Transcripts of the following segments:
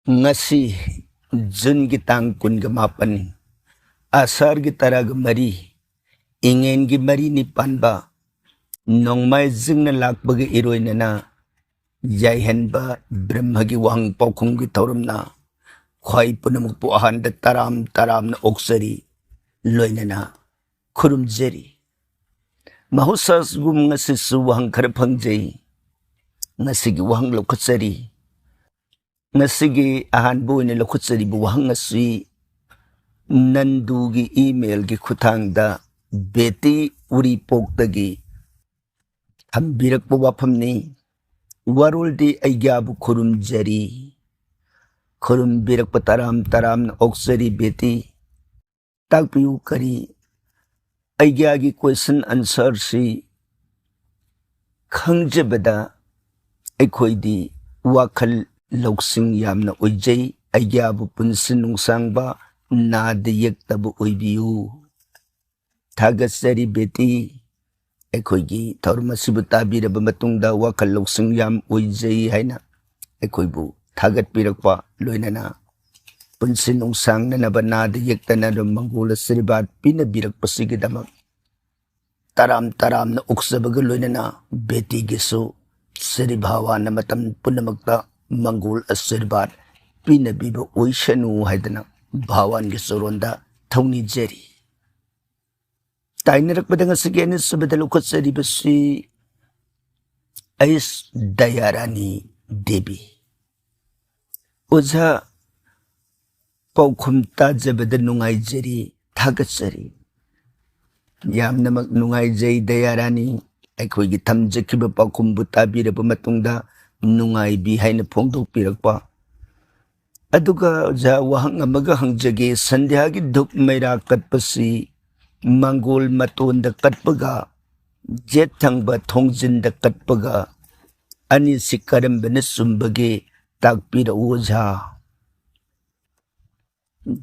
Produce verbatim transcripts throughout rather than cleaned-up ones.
ꯉꯁꯤ ꯖꯨꯟꯒꯤ ꯇꯥꯡ ꯀꯨꯟꯒ ꯃꯥꯄꯟ, ꯑꯁꯥꯔꯒꯤ ꯇꯔꯥꯒ ꯃꯔꯤ, ꯏꯉꯦꯟꯒꯤ ꯃꯔꯤꯅꯤ ꯄꯥꯟꯕ, ꯅꯣꯡꯃꯥꯏꯖꯤꯡꯅ ꯂꯥꯛꯄꯒ ꯏꯔꯣꯏꯅꯅ ꯌꯥꯏꯍꯟꯕ ꯕ꯭ꯔꯍ꯭ꯃꯒꯤ ꯋꯥꯍꯪ ꯄꯥꯎꯈꯨꯝꯒꯤ ꯊꯧꯔꯝꯅ ꯈ꯭ꯋꯥꯏ ꯄꯨꯝꯅꯃꯛꯄꯨ ꯑꯍꯥꯟꯕ ꯇꯔꯥꯝ ꯇꯔꯥꯝꯅ ꯑꯣꯛꯆꯔꯤ, ꯂꯣꯏꯅꯅ ꯈꯨꯔꯨꯝꯖꯔꯤ꯫ ꯃꯍꯧꯁꯥꯒꯨꯝ ꯉꯁꯤꯁꯨ ꯋꯥꯍꯪ ꯈꯔ ꯐꯪꯖꯩ꯫ ꯉꯁꯤꯒꯤ ꯋꯥꯍꯪ ꯂꯧꯈꯠꯆꯔꯤ꯫ ꯉꯁꯤꯒꯤ ꯑꯍꯥꯟꯕ ꯑꯣꯏꯅ ꯂꯧꯈꯠꯆꯔꯤꯕ ꯋꯥꯍꯪ ꯑꯁꯤ ꯅꯟꯗꯨꯒꯤ ꯏꯃꯦꯜꯒꯤ ꯈꯨꯠꯊꯥꯡꯗ ꯕꯦꯇꯤ ꯎꯔꯤꯄꯣꯛꯇꯒꯤ ꯊꯝꯕꯤꯔꯛꯄ ꯋꯥꯐꯝꯅꯤ꯫ ꯋꯥꯔꯣꯜꯗꯤ ꯑꯩꯒ꯭ꯌꯥꯕꯨ ꯈꯨꯔꯨꯝꯖꯔꯤ꯫ ꯈꯨꯔꯨꯝꯕꯤꯔꯛꯄ ꯇꯔꯥꯝ ꯇꯔꯥꯝꯅ ꯑꯣꯛꯆꯔꯤ ꯕꯦꯇꯤ꯫ ꯇꯥꯛꯄꯤꯌꯨ ꯀꯔꯤ? ꯑꯩꯒ꯭ꯌꯥꯒꯤ question answerꯁꯤ ꯈꯪꯖꯕꯗ ꯑꯩꯈꯣꯏꯗꯤ ꯋꯥꯈꯜ ꯂꯧꯁꯤꯡ ꯌꯥꯝꯅ ꯑꯣꯏꯖꯩ꯫ ꯑꯩꯒ꯭ꯌꯥꯕꯨ ꯄꯨꯟꯁꯤ ꯅꯨꯡꯁꯥꯡꯕ, ꯅꯥꯗ ꯌꯦꯛꯇꯕ ꯑꯣꯏꯕꯤꯌꯨ꯫ ꯊꯥꯒꯠꯆꯔꯤ ꯕꯦꯇꯤ꯫ ꯑꯩꯈꯣꯏꯒꯤ ꯊꯧꯔꯝ ꯑꯁꯤꯕꯨ ꯇꯥꯕꯤꯔꯕ ꯃꯇꯨꯡꯗ ꯋꯥꯈꯜ ꯂꯧꯁꯤꯡ ꯌꯥꯝ ꯑꯣꯏꯖꯩ ꯍꯥꯏꯅ ꯑꯩꯈꯣꯏꯕꯨ ꯊꯥꯒꯠꯄꯤꯔꯛꯄ, ꯂꯣꯏꯅꯅ ꯄꯨꯟꯁꯤ ꯅꯨꯡꯁꯥꯡꯅꯅꯕ, ꯅꯥꯗ ꯌꯦꯛꯇꯅꯕ ꯃꯪꯒꯣꯜ ꯑꯁꯤꯔꯕꯥꯗ ꯄꯤꯅꯕꯤꯔꯛꯄꯁꯤꯒꯤꯗꯃꯛ ꯇꯔꯥꯝ ꯇꯔꯥꯝꯅ ꯑꯣꯛꯆꯕꯒ ꯂꯣꯏꯅꯅ ꯕꯦꯇꯤꯒꯤꯁꯨ ꯁ꯭ꯔꯤ ꯚꯒꯋꯥꯟꯅ ꯃꯇꯝ ꯄꯨꯝꯅꯃꯛꯇ ꯃꯪꯒꯣꯜ ꯑꯁꯤꯔꯕꯥꯗ ꯄꯤꯅꯕꯤꯕ ꯑꯣꯏꯁꯅꯨ ꯍꯥꯏꯗꯅ ꯚꯒꯋꯥꯟꯒꯤ ꯆꯔꯣꯟꯗ ꯊꯧꯅꯤꯖꯔꯤ꯫ ꯇꯥꯏꯅꯔꯛꯄꯗ ꯉꯁꯤꯒꯤ ꯑꯅꯤꯁꯨꯕꯗ ꯂꯧꯈꯠꯆꯔꯤꯕꯁꯤ ꯑꯩꯁ ꯗꯌꯥꯔꯥꯅꯤ ꯗꯦꯕꯤ꯫ ꯑꯣꯖꯥ, ꯄꯥꯎꯈꯨꯝ ꯇꯥꯖꯕꯗ ꯅꯨꯡꯉꯥꯏꯖꯔꯤ, ꯊꯥꯒꯠꯆꯔꯤ꯫ ꯌꯥꯝꯅꯃꯛ ꯅꯨꯡꯉꯥꯏꯖꯩ ꯗꯌꯥꯔꯥꯅꯤ, ꯑꯩꯈꯣꯏꯒꯤ ꯊꯝꯖꯈꯤꯕ ꯄꯥꯎꯈꯨꯝꯕꯨ ꯇꯥꯕꯤꯔꯕ ꯃꯇꯨꯡꯗ ꯅꯨꯡꯉꯥꯏꯕꯤ ꯍꯥꯏꯅ ꯐꯣꯡꯗꯣꯛꯄꯤꯔꯛꯄ꯫ ꯑꯗꯨꯒ ꯑꯣꯖꯥ, ꯋꯥꯍꯪ ꯑꯃꯒ ꯍꯪꯖꯒꯦ꯫ ꯁꯟꯙ꯭ꯌꯥꯒꯤ ꯙꯨꯞ ꯃꯩꯔꯥ ꯀꯠꯄꯁꯤ ꯃꯪꯒꯣꯜ ꯃꯇꯣꯟꯗ ꯀꯠꯄꯒ ꯌꯦꯠ ꯊꯪꯕ ꯊꯣꯡꯖꯤꯟꯗ ꯀꯠꯄꯒ ꯑꯅꯤꯁꯤ ꯀꯔꯝꯕꯅ ꯆꯨꯝꯕꯒꯦ? ꯇꯥꯛꯄꯤꯔꯛꯎ ꯑꯣꯖꯥ꯫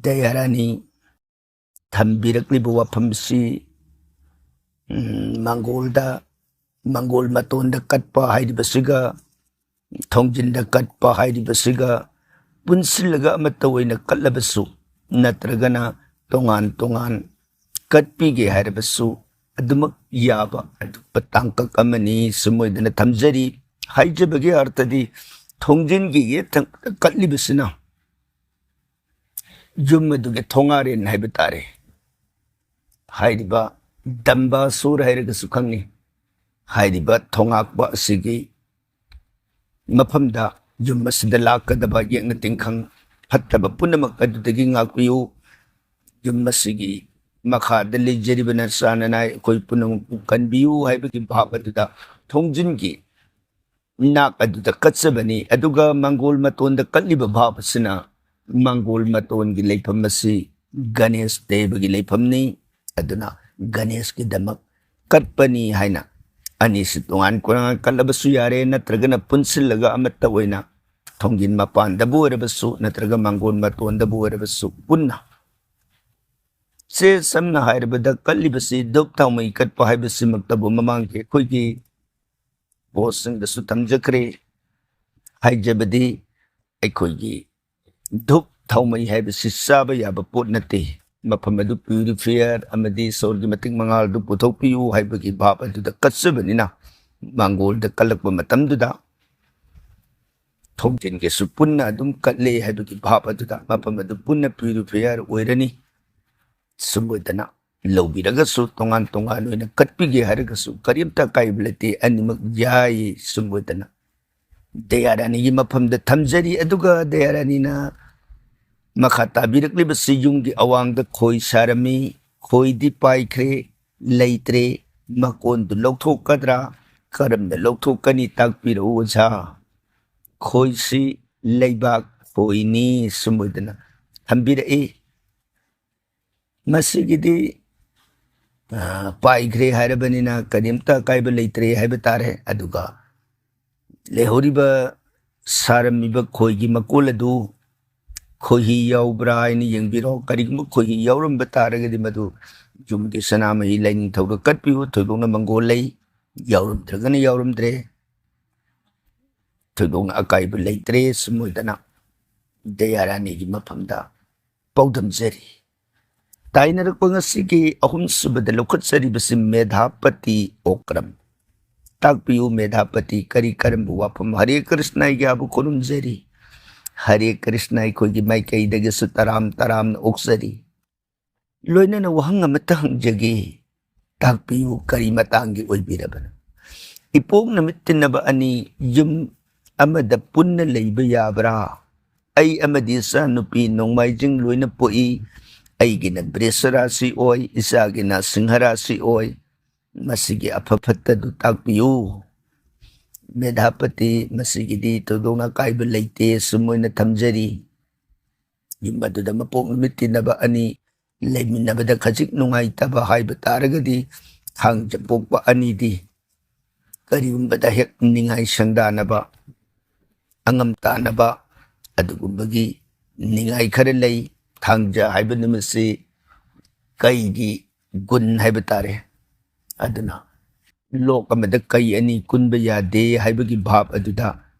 ꯗꯌꯥꯔꯥꯅꯤ, ꯊꯝꯕꯤꯔꯛꯂꯤꯕ ꯋꯥꯐꯝꯁꯤ, ꯎꯝ, ꯃꯪꯒꯣꯜꯗ, ꯃꯪꯒꯣꯜ ꯃꯇꯣꯟꯗ ꯀꯠꯄ ꯍꯥꯏꯔꯤꯕꯁꯤꯒ ꯊꯣꯡꯖꯤꯟꯗ ꯀꯠꯄ ꯍꯥꯏꯔꯤꯕꯁꯤꯒ ꯄꯨꯟꯁꯤꯜꯂꯒ ꯑꯃꯠꯇ ꯑꯣꯏꯅ ꯀꯠꯂꯕꯁꯨ, ꯅꯠꯇ꯭ꯔꯒꯅ ꯇꯣꯉꯥꯟ ꯇꯣꯉꯥꯟ ꯀꯠꯄꯤꯒꯦ ꯍꯥꯏꯔꯕꯁꯨ, ꯑꯗꯨꯃꯛ ꯌꯥꯕ ꯑꯗꯨꯒꯨꯝꯕ ꯇꯥꯡꯀꯛ ꯑꯃꯅꯤ꯫ ꯁꯨꯝ ꯑꯣꯏꯗꯅ ꯊꯝꯖꯔꯤ꯫ ꯍꯥꯏꯖꯕꯒꯤ ꯑꯥꯔꯊꯗꯤ, ꯊꯣꯡꯖꯤꯟꯒꯤ ꯌꯦꯠ ꯊꯪꯕꯗ ꯀꯠꯂꯤꯕꯁꯤꯅ ꯌꯨꯝ ꯑꯗꯨꯒꯤ ꯊꯣꯉꯥꯔꯦꯟ ꯍꯥꯏꯕ ꯇꯥꯔꯦ꯫ ꯍꯥꯏꯔꯤꯕ ꯗꯝꯕꯥꯁꯨꯔ ꯍꯥꯏꯔꯒꯁꯨ ꯈꯪꯅꯩ꯫ ꯍꯥꯏꯔꯤꯕ ꯊꯣꯉꯥꯛꯄ ꯑꯁꯤꯒꯤ ꯃꯐꯝꯗ ꯌꯨꯝ ꯑꯁꯤꯗ ꯂꯥꯛꯀꯗꯕ ꯌꯦꯛꯅ ꯇꯤꯟꯈꯪ ꯐꯠꯇꯕ ꯄꯨꯝꯅꯃꯛ ꯑꯗꯨꯗꯒꯤ ꯉꯥꯛꯄꯤꯌꯨ꯫ ꯌꯨꯝ ꯑꯁꯤꯒꯤ ꯃꯈꯥꯗ ꯂꯩꯖꯔꯤꯕ ꯅꯆꯥ ꯅꯅꯥꯏ ꯑꯩꯈꯣꯏ ꯄꯨꯝꯅꯃꯛꯄꯨ ꯀꯟꯕꯤꯌꯨ ꯍꯥꯏꯕꯒꯤ ꯚꯥꯕ ꯑꯗꯨꯗ ꯊꯣꯡꯖꯤꯟꯒꯤ ꯅꯥꯛ ꯑꯗꯨꯗ ꯀꯠꯆꯕꯅꯤ꯫ ꯑꯗꯨꯒ ꯃꯪꯒꯣꯜ ꯃꯇꯣꯟꯗ ꯀꯠꯂꯤꯕ ꯚꯥꯕ ꯑꯁꯤꯅ ꯃꯪꯒꯣꯜ ꯃꯇꯣꯟꯒꯤ ꯂꯩꯐꯝ ꯑꯁꯤ ꯒꯅꯦꯁ ꯗꯦꯕꯒꯤ ꯂꯩꯐꯝꯅꯤ꯫ ꯑꯗꯨꯅ ꯒꯅꯦꯁꯀꯤꯗꯃꯛ ꯀꯠꯄꯅꯤ ꯍꯥꯏꯅ ꯑꯅꯤꯁꯤ ꯇꯣꯉꯥꯟ ꯇꯣꯉꯥꯟ ꯀꯠꯂꯕꯁꯨ ꯌꯥꯔꯦ, ꯅꯠꯇ꯭ꯔꯒꯅ ꯄꯨꯟꯁꯤꯜꯂꯒ ꯑꯃꯠꯇ ꯑꯣꯏꯅ ꯊꯣꯡꯖꯤꯟ ꯃꯄꯥꯟꯗꯕꯨ ꯑꯣꯏꯔꯕꯁꯨ ꯅꯠꯇ꯭ꯔꯒ ꯃꯪꯒꯣꯜ ꯃꯇꯣꯟꯗꯕꯨ ꯑꯣꯏꯔꯕꯁꯨ ꯄꯨꯟꯅ꯫ ꯁꯦ ꯁꯝꯅ ꯍꯥꯏꯔꯕꯗ ꯀꯠꯂꯤꯕꯁꯤ ꯙꯨꯞ ꯊꯥꯎꯃꯩ ꯀꯠꯄ ꯍꯥꯏꯕꯁꯤꯃꯛꯇꯕꯨ ꯃꯃꯥꯡꯒꯤ ꯑꯩꯈꯣꯏꯒꯤ ꯄꯣꯁꯁꯤꯡꯗꯁꯨ ꯊꯝꯖꯈ꯭ꯔꯦ꯫ ꯍꯥꯏꯖꯕꯗꯤ ꯑꯩꯈꯣꯏꯒꯤ ꯙꯨꯞ ꯊꯥꯎꯃꯩ ꯍꯥꯏꯕꯁꯤ ꯆꯥꯕ ꯌꯥꯕ ꯄꯣꯠ ꯅꯠꯇꯦ꯫ ꯃꯐꯝ ꯑꯗꯨ ꯄ꯭ꯌꯨꯔꯤꯐꯥꯌꯔ ꯑꯃꯗꯤ ꯁꯣꯔꯒꯤ ꯃꯇꯤꯛ ꯃꯉꯥꯜꯗꯨ ꯄꯨꯊꯣꯛꯄꯤꯌꯨ ꯍꯥꯏꯕꯒꯤ ꯚꯥꯕ ꯑꯗꯨꯗ ꯀꯠꯆꯕꯅꯤꯅ, ꯃꯥꯡꯒꯣꯜꯗ ꯀꯠꯂꯛꯄ ꯃꯇꯝꯗꯨꯗ ꯊꯣꯡꯖꯤꯟꯒꯤꯁꯨ ꯄꯨꯟꯅ ꯑꯗꯨꯝ ꯀꯠꯂꯦ ꯍꯥꯏꯕꯒꯤ ꯚꯥꯕ ꯑꯗꯨꯗ ꯃꯐꯝ ꯑꯗꯨ ꯄꯨꯟꯅ ꯄ꯭ꯌꯨꯔꯤꯐꯥꯌꯔ ꯑꯣꯏꯔꯅꯤ꯫ ꯁꯨꯝ ꯑꯣꯏꯗꯅ ꯂꯧꯕꯤꯔꯒꯁꯨ ꯇꯣꯉꯥꯟ ꯇꯣꯉꯥꯟ ꯑꯣꯏꯅ ꯀꯠꯄꯤꯒꯦ ꯍꯥꯏꯔꯒꯁꯨ ꯀꯔꯤꯝꯇ ꯑꯀꯥꯏꯕ ꯂꯩꯇꯦ, ꯑꯅꯤꯃꯛ ꯌꯥꯏ꯫ ꯁꯨꯝ ꯑꯣꯏꯗꯅ ꯗꯌꯥꯔꯥꯅꯤꯒꯤ ꯃꯐꯝꯗ ꯊꯝꯖꯔꯤ꯫ ꯑꯗꯨꯒ ꯗꯌꯥꯔꯥꯅꯤꯅ ꯃꯈꯥ ꯇꯥꯕꯤꯔꯛꯂꯤꯕꯁꯤ ꯌꯨꯝꯒꯤ ꯑꯋꯥꯡꯗ ꯈꯣꯏ ꯁꯥꯔꯝꯃꯤ꯫ ꯈꯣꯏꯗꯤ ꯄꯥꯏꯈ꯭ꯔꯦ, ꯂꯩꯇ꯭ꯔꯦ꯫ ꯃꯀꯣꯟꯗꯨ ꯂꯧꯊꯣꯛꯀꯗ꯭ꯔꯥ? ꯀꯔꯝꯅ ꯂꯧꯊꯣꯛꯀꯅꯤ? ꯇꯥꯛꯄꯤꯔꯛꯎ ꯑꯣꯖꯥ꯫ ꯈꯣꯏꯁꯤ ꯂꯩꯕꯥꯛ ꯈꯣꯏꯅꯤ꯫ ꯁꯨꯝ ꯑꯣꯏꯗꯅ ꯊꯝꯕꯤꯔꯛꯏ꯫ ꯃꯁꯤꯒꯤꯗꯤ, ꯑ, ꯄꯥꯏꯈ꯭ꯔꯦ ꯍꯥꯏꯔꯕꯅꯤꯅ ꯀꯔꯤꯝꯇ ꯑꯀꯥꯏꯕ ꯂꯩꯇ꯭ꯔꯦ ꯍꯥꯏꯕ ꯇꯥꯔꯦ꯫ ꯑꯗꯨꯒ ꯂꯩꯍꯧꯔꯤꯕ ꯁꯥꯔꯝꯃꯤꯕ ꯈꯣꯏꯒꯤ ꯃꯀꯣꯜ ꯑꯗꯨ ꯈꯣꯏꯍꯤ ꯌꯥꯎꯕ꯭ꯔꯥ ꯍꯥꯏꯅ ꯌꯦꯡꯕꯤꯔꯣ꯫ ꯀꯔꯤꯒꯨꯝꯕ ꯈꯣꯏꯍꯤ ꯌꯥꯎꯔꯝꯕ ꯇꯥꯔꯒꯗꯤ ꯃꯗꯨ ꯌꯨꯝꯒꯤ ꯁꯅꯥꯃꯍꯤ ꯂꯥꯏꯅꯤꯡꯊꯧꯗ ꯀꯠꯄꯤꯌꯨ꯫ ꯊꯣꯏꯗꯣꯛꯅ ꯃꯪꯒꯣꯜ ꯂꯩ, ꯌꯥꯎꯔꯝꯗ꯭ꯔꯒꯅ ꯌꯥꯎꯔꯝꯗ꯭ꯔꯦ꯫ ꯊꯣꯏꯗꯣꯛꯅ ꯑꯀꯥꯏꯕ ꯂꯩꯇ꯭ꯔꯦ꯫ ꯁꯨꯝ ꯑꯣꯏꯗꯅ ꯗꯌꯥꯔꯥꯅꯤꯒꯤ ꯃꯐꯝꯗ ꯄꯥꯎꯗꯝꯖꯔꯤ꯫ ꯇꯥꯏꯅꯔꯛꯄ ꯉꯁꯤꯒꯤ ꯑꯍꯨꯝꯁꯨꯕꯗ ꯂꯧꯈꯠꯆꯔꯤꯕꯁꯤ ꯃꯦꯙꯥꯄꯇꯤ ꯑꯣꯀ꯭ꯔꯝ꯫ ꯇꯥꯛꯄꯤꯌꯨ ꯃꯦꯙꯥꯄꯇꯤ ꯀꯔꯤ ꯀꯔꯝꯕ ꯋꯥꯐꯝ? ꯍꯔꯦ ꯀ꯭ꯔꯤꯁꯅ, ꯑꯩꯒꯤ ꯍꯥꯕ ꯈꯨꯔꯨꯝꯖꯔꯤ꯫ ꯍꯔꯦ ꯀ꯭ꯔꯤꯁꯅ, ꯑꯩꯈꯣꯏꯒꯤ ꯃꯥꯏꯀꯩꯗꯒꯤꯁꯨ ꯇꯔꯥꯝ ꯇꯔꯥꯝꯅ ꯑꯣꯛꯆꯔꯤ꯫ ꯂꯣꯏꯅꯅ ꯋꯥꯍꯪ ꯑꯃꯠꯇ ꯍꯪꯖꯒꯦ, ꯇꯥꯛꯄꯤꯌꯨ, ꯀꯔꯤ ꯃꯇꯥꯡꯒꯤ ꯑꯣꯏꯕꯤꯔꯕꯅꯣ? ꯏꯄꯣꯛ ꯅꯨꯃꯤꯠ ꯇꯤꯟꯅꯕ ꯑꯅꯤ ꯌꯨꯝ ꯑꯃꯗ ꯄꯨꯟꯅ ꯂꯩꯕ ꯌꯥꯕ꯭ꯔꯥ? ꯑꯩ ꯑꯃꯗꯤ ꯏꯆꯥ ꯅꯨꯄꯤ ꯅꯣꯡꯃꯥꯏꯖꯤꯡ ꯂꯣꯏꯅ ꯄꯣꯛꯏ꯫ ꯑꯩꯒꯤꯅ ꯕ꯭ꯔꯤꯁ ꯔꯥꯁꯤ ꯑꯣꯏ, ꯏꯆꯥꯒꯤꯅ ꯁꯤꯡꯍ ꯔꯥꯁꯤ ꯑꯣꯏ꯫ ꯃꯁꯤꯒꯤ ꯑꯐ ꯐꯠꯇꯗꯨ ꯇꯥꯛꯄꯤꯌꯨ꯫ ꯃꯦꯙꯥꯄꯇꯤ, ꯃꯁꯤꯒꯤꯗꯤ ꯊꯣꯏꯗꯣꯛꯅ ꯑꯀꯥꯏꯕ ꯂꯩꯇꯦ, ꯁꯨꯝ ꯑꯣꯏꯅ ꯊꯝꯖꯔꯤ꯫ ꯌꯨꯝ ꯑꯗꯨꯗ ꯃꯄꯣꯛ ꯅꯨꯃꯤꯠ ꯇꯤꯟꯅꯕ ꯑꯅꯤ ꯂꯩꯃꯤꯟꯅꯕꯗ ꯈꯖꯤꯛ ꯅꯨꯡꯉꯥꯏꯇꯕ ꯍꯥꯏꯕ ꯇꯥꯔꯒꯗꯤ, ꯊꯥꯡꯖ ꯄꯣꯛꯄ ꯑꯅꯤꯗꯤ ꯀꯔꯤꯒꯨꯝꯕꯗ ꯍꯦꯛ ꯅꯤꯡꯉꯥꯏ ꯁꯪꯗꯥꯅꯕ, ꯑꯉꯝ ꯇꯥꯅꯕ ꯑꯗꯨꯒꯨꯝꯕꯒꯤ ꯅꯤꯡꯉꯥꯏ ꯈꯔ ꯂꯩ꯫ ꯊꯥꯡꯖ ꯍꯥꯏꯕ ꯅꯨꯃꯤꯠꯁꯤ ꯀꯩꯒꯤ ꯒꯨꯟ ꯍꯥꯏꯕ ꯇꯥꯔꯦ꯫ ꯑꯗꯨꯅ ꯂꯣꯛ ꯑꯃꯗ ꯀꯩ ꯑꯅꯤ ꯀꯨꯟꯕ ꯌꯥꯗꯦ ꯍꯥꯏꯕꯒꯤ ꯚꯥꯕ ꯑꯗꯨꯗ꯫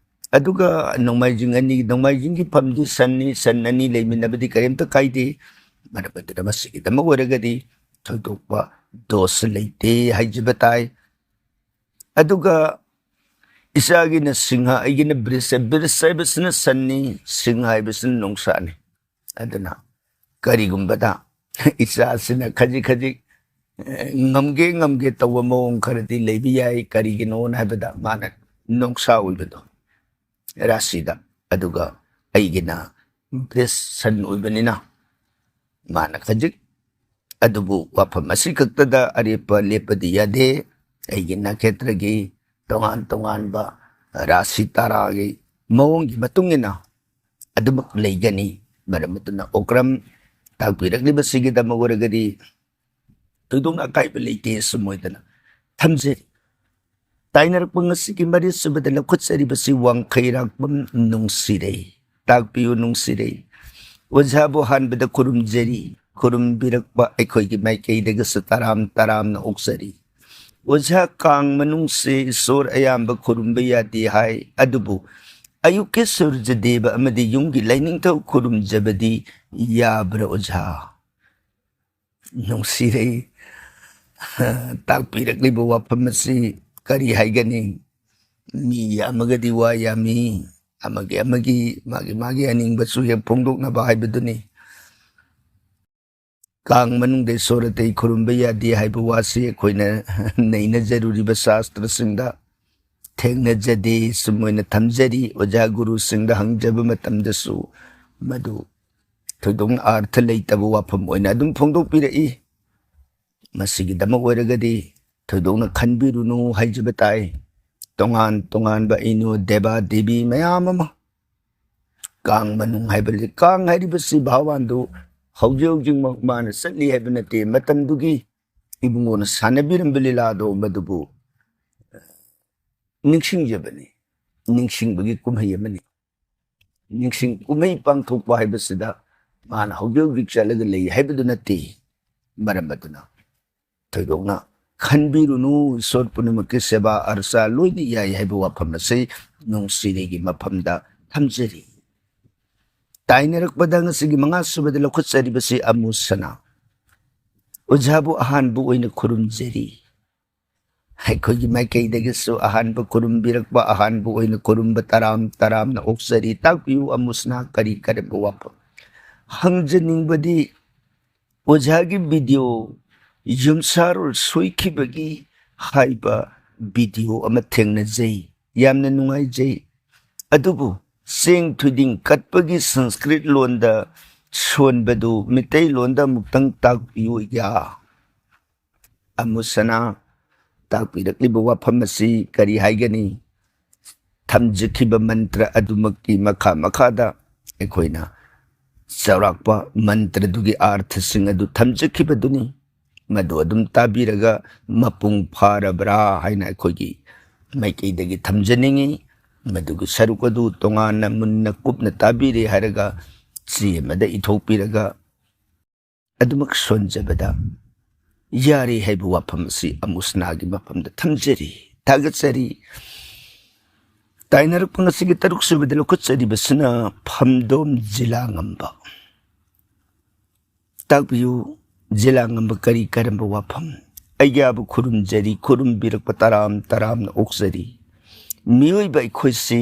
ꯑꯗꯨꯒ ꯅꯣꯡꯃꯥꯏꯖꯤꯡ ꯑꯅꯤ, ꯅꯣꯡꯃꯥꯏꯖꯤꯡꯒꯤ ꯐꯝꯗꯤ ꯁꯟꯅꯤ, ꯁꯟ ꯑꯅꯤ ꯂꯩꯃꯤꯟꯅꯕꯗꯤ ꯀꯔꯤꯝꯇ ꯀꯥꯏꯗꯦ꯫ ꯃꯔꯝ ꯑꯗꯨꯅ ꯃꯁꯤꯒꯤꯗꯃꯛ ꯑꯣꯏꯔꯒꯗꯤ ꯊꯣꯏꯗꯣꯛꯄ ꯗꯣꯁ ꯂꯩꯇꯦ ꯍꯥꯏꯖꯕ ꯇꯥꯏ꯫ ꯑꯗꯨꯒ ꯏꯆꯥꯒꯤꯅ ꯁꯤꯡꯍ, ꯑꯩꯒꯤꯅ ꯕ꯭ꯔꯤꯁ꯫ ꯕ꯭ꯔꯤꯁ ꯍꯥꯏꯕꯁꯤꯅ ꯁꯟꯅꯤ, ꯁꯤꯡꯍ ꯍꯥꯏꯕꯁꯤꯅ ꯅꯣꯡꯁꯥꯅꯤ꯫ ꯑꯗꯨꯅ ꯀꯔꯤꯒꯨꯝꯕꯗ ꯏꯆꯥꯁꯤꯅ ꯈꯖꯤꯛ ꯈꯖꯤꯛ, ꯑꯦ, ꯉꯝꯒꯦ ꯉꯝꯒꯦ ꯇꯧꯕ ꯃꯑꯣꯡ ꯈꯔꯗꯤ ꯂꯩꯕ ꯌꯥꯏ꯫ ꯀꯔꯤꯒꯤꯅꯣ ꯍꯥꯏꯕꯗ ꯃꯥꯅ ꯅꯣꯡꯁꯥ ꯑꯣꯏꯕꯗꯣ ꯔꯥꯁꯤꯗ, ꯑꯗꯨꯒ ꯑꯩꯒꯤꯅ ꯕ꯭ꯔꯤꯁ ꯁꯟ ꯑꯣꯏꯕꯅꯤꯅ ꯃꯥꯅ ꯈꯖꯤꯛ꯫ ꯑꯗꯨꯕꯨ ꯋꯥꯐꯝ ꯑꯁꯤꯈꯛꯇꯗ ꯑꯔꯦꯞꯄ ꯂꯦꯞꯄꯗꯤ ꯌꯥꯗꯦ꯫ ꯑꯩꯒꯤ ꯅꯈꯦꯇ꯭ꯔꯒꯤ ꯇꯣꯉꯥꯟ ꯇꯣꯉꯥꯟꯕ ꯔꯥꯁꯤ ꯇꯥꯔꯥꯒꯤ ꯃꯑꯣꯡꯒꯤ ꯃꯇꯨꯡ ꯏꯟꯅ ꯑꯗꯨꯃꯛ ꯂꯩꯒꯅꯤ꯫ ꯃꯔꯝ ꯑꯗꯨꯅ ꯑꯣꯀ꯭ꯔꯝ ꯇꯥꯛꯄꯤꯔꯛꯂꯤꯕꯁꯤꯒꯤꯗꯃꯛ ꯑꯣꯏꯔꯒꯗꯤ ꯊꯣꯏꯗꯣꯛꯅ ꯑꯀꯥꯏꯕ ꯂꯩꯇꯦ, ꯁꯨꯝ ꯑꯣꯏꯗꯅ ꯊꯝꯖꯔꯤ꯫ ꯇꯥꯏꯅꯔꯛꯄ ꯉꯁꯤꯒꯤ ꯃꯔꯤꯁꯨꯕꯗ ꯂꯧꯈꯠꯆꯔꯤꯕꯁꯤ ꯋꯥꯡꯈꯩꯔꯥꯛꯄꯝ ꯅꯨꯡꯁꯤꯔꯩ꯫ ꯇꯥꯛꯄꯤꯌꯨ ꯅꯨꯡꯁꯤꯔꯩ꯫ ꯑꯣꯖꯥꯕꯨ ꯑꯍꯥꯟꯕꯗ ꯈꯨꯔꯨꯝꯖꯔꯤ꯫ ꯈꯨꯔꯨꯝꯕꯤꯔꯛꯄ ꯑꯩꯈꯣꯏꯒꯤ ꯃꯥꯏꯀꯩꯗꯒꯤꯁꯨ ꯇꯔꯥꯝ ꯇꯔꯥꯝꯅ ꯑꯣꯛꯆꯔꯤ꯫ ꯑꯣꯖꯥ, ꯀꯥꯡ ꯃꯅꯨꯡꯁꯤ ꯏꯁꯣꯔ ꯑꯌꯥꯝꯕ ꯈꯨꯔꯨꯝꯕ ꯌꯥꯗꯦ ꯍꯥꯏ, ꯑꯗꯨꯕꯨ ꯑꯌꯨꯛꯀꯤ ꯁꯨꯔꯖꯗꯦꯕ ꯑꯃꯗꯤ ꯌꯨꯝꯒꯤ ꯂꯥꯏꯅꯤꯡꯊꯧ ꯈꯨꯔꯨꯝꯖꯕꯗꯤ ꯌꯥꯕ꯭ꯔꯥ ꯑꯣꯖꯥ? ꯅꯨꯡꯁꯤꯔꯩ, ꯇꯥꯛꯄꯤꯔꯛꯂꯤꯕ ꯋꯥꯐꯝ ꯑꯁꯤ ꯀꯔꯤ ꯍꯥꯏꯒꯅꯤ? ꯃꯤ ꯌꯥꯝꯃꯒꯗꯤ ꯋꯥ ꯌꯥꯝꯃꯤ, ꯑꯃꯒꯤ ꯑꯃꯒꯤ ꯃꯥꯒꯤ ꯃꯥꯒꯤ ꯑꯅꯤꯡꯕꯁꯨ ꯍꯦꯛ ꯐꯣꯡꯗꯣꯛꯅꯕ ꯍꯥꯏꯕꯗꯨꯅꯤ꯫ ꯀꯥꯡ ꯃꯅꯨꯡꯗ ꯏꯁꯣꯔ ꯑꯇꯩ ꯈꯨꯔꯨꯝꯕ ꯌꯥꯗꯦ ꯍꯥꯏꯕ ꯋꯥꯁꯤ ꯑꯩꯈꯣꯏꯅ ꯅꯩꯅꯖꯔꯨꯔꯤꯕ ꯁꯥꯁꯇ꯭ꯔꯁꯤꯡꯗ ꯊꯦꯡꯅꯖꯗꯦ꯫ ꯁꯨꯝ ꯑꯣꯏꯅ ꯊꯝꯖꯔꯤ꯫ ꯑꯣꯖꯥ ꯒꯨꯔꯨꯁꯤꯡꯗ ꯍꯪꯖꯕ ꯃꯇꯝꯗꯁꯨ ꯃꯗꯨ ꯊꯣꯏꯗꯣꯛꯅ ꯑꯥꯔꯊ ꯂꯩꯇꯕ ꯋꯥꯐꯝ ꯑꯣꯏꯅ ꯑꯗꯨꯝ ꯐꯣꯡꯗꯣꯛꯄꯤꯔꯛꯏ꯫ ꯃꯁꯤꯒꯤꯗꯃꯛ ꯑꯣꯏꯔꯒꯗꯤ ꯊꯣꯏꯗꯣꯛꯅ ꯈꯟꯕꯤꯔꯨꯅꯨ ꯍꯥꯏꯖꯕ ꯇꯥꯏ꯫ ꯇꯣꯉꯥꯟ ꯇꯣꯉꯥꯟꯕ ꯏꯅꯣ ꯗꯦꯕꯥ ꯗꯦꯕꯤ ꯃꯌꯥꯝ ꯑꯃ ꯀꯥꯡ ꯃꯅꯨꯡ ꯍꯥꯏꯕ ꯂꯩ꯫ ꯀꯥꯡ ꯍꯥꯏꯔꯤꯕꯁꯤ ꯚꯥꯋꯥꯟꯗꯨ ꯍꯧꯖꯤꯛ ꯍꯧꯖꯤꯛꯃꯛ ꯃꯥꯅ ꯆꯠꯂꯤ ꯍꯥꯏꯕ ꯅꯠꯇꯦ꯫ ꯃꯇꯝꯗꯨꯒꯤ ꯏꯕꯨꯡꯉꯣꯅ ꯁꯥꯟꯅꯕꯤꯔꯝꯕ ꯂꯤꯂꯥꯗꯣ ꯃꯗꯨꯕꯨ ꯅꯤꯡꯁꯤꯡꯖꯕꯅꯤ꯫ ꯅꯤꯡꯁꯤꯡꯕꯒꯤ ꯀꯨꯝꯍꯩ ꯑꯃꯅꯤ꯫ ꯅꯤꯡꯁꯤꯡ ꯀꯨꯝꯍꯩ ꯄꯥꯡꯊꯣꯛꯄ ꯍꯥꯏꯕꯁꯤꯗ ꯃꯥꯅ ꯍꯧꯖꯤꯛ ꯍꯧꯖꯤꯛ ꯆꯠꯂꯒ ꯂꯩ ꯍꯥꯏꯕꯗꯨ ꯅꯠꯇꯦ꯫ ꯃꯔꯝ ꯑꯗꯨꯅ ꯊꯣꯏꯗꯣꯛꯅ ꯈꯟꯕꯤꯔꯨꯅꯨ꯫ ꯏꯁꯣꯔ ꯄꯨꯝꯅꯃꯛꯀꯤ ꯁꯦꯕꯥ ꯑꯔꯆꯥ ꯂꯣꯏꯅ ꯌꯥꯏ ꯍꯥꯏꯕ ꯋꯥꯐꯝ ꯑꯁꯤ ꯅꯨꯡꯁꯤꯔꯩꯒꯤ ꯃꯐꯝꯗ ꯊꯝꯖꯔꯤ꯫ ꯇꯥꯏꯅꯔꯛꯄꯗ ꯉꯁꯤꯒꯤ ꯃꯉꯥ ꯁꯨꯕꯗ ꯂꯧꯈꯠꯆꯔꯤꯕꯁꯤ ꯑꯃꯨ ꯁꯅꯥ꯫ ꯑꯣꯖꯥꯕꯨ ꯑꯍꯥꯟꯕ ꯑꯣꯏꯅ ꯈꯨꯔꯨꯝꯖꯔꯤ꯫ ꯑꯩꯈꯣꯏꯒꯤ ꯃꯥꯏꯀꯩꯗꯒꯤꯁꯨ ꯑꯍꯥꯟꯕ ꯈꯨꯔꯨꯝꯕꯤꯔꯛꯄ, ꯑꯍꯥꯟꯕ ꯑꯣꯏꯅ ꯈꯨꯔꯨꯝꯕ ꯇꯔꯥꯝ ꯇꯔꯥꯝꯅ ꯑꯣꯛꯆꯔꯤ꯫ ꯇꯥꯛꯄꯤꯌꯨ, ꯑꯃꯨꯁꯅꯥ ꯀꯔꯤ ꯀꯔꯝꯕ ꯋꯥꯐꯝ? ꯍꯪꯖꯅꯤꯡꯕꯗꯤ, ꯑꯣꯖꯥꯒꯤ ꯚꯤꯗꯤꯑꯣ ꯌꯨꯝꯁꯥꯔꯣꯜ ꯁꯣꯏꯈꯤꯕꯒꯤ ꯍꯥꯏꯕ ꯚꯤꯗꯤꯑꯣ ꯑꯃ ꯊꯦꯡꯅꯖꯩ, ꯌꯥꯝꯅ ꯅꯨꯡꯉꯥꯏꯖꯩ꯫ ꯑꯗꯨꯕꯨ ꯆꯦꯡ ꯊꯣꯏꯗꯤꯡ ꯀꯠꯄꯒꯤ ꯁꯪꯁꯀ꯭ꯔꯤꯠ ꯂꯣꯟꯗ ꯁꯣꯟꯕꯗꯨ ꯃꯤꯇꯩꯂꯣꯟꯗ ꯑꯃꯨꯛꯇꯪ ꯇꯥꯛꯄꯤꯌꯨ ꯑꯣꯖꯥ꯫ ꯑꯃꯨꯁꯅꯥ ꯇꯥꯛꯄꯤꯔꯛꯂꯤꯕ ꯋꯥꯐꯝ ꯑꯁꯤ ꯀꯔꯤ ꯍꯥꯏꯒꯅꯤ? ꯊꯝꯖꯈꯤꯕ ꯃꯟꯇ꯭ꯔ ꯑꯗꯨꯃꯛꯀꯤ ꯃꯈꯥ ꯃꯈꯥꯗ ꯑꯩꯈꯣꯏꯅ ꯆꯥꯎꯔꯥꯛꯄ ꯃꯟꯇ꯭ꯔꯗꯨꯒꯤ ꯑꯥꯔꯊꯁꯤꯡ ꯑꯗꯨ ꯊꯝꯖꯈꯤꯕꯗꯨꯅꯤ꯫ ꯃꯗꯨ ꯑꯗꯨꯝ ꯇꯥꯕꯤꯔꯒ ꯃꯄꯨꯡ ꯐꯥꯔꯕ꯭ꯔꯥ ꯍꯥꯏꯅ ꯑꯩꯈꯣꯏꯒꯤ ꯃꯥꯏꯀꯩꯗꯒꯤ ꯊꯝꯖꯅꯤꯡꯏ꯫ ꯃꯗꯨꯒꯤ ꯁꯔꯨꯛ ꯑꯗꯨ ꯇꯣꯉꯥꯟꯅ ꯃꯨꯟꯅ ꯀꯨꯞꯅ ꯇꯥꯕꯤꯔꯦ ꯍꯥꯏꯔꯒ ꯆꯦ ꯑꯃꯗ ꯏꯊꯣꯛꯄꯤꯔꯒ ꯑꯗꯨꯃꯛ ꯁꯣꯟꯖꯕꯗ ꯌꯥꯔꯦ ꯍꯥꯏꯕ ꯋꯥꯐꯝ ꯑꯁꯤ ꯑꯃꯨꯁꯅꯥꯒꯤ ꯃꯐꯝꯗ ꯊꯝꯖꯔꯤ꯫ ꯊꯥꯒꯠꯆꯔꯤ꯫ ꯇꯥꯏꯅꯔꯛꯄ ꯉꯁꯤꯒꯤ ꯇꯔꯨꯛ ꯁꯨꯕꯗ ꯂꯧꯈꯠꯆꯔꯤꯕꯁꯤꯅ ꯐꯝꯗꯣꯝ ꯖꯤꯂꯥ ꯉꯝꯕ꯫ ꯇꯥꯛꯄꯤꯌꯨ, ꯖꯤꯂꯥ ꯉꯝꯕ ꯀꯔꯤ ꯀꯔꯝꯕ ꯋꯥꯐꯝ? ꯑꯩꯒꯤ ꯑꯥꯕ ꯈꯨꯔꯨꯝꯖꯔꯤ, ꯈꯨꯔꯨꯝꯕꯤꯔꯛꯄ ꯇꯔꯥꯝ ꯇꯔꯥꯝꯅ ꯑꯣꯛꯆꯔꯤ꯫ ꯃꯤꯑꯣꯏꯕ ꯑꯩꯈꯣꯏꯁꯤ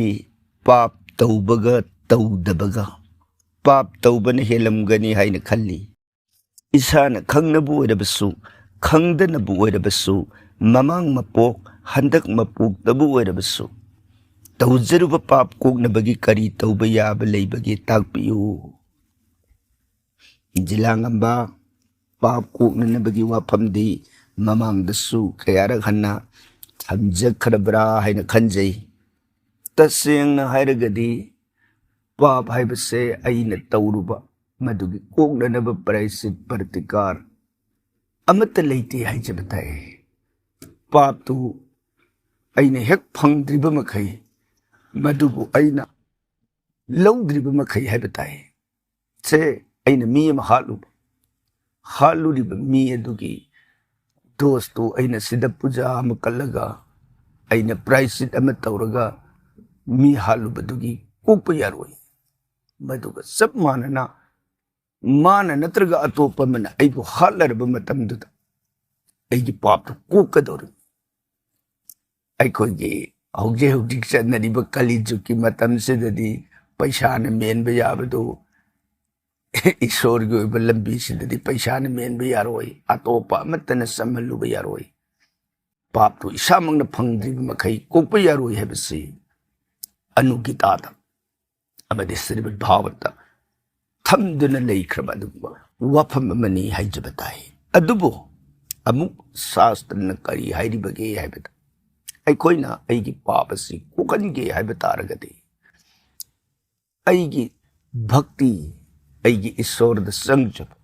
ꯄꯥꯞ ꯇꯧꯕꯒ ꯇꯧꯗꯕꯒ, ꯄꯥꯞ ꯇꯧꯕꯅ ꯍꯦꯜꯂꯝꯒꯅꯤ ꯍꯥꯏꯅ ꯈꯜꯂꯤ꯫ ꯏꯁꯥꯅ ꯈꯪꯅꯕꯨ ꯑꯣꯏꯔꯕꯁꯨ, ꯈꯪꯗꯅꯕꯨ ꯑꯣꯏꯔꯕꯁꯨ, ꯃꯃꯥꯡ ꯃꯄꯣꯛ, ꯍꯟꯗꯛ ꯃꯄꯣꯛꯇꯕꯨ ꯑꯣꯏꯔꯕꯁꯨ, ꯇꯧꯖꯔꯨꯕ ꯄꯥꯞ ꯀꯣꯛꯅꯕꯒꯤ ꯀꯔꯤ ꯇꯧꯕ ꯌꯥꯕ ꯂꯩꯕꯒꯦ ꯇꯥꯛꯄꯤꯌꯨ꯫ ꯖꯤꯂꯥ ꯉꯝꯕ, ꯄꯥꯞ ꯀꯣꯛꯅꯅꯕꯒꯤ ꯋꯥꯐꯝꯗꯤ ꯃꯃꯥꯡꯗꯁꯨ ꯀꯌꯥꯔꯛ ꯍꯟꯅ ꯊꯝꯖꯈ꯭ꯔꯕ꯭ꯔꯥ ꯍꯥꯏꯅ ꯈꯟꯖꯩ꯫ ꯇꯁꯦꯡꯅ ꯍꯥꯏꯔꯒꯗꯤ ꯄꯥꯞ ꯍꯥꯏꯕꯁꯦ ꯑꯩꯅ ꯇꯧꯔꯨꯕ ꯃꯗꯨꯒꯤ ꯀꯣꯛꯅꯅꯕ ꯄ꯭ꯔꯥꯏꯁꯤꯠ ꯄ꯭ꯔꯇꯤꯀꯥꯔ ꯑꯃꯠꯇ ꯂꯩꯇꯦ ꯍꯥꯏꯖꯕ ꯇꯥꯏ꯫ ꯄꯥꯞꯇꯨ ꯑꯩꯅ ꯍꯦꯛ ꯐꯪꯗ꯭ꯔꯤꯕ ꯃꯈꯩ, ꯃꯗꯨꯕꯨ ꯑꯩꯅ ꯂꯧꯗ꯭ꯔꯤꯕ ꯃꯈꯩ ꯍꯥꯏꯕ ꯇꯥꯏ꯫ ꯁꯦ, ꯑꯩꯅ ꯃꯤ ꯑꯃ ꯍꯥꯠꯂꯨꯕ, ꯍꯥꯠꯂꯨꯔꯤꯕ ꯃꯤ ꯑꯗꯨꯒꯤ ꯗꯣꯁꯇꯨ ꯑꯩꯅ ꯁꯤꯗ ꯄꯨꯖꯥ ꯑꯃ ꯀꯠꯂꯒ, ꯑꯩꯅ ꯄ꯭ꯔꯥꯏꯁꯤꯠ ꯑꯃ ꯇꯧꯔꯒ ꯃꯤ ꯍꯥꯠꯂꯨꯕꯗꯨꯒꯤ ꯀꯣꯛꯄ ꯌꯥꯔꯣꯏ꯫ ꯃꯗꯨꯒ ꯆꯞ ꯃꯥꯟꯅꯅ, ꯃꯥꯅ ꯅꯠꯇ꯭ꯔꯒ ꯑꯇꯣꯞꯄ ꯑꯃꯅ ꯑꯩꯕꯨ ꯍꯥꯠꯂꯔꯕ ꯃꯇꯝꯗꯨꯗ ꯑꯩꯒꯤ ꯄꯥꯞꯇꯨ ꯀꯣꯛꯀꯗꯧꯔꯤꯕꯅꯤ꯫ ꯑꯩꯈꯣꯏꯒꯤ ꯍꯧꯖꯤꯛ ꯍꯧꯖꯤꯛ ꯆꯠꯅꯔꯤꯕ ꯀꯂꯤꯖꯨꯒꯀꯤ ꯃꯇꯝꯁꯤꯗꯗꯤ ꯄꯩꯁꯥꯅ ꯃꯦꯟꯕ ꯌꯥꯕꯗꯨ, ꯏꯁꯣꯔꯒꯤ ꯑꯣꯏꯕ ꯂꯝꯕꯤꯁꯤꯗꯗꯤ ꯄꯩꯁꯥꯅ ꯃꯦꯟꯕ ꯌꯥꯔꯣꯏ, ꯑꯇꯣꯞꯄ ꯑꯃꯠꯇꯅ ꯆꯝꯍꯜꯂꯨꯕ ꯌꯥꯔꯣꯏ꯫ ꯄꯥꯞꯇꯨ ꯏꯁꯥꯃꯛꯅ ꯐꯪꯗ꯭ꯔꯤꯕ ꯃꯈꯩ ꯀꯣꯛꯄ ꯌꯥꯔꯣꯏ ꯍꯥꯏꯕꯁꯤ ꯑꯅꯨꯒꯤꯇꯥꯗ ꯑꯃꯗꯤ ꯁ꯭ꯔꯤꯃꯗ ꯚꯥꯒꯕꯇ ꯊꯝꯗꯨꯅ ꯂꯩꯈ꯭ꯔꯕ ꯑꯗꯨꯒꯨꯝꯕ ꯋꯥꯐꯝ ꯑꯃꯅꯤ ꯍꯥꯏꯖꯕ ꯇꯥꯏ꯫ ꯑꯗꯨꯕꯨ ꯑꯃꯨꯛ ꯁꯥꯁꯇ꯭ꯔꯅ ꯀꯔꯤ ꯍꯥꯏꯔꯤꯕꯒꯦ ꯍꯥꯏꯕꯗ, ꯑꯩꯈꯣꯏꯅ ꯑꯩꯒꯤ ꯄꯥꯞ ꯑꯁꯤ ꯀꯣꯛꯍꯟꯒꯦ ꯍꯥꯏꯕ ꯇꯥꯔꯒꯗꯤ, ꯑꯩꯒꯤ ꯚꯛꯇꯤ, ꯑꯩꯒꯤ ꯏꯁꯣꯔꯗ ꯆꯪꯖꯕ,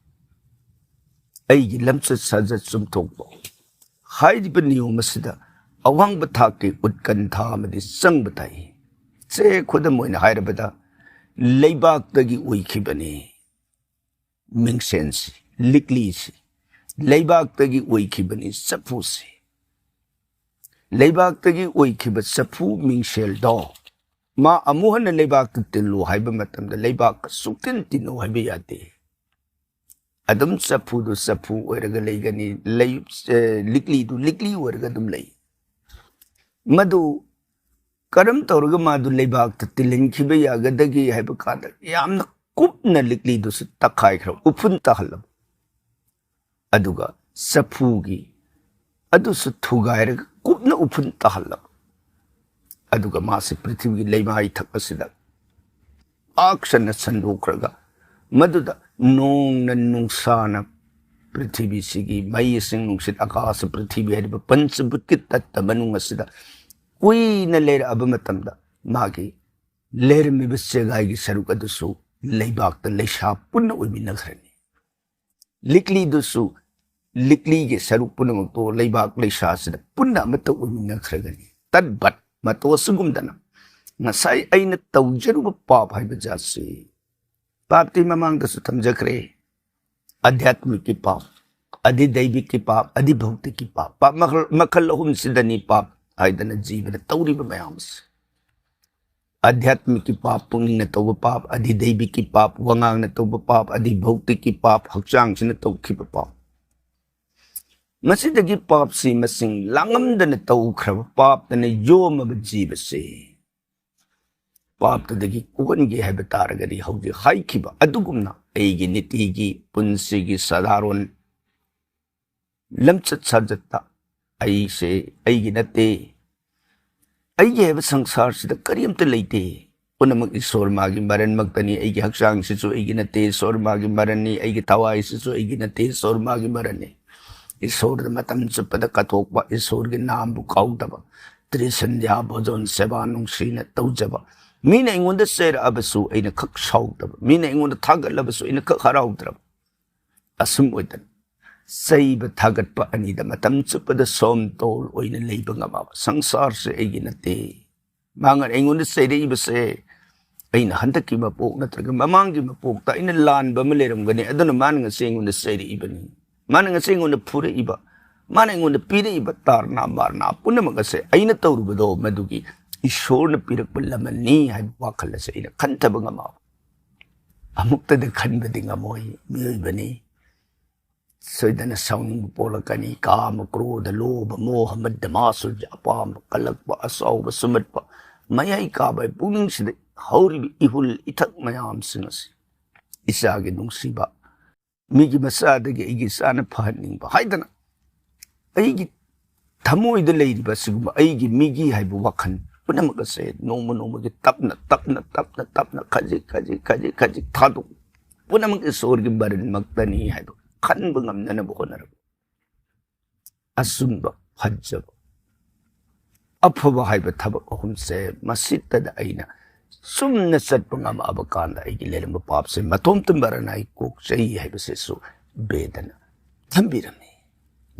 ꯑꯩꯒꯤ ꯂꯝꯆꯠ ꯁꯥꯖꯠ ꯆꯨꯝꯊꯣꯛꯄ ꯍꯥꯏꯔꯤꯕ ꯅꯤꯌꯣꯝ ꯑꯁꯤꯗ ꯑꯋꯥꯡꯕ ꯊꯥꯛꯀꯤ ꯎꯠꯀꯟꯊꯥ ꯑꯃꯗꯤ ꯆꯪꯕ ꯇꯥꯏ꯫ ꯁꯦ, ꯈꯨꯗꯝ ꯑꯣꯏꯅ ꯍꯥꯏꯔꯕꯗ, ꯂꯩꯕꯥꯛꯇꯒꯤ ꯑꯣꯏꯈꯤꯕꯅꯤ ꯃꯤꯡꯁꯦꯟꯁꯤ, ꯂꯤꯛꯂꯤꯁꯤ, ꯂꯩꯕꯥꯛꯇꯒꯤ ꯑꯣꯏꯈꯤꯕꯅꯤ ꯆꯐꯨꯁꯤ꯫ ꯂꯩꯕꯥꯛꯇꯒꯤ ꯑꯣꯏꯈꯤꯕ ꯆꯐꯨ ꯃꯤꯡꯁꯦꯜꯗꯣ ꯃꯥ ꯑꯃꯨꯛ ꯍꯟꯅ ꯂꯩꯕꯥꯛꯇ ꯇꯤꯜꯂꯨ ꯍꯥꯏꯕ ꯃꯇꯝꯗ ꯂꯩꯕꯥꯛꯀ ꯁꯨꯛꯇꯤꯟ ꯇꯤꯟꯅꯧ ꯍꯥꯏꯕ ꯌꯥꯗꯦ꯫ ꯑꯗꯨꯝ ꯆꯐꯨꯗꯨ ꯆꯐꯨ ꯑꯣꯏꯔꯒ ꯂꯩꯒꯅꯤ, ꯂꯩ-, ꯑꯦ, ꯂꯤꯛꯂꯤꯗꯨ ꯂꯤꯛꯂꯤ ꯑꯣꯏꯔꯒ ꯑꯗꯨꯝ ꯂꯩ꯫ ꯃꯗꯨ ꯀꯔꯝ ꯇꯧꯔꯒ ꯃꯥꯗꯨ ꯂꯩꯕꯥꯛꯇ ꯇꯤꯜꯍꯟꯈꯤꯕ ꯌꯥꯒꯗꯒꯦ ꯍꯥꯏꯕ ꯀꯥꯟꯗ ꯌꯥꯝꯅ ꯀꯨꯞꯅ ꯂꯤꯛꯂꯤꯗꯨꯁꯨ ꯇꯛꯈꯥꯏꯈ꯭ꯔꯕ, ꯎꯐꯨꯟ ꯇꯥꯍꯜꯂꯕ꯫ ꯑꯗꯨꯒ ꯆꯐꯨꯒꯤ ꯑꯗꯨꯁꯨ ꯊꯨꯒꯥꯏꯔꯒ ꯀꯨꯞꯅ ꯎꯐꯨꯟ ꯇꯥꯍꯜꯂꯕ꯫ ꯑꯗꯨꯒ ꯃꯥꯁꯤ ꯄ꯭ꯔꯤꯊꯤꯕꯤꯒꯤ ꯂꯩꯃꯥꯏ ꯊꯛ ꯑꯁꯤꯗ ꯄꯥꯛ ꯁꯟꯅ ꯁꯟꯗꯣꯛꯈ꯭ꯔꯒ ꯃꯗꯨꯗ ꯅꯣꯡꯅ ꯅꯨꯡꯁꯥꯅ ꯄ꯭ꯔꯤꯊꯤꯕꯤꯁꯤꯒꯤ ꯃꯩ, ꯏꯁꯤꯡ, ꯅꯨꯡꯁꯤꯠ, ꯑꯀꯥꯁ, ꯄ꯭ꯔꯤꯊꯤꯕꯤ ꯍꯥꯏꯔꯤꯕ ꯄꯟꯆꯚꯨꯠꯀꯤ ꯇꯠꯇ ꯃꯅꯨꯡ ꯑꯁꯤꯗ ꯀꯨꯏꯅ ꯂꯩꯔꯛꯑꯕ ꯃꯇꯝꯗ ꯃꯥꯒꯤ ꯂꯩꯔꯝꯃꯤꯕ ꯆꯦꯒꯥꯏꯒꯤ ꯁꯔꯨꯛ ꯑꯗꯨꯁꯨ ꯂꯩꯕꯥꯛꯇ ꯂꯩꯁꯥ ꯄꯨꯟꯅ ꯑꯣꯏꯃꯤꯟꯅꯈ꯭ꯔꯅꯤ꯫ ꯂꯤꯛꯂꯤꯗꯨꯁꯨ, ꯂꯤꯛꯂꯤꯒꯤ ꯁꯔꯨꯛ ꯄꯨꯝꯅꯃꯛꯇꯣ ꯂꯩꯕꯥꯛ ꯂꯩꯁꯥꯁꯤꯗ ꯄꯨꯟꯅ ꯑꯃꯠꯇ ꯑꯣꯏꯃꯤꯟꯅꯈ꯭ꯔꯒꯅꯤ꯫ ꯇꯠꯕꯠ ꯃꯇꯣ ꯑꯁꯤꯒꯨꯝꯗꯅ ꯉꯁꯥꯏ ꯑꯩꯅ ꯇꯧꯖꯔꯨꯕ ꯄꯥꯞ ꯍꯥꯏꯕ ꯖꯥꯠꯁꯤ, ꯄꯥꯞꯇꯤ ꯃꯃꯥꯡꯗꯁꯨ ꯊꯝꯖꯈ꯭ꯔꯦ, ꯑꯙ꯭ꯌꯥꯠꯃꯤꯛꯀꯤ ꯄꯥꯞ, ꯑꯙꯤꯗꯩꯕꯤꯛꯀꯤ ꯄꯥꯞ, ꯑꯙꯤꯚꯧꯇꯤꯛꯀꯤ ꯄꯥꯞ, ꯄꯥꯞ ꯃꯈꯜ, ꯃꯈꯜ ꯑꯍꯨꯝꯁꯤꯗꯅꯤ ꯄꯥꯞ ꯍꯥꯏꯗꯅ ꯖꯤꯕꯅ ꯇꯧꯔꯤꯕ ꯃꯌꯥꯝꯁꯦ꯫ ꯑꯙ꯭ꯌꯥꯠꯃꯤꯛꯀꯤ ꯄꯥꯞ, ꯄꯨꯛꯅꯤꯡꯅ ꯇꯧꯕ ꯄꯥꯞ, ꯑꯙꯤꯗꯩꯕꯤꯛꯀꯤ ꯄꯥꯞ, ꯋꯥꯉꯥꯡꯅ ꯇꯧꯕ ꯄꯥꯞ, ꯑꯙꯤꯚꯧꯇꯤꯛꯀꯤ ꯄꯥꯞ, ꯍꯛꯆꯥꯡꯁꯤꯅ ꯇꯧꯈꯤꯕ ꯄꯥꯞ꯫ ꯃꯁꯤꯗꯒꯤ ꯄꯥꯞꯁꯤ ꯃꯁꯤꯡ ꯂꯥꯡꯉꯝꯗꯅ ꯇꯧꯈ꯭ꯔꯕ ꯄꯥꯞꯇꯅ ꯌꯣꯝꯃꯕ ꯖꯤꯕꯁꯤ ꯄꯥꯞꯇꯨꯗꯒꯤ ꯀꯣꯛꯍꯟꯒꯦ ꯍꯥꯏꯕ ꯇꯥꯔꯒꯗꯤ ꯍꯧꯖꯤꯛ ꯍꯥꯏꯈꯤꯕ ꯑꯗꯨꯒꯨꯝꯅ ꯑꯩꯒꯤ ꯅꯤꯇꯤꯒꯤ ꯄꯨꯟꯁꯤꯒꯤ ꯁꯥꯗꯥꯔꯣꯟ ꯂꯝꯆꯠ ꯁꯥꯖꯠꯇ ꯑꯩꯁꯦ ꯑꯩꯒꯤ ꯅꯠꯇꯦ, ꯑꯩꯒꯤ ꯍꯥꯏꯕ ꯁꯪꯁꯥꯔꯁꯤꯗ ꯀꯔꯤꯝꯇ ꯂꯩꯇꯦ, ꯄꯨꯝꯅꯃꯛ ꯏꯁꯣꯔ ꯃꯥꯒꯤ ꯃꯔꯟꯃꯛꯇꯅꯤ, ꯑꯩꯒꯤ ꯍꯛꯆꯥꯡꯁꯤꯁꯨ ꯑꯩꯒꯤ ꯅꯠꯇꯦ, ꯏꯁꯣꯔ ꯃꯥꯒꯤ ꯃꯔꯟꯅꯤ, ꯑꯩꯒꯤ ꯊꯋꯥꯏꯁꯤꯁꯨ ꯑꯩꯒꯤ ꯅꯠꯇꯦ, ꯏꯁꯣꯔ ꯃꯥꯒꯤ ꯃꯔꯟꯅꯤ꯫ ꯏꯁꯣꯔꯗ ꯃꯇꯝ ꯆꯨꯞꯄꯗ ꯀꯠꯊꯣꯛꯄ, ꯏꯁꯣꯔꯒꯤ ꯅꯥꯝꯕꯨ ꯀꯥꯎꯗꯕ, ꯇ꯭ꯔꯤꯁꯟꯙ꯭ꯌꯥ ꯚꯣꯖꯣꯟ ꯁꯦꯕꯥ ꯅꯨꯡꯁꯤꯅ ꯇꯧꯖꯕ, ꯃꯤꯅ ꯑꯩꯉꯣꯟꯗ ꯆꯩꯔꯛꯑꯕꯁꯨ ꯑꯩꯅ ꯈꯛ ꯁꯥꯎꯗꯕ, ꯃꯤꯅ ꯑꯩꯉꯣꯟꯗ ꯊꯥꯒꯠꯂꯕꯁꯨ ꯑꯩꯅ ꯈꯛ ꯍꯔꯥꯎꯗ꯭ꯔꯕ, ꯑꯁꯨꯝ ꯑꯣꯏꯗꯅ ꯆꯩꯕ ꯊꯥꯒꯠꯄ ꯑꯅꯤꯗ ꯃꯇꯝ ꯆꯨꯞꯄꯗ ꯁꯣꯝꯇꯣꯜ ꯑꯣꯏꯅ ꯂꯩꯕ ꯉꯝꯃꯕ, ꯁꯪꯁꯥꯔꯁꯦ ꯑꯩꯒꯤ ꯅꯠꯇꯦ, ꯃꯥꯅ ꯑꯩꯉꯣꯟꯗ ꯆꯩꯔꯛꯏꯕꯁꯦ ꯑꯩꯅ ꯍꯟꯗꯛꯀꯤ ꯃꯄꯣꯛ ꯅꯠꯇ꯭ꯔꯒ ꯃꯃꯥꯡꯒꯤ ꯃꯄꯣꯛꯇ ꯑꯩꯅ ꯂꯥꯟꯕ ꯑꯃ ꯂꯩꯔꯝꯒꯅꯤ, ꯑꯗꯨꯅ ꯃꯥꯅ ꯉꯁꯤ ꯑꯩꯉꯣꯟꯗ ꯆꯩꯔꯛꯏꯕꯅꯤ, ꯃꯥꯅ ꯉꯁꯤ ꯑꯩꯉꯣꯟꯗ ꯐꯨꯔꯛꯏꯕ, ꯃꯥꯅ ꯑꯩꯉꯣꯟꯗ ꯄꯤꯔꯛꯏꯕ ꯇꯥꯔꯅꯥ ꯕꯥꯔꯅꯥ ꯄꯨꯝꯅꯃꯛ ꯑꯁꯦ ꯑꯩꯅ ꯇꯧꯔꯨꯕꯗꯣ ꯃꯗꯨꯒꯤ ꯏꯁꯣꯔꯅ ꯄꯤꯔꯛꯄ ꯂꯃꯟꯅꯤ ꯍꯥꯏꯕ ꯋꯥꯈꯜ ꯑꯁꯦ ꯑꯩꯅ ꯈꯟꯊꯕ ꯉꯝꯃꯛꯑꯕ꯫ ꯑꯃꯨꯛꯇꯗ ꯈꯟꯕꯗꯤ ꯉꯝꯃꯣꯏ, ꯃꯤꯑꯣꯏꯕꯅꯤ꯫ ꯁꯣꯏꯗꯅ ꯁꯥꯎꯅꯤꯡꯕ ꯄꯣꯛꯂꯛꯀꯅꯤ꯫ ꯀꯥꯃ, ꯀ꯭ꯔꯣꯙ, ꯂꯣꯚ, ꯃꯣꯍ, ꯃꯗ, ꯃꯥꯁꯨ ꯑꯄꯥꯝꯕ ꯀꯜꯂꯛꯄ, ꯑꯁꯥꯎꯕ ꯁꯨꯝꯍꯠꯄ, ꯃꯌꯥꯏ ꯀꯥꯕ ꯄꯨꯛꯅꯤꯡꯁꯤꯗ ꯍꯧꯔꯤꯕ ꯏꯍꯨꯜ ꯏꯊꯛ ꯃꯌꯥꯝꯁꯤꯡ ꯑꯁꯤ ꯏꯆꯥꯒꯤ ꯅꯨꯡꯁꯤꯕ, ꯃꯤꯒꯤ ꯃꯆꯥꯗꯒꯤ ꯑꯩꯒꯤ ꯏꯆꯥꯅ ꯐꯍꯟꯅꯤꯡꯕ ꯍꯥꯏꯗꯅ ꯑꯩꯒꯤ ꯊꯃꯣꯏꯗ ꯂꯩꯔꯤꯕ ꯑꯁꯤꯒꯨꯝꯕ ꯑꯩꯒꯤ ꯃꯤꯒꯤ ꯍꯥꯏꯕ ꯋꯥꯈꯜ ꯄꯨꯝꯅꯃꯛ ꯑꯁꯦ ꯅꯣꯡꯃ ꯅꯣꯡꯃꯒꯤ ꯇꯞꯅ, ꯇꯞꯅ, ꯇꯞꯅ, ꯇꯞꯅ, ꯈꯖꯤꯛ, ꯈꯖꯤꯛ, ꯈꯖꯤꯛ, ꯈꯖꯤꯛ ꯊꯥꯗꯣꯛ, ꯄꯨꯝꯅꯃꯛ ꯏꯁꯣꯔꯒꯤ ꯃꯔꯟꯃꯛꯇꯅꯤ ꯍꯥꯏꯕ ꯈꯟꯕ ꯉꯝꯅꯅꯕ ꯍꯣꯠꯅꯔꯛꯄ꯫ ꯑꯆꯨꯝꯕ, ꯐꯖꯕ, ꯑꯐꯕ ꯍꯥꯏꯕ ꯊꯕꯛ ꯑꯍꯨꯝꯁꯦ ꯃꯁꯤꯇꯗ ꯑꯩꯅ ꯆꯨꯝꯅ ꯆꯠꯄ ꯉꯝꯃꯛꯑꯕ ꯀꯥꯟꯗ ꯑꯩꯒꯤ ꯂꯩꯔꯝꯕ ꯄꯥꯞꯁꯦ ꯃꯇꯣꯝꯇ ꯃꯔꯅ ꯑꯩ ꯀꯣꯛꯆꯩ ꯍꯥꯏꯕꯁꯤꯁꯨ ꯕꯦꯗꯅ ꯊꯝꯕꯤꯔꯝꯃꯤ꯫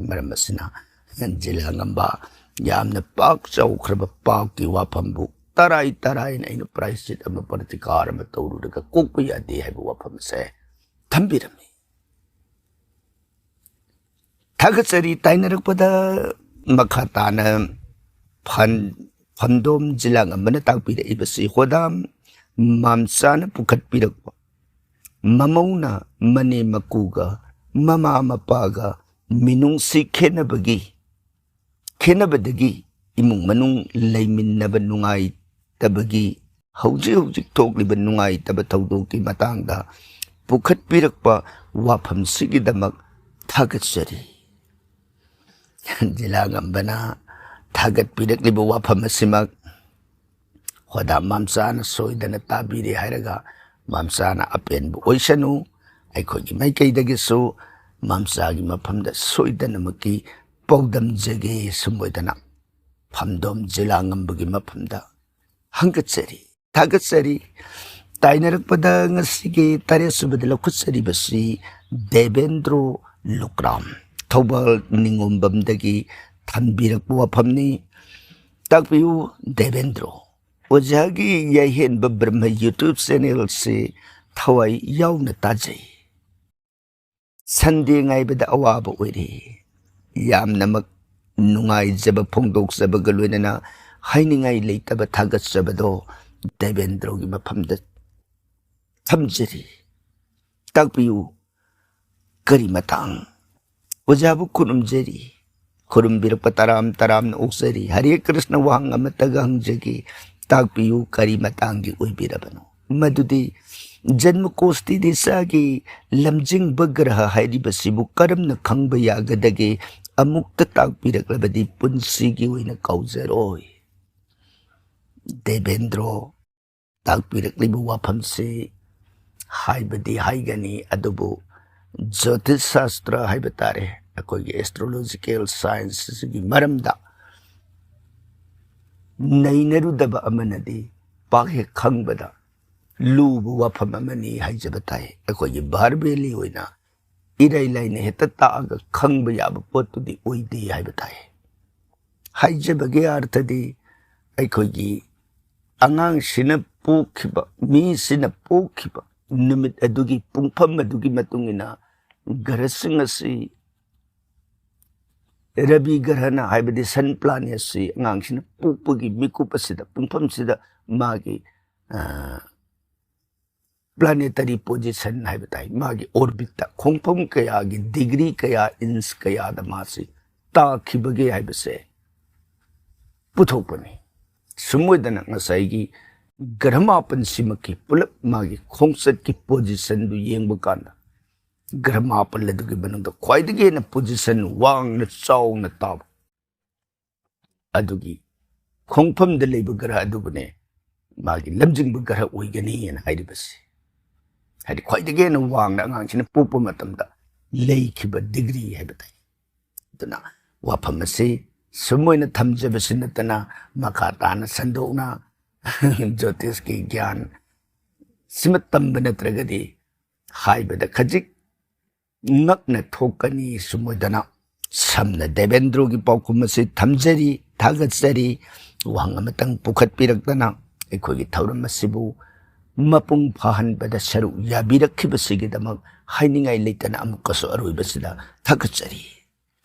ꯃꯔꯝ ꯑꯁꯤꯅ ꯖꯤꯂꯥ ꯉꯝꯕ ꯌꯥꯝꯅ ꯄꯥꯛ ꯆꯥꯎꯈ꯭ꯔꯕ ꯄꯥꯞꯀꯤ ꯋꯥꯐꯝꯕꯨ ꯇꯔꯥꯏ ꯇꯔꯥꯏꯅ ꯑꯩꯅ ꯄ꯭ꯔꯥꯏꯁꯤꯠ ꯑꯃ ꯄ꯭ꯔꯇꯤꯀꯥꯔ ꯑꯃ ꯇꯧꯔꯨꯔꯒ ꯀꯣꯛꯄ ꯌꯥꯗꯦ ꯍꯥꯏꯕ ꯋꯥꯐꯝ ꯑꯁꯦ ꯊꯝꯕꯤꯔꯝꯃꯤ꯫ ꯊꯥꯒꯠꯆꯔꯤ꯫ ꯇꯥꯏꯅꯔꯛꯄꯗ ꯃꯈꯥ ꯇꯥꯅ ꯐꯟ-, ꯐꯝꯗꯣꯝ ꯖꯤꯂꯥ ꯉꯝꯕꯅ ꯇꯥꯛꯄꯤꯔꯛꯏꯕꯁꯤ ꯍꯣꯗꯥꯝ ꯃꯥꯝꯆꯥꯅ ꯄꯨꯈꯠꯄꯤꯔꯛꯄ ꯃꯃꯧꯅ ꯃꯅꯦ ꯃꯀꯨꯒ ꯃꯃꯥ ꯃꯄꯥꯒ ꯃꯤꯅꯨꯡꯁꯤ ꯈꯦꯠꯅꯕꯒꯤ, ꯈꯦꯠꯅꯕꯗꯒꯤ ꯏꯃꯨꯡ ꯃꯅꯨꯡ ꯂꯩꯃꯤꯟꯅꯕ ꯅꯨꯡꯉꯥꯏꯇꯕꯒꯤ ꯍꯧꯖꯤꯛ ꯍꯧꯖꯤꯛ ꯊꯣꯛꯂꯤꯕ ꯅꯨꯡꯉꯥꯏꯇꯕ ꯊꯧꯗꯣꯛꯀꯤ ꯃꯇꯥꯡꯗ ꯄꯨꯈꯠꯄꯤꯔꯛꯄ ꯋꯥꯐꯝꯁꯤꯒꯤꯗꯃꯛ ꯊꯥꯒꯠꯆꯔꯤ꯫ ꯖꯤꯂꯥ ꯉꯝꯕꯅ ꯊꯥꯒꯠꯄꯤꯔꯛꯂꯤꯕ ꯋꯥꯐꯝ ꯑꯁꯤꯃꯛ ꯍꯣꯗꯥ ꯃꯥꯝꯆꯥꯅ ꯁꯣꯏꯗꯅ ꯇꯥꯕꯤꯔꯦ ꯍꯥꯏꯔꯒ ꯃꯥꯝꯆꯥꯅ ꯑꯄꯦꯟꯕ ꯑꯣꯏꯁꯅꯨ꯫ ꯑꯩꯈꯣꯏꯒꯤ ꯃꯥꯏꯀꯩꯗꯒꯤꯁꯨ ꯃꯥꯝꯆꯥꯒꯤ ꯃꯐꯝꯗ ꯁꯣꯏꯗꯅꯃꯛꯀꯤ ꯄꯥꯎꯗꯝꯖꯒꯦ꯫ ꯁꯨꯝ ꯑꯣꯏꯗꯅ ꯐꯝꯗꯣꯝ ꯖꯤꯂꯥ ꯉꯝꯕꯒꯤ ꯃꯐꯝꯗ ꯍꯪꯒꯠꯆꯔꯤ, ꯊꯥꯒꯠꯆꯔꯤ꯫ ꯇꯥꯏꯅꯔꯛꯄꯗ ꯉꯁꯤꯒꯤ ꯇꯔꯦꯠ ꯁꯨꯕꯗ ꯂꯧꯈꯠꯆꯔꯤꯕꯁꯤ ꯗꯦꯕꯦꯟꯗ꯭ꯔꯣ ꯂꯨꯀ꯭ꯔꯥꯝ, ꯊꯧꯕꯥꯜ ꯅꯤꯉꯣꯝꯕꯝꯗꯒꯤ ꯊꯝꯕꯤꯔꯛꯄ ꯋꯥꯐꯝꯅꯤ꯫ ꯇꯥꯛꯄꯤꯌꯨ ꯗꯦꯕꯦꯟꯗ꯭ꯔꯣ꯫ ꯑꯣꯖꯥꯒꯤ ꯌꯥꯏꯍꯦꯟꯕ ꯕ꯭ꯔꯍ꯭ꯃ YouTube channelꯁꯤ ꯊꯋꯥꯏ ꯌꯥꯎꯅ ꯇꯥꯖꯩ꯫ ꯁꯟꯗꯦ ꯉꯥꯏꯕꯗ ꯑꯋꯥꯕ ꯑꯣꯏꯔꯦ꯫ ꯌꯥꯝꯅꯃꯛ ꯅꯨꯡꯉꯥꯏꯖꯕ ꯐꯣꯡꯗꯣꯛꯆꯕꯒ ꯂꯣꯏꯅꯅ ꯍꯥꯏꯅꯤꯡꯉꯥꯏ ꯂꯩꯇꯕ ꯊꯥꯒꯠꯆꯕꯗꯣ ꯗꯦꯕꯦꯟꯗ꯭ꯔꯣꯒꯤ ꯃꯐꯝꯗ ꯊꯝꯖꯔꯤ꯫ ꯇꯥꯛꯄꯤꯌꯨ, ꯀꯔꯤ ꯃꯇꯥꯡ? ꯑꯣꯖꯥꯕꯨ ꯈꯨꯔꯨꯝꯖꯔꯤ꯫ ꯈꯨꯔꯨꯝꯕꯤꯔꯛꯄ ꯇꯔꯥꯝ ꯇꯔꯥꯝꯅ ꯑꯣꯛꯆꯔꯤ꯫ ꯍꯔꯦ ꯀ꯭ꯔꯤꯁꯅ, ꯋꯥꯍꯪ ꯑꯃꯠꯇꯒ ꯍꯪꯖꯒꯦ꯫ ꯇꯥꯛꯄꯤꯌꯨ, ꯀꯔꯤ ꯃꯇꯥꯡꯒꯤ ꯑꯣꯏꯕꯤꯔꯕꯅꯣ? ꯃꯗꯨꯗꯤ ꯖꯟꯃ ꯀꯣꯁꯇꯤꯗꯤꯁꯥꯒꯤ ꯂꯝꯖꯤꯡꯕ ꯒ꯭ꯔꯍ ꯍꯥꯏꯔꯤꯕꯁꯤꯕꯨ ꯀꯔꯝꯅ ꯈꯪꯕ ꯌꯥꯒꯗꯒꯦ? ꯑꯃꯨꯛꯇ ꯇꯥꯛꯄꯤꯔꯛꯂꯕꯗꯤ ꯄꯨꯟꯁꯤꯒꯤ ꯑꯣꯏꯅ ꯀꯥꯎꯖꯔꯣꯏ꯫ ꯗꯦꯕꯦꯟꯗ꯭ꯔꯣ, ꯇꯥꯛꯄꯤꯔꯛꯂꯤꯕ ꯋꯥꯐꯝꯁꯤ ꯍꯥꯏꯕꯗꯤ ꯍꯥꯏꯒꯅꯤ, ꯑꯗꯨꯕꯨ ꯖ꯭ꯌꯣꯇꯤꯁ ꯁꯥꯁꯇ꯭ꯔ ꯍꯥꯏꯕ ꯇꯥꯔꯦ, ꯑꯩꯈꯣꯏꯒꯤ ꯑꯦꯁꯇ꯭ꯔꯣꯂꯣꯖꯤꯀꯦꯜ ꯁꯥꯏꯟꯁ ꯑꯁꯤꯒꯤ ꯃꯔꯝꯗ ꯅꯩꯅꯔꯨꯗꯕ ꯑꯃꯅꯗꯤ ꯄꯥꯛ ꯍꯦꯛ ꯈꯪꯕꯗ ꯂꯨꯕ ꯋꯥꯐꯝ ꯑꯃꯅꯤ ꯍꯥꯏꯖꯕ ꯇꯥꯏ꯫ ꯑꯩꯈꯣꯏꯒꯤ ꯚꯥꯔꯕꯦꯂꯤ ꯑꯣꯏꯅ ꯏꯔꯥꯏ ꯂꯥꯏꯅ ꯍꯦꯛꯇ ꯇꯥꯛꯑꯒ ꯈꯪꯕ ꯌꯥꯕ ꯄꯣꯠꯇꯨꯗꯤ ꯑꯣꯏꯗꯦ ꯍꯥꯏꯕ ꯇꯥꯏ꯫ ꯍꯥꯏꯖꯕꯒꯤ ꯑꯥꯔꯊꯗꯤ, ꯑꯩꯈꯣꯏꯒꯤ ꯑꯉꯥꯡꯁꯤꯅ ꯄꯣꯛꯈꯤꯕ, ꯃꯤꯁꯤꯅ ꯄꯣꯛꯈꯤꯕ ꯅꯨꯃꯤꯠ ꯑꯗꯨꯒꯤ ꯄꯨꯡꯐꯝ ꯑꯗꯨꯒꯤ ꯃꯇꯨꯡ ꯏꯟꯅ ꯒ꯭ꯔꯍꯁꯤꯡ ꯑꯁꯤ, ꯔꯕꯤ ꯒ꯭ꯔꯍꯅ ꯍꯥꯏꯕꯗꯤ ꯁꯟ ꯄ꯭ꯂꯥꯅꯦꯠꯁꯤ ꯑꯉꯥꯡꯁꯤꯅ ꯄꯣꯛꯄꯒꯤ ꯃꯤꯀꯨꯞ ꯑꯁꯤꯗ, ꯄꯨꯡꯐꯝꯁꯤꯗ ꯃꯥꯒꯤ, ꯑ, ꯄ꯭ꯂꯥꯅꯦꯇꯔꯤ ꯄꯣꯖꯤꯁꯟ ꯍꯥꯏꯕ ꯇꯥꯏ, ꯃꯥꯒꯤ ꯑꯣꯔꯕꯤꯠꯇ ꯈꯣꯡꯐꯝ ꯀꯌꯥꯒꯤ ꯗꯤꯒ꯭ꯔꯤ ꯀꯌꯥ, ꯏꯟꯆ ꯀꯌꯥꯗ ꯃꯥꯁꯤ ꯇꯥꯈꯤꯕꯒꯦ ꯍꯥꯏꯕꯁꯦ ꯄꯨꯊꯣꯛꯄꯅꯤ꯫ ꯁꯨꯝ ꯑꯣꯏꯗꯅ ꯉꯁꯥꯏꯒꯤ ꯒ꯭ꯔꯍ ꯃꯥꯄꯟꯁꯤꯃꯛꯀꯤ ꯄꯨꯂꯞ ꯃꯥꯒꯤ ꯈꯣꯡꯆꯠꯀꯤ ꯄꯣꯖꯤꯁꯟꯗꯨ ꯌꯦꯡꯕ ꯀꯥꯟꯗ, ꯒ꯭ꯔꯍ ꯃꯥꯄꯜ ꯑꯗꯨꯒꯤ ꯃꯅꯨꯡꯗ ꯈ꯭ꯋꯥꯏꯗꯒꯤ ꯍꯦꯟꯅ ꯄꯣꯖꯤꯁꯟ ꯋꯥꯡꯅ ꯆꯥꯎꯅ ꯇꯥꯕ ꯑꯗꯨꯒꯤ ꯈꯣꯡꯐꯝꯗ ꯂꯩꯕ ꯒ꯭ꯔꯍ ꯑꯗꯨꯕꯨꯅꯦ ꯃꯥꯒꯤ ꯂꯝꯖꯤꯡꯕ ꯒ꯭ꯔꯍ ꯑꯣꯏꯒꯅꯤ ꯍꯥꯏꯅ ꯍꯥꯏꯔꯤꯕꯁꯤ꯫ ꯍꯥꯏꯗꯤ, ꯈ꯭ꯋꯥꯏꯗꯒꯤ ꯍꯦꯟꯅ ꯋꯥꯡꯅ ꯑꯉꯥꯡꯁꯤꯅ ꯄꯣꯛꯄ ꯃꯇꯝꯗ ꯂꯩꯈꯤꯕ ꯗꯤꯒ꯭ꯔꯤ ꯍꯥꯏꯕ ꯇꯥꯏ꯫ ꯑꯗꯨꯅ ꯋꯥꯐꯝ ꯑꯁꯤ ꯁꯨꯝ ꯑꯣꯏꯅ ꯊꯝꯖꯕꯁꯤ ꯅꯠꯇꯅ, ꯃꯈꯥ ꯇꯥꯅ ꯁꯟꯗꯣꯛꯅ ꯖ꯭ꯌꯣꯇꯤꯁꯀꯤ ꯒ꯭ꯌꯥꯟ ꯁꯤꯃ ꯇꯝꯕ ꯅꯠꯇ꯭ꯔꯒꯗꯤ ꯍꯥꯏꯕꯗ ꯈꯖꯤꯛ ꯉꯛꯅ ꯊꯣꯛꯀꯅꯤ꯫ ꯁꯨꯝ ꯑꯣꯏꯗꯅ ꯁꯝꯅ ꯗꯦꯕꯦꯟꯗ꯭ꯔꯣꯒꯤ ꯄꯥꯎꯈꯨꯝ ꯑꯁꯤ ꯊꯝꯖꯔꯤ, ꯊꯥꯒꯠꯆꯔꯤ꯫ ꯋꯥꯍꯪ ꯑꯃꯇꯪ ꯄꯨꯈꯠꯄꯤꯔꯛꯇꯅ ꯑꯩꯈꯣꯏꯒꯤ ꯊꯧꯔꯝ ꯑꯁꯤꯕꯨ ꯃꯄꯨꯡ ꯐꯥꯍꯟꯕꯗ ꯁꯔꯨꯛ ꯌꯥꯕꯤꯔꯛꯈꯤꯕꯁꯤꯒꯤꯗꯃꯛ ꯍꯥꯏꯅꯤꯡꯉꯥꯏ ꯂꯩꯇꯅ ꯑꯃꯨꯛꯀꯁꯨ ꯑꯔꯣꯏꯕꯁꯤꯗ ꯊꯥꯒꯠꯆꯔꯤ꯫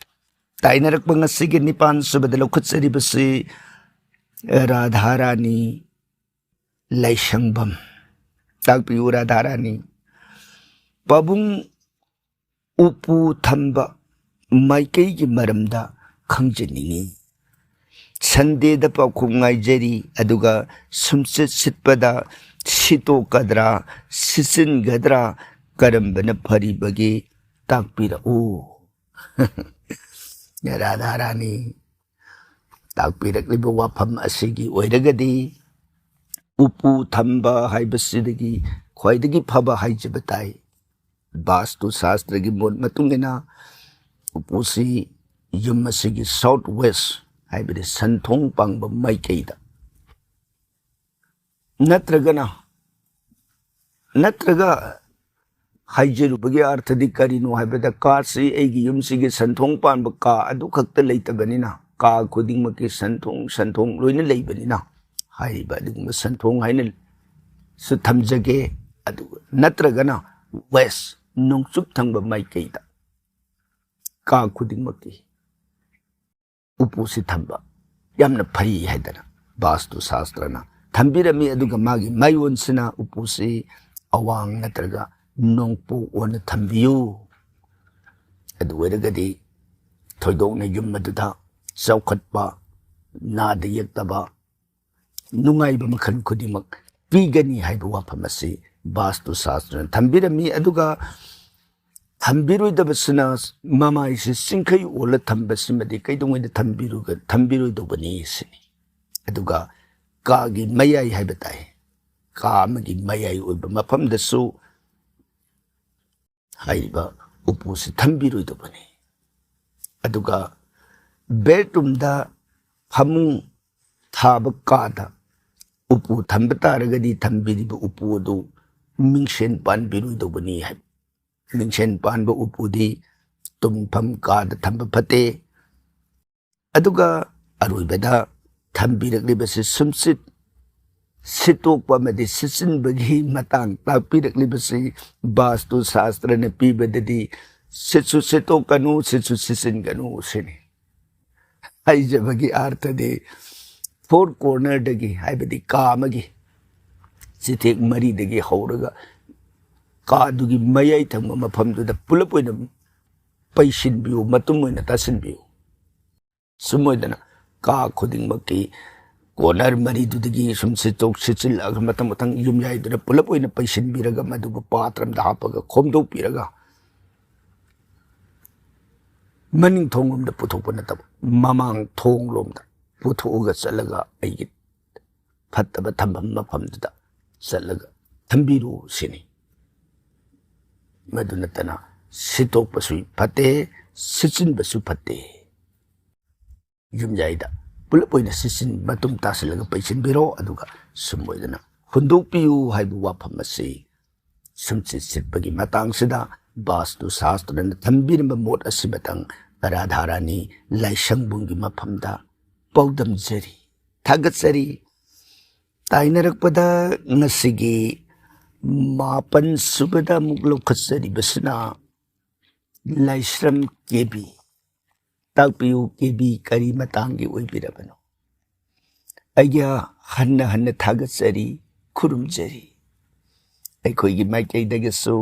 ꯇꯥꯏꯅꯔꯛꯄ ꯉꯁꯤꯒꯤ ꯅꯤꯄꯥꯟ ꯁꯨꯕꯗ ꯂꯧꯈꯠꯆꯔꯤꯕꯁꯤ ꯔꯥꯙꯥꯔꯥꯅꯤ ꯂꯥꯏꯁꯪꯕꯝ꯫ ꯇꯥꯛꯄꯤꯌꯨ ꯔꯥꯙꯥꯔꯥꯅꯤ꯫ ꯄꯥꯕꯨꯡ ꯎꯄꯨ ꯊꯝꯕ ꯃꯥꯏꯀꯩꯒꯤ ꯃꯔꯝꯗ ꯈꯪꯖꯅꯤꯡꯏ꯫ ꯁꯟꯗꯦꯗ ꯄꯥꯎꯈꯨꯝ ꯉꯥꯏꯖꯔꯤ, ꯑꯗꯨꯒ ꯁꯨꯝꯆꯠ ꯁꯤꯠꯄꯗ ꯁꯤꯠꯇꯣꯛꯀꯗ꯭ꯔꯥ, ꯁꯤꯠꯆꯤꯟꯒꯗ꯭ꯔꯥ, ꯀꯔꯝꯕꯅ ꯐꯔꯤꯕꯒꯦ ꯇꯥꯛꯄꯤꯔꯛꯎ꯫ ꯔꯥꯙꯥꯔꯥꯅꯤ, ꯇꯥꯛꯄꯤꯔꯛꯂꯤꯕ ꯋꯥꯐꯝ ꯑꯁꯤꯒꯤ ꯑꯣꯏꯔꯒꯗꯤ ꯎꯄꯨ ꯊꯝꯕ ꯍꯥꯏꯕꯁꯤꯗꯒꯤ ꯈ꯭ꯋꯥꯏꯗꯒꯤ ꯐꯕ ꯍꯥꯏꯖꯕ ꯇꯥꯏ꯫ ꯕꯥꯁꯇꯨ ꯁꯥꯁꯇ꯭ꯔꯒꯤ ꯃꯣꯠ ꯃꯇꯨꯡ ꯏꯟꯅ ꯎꯄꯨꯁꯤ ꯌꯨꯝ ꯑꯁꯤꯒꯤ south west, ꯍꯥꯏꯕꯗꯤ ꯁꯟꯊꯣꯡ ꯄꯥꯡꯕ ꯃꯥꯏꯀꯩꯗ, ꯅꯠꯇ꯭ꯔꯒꯅ, ꯅꯠꯇ꯭ꯔꯒ ꯍꯥꯏꯖꯔꯨꯕꯒꯤ ꯑꯥꯔꯊꯗꯤ ꯀꯔꯤꯅꯣ ꯍꯥꯏꯕꯗ, ꯀꯥꯁꯤ, ꯑꯩꯒꯤ ꯌꯨꯝꯁꯤꯒꯤ ꯁꯟꯊꯣꯡ ꯄꯥꯟꯕ ꯀꯥ ꯑꯗꯨꯈꯛꯇ ꯂꯩꯇꯕꯅꯤꯅ, ꯀꯥ ꯈꯨꯗꯤꯡꯃꯛꯀꯤ ꯁꯟꯊꯣꯡ, ꯁꯟꯊꯣꯡ ꯂꯣꯏꯅ ꯂꯩꯕꯅꯤꯅ, ꯍꯥꯏꯔꯤꯕ ꯑꯗꯨꯒꯨꯝꯕ ꯁꯟꯊꯣꯡ ꯍꯥꯏꯅꯁꯨ ꯊꯝꯖꯒꯦ꯫ ꯑꯗꯨꯒ ꯅꯠꯇ꯭ꯔꯒꯅ west, ꯅꯣꯡꯆꯨꯞ ꯊꯪꯕ ꯃꯥꯏꯀꯩꯗ ꯀꯥ ꯈꯨꯗꯤꯡꯃꯛꯀꯤ ꯎꯄꯨꯁꯤ ꯊꯝꯕ ꯌꯥꯝꯅ ꯐꯩ ꯍꯥꯏꯗꯅ ꯕꯥꯁꯇꯨ ꯁꯥꯁꯇ꯭ꯔꯅ ꯊꯝꯕꯤꯔꯝꯃꯤ꯫ ꯑꯗꯨꯒ ꯃꯥꯒꯤ ꯃꯥꯏꯑꯣꯟꯁꯤꯅ ꯎꯄꯨꯁꯤ ꯑꯋꯥꯡ ꯅꯠꯇ꯭ꯔꯒ ꯅꯣꯡꯄꯣꯛ ꯑꯣꯏꯅ ꯊꯝꯕꯤꯌꯨ꯫ ꯑꯗꯨ ꯑꯣꯏꯔꯒꯗꯤ ꯊꯣꯏꯗꯣꯛꯅ ꯌꯨꯝ ꯑꯗꯨꯗ ꯆꯥꯎꯈꯠꯄ, ꯅꯥꯗ ꯌꯦꯛꯇꯕ, ꯅꯨꯡꯉꯥꯏꯕ ꯃꯈꯜ ꯈꯨꯗꯤꯡꯃꯛ ꯄꯤꯒꯅꯤ ꯍꯥꯏꯕ ꯋꯥꯐꯝ ꯑꯁꯤ ꯕꯥꯁꯇꯨ ꯁꯥꯁꯇ꯭ꯔꯅ ꯊꯝꯕꯤꯔꯝꯃꯤ꯫ ꯑꯗꯨꯒ ꯊꯝꯕꯤꯔꯣꯏꯗꯕꯁꯤꯅ ꯃꯃꯥꯏꯁꯤ ꯆꯤꯡꯈꯩ ꯑꯣꯜꯂ ꯊꯝꯕꯁꯤꯃꯗꯤ ꯀꯩꯗꯧꯉꯩꯗ ꯊꯝꯕꯤꯔꯨꯒ-, ꯊꯝꯕꯤꯔꯣꯏꯗꯧꯕꯅꯤ ꯁꯤꯅꯤ꯫ ꯑꯗꯨꯒ ꯀꯥꯒꯤ ꯃꯌꯥꯏ ꯍꯥꯏꯕ ꯇꯥꯏ, ꯀꯥ ꯑꯃꯒꯤ ꯃꯌꯥꯏ ꯑꯣꯏꯕ ꯃꯐꯝꯗꯁꯨ ꯍꯥꯏꯔꯤꯕ ꯎꯄꯨꯁꯤ ꯊꯝꯕꯤꯔꯣꯏꯗꯧꯕꯅꯤ꯫ ꯑꯗꯨꯒ ꯕꯦꯗꯔꯨꯝꯗ, ꯐꯃꯨꯡ ꯊꯥꯕ ꯀꯥꯗ ꯎꯄꯨ ꯊꯝꯕ ꯇꯥꯔꯒꯗꯤ ꯊꯝꯕꯤꯔꯤꯕ ꯎꯄꯨ ꯑꯗꯨ ꯃꯤꯡꯁꯦꯟ ꯄꯥꯟꯕꯤꯔꯣꯏꯗꯧꯕꯅꯤ ꯍꯥꯏꯕ꯫ ꯃꯤꯡꯁꯦꯟ ꯄꯥꯟꯕ ꯎꯄꯨꯗꯤ ꯇꯨꯝꯐꯝ ꯀꯥꯗ ꯊꯝꯕ ꯐꯠꯇꯦ꯫ ꯑꯗꯨꯒ ꯑꯔꯣꯏꯕꯗ ꯊꯝꯕꯤꯔꯛꯂꯤꯕꯁꯤ ꯁꯨꯝꯆꯤꯠ ꯁꯤꯠꯇꯣꯛꯄ ꯑꯃꯗꯤ ꯁꯤꯠꯆꯤꯟꯕꯒꯤ ꯃꯇꯥꯡ ꯇꯥꯛꯄꯤꯔꯛꯂꯤꯕꯁꯤ ꯕꯥꯁꯇꯨ ꯁꯥꯁꯇ꯭ꯔꯅ ꯄꯤꯕꯗꯗꯤ ꯁꯤꯠꯁꯨ ꯁꯤꯠꯇꯣꯛꯀꯅꯨ, ꯁꯤꯠꯁꯨ ꯁꯤꯠꯆꯤꯟꯒꯅꯨ ꯁꯤꯅꯤ꯫ ꯍꯥꯏꯖꯕꯒꯤ ꯑꯥꯔꯊꯗꯤ, ꯐꯣꯔ ꯀꯣꯔꯅꯔꯗꯒꯤ, ꯍꯥꯏꯕꯗꯤ ꯀꯥ ꯑꯃꯒꯤ ꯆꯤꯊꯦꯛ ꯃꯔꯤꯗꯒꯤ ꯍꯧꯔꯒ ꯀꯥꯗꯨꯒꯤ ꯃꯌꯥꯏ ꯊꯪꯕ ꯃꯐꯝꯗꯨꯗ ꯄꯨꯂꯞ ꯑꯣꯏꯅ ꯄꯩꯁꯤꯟꯕꯤꯌꯨ, ꯃꯇꯨꯝ ꯑꯣꯏꯅ ꯇꯥꯁꯤꯟꯕꯤꯌꯨ꯫ ꯁꯨꯝ ꯑꯣꯏꯗꯅ ꯀꯥ ꯈꯨꯗꯤꯡꯃꯛꯀꯤ ꯀꯣꯔꯅꯔ ꯃꯔꯤꯗꯨꯗꯒꯤ ꯁꯨꯝ ꯁꯤꯠꯇꯣꯛ ꯁꯤꯠꯆꯤꯜꯂꯛꯑꯒ ꯃꯊꯪ ꯃꯊꯪ ꯌꯨꯝꯌꯥꯏꯗꯨꯗ ꯄꯨꯂꯞ ꯑꯣꯏꯅ ꯄꯩꯁꯤꯟꯕꯤꯔꯒ, ꯃꯗꯨꯕꯨ ꯄꯥꯇ꯭ꯔ ꯑꯃꯗ ꯍꯥꯞꯄꯒ ꯈꯣꯝꯗꯣꯛꯄꯤꯔꯒ, ꯃꯅꯤꯡ ꯊꯣꯡꯂꯣꯝꯗ ꯄꯨꯊꯣꯛꯄ ꯅꯠꯇꯕ, ꯃꯃꯥꯡ ꯊꯣꯡꯂꯣꯝꯗ ꯄꯨꯊꯣꯛꯑꯒ ꯆꯠꯂꯒ ꯑꯩꯒꯤ ꯐꯠꯇꯕ ꯊꯝꯐꯝ ꯃꯐꯝꯗꯨꯗ ꯆꯠꯂꯒ ꯊꯝꯕꯤꯔꯨ ꯁꯤꯅꯤ꯫ ꯃꯗꯨ ꯅꯠꯇꯅ ꯁꯤꯠꯇꯣꯛꯄꯁꯨ ꯐꯠꯇꯦ, ꯁꯤꯠꯆꯤꯟꯕꯁꯨ ꯐꯠꯇꯦ꯫ ꯌꯨꯝꯌꯥꯏꯗ ꯄꯨꯂꯞ ꯑꯣꯏꯅ ꯁꯤꯠꯆꯤꯟ-, ꯃꯇꯨꯝ ꯇꯥꯁꯤꯜꯂꯒ ꯄꯩꯁꯤꯟꯕꯤꯔꯣ, ꯑꯗꯨꯒ ꯁꯨꯝ ꯑꯣꯏꯗꯅ ꯍꯨꯟꯗꯣꯛꯄꯤꯌꯨ ꯍꯥꯏꯕ ꯋꯥꯐꯝ ꯑꯁꯤ ꯁꯨꯝꯆꯤꯠ ꯁꯤꯠꯄꯒꯤ ꯃꯇꯥꯡꯁꯤꯗ ꯕꯥꯁꯇꯨ ꯁꯥꯁꯇ꯭ꯔꯅ ꯊꯝꯕꯤꯔꯝꯕ ꯃꯣꯠ ꯑꯁꯤꯃꯇꯪ ꯔꯥꯙꯥꯔꯥꯅꯤ ꯂꯥꯏꯁꯪꯕꯝꯒꯤ ꯃꯐꯝꯗ ꯄꯥꯎꯗꯝꯖꯔꯤ, ꯊꯥꯒꯠꯆꯔꯤ꯫ ꯇꯥꯏꯅꯔꯛꯄꯗ ꯉꯁꯤꯒꯤ ꯃꯥꯄꯟ ꯁꯨꯕꯗ ꯑꯃꯨꯛ ꯂꯧꯈꯠꯆꯔꯤꯕꯁꯤꯅ ꯂꯥꯏꯁ꯭ꯔꯝ ꯀꯦ ꯕꯤ꯫ ꯇꯥꯛꯄꯤꯌꯨ, ꯀꯦ ꯕꯤ ꯀꯔꯤ ꯃꯇꯥꯡꯒꯤ ꯑꯣꯏꯕꯤꯔꯕꯅꯣ? ꯑꯩꯒꯤ ꯍꯟꯅ ꯍꯟꯅ ꯊꯥꯒꯠꯆꯔꯤ, ꯈꯨꯔꯨꯝꯖꯔꯤ꯫ ꯑꯩꯈꯣꯏꯒꯤ ꯃꯥꯏꯀꯩꯗꯒꯤꯁꯨ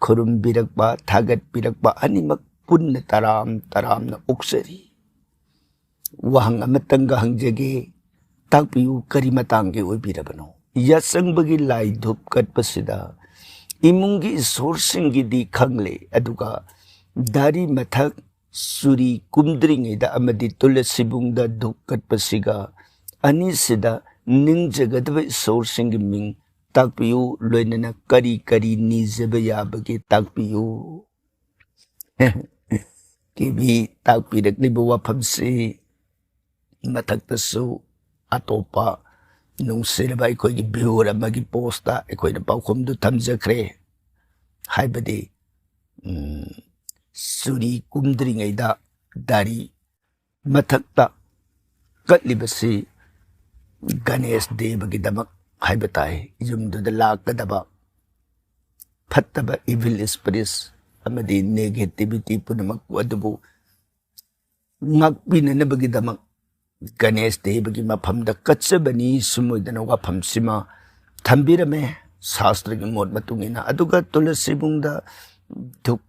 ꯈꯨꯔꯨꯝꯕꯤꯔꯛꯄ, ꯊꯥꯒꯠꯄꯤꯔꯛꯄ ꯑꯅꯤꯃꯛ ꯄꯨꯟꯅ ꯇꯔꯥꯝ ꯇꯔꯥꯝꯅ ꯑꯣꯛꯆꯔꯤ꯫ ꯋꯥꯍꯪ ꯑꯃꯇꯪꯒ ꯍꯪꯖꯒꯦ, ꯇꯥꯛꯄꯤꯌꯨ, ꯀꯔꯤ ꯃꯇꯥꯡꯒꯤ ꯑꯣꯏꯕꯤꯔꯕꯅꯣ? ꯌꯥꯆꯪꯕꯒꯤ ꯂꯥꯏ ꯙꯨꯞ ꯀꯠꯄꯁꯤꯗ ꯏꯃꯨꯡꯒꯤ ꯏꯁꯣꯔꯁꯤꯡꯒꯤꯗꯤ ꯈꯪꯂꯦ, ꯑꯗꯨꯒ ꯗꯥꯔꯤ ꯃꯊꯛ, ꯆꯨꯔꯤ ꯀꯨꯝꯗ꯭ꯔꯤꯉꯩꯗ ꯑꯃꯗꯤ ꯇꯨꯂꯁꯤꯕꯨꯡꯗ ꯙꯨꯞ ꯀꯠꯄꯁꯤꯒ ꯑꯅꯤꯁꯤꯗ ꯅꯤꯡꯖꯒꯗꯕ ꯏꯁꯣꯔꯁꯤꯡꯒꯤ ꯃꯤꯡ ꯇꯥꯛꯄꯤꯌꯨ, ꯂꯣꯏꯅꯅ ꯀꯔꯤ ꯀꯔꯤ ꯅꯤꯖꯕ ꯌꯥꯕꯒꯦ ꯇꯥꯛꯄꯤꯌꯨ꯫ ꯀꯦ ꯕꯤ ꯇꯥꯛꯄꯤꯔꯛꯂꯤꯕ ꯋꯥꯐꯝꯁꯤ ꯃꯊꯛꯇꯁꯨ ꯑꯇꯣꯞꯄ ꯅꯨꯡꯁꯤꯔꯕ ꯑꯩꯈꯣꯏꯒꯤ viewer ꯑꯃꯒꯤ postꯇ ꯑꯩꯈꯣꯏꯅ ꯄꯥꯎꯈꯨꯝꯗꯨ ꯊꯝꯖꯈ꯭ꯔꯦ꯫ ꯍꯥꯏꯕꯗꯤ, ꯎꯝ, ꯆꯨꯔꯤ ꯀꯨꯝꯗ꯭ꯔꯤꯉꯩꯗ ꯗꯥꯔꯤ ꯃꯊꯛꯇ ꯀꯠꯂꯤꯕꯁꯤ ꯒꯅꯦꯁ ꯗꯦꯕꯒꯤꯗꯃꯛ ꯍꯥꯏꯕ ꯇꯥꯏ꯫ ꯌꯨꯝꯗꯨꯗ ꯂꯥꯛꯀꯗꯕ ꯐꯠꯇꯕ evil spirits, ꯑꯃꯗꯤ negativity ꯄꯨꯝꯅꯃꯛ ꯑꯗꯨꯕꯨ ꯉꯥꯛꯄꯤꯅꯅꯕꯒꯤꯗꯃꯛ ꯒꯅꯦꯁ ꯗꯦꯕꯒꯤ ꯃꯐꯝꯗ ꯀꯠꯆꯕꯅꯤ꯫ ꯁꯨꯝ ꯑꯣꯏꯗꯅ ꯋꯥꯐꯝꯁꯤꯃ ꯊꯝꯕꯤꯔꯝꯃꯦ ꯁꯥꯁꯇ꯭ꯔꯒꯤ ꯃꯣꯠ ꯃꯇꯨꯡ ꯏꯟꯅ꯫ ꯑꯗꯨꯒ ꯇꯨꯂꯁꯤꯕꯨꯡꯗ ꯙꯨꯞ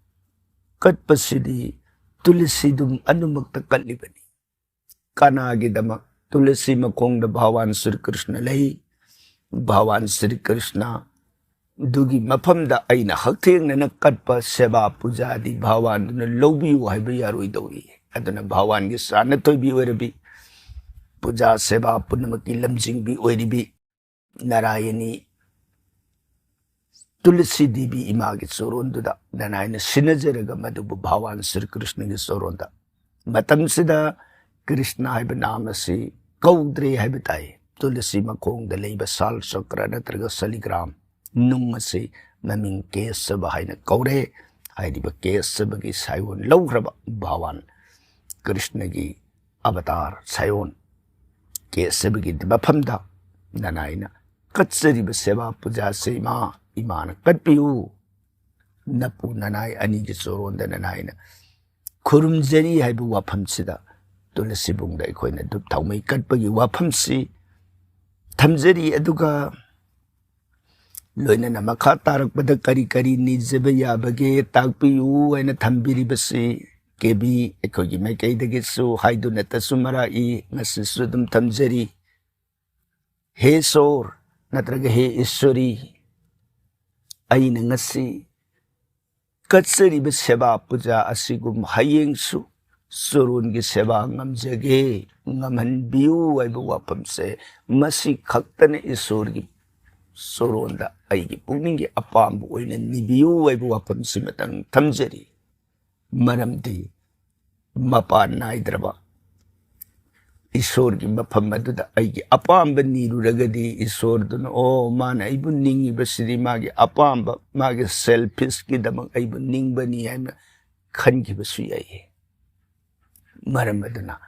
ꯀꯠꯄꯁꯤꯗꯤ ꯇꯨꯂꯁꯤꯗꯨꯝ ꯑꯗꯨꯃꯛꯇ ꯀꯠꯂꯤꯕꯅꯤ꯫ ꯀꯅꯥꯒꯤꯗꯃꯛ? ꯇꯨꯂꯁꯤ ꯃꯈꯣꯡꯗ ꯚꯒꯋꯥꯟ ꯁ꯭ꯔꯤ ꯀ꯭ꯔꯤꯁꯅ ꯂꯩ꯫ ꯚꯒꯋꯥꯟ ꯁ꯭ꯔꯤ ꯀ꯭ꯔꯤꯁꯅ ꯑꯗꯨꯒꯤ ꯃꯐꯝꯗ ꯑꯩꯅ ꯍꯛꯊꯦꯡꯅꯅ ꯀꯠꯄ ꯁꯦꯕꯥ ꯄꯨꯖꯥꯗꯤ ꯚꯒꯋꯥꯟꯗꯨꯅ ꯂꯧꯕꯤꯌꯨ ꯍꯥꯏꯕ ꯌꯥꯔꯣꯏꯗꯧꯔꯤ꯫ ꯑꯗꯨꯅ ꯚꯒꯋꯥꯟꯒꯤ ꯆꯥꯅ ꯊꯣꯏꯕꯤ ꯑꯣꯏꯔꯕꯤ, ꯄꯨꯖꯥ ꯁꯦꯕꯥ ꯄꯨꯝꯅꯃꯛꯀꯤ ꯂꯝꯖꯤꯡꯕꯤ ꯑꯣꯏꯔꯤꯕꯤ ꯅꯥꯔꯥꯌꯅꯤ ꯇꯨꯂꯁꯤ ꯗꯦꯕꯤ ꯏꯃꯥꯒꯤ ꯆꯣꯔꯣꯟꯗꯨꯗ ꯅꯅꯥꯏꯅ ꯁꯤꯟꯅꯖꯔꯒ ꯃꯗꯨꯕꯨ ꯚꯒꯋꯥꯟ ꯁ꯭ꯔꯤ ꯀ꯭ꯔꯤꯁꯅꯒꯤ ꯆꯣꯔꯣꯟꯗ, ꯃꯇꯝꯁꯤꯗ ꯀ꯭ꯔꯤꯁꯅ ꯍꯥꯏꯕ ꯅꯥꯝ ꯑꯁꯤ ꯀꯧꯗ꯭ꯔꯦ ꯍꯥꯏꯕ ꯇꯥꯏ꯫ ꯇꯨꯂꯁꯤ ꯃꯈꯣꯡꯗ ꯂꯩꯕ ꯁꯥꯜ ꯆꯀ꯭ꯔ ꯅꯠꯇ꯭ꯔꯒ ꯁꯂꯤꯒ꯭ꯔꯥꯝ ꯅꯨꯡ ꯑꯁꯤ ꯃꯃꯤꯡ ꯀꯦꯁꯕ ꯍꯥꯏꯅ ꯀꯧꯔꯦ꯫ ꯍꯥꯏꯔꯤꯕ ꯀꯦꯁꯕꯒꯤ ꯁꯥꯏꯑꯣꯟ ꯂꯧꯈ꯭ꯔꯕ ꯚꯒꯋꯥꯟ ꯀ꯭ꯔꯤꯁꯅꯒꯤ ꯑꯕꯇꯥꯔ ꯁꯥꯏꯑꯣꯟ ꯀꯦꯁꯕꯒꯤ ꯃꯐꯝꯗ ꯅꯅꯥꯏꯅ ꯀꯠꯆꯔꯤꯕ ꯁꯦꯕꯥ ꯄꯨꯖꯥꯁꯦ ꯏꯃꯥ, ꯏꯃꯥꯅ ꯀꯠꯄꯤꯌꯨ, ꯅꯄꯨ ꯅꯅꯥꯏ ꯑꯅꯤꯒꯤ ꯆꯣꯔꯣꯟꯗ ꯅꯅꯥꯏꯅ ꯈꯨꯔꯨꯝꯖꯔꯤ ꯍꯥꯏꯕ ꯋꯥꯐꯝꯁꯤꯗ ꯇꯨꯂꯁꯤꯕꯨꯡꯗ ꯑꯩꯈꯣꯏꯅ ꯙꯨꯞ ꯊꯥꯎꯃꯩ ꯀꯠꯄꯒꯤ ꯋꯥꯐꯝꯁꯤ ꯊꯝꯖꯔꯤ꯫ ꯑꯗꯨꯒ ꯂꯣꯏꯅꯅ ꯃꯈꯥ ꯇꯥꯔꯛꯄꯗ ꯀꯔꯤ ꯀꯔꯤ ꯅꯤꯖꯕ ꯌꯥꯕꯒꯦ ꯇꯥꯛꯄꯤꯌꯨ ꯍꯥꯏꯅ ꯊꯝꯕꯤꯔꯤꯕꯁꯤ ꯀꯦꯕꯤ ꯑꯩꯈꯣꯏꯒꯤ ꯃꯥꯏꯀꯩꯗꯒꯤꯁꯨ ꯍꯥꯏꯗꯨꯅꯇꯁꯨ ꯃꯔꯥꯛꯏ, ꯉꯁꯤꯁꯨ ꯑꯗꯨꯝ ꯊꯝꯖꯔꯤ꯫ ꯍꯦ ꯏꯁꯣꯔ ꯅꯠꯇ꯭ꯔꯒ ꯍꯦ ꯏꯁꯣꯔꯤ, ꯑꯩꯅ ꯉꯁꯤ ꯀꯠꯆꯔꯤꯕ ꯁꯦꯕꯥ ꯄꯨꯖꯥ ꯑꯁꯤꯒꯨꯝ ꯍꯌꯦꯡꯁꯨ ꯆꯣꯔꯣꯟꯒꯤ ꯁꯦꯕꯥ ꯉꯝꯖꯒꯦ, ꯉꯝꯍꯟꯕꯤꯌꯨ ꯍꯥꯏꯕ ꯋꯥꯐꯝꯁꯦ ꯃꯁꯤ ꯈꯛꯇꯅ ꯏꯁꯣꯔꯒꯤ ꯆꯣꯔꯣꯟꯗ ꯑꯩꯒꯤ ꯄꯨꯛꯅꯤꯡꯒꯤ ꯑꯄꯥꯝꯕ ꯑꯣꯏꯅ ꯅꯤꯕꯤꯌꯨ ꯍꯥꯏꯕ ꯋꯥꯐꯝꯁꯤꯃꯇꯪ ꯊꯝꯖꯔꯤ꯫ ꯃꯔꯝꯗꯤ ꯃꯄꯥꯟ ꯅꯥꯏꯗ꯭ꯔꯕ ꯏꯁꯣꯔꯒꯤ ꯃꯐꯝ ꯑꯗꯨꯗ ꯑꯩꯒꯤ ꯑꯄꯥꯝꯕ ꯅꯤꯔꯨꯔꯒꯗꯤ ꯏꯁꯣꯔꯗꯨꯅ, "ꯑꯣ, ꯃꯥꯅ ꯑꯩꯕꯨ ꯅꯤꯡꯉꯤꯕꯁꯤꯗꯤ ꯃꯥꯒꯤ ꯑꯄꯥꯝꯕ, ꯃꯥꯒꯤ ꯁꯦꯜꯐꯤꯁꯀꯤꯗꯃꯛ ꯑꯩꯕꯨ ꯅꯤꯡꯕꯅꯤ" ꯍꯥꯏꯅ ꯈꯟꯈꯤꯕꯁꯨ ꯌꯥꯏꯌꯦ꯫ ꯃꯔꯝ ꯑꯗꯨꯅ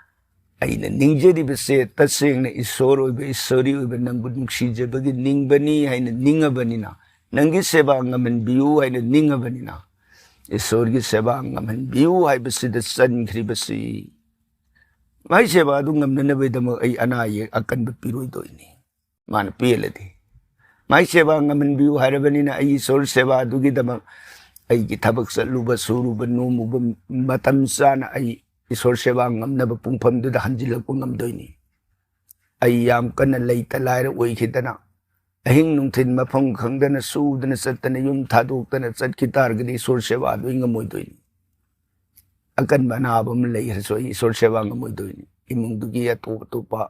ꯑꯩꯅ ꯅꯤꯡꯖꯔꯤꯕꯁꯦ ꯇꯁꯦꯡꯅ ꯏꯁꯣꯔ ꯑꯣꯏꯕ, ꯏꯁꯣꯔꯤ ꯑꯣꯏꯕ ꯅꯪꯕꯨ ꯅꯨꯡꯁꯤꯖꯕꯒꯤ ꯅꯤꯡꯕꯅꯤ ꯍꯥꯏꯅ ꯅꯤꯡꯉꯕꯅꯤꯅ, ꯅꯪꯒꯤ ꯁꯦꯕꯥ ꯉꯝꯍꯟꯕꯤꯌꯨ ꯍꯥꯏꯅ ꯅꯤꯡꯉꯕꯅꯤꯅ, ꯏꯁꯣꯔꯒꯤ ꯁꯦꯕꯥ ꯉꯝꯍꯟꯕꯤꯌꯨ ꯍꯥꯏꯕꯁꯤꯗ ꯆꯟꯈ꯭ꯔꯤꯕꯁꯤ꯫ ꯃꯥꯏ ꯁꯦꯕꯥ ꯑꯗꯨ ꯉꯝꯅꯅꯕꯒꯤꯗꯃꯛ ꯑꯩ ꯑꯅꯥ ꯑꯌꯦꯛ ꯑꯀꯟꯕ ꯄꯤꯔꯣꯏꯗꯣꯏꯅꯤ꯫ ꯃꯥꯅ ꯄꯤꯍꯜꯂꯗꯤ꯫ ꯃꯥꯏ ꯁꯦꯕꯥ ꯉꯝꯍꯟꯕꯤꯌꯨ ꯍꯥꯏꯔꯕꯅꯤꯅ ꯑꯩ ꯏꯁꯣꯔ ꯁꯦꯕꯥ ꯑꯗꯨꯒꯤꯗꯃꯛ ꯑꯩꯒꯤ ꯊꯕꯛ ꯆꯠꯂꯨꯕ, ꯁꯨꯔꯨꯕ, ꯅꯣꯝꯃꯨꯕ ꯃꯇꯝ ꯆꯥꯅ ꯑꯩ ꯏꯁꯣꯔ ꯁꯦꯕꯥ ꯉꯝꯅꯕ ꯄꯨꯡꯐꯝꯗꯨꯗ ꯍꯟꯖꯤꯜꯂꯛꯄ ꯉꯝꯗꯣꯏꯅꯤ꯫ ꯑꯩ ꯌꯥꯝ ꯀꯟꯅ ꯂꯩꯇ ꯂꯥꯏꯔ ꯑꯣꯏꯈꯤꯗꯅ, ꯑꯍꯤꯡ ꯅꯨꯡꯊꯤꯜ ꯃꯐꯝ ꯈꯪꯗꯅ ꯁꯨꯗꯅ ꯆꯠꯇꯅ ꯌꯨꯝ ꯊꯥꯗꯣꯛꯇꯅ ꯆꯠꯈꯤ ꯇꯥꯔꯒꯗꯤ ꯏꯁꯣꯔ ꯁꯦꯕꯥꯗꯨ ꯑꯩ ꯉꯝꯃꯣꯏꯗꯣꯏꯅꯤ꯫ ꯑꯀꯟꯕ ꯑꯅꯥꯕ ꯑꯃ ꯂꯩꯈ꯭ꯔꯁꯨ ꯑꯩ ꯏꯁꯣꯔ ꯁꯦꯕꯥ ꯉꯝꯃꯣꯏꯗꯣꯏꯅꯤ꯫ ꯏꯃꯨꯡꯗꯨꯒꯤ ꯑꯇꯣꯞ ꯑꯇꯣꯞꯄ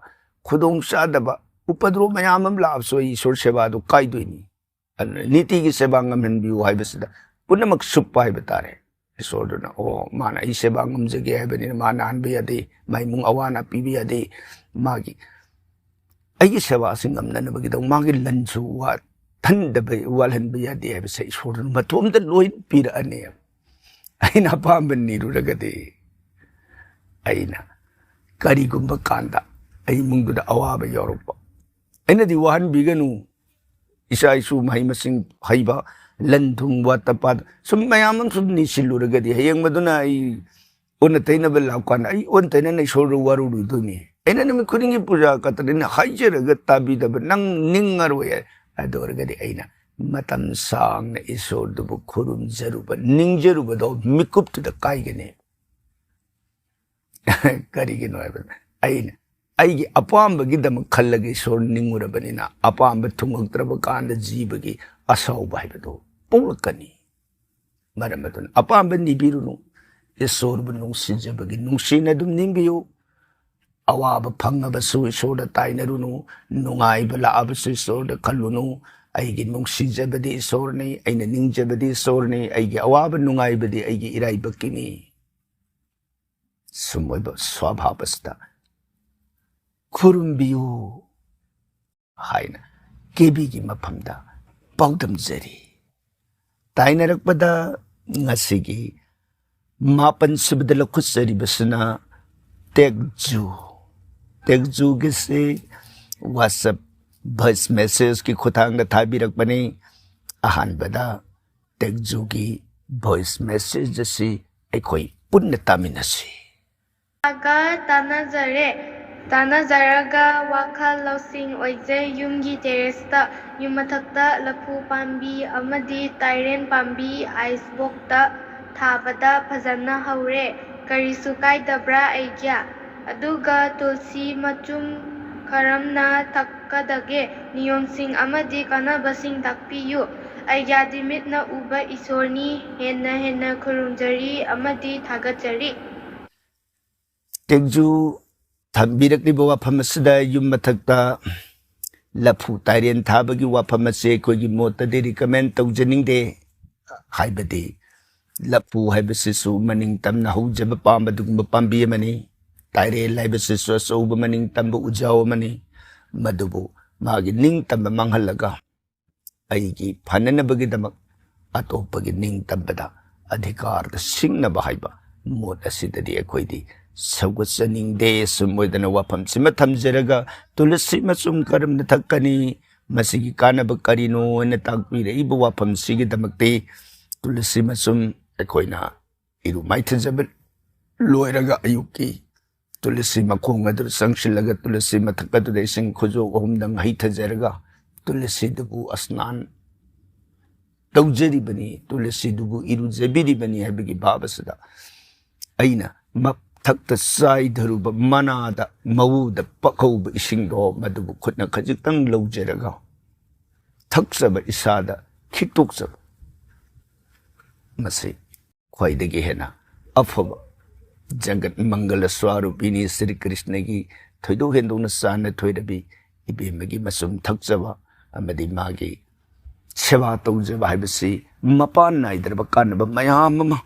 ꯈꯨꯗꯣꯡ ꯆꯥꯗꯕ, ꯎꯄꯗ꯭ꯔꯣ ꯃꯌꯥꯝ ꯑꯃ ꯂꯥꯛꯑꯁꯨ ꯑꯩ ꯏꯁꯣꯔ ꯁꯦꯕꯥꯗꯨ ꯀꯥꯏꯗꯣꯏꯅꯤ꯫ ꯑꯗꯨꯅ ꯅꯤꯇꯤꯒꯤ ꯁꯦꯕꯥ ꯉꯝꯍꯟꯕꯤꯌꯨ ꯍꯥꯏꯕꯁꯤꯗ ꯄꯨꯝꯅꯃꯛ ꯁꯨꯞꯄ ꯍꯥꯏꯕ ꯇꯥꯔꯦ꯫ ꯏꯁꯣꯔꯗꯨꯅ, ꯑꯣ, ꯃꯥꯅ ꯑꯩ ꯁꯦꯕꯥ ꯉꯝꯖꯒꯦ ꯍꯥꯏꯕꯅꯤꯅ ꯃꯥ ꯅꯥꯍꯟꯕ ꯌꯥꯗꯦ, ꯃꯥ ꯏꯃꯨꯡ ꯑꯋꯥ ꯑꯅꯥ ꯄꯤꯕ ꯌꯥꯗꯦ, ꯃꯥꯒꯤ, ꯑꯩꯒꯤ ꯁꯦꯕꯥ ꯑꯁꯤ ꯉꯝꯅꯅꯕꯒꯤꯗꯃꯛ ꯃꯥꯒꯤ ꯂꯟꯁꯨ ꯋꯥꯠꯍꯟꯗꯕ, ꯋꯥꯠꯍꯟꯕ ꯌꯥꯗꯦ ꯍꯥꯏꯕꯁꯦ ꯏꯁꯣꯔꯗꯨꯅ ꯃꯇꯣꯝꯇ ꯂꯣꯏ ꯄꯤꯔꯛꯑꯅꯤ꯫ ꯑꯩꯅ ꯑꯄꯥꯝꯕ ꯅꯤꯔꯨꯔꯒꯗꯤ, ꯑꯩꯅ ꯀꯔꯤꯒꯨꯝꯕ ꯀꯥꯟꯗ ꯑꯩ ꯏꯃꯨꯡꯗꯨꯗ ꯑꯋꯥꯕ ꯌꯥꯎꯔꯛꯄ, ꯑꯩꯅꯗꯤ ꯋꯥꯍꯟꯕꯤꯒꯅꯨ, ꯏꯆꯥ ꯏꯁꯨ ꯃꯍꯩ ꯃꯁꯤꯡ ꯍꯩꯕ, ꯂꯟ ꯊꯨꯝ ꯋꯥꯠꯇ ꯄꯥꯠ ꯁꯨꯝ ꯃꯌꯥꯝ ꯑꯃ ꯁꯨꯝ ꯅꯤꯁꯤꯜꯂꯨꯔꯒꯗꯤ ꯍꯌꯦꯡ ꯃꯗꯨꯅ ꯑꯩ ꯑꯣꯟꯅ ꯇꯩꯅꯕ ꯂꯥꯛꯄ ꯀꯥꯟꯗ ꯑꯩ ꯑꯣꯟꯅ ꯇꯩꯅꯅ ꯏꯁꯣꯔꯗ ꯋꯥꯔꯧꯔꯨꯗꯣꯏꯅꯤ꯫ ꯑꯩꯅ ꯅꯨꯃꯤꯠ ꯈꯨꯗꯤꯡꯒꯤ ꯄꯨꯖꯥ ꯀꯠꯇꯅ ꯍꯥꯏꯖꯔꯒ ꯇꯥꯕꯤꯗꯕ ꯅꯪ ꯅꯤꯡꯉꯔꯣꯏ꯫ ꯑꯗꯨ ꯑꯣꯏꯔꯒꯗꯤ ꯑꯩꯅ ꯃꯇꯝ ꯁꯥꯡꯅ ꯏꯁꯣꯔꯗꯨꯕꯨ ꯈꯨꯔꯨꯝꯖꯔꯨꯕ, ꯅꯤꯡꯖꯔꯨꯕꯗꯣ ꯃꯤꯀꯨꯞꯇꯨꯗ ꯀꯥꯏꯒꯅꯤ꯫ ꯀꯔꯤꯒꯤꯅꯣ ꯍꯥꯏꯕꯗ ꯑꯩꯅ ꯑꯩꯒꯤ ꯑꯄꯥꯝꯕꯒꯤꯗꯃꯛ ꯈꯜꯂꯒ ꯏꯁꯣꯔ ꯅꯤꯡꯉꯨꯔꯕꯅꯤꯅ ꯑꯄꯥꯝꯕ ꯊꯨꯡꯉꯛꯇ꯭ꯔꯕ ꯀꯥꯟꯗ ꯖꯤꯕꯒꯤ ꯑꯁꯥꯎꯕ ꯍꯥꯏꯕꯗꯨ ꯄꯣꯛꯂꯛꯀꯅꯤ꯫ ꯃꯔꯝ ꯑꯗꯨꯅ ꯑꯄꯥꯝꯕ ꯅꯤꯕꯤꯔꯨꯅꯨ꯫ ꯏꯁꯣꯔꯕꯨ ꯅꯨꯡꯁꯤꯖꯕꯒꯤ ꯅꯨꯡꯁꯤꯅ ꯑꯗꯨꯝ ꯅꯤꯡꯕꯤꯌꯨ꯫ ꯑꯋꯥꯕ ꯐꯪꯉꯕꯁꯨ ꯏꯁꯣꯔꯗ ꯇꯥꯏꯅꯔꯨꯅꯨ, ꯅꯨꯡꯉꯥꯏꯕ ꯂꯥꯛꯑꯕꯁꯨ ꯏꯁꯣꯔꯗ ꯈꯜꯂꯨꯅꯨ꯫ ꯑꯩꯒꯤ ꯅꯨꯡꯁꯤꯖꯕꯗꯤ ꯏꯁꯣꯔꯅꯤ, ꯑꯩꯅ ꯅꯤꯡꯖꯕꯗꯤ ꯏꯁꯣꯔꯅꯤ, ꯑꯩꯒꯤ ꯑꯋꯥꯕ ꯅꯨꯡꯉꯥꯏꯕꯗꯤ ꯑꯩꯒꯤ ꯏꯔꯥꯏꯕꯛꯀꯤꯅꯤ꯫ ꯁꯨꯝ ꯑꯣꯏꯕ ꯁ꯭ꯋꯥꯚꯥꯕꯁꯤꯗ ꯈꯨꯔꯨꯝꯕꯤꯌꯨ ꯍꯥꯏꯅ ꯀꯦꯕꯤꯒꯤ ꯃꯐꯝꯗ ꯄꯥꯎꯗꯝꯖꯔꯤ꯫ ꯇꯥꯏꯅꯔꯛꯄꯗ ꯉꯁꯤꯒꯤ ꯃꯥꯄꯟ ꯁꯨꯕꯗ ꯂꯧꯈꯠꯆꯔꯤꯕꯁꯤꯅ ꯇꯦꯛꯖꯨ꯫ ꯇꯦꯛꯖꯨꯒꯤꯁꯤ WhatsApp voice messageꯀꯤ ꯈꯨꯠꯊꯥꯡꯗ ꯊꯥꯕꯤꯔꯛꯄꯅꯤ꯫ ꯑꯍꯥꯟꯕꯗ ꯇꯦꯛꯖꯨꯒꯤ ꯚꯣꯏꯁ ꯃꯦꯁꯦꯖ ꯑꯁꯤ ꯑꯩꯈꯣꯏ ꯄꯨꯟꯅ ꯇꯥꯃꯤꯟꯅꯁꯤ꯫ ꯒ ꯇꯥꯟꯅꯖꯔꯦ꯫ ꯇꯥꯟꯅꯖꯔꯒ ꯋꯥꯈꯜ ꯂꯧꯁꯤꯡ ꯑꯣꯏꯖꯩ꯫ ꯌꯨꯝꯒꯤ ꯇꯦꯔꯦꯁꯇ, ꯌꯨꯝ ꯃꯊꯛꯇ ꯂꯐꯨ ꯄꯥꯝꯕꯤ ꯑꯃꯗꯤ ꯇꯥꯏꯔꯦꯟ ꯄꯥꯝꯕꯤ ꯑꯥꯏꯁ ꯕꯣꯛꯁꯇ ꯊꯥꯕꯗ ꯐꯖꯅ ꯍꯧꯔꯦ꯫ ꯀꯔꯤꯁꯨ ꯀꯥꯏꯗꯕ꯭ꯔꯥ ꯑꯩꯒꯤ? ꯑꯗꯨꯒ ꯇꯨꯜꯁꯤ ꯃꯆꯨꯝ ꯀꯔꯝꯅ ꯊꯛꯀꯗꯒꯦ? ꯅꯤꯌꯣꯝꯁꯤꯡ ꯑꯃꯗꯤ ꯀꯥꯟꯅꯕꯁꯤꯡ ꯇꯥꯛꯄꯤꯌꯨ꯫ ꯑꯩꯒꯤꯗꯤ ꯃꯤꯠꯅ ꯎꯕ ꯏꯁꯣꯔꯅꯤ꯫ ꯍꯦꯟꯅ ꯍꯦꯟꯅ ꯈꯨꯔꯨꯝꯖꯔꯤ ꯑꯃꯗꯤ ꯊꯥꯒꯠꯆꯔꯤ꯫ ꯇꯦꯡꯖꯨ ꯊꯝꯕꯤꯔꯛꯂꯤꯕ ꯋꯥꯐꯝ ꯑꯁꯤꯗ ꯌꯨꯝ ꯃꯊꯛꯇ ꯂꯐꯨ ꯇꯥꯏꯔꯦꯟ ꯊꯥꯕꯒꯤ ꯋꯥꯐꯝ ꯑꯁꯤ ꯑꯩꯈꯣꯏꯒꯤ ꯃꯣꯠꯇꯗꯤ ꯔꯤꯀꯃꯦꯟ ꯇꯧꯖꯅꯤꯡꯗꯦ꯫ ꯍꯥꯏꯕꯗꯤ ꯂꯐꯨ ꯍꯥꯏꯕꯁꯤꯁꯨ ꯃꯅꯤꯡ ꯇꯝꯅ ꯍꯧꯖꯕ ꯄꯥꯝꯕ ꯑꯗꯨꯒꯨꯝꯕ ꯄꯥꯝꯕꯤ ꯑꯃꯅꯤ꯫ ꯇꯥꯏꯔꯦꯟ ꯍꯥꯏꯕꯁꯤꯁꯨ ꯑꯆꯧꯕ ꯃꯅꯤꯡ ꯇꯝꯕ ꯎꯖꯥꯎ ꯑꯃꯅꯤ꯫ ꯃꯗꯨꯕꯨ ꯃꯥꯒꯤ ꯅꯤꯡꯇꯝꯕ ꯃꯥꯡꯍꯜꯂꯒ ꯑꯩꯒꯤ ꯐꯅꯅꯕꯒꯤꯗꯃꯛ ꯑꯇꯣꯞꯄꯒꯤ ꯅꯤꯡꯇꯝꯕꯗ ꯑꯙꯤꯀꯥꯔꯗ ꯁꯤꯡꯅꯕ ꯍꯥꯏꯕ ꯃꯣꯠ ꯑꯁꯤꯗꯗꯤ ꯑꯩꯈꯣꯏꯗꯤ ꯁꯧꯒꯠꯆꯅꯤꯡꯗꯦ꯫ ꯁꯨꯝ ꯑꯣꯏꯗꯅ ꯋꯥꯐꯝꯁꯤꯃ ꯊꯝꯖꯔꯒ, ꯇꯨꯂꯁꯤ ꯃꯆꯨꯝ ꯀꯔꯝꯅ ꯊꯛꯀꯅꯤ? ꯃꯁꯤꯒꯤ ꯀꯥꯟꯅꯕ ꯀꯔꯤꯅꯣ ꯍꯥꯏꯅ ꯇꯥꯛꯄꯤꯔꯛꯏꯕ ꯋꯥꯐꯝꯁꯤꯒꯤꯗꯃꯛꯇꯤ, ꯇꯨꯂꯁꯤ ꯃꯆꯨꯝ ꯑꯩꯈꯣꯏꯅ ꯏꯔꯨ ꯃꯥꯏꯊꯖꯕ ꯂꯣꯏꯔꯒ ꯑꯌꯨꯛꯀꯤ ꯇꯨꯂꯁꯤ ꯃꯈꯣꯡ ꯑꯗꯨꯗ ꯆꯪꯁꯤꯜꯂꯒ, ꯇꯨꯂꯁꯤ ꯃꯊꯛ ꯑꯗꯨꯗ ꯏꯁꯤꯡ ꯈꯨꯖꯣꯞ ꯑꯍꯨꯝꯗꯪ ꯍꯩꯊꯖꯔꯒ, ꯇꯨꯂꯁꯤꯗꯨꯕꯨ ꯑꯁꯅꯥꯟ ꯇꯧꯖꯔꯤꯕꯅꯤ, ꯇꯨꯂꯁꯤꯗꯨꯕꯨ ꯏꯔꯨꯖꯕꯤꯔꯤꯕꯅꯤ ꯍꯥꯏꯕꯒꯤ ꯚꯥꯕ ꯑꯁꯤꯗ ꯑꯩꯅ ꯃꯊꯛꯇ ꯆꯥꯏꯊꯔꯨꯕ ꯃꯅꯥꯗ, ꯃꯎꯗ ꯄꯛꯍꯧꯕ ꯏꯁꯤꯡꯗꯣ, ꯃꯗꯨꯕꯨ ꯈꯨꯠꯅ ꯈꯖꯤꯛꯇꯪ ꯂꯧꯖꯔꯒ ꯊꯛꯆꯕ, ꯏꯁꯥꯗ ꯈꯤꯛꯇꯣꯛꯆꯕ, ꯃꯁꯤ ꯈ꯭ꯋꯥꯏꯗꯒꯤ ꯍꯦꯟꯅ ꯑꯐꯕ ꯖꯒꯠ ꯃꯪꯒꯂ ꯁ꯭ꯋꯥꯔꯨꯄꯤꯅꯤ ꯁ꯭ꯔꯤ ꯀ꯭ꯔꯤꯁꯅꯒꯤ ꯊꯣꯏꯗꯣꯛ ꯍꯦꯟꯗꯣꯛꯅ ꯆꯥꯅ ꯊꯣꯏꯔꯕꯤ ꯏꯕꯦꯝꯃꯒꯤ ꯃꯆꯨꯝ ꯊꯛꯆꯕ ꯑꯃꯗꯤ ꯃꯥꯒꯤ ꯁꯦꯕꯥ ꯇꯧꯖꯕ ꯍꯥꯏꯕꯁꯤ ꯃꯄꯥꯟ ꯅꯥꯏꯗ꯭ꯔꯕ ꯀꯥꯟꯅꯕ ꯃꯌꯥꯝ ꯑꯃ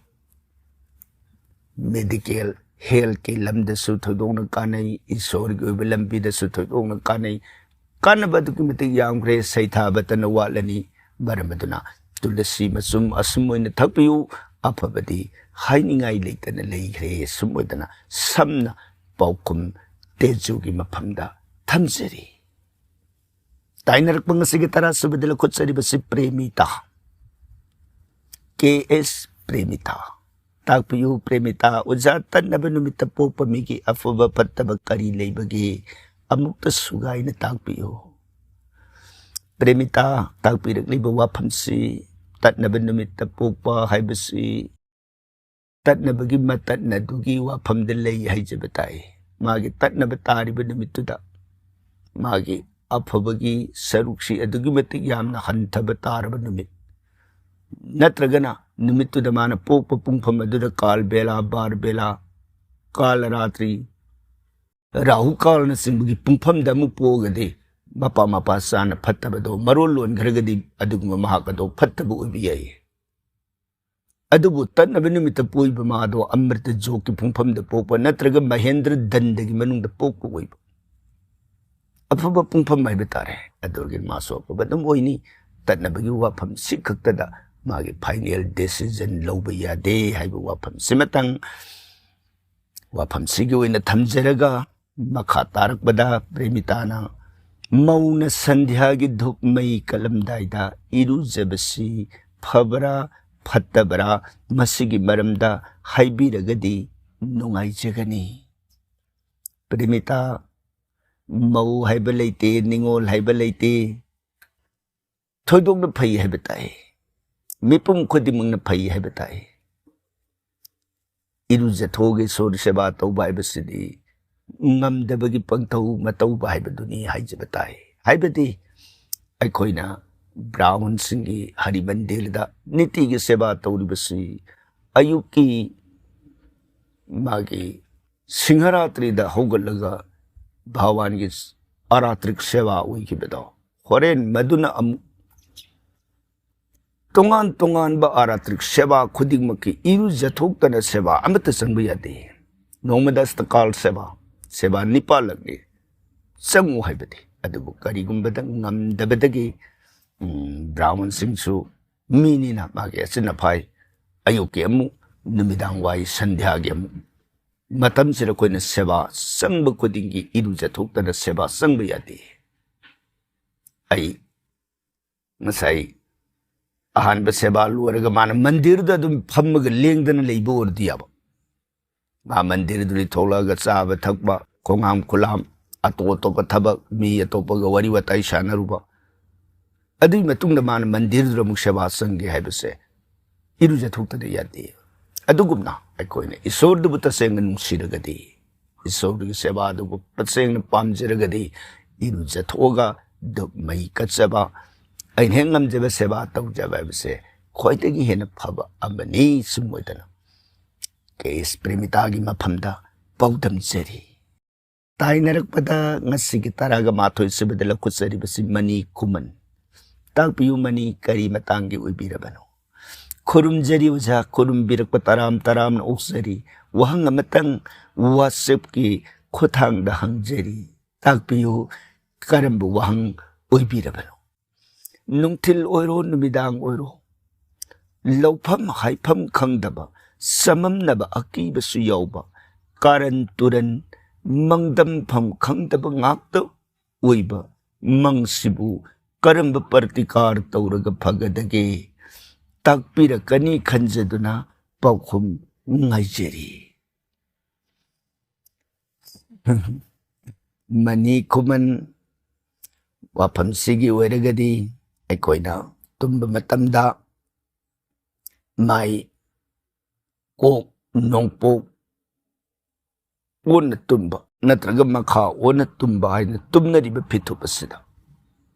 ꯃꯦꯗꯤꯀꯦꯜ ꯍꯦꯜꯊꯀꯤ ꯂꯝꯗꯁꯨ ꯊꯣꯏꯗꯣꯛꯅ ꯀꯥꯟꯅꯩ, ꯏꯁꯣꯔꯒꯤ ꯑꯣꯏꯕ ꯂꯝꯕꯤꯗꯁꯨ ꯊꯣꯏꯗꯣꯛꯅ ꯀꯥꯟꯅꯩ꯫ ꯀꯥꯟꯅꯕ ꯑꯗꯨꯛꯀꯤ ꯃꯇꯤꯛ ꯌꯥꯝꯈ꯭ꯔꯦ, ꯁꯩꯊꯥꯕꯇꯅ ꯋꯥꯠꯂꯅꯤ꯫ ꯃꯔꯝ ꯑꯗꯨꯅ ꯇꯨꯂꯁꯤ ꯃꯆꯨꯝ ꯑꯁꯨꯝ ꯑꯣꯏꯅ ꯊꯛꯄꯤꯌꯨ, ꯑꯐꯕꯗꯤ ꯍꯥꯏꯅꯤꯡꯉꯥꯏ ꯂꯩꯇꯅ ꯂꯩꯈ꯭ꯔꯦ꯫ ꯑꯁꯨꯝ ꯑꯣꯏꯗꯅ ꯁꯝꯅ ꯄꯥꯎꯈꯨꯝ ꯇꯦꯖꯨꯒꯤ ꯃꯐꯝꯗ ꯊꯝꯖꯔꯤ꯫ ꯇꯥꯏꯅꯔꯛꯄ ꯉꯁꯤꯒꯤ ꯇꯔꯥ ꯁꯨꯕꯗ ꯂꯧꯈꯠꯆꯔꯤꯕꯁꯤ ꯄ꯭ꯔꯦꯃꯤꯇꯥ꯫ ꯀꯦ ꯑꯦꯁ ꯄ꯭ꯔꯦꯃꯤꯇꯥ꯫ ꯇꯥꯛꯄꯤꯌꯨ ꯄ꯭ꯔꯦꯃꯤꯇꯥ, ꯑꯣꯖꯥ, ꯇꯠꯅꯕ ꯅꯨꯃꯤꯠꯇ ꯄꯣꯛꯄ ꯃꯤꯒꯤ ꯑꯐꯕ ꯐꯠꯇꯕ ꯀꯔꯤ ꯂꯩꯕꯒꯦ? ꯑꯃꯨꯛꯇ ꯁꯨꯒꯥꯏꯅ ꯇꯥꯛꯄꯤꯌꯨ꯫ ꯄ꯭ꯔꯦꯃꯤꯇꯥ, ꯇꯥꯛꯄꯤꯔꯛꯂꯤꯕ ꯋꯥꯐꯝꯁꯤ, ꯇꯠꯅꯕ ꯅꯨꯃꯤꯠꯇ ꯄꯣꯛꯄ ꯍꯥꯏꯕꯁꯤ ꯇꯠꯅꯕꯒꯤ ꯃꯇꯠꯅꯗꯨꯒꯤ ꯋꯥꯐꯝꯗ ꯂꯩ ꯍꯥꯏꯖꯕ ꯇꯥꯏ꯫ ꯃꯥꯒꯤ ꯇꯠꯅꯕ ꯇꯥꯔꯤꯕ ꯅꯨꯃꯤꯠꯇꯨꯗ ꯃꯥꯒꯤ ꯑꯐꯕꯒꯤ ꯁꯔꯨꯛꯁꯤ ꯑꯗꯨꯛꯀꯤ ꯃꯇꯤꯛ ꯌꯥꯝꯅ ꯍꯟꯊꯕ ꯇꯥꯔꯕ ꯅꯨꯃꯤꯠ, ꯅꯠꯇ꯭ꯔꯒꯅ ꯅꯨꯃꯤꯠꯇꯨꯗ ꯃꯥꯅ ꯄꯣꯛꯄ ꯄꯨꯡꯐꯝ ꯑꯗꯨꯗ ꯀꯥꯜ ꯕꯦꯂꯥ, ꯕꯥꯔ ꯕꯦꯂꯥ, ꯀꯥꯂ ꯔꯥꯇ꯭ꯔꯤ, ꯔꯥꯍꯨ ꯀꯥꯜꯅꯆꯤꯡꯕꯒꯤ ꯄꯨꯡꯐꯝꯗ ꯑꯃꯨꯛ ꯄꯣꯛꯑꯒꯗꯤ ꯃꯄꯥ ꯃꯄꯥ ꯆꯥꯅ ꯐꯠꯇꯕꯗꯣ ꯃꯔꯣꯜ ꯂꯣꯟꯈ꯭ꯔꯒꯗꯤ ꯑꯗꯨꯒꯨꯝꯕ ꯃꯍꯥꯛ ꯑꯗꯣ ꯐꯠꯇꯕ ꯑꯣꯏꯕ ꯌꯥꯏ꯫ ꯑꯗꯨꯕꯨ ꯇꯠꯅꯕ ꯅꯨꯃꯤꯠꯇ ꯄꯣꯛꯏꯕ ꯃꯥꯗꯣ ꯑꯃ꯭ꯔꯤꯇ ꯖꯣꯛꯀꯤ ꯄꯨꯡꯐꯝꯗ ꯄꯣꯛꯄ ꯅꯠꯇ꯭ꯔꯒ ꯃꯍꯦꯟꯗ꯭ꯔ ꯗꯟꯗꯒꯤ ꯃꯅꯨꯡꯗ ꯄꯣꯛꯄ ꯑꯣꯏꯕ ꯑꯐꯕ ꯄꯨꯡꯐꯝ ꯍꯥꯏꯕ ꯇꯥꯔꯦ꯫ ꯑꯗꯨꯒꯤ ꯃꯥꯁꯨ ꯑꯐꯕ ꯑꯗꯨꯝ ꯑꯣꯏꯅꯤ꯫ ꯇꯠꯅꯕꯒꯤ ꯋꯥꯐꯝꯁꯤ ꯈꯛꯇꯗ ꯃꯥꯒꯤ ꯐꯥꯏꯅꯦꯜ ꯗꯤꯁꯤꯖꯟ ꯂꯧꯕ ꯌꯥꯗꯦ ꯍꯥꯏꯕ ꯋꯥꯐꯝꯁꯤꯃꯇꯪ ꯋꯥꯐꯝꯁꯤꯒꯤ ꯑꯣꯏꯅ ꯊꯝꯖꯔꯒ, ꯃꯈꯥ ꯇꯥꯔꯛꯄꯗ ꯄ꯭ꯔꯦꯃꯤꯇꯥꯅ ꯃꯧꯅ ꯁꯟꯙ꯭ꯌꯥꯒꯤ ꯙꯨꯞ ꯃꯩ ꯀꯠꯂꯝꯗꯥꯏꯗ ꯏꯔꯨꯖꯕꯁꯤ ꯐꯕ꯭ꯔꯥ ꯐꯠꯇꯕ꯭ꯔꯥ, ꯃꯁꯤꯒꯤ ꯃꯔꯝꯗ ꯍꯥꯏꯕꯤꯔꯒꯗꯤ ꯅꯨꯡꯉꯥꯏꯖꯒꯅꯤ꯫ ꯄ꯭ꯔꯦꯃꯤꯇꯥ, ꯃꯧ ꯍꯥꯏꯕ ꯂꯩꯇꯦ, ꯅꯤꯉꯣꯜ ꯍꯥꯏꯕ ꯂꯩꯇꯦ, ꯊꯣꯏꯗꯣꯛꯅ ꯐꯩ ꯍꯥꯏꯕ ꯇꯥꯏ꯫ ꯃꯤꯄꯨꯝ ꯈꯨꯗꯤꯡꯃꯛꯅ ꯐꯩ ꯍꯥꯏꯕ ꯇꯥꯏ꯫ ꯏꯔꯨꯖꯊꯣꯛꯑꯒ ꯏꯁꯣꯔ ꯁꯦꯕꯥ ꯇꯧꯕ ꯍꯥꯏꯕꯁꯤꯗꯤ ꯉꯝꯗꯕꯒꯤ ꯄꯪꯇꯧ ꯃꯇꯧꯕ ꯍꯥꯏꯕꯗꯨꯅꯤ ꯍꯥꯏꯖꯕ ꯇꯥꯏ꯫ ꯍꯥꯏꯕꯗꯤ ꯑꯩꯈꯣꯏꯅ ꯕ꯭ꯔꯥꯍꯃꯟꯁꯤꯡꯒꯤ ꯍꯔꯤ ꯃꯟꯗꯤꯔꯗ ꯅꯤꯇꯤꯒꯤ ꯁꯦꯕꯥ ꯇꯧꯔꯤꯕꯁꯤ ꯑꯌꯨꯛꯀꯤ ꯃꯥꯒꯤ ꯁꯤꯡꯍꯔꯥꯇ꯭ꯔꯤꯗ ꯍꯧꯒꯠꯂꯒ ꯚꯒꯋꯥꯟꯒꯤ ꯑꯔꯥꯇ꯭ꯔꯤꯛ ꯁꯦꯕꯥ ꯑꯣꯏꯈꯤꯕꯗꯣ, ꯍꯣꯔꯦꯟ ꯃꯗꯨꯅ ꯑꯃꯨꯛ ꯇꯣꯉꯥꯟ ꯇꯣꯉꯥꯟꯕ ꯑꯔꯥꯇ꯭ꯔꯤꯛ ꯁꯦꯕꯥ ꯈꯨꯗꯤꯡꯃꯛꯀꯤ ꯏꯔꯨꯖꯊꯣꯛꯇꯅ ꯁꯦꯕꯥ ꯑꯃꯠꯇ ꯆꯪꯕ ꯌꯥꯗꯦ꯫ ꯅꯣꯡꯃꯗ ꯑꯁꯇꯀꯥꯜ ꯁꯦꯕꯥ, ꯁꯦꯕꯥ ꯅꯤꯄꯥꯜꯂꯛꯅꯤ ꯆꯪꯉꯨ ꯍꯥꯏꯕꯗꯤ꯫ ꯑꯗꯨꯕꯨ ꯀꯔꯤꯒꯨꯝꯕꯗ ꯉꯝꯗꯕꯗꯒꯤ, ꯎꯝ, ꯕ꯭ꯔꯥꯍꯃꯟꯁꯤꯡꯁꯨ ꯃꯤꯅꯤꯅ ꯃꯥꯒꯤ ꯑꯆꯤꯟ ꯑꯐꯥꯏ ꯑꯌꯨꯛꯀꯤ ꯑꯃꯨꯛ, ꯅꯨꯃꯤꯗꯥꯡ ꯋꯥꯏ ꯁꯟꯙ꯭ꯌꯥꯒꯤ ꯑꯃꯨꯛ, ꯃꯇꯝꯁꯤꯗ ꯑꯩꯈꯣꯏꯅ ꯁꯦꯕꯥ ꯆꯪꯕ ꯈꯨꯗꯤꯡꯒꯤ ꯏꯔꯨꯖꯊꯣꯛꯇꯅ ꯁꯦꯕꯥ ꯆꯪꯕ ꯌꯥꯗꯦ꯫ ꯑꯩ ꯉꯁꯥꯏ ꯑꯍꯥꯟꯕ ꯁꯦꯕꯥ ꯂꯣꯏꯔꯒ ꯃꯥꯅ ꯃꯟꯗꯤꯔꯗ ꯑꯗꯨꯝ ꯐꯝꯃꯒ ꯂꯦꯡꯗꯅ ꯂꯩꯕ ꯑꯣꯏꯔꯗꯤ ꯌꯥꯕ꯫ ꯃꯥ ꯃꯟꯗꯤꯔꯗꯨꯗꯒꯤ ꯊꯣꯛꯂꯛꯑꯒ ꯆꯥꯕ ꯊꯛꯄ, ꯈꯣꯡꯍꯥꯝ ꯈꯨꯂꯥꯝ, ꯑꯇꯣꯞ ꯑꯇꯣꯞꯄ ꯊꯕꯛ, ꯃꯤ ꯑꯇꯣꯞꯄꯒ ꯋꯥꯔꯤ ꯋꯥꯇꯥꯏ ꯁꯥꯟꯅꯔꯨꯕ, ꯑꯗꯨꯒꯤ ꯃꯇꯨꯡꯗ ꯃꯥꯅ ꯃꯟꯗꯤꯔꯗꯨꯗ ꯑꯃꯨꯛ ꯁꯦꯕꯥ ꯆꯪꯒꯦ ꯍꯥꯏꯕꯁꯦ ꯏꯔꯨꯖꯊꯣꯛꯇꯅ ꯌꯥꯗꯦ꯫ ꯑꯗꯨꯒꯨꯝꯅ ꯑꯩꯈꯣꯏꯅ ꯏꯁꯣꯔꯗꯨꯕꯨ ꯇꯁꯦꯡꯅ ꯅꯨꯡꯁꯤꯔꯒꯗꯤ, ꯏꯁꯣꯔꯒꯤ ꯁꯦꯕꯥꯗꯨꯕꯨ ꯇꯁꯦꯡꯅ ꯄꯥꯝꯖꯔꯒꯗꯤ, ꯏꯔꯨꯖꯊꯣꯛꯑꯒ ꯙꯨꯞ ꯃꯩ ꯀꯠꯆꯕ, ꯑꯩꯅ ꯍꯦꯛ ꯉꯝꯖꯕ ꯁꯦꯕꯥ ꯇꯧꯖꯕ ꯍꯥꯏꯕꯁꯦ ꯈ꯭ꯋꯥꯏꯗꯒꯤ ꯍꯦꯟꯅ ꯐꯕ ꯑꯃꯅꯤ꯫ ꯁꯨꯝ ꯑꯣꯏꯗꯅ ꯀꯦ ꯑꯦꯁ ꯄ꯭ꯔꯦꯃꯤꯇꯥꯒꯤ ꯃꯐꯝꯗ ꯄꯥꯎꯗꯝꯖꯔꯤ꯫ ꯇꯥꯏꯅꯔꯛꯄꯗ ꯉꯁꯤꯒꯤ ꯇꯔꯥꯒ ꯃꯥꯊꯣꯏ ꯁꯨꯕꯗ ꯂꯧꯈꯠꯆꯔꯤꯕꯁꯤ ꯃꯅꯤ ꯈꯨꯃꯟ꯫ ꯇꯥꯛꯄꯤꯌꯨ ꯃꯅꯤ, ꯀꯔꯤ ꯃꯇꯥꯡꯒꯤ ꯑꯣꯏꯕꯤꯔꯕꯅꯣ? ꯈꯨꯔꯨꯝꯖꯔꯤ ꯑꯣꯖꯥ, ꯈꯨꯔꯨꯝꯕꯤꯔꯛꯄ ꯇꯔꯥꯝ ꯇꯔꯥꯝꯅ ꯑꯣꯛꯆꯔꯤ꯫ ꯋꯥꯍꯪ ꯑꯃꯇꯪ WhatsApp-ꯀꯤ ꯈꯨꯠꯊꯥꯡꯗ ꯍꯪꯖꯔꯤ꯫ ꯇꯥꯛꯄꯤꯌꯨ, ꯀꯔꯝꯕ ꯋꯥꯍꯪ ꯑꯣꯏꯕꯤꯔꯕꯅꯣ? ꯅꯨꯡꯊꯤꯜ ꯑꯣꯏꯔꯣ, ꯅꯨꯃꯤꯗꯥꯡ ꯑꯣꯏꯔꯣ, ꯂꯧꯐꯝ ꯍꯥꯏꯐꯝ ꯈꯪꯗꯕ, ꯆꯃꯝꯅꯕ ꯑꯀꯤꯕꯁꯨ ꯌꯥꯎꯕ, ꯀꯥꯔꯟ ꯇꯨꯔꯟ, ꯃꯪꯗꯝꯐꯝ ꯈꯪꯗꯕ ꯉꯥꯛꯇ ꯑꯣꯏꯕ ꯃꯪꯁꯤꯕꯨ ꯀꯔꯝꯕ ꯄ꯭ꯔꯇꯤꯀꯥꯔ ꯇꯧꯔꯒ ꯐꯒꯗꯒꯦ? ꯇꯥꯛꯄꯤꯔꯛꯀꯅꯤ ꯈꯟꯖꯗꯨꯅ ꯄꯥꯎꯈꯨꯝ ꯉꯥꯏꯖꯔꯤ꯫ ꯃꯅꯤ ꯈꯨꯃꯟ, ꯋꯥꯐꯝꯁꯤꯒꯤ ꯑꯣꯏꯔꯒꯗꯤ ꯑꯩꯈꯣꯏꯅ ꯇꯨꯝꯕ ꯃꯇꯝꯗ ꯃꯥꯏ ꯀꯣꯛ ꯅꯣꯡꯄꯣꯛ ꯑꯣꯟꯅ ꯇꯨꯝꯕ ꯅꯠꯇ꯭ꯔꯒ ꯃꯈꯥ ꯑꯣꯟꯅ ꯇꯨꯝꯕ ꯍꯥꯏꯅ ꯇꯨꯝꯅꯔꯤꯕ ꯐꯤꯊꯨꯞ ꯑꯁꯤꯗ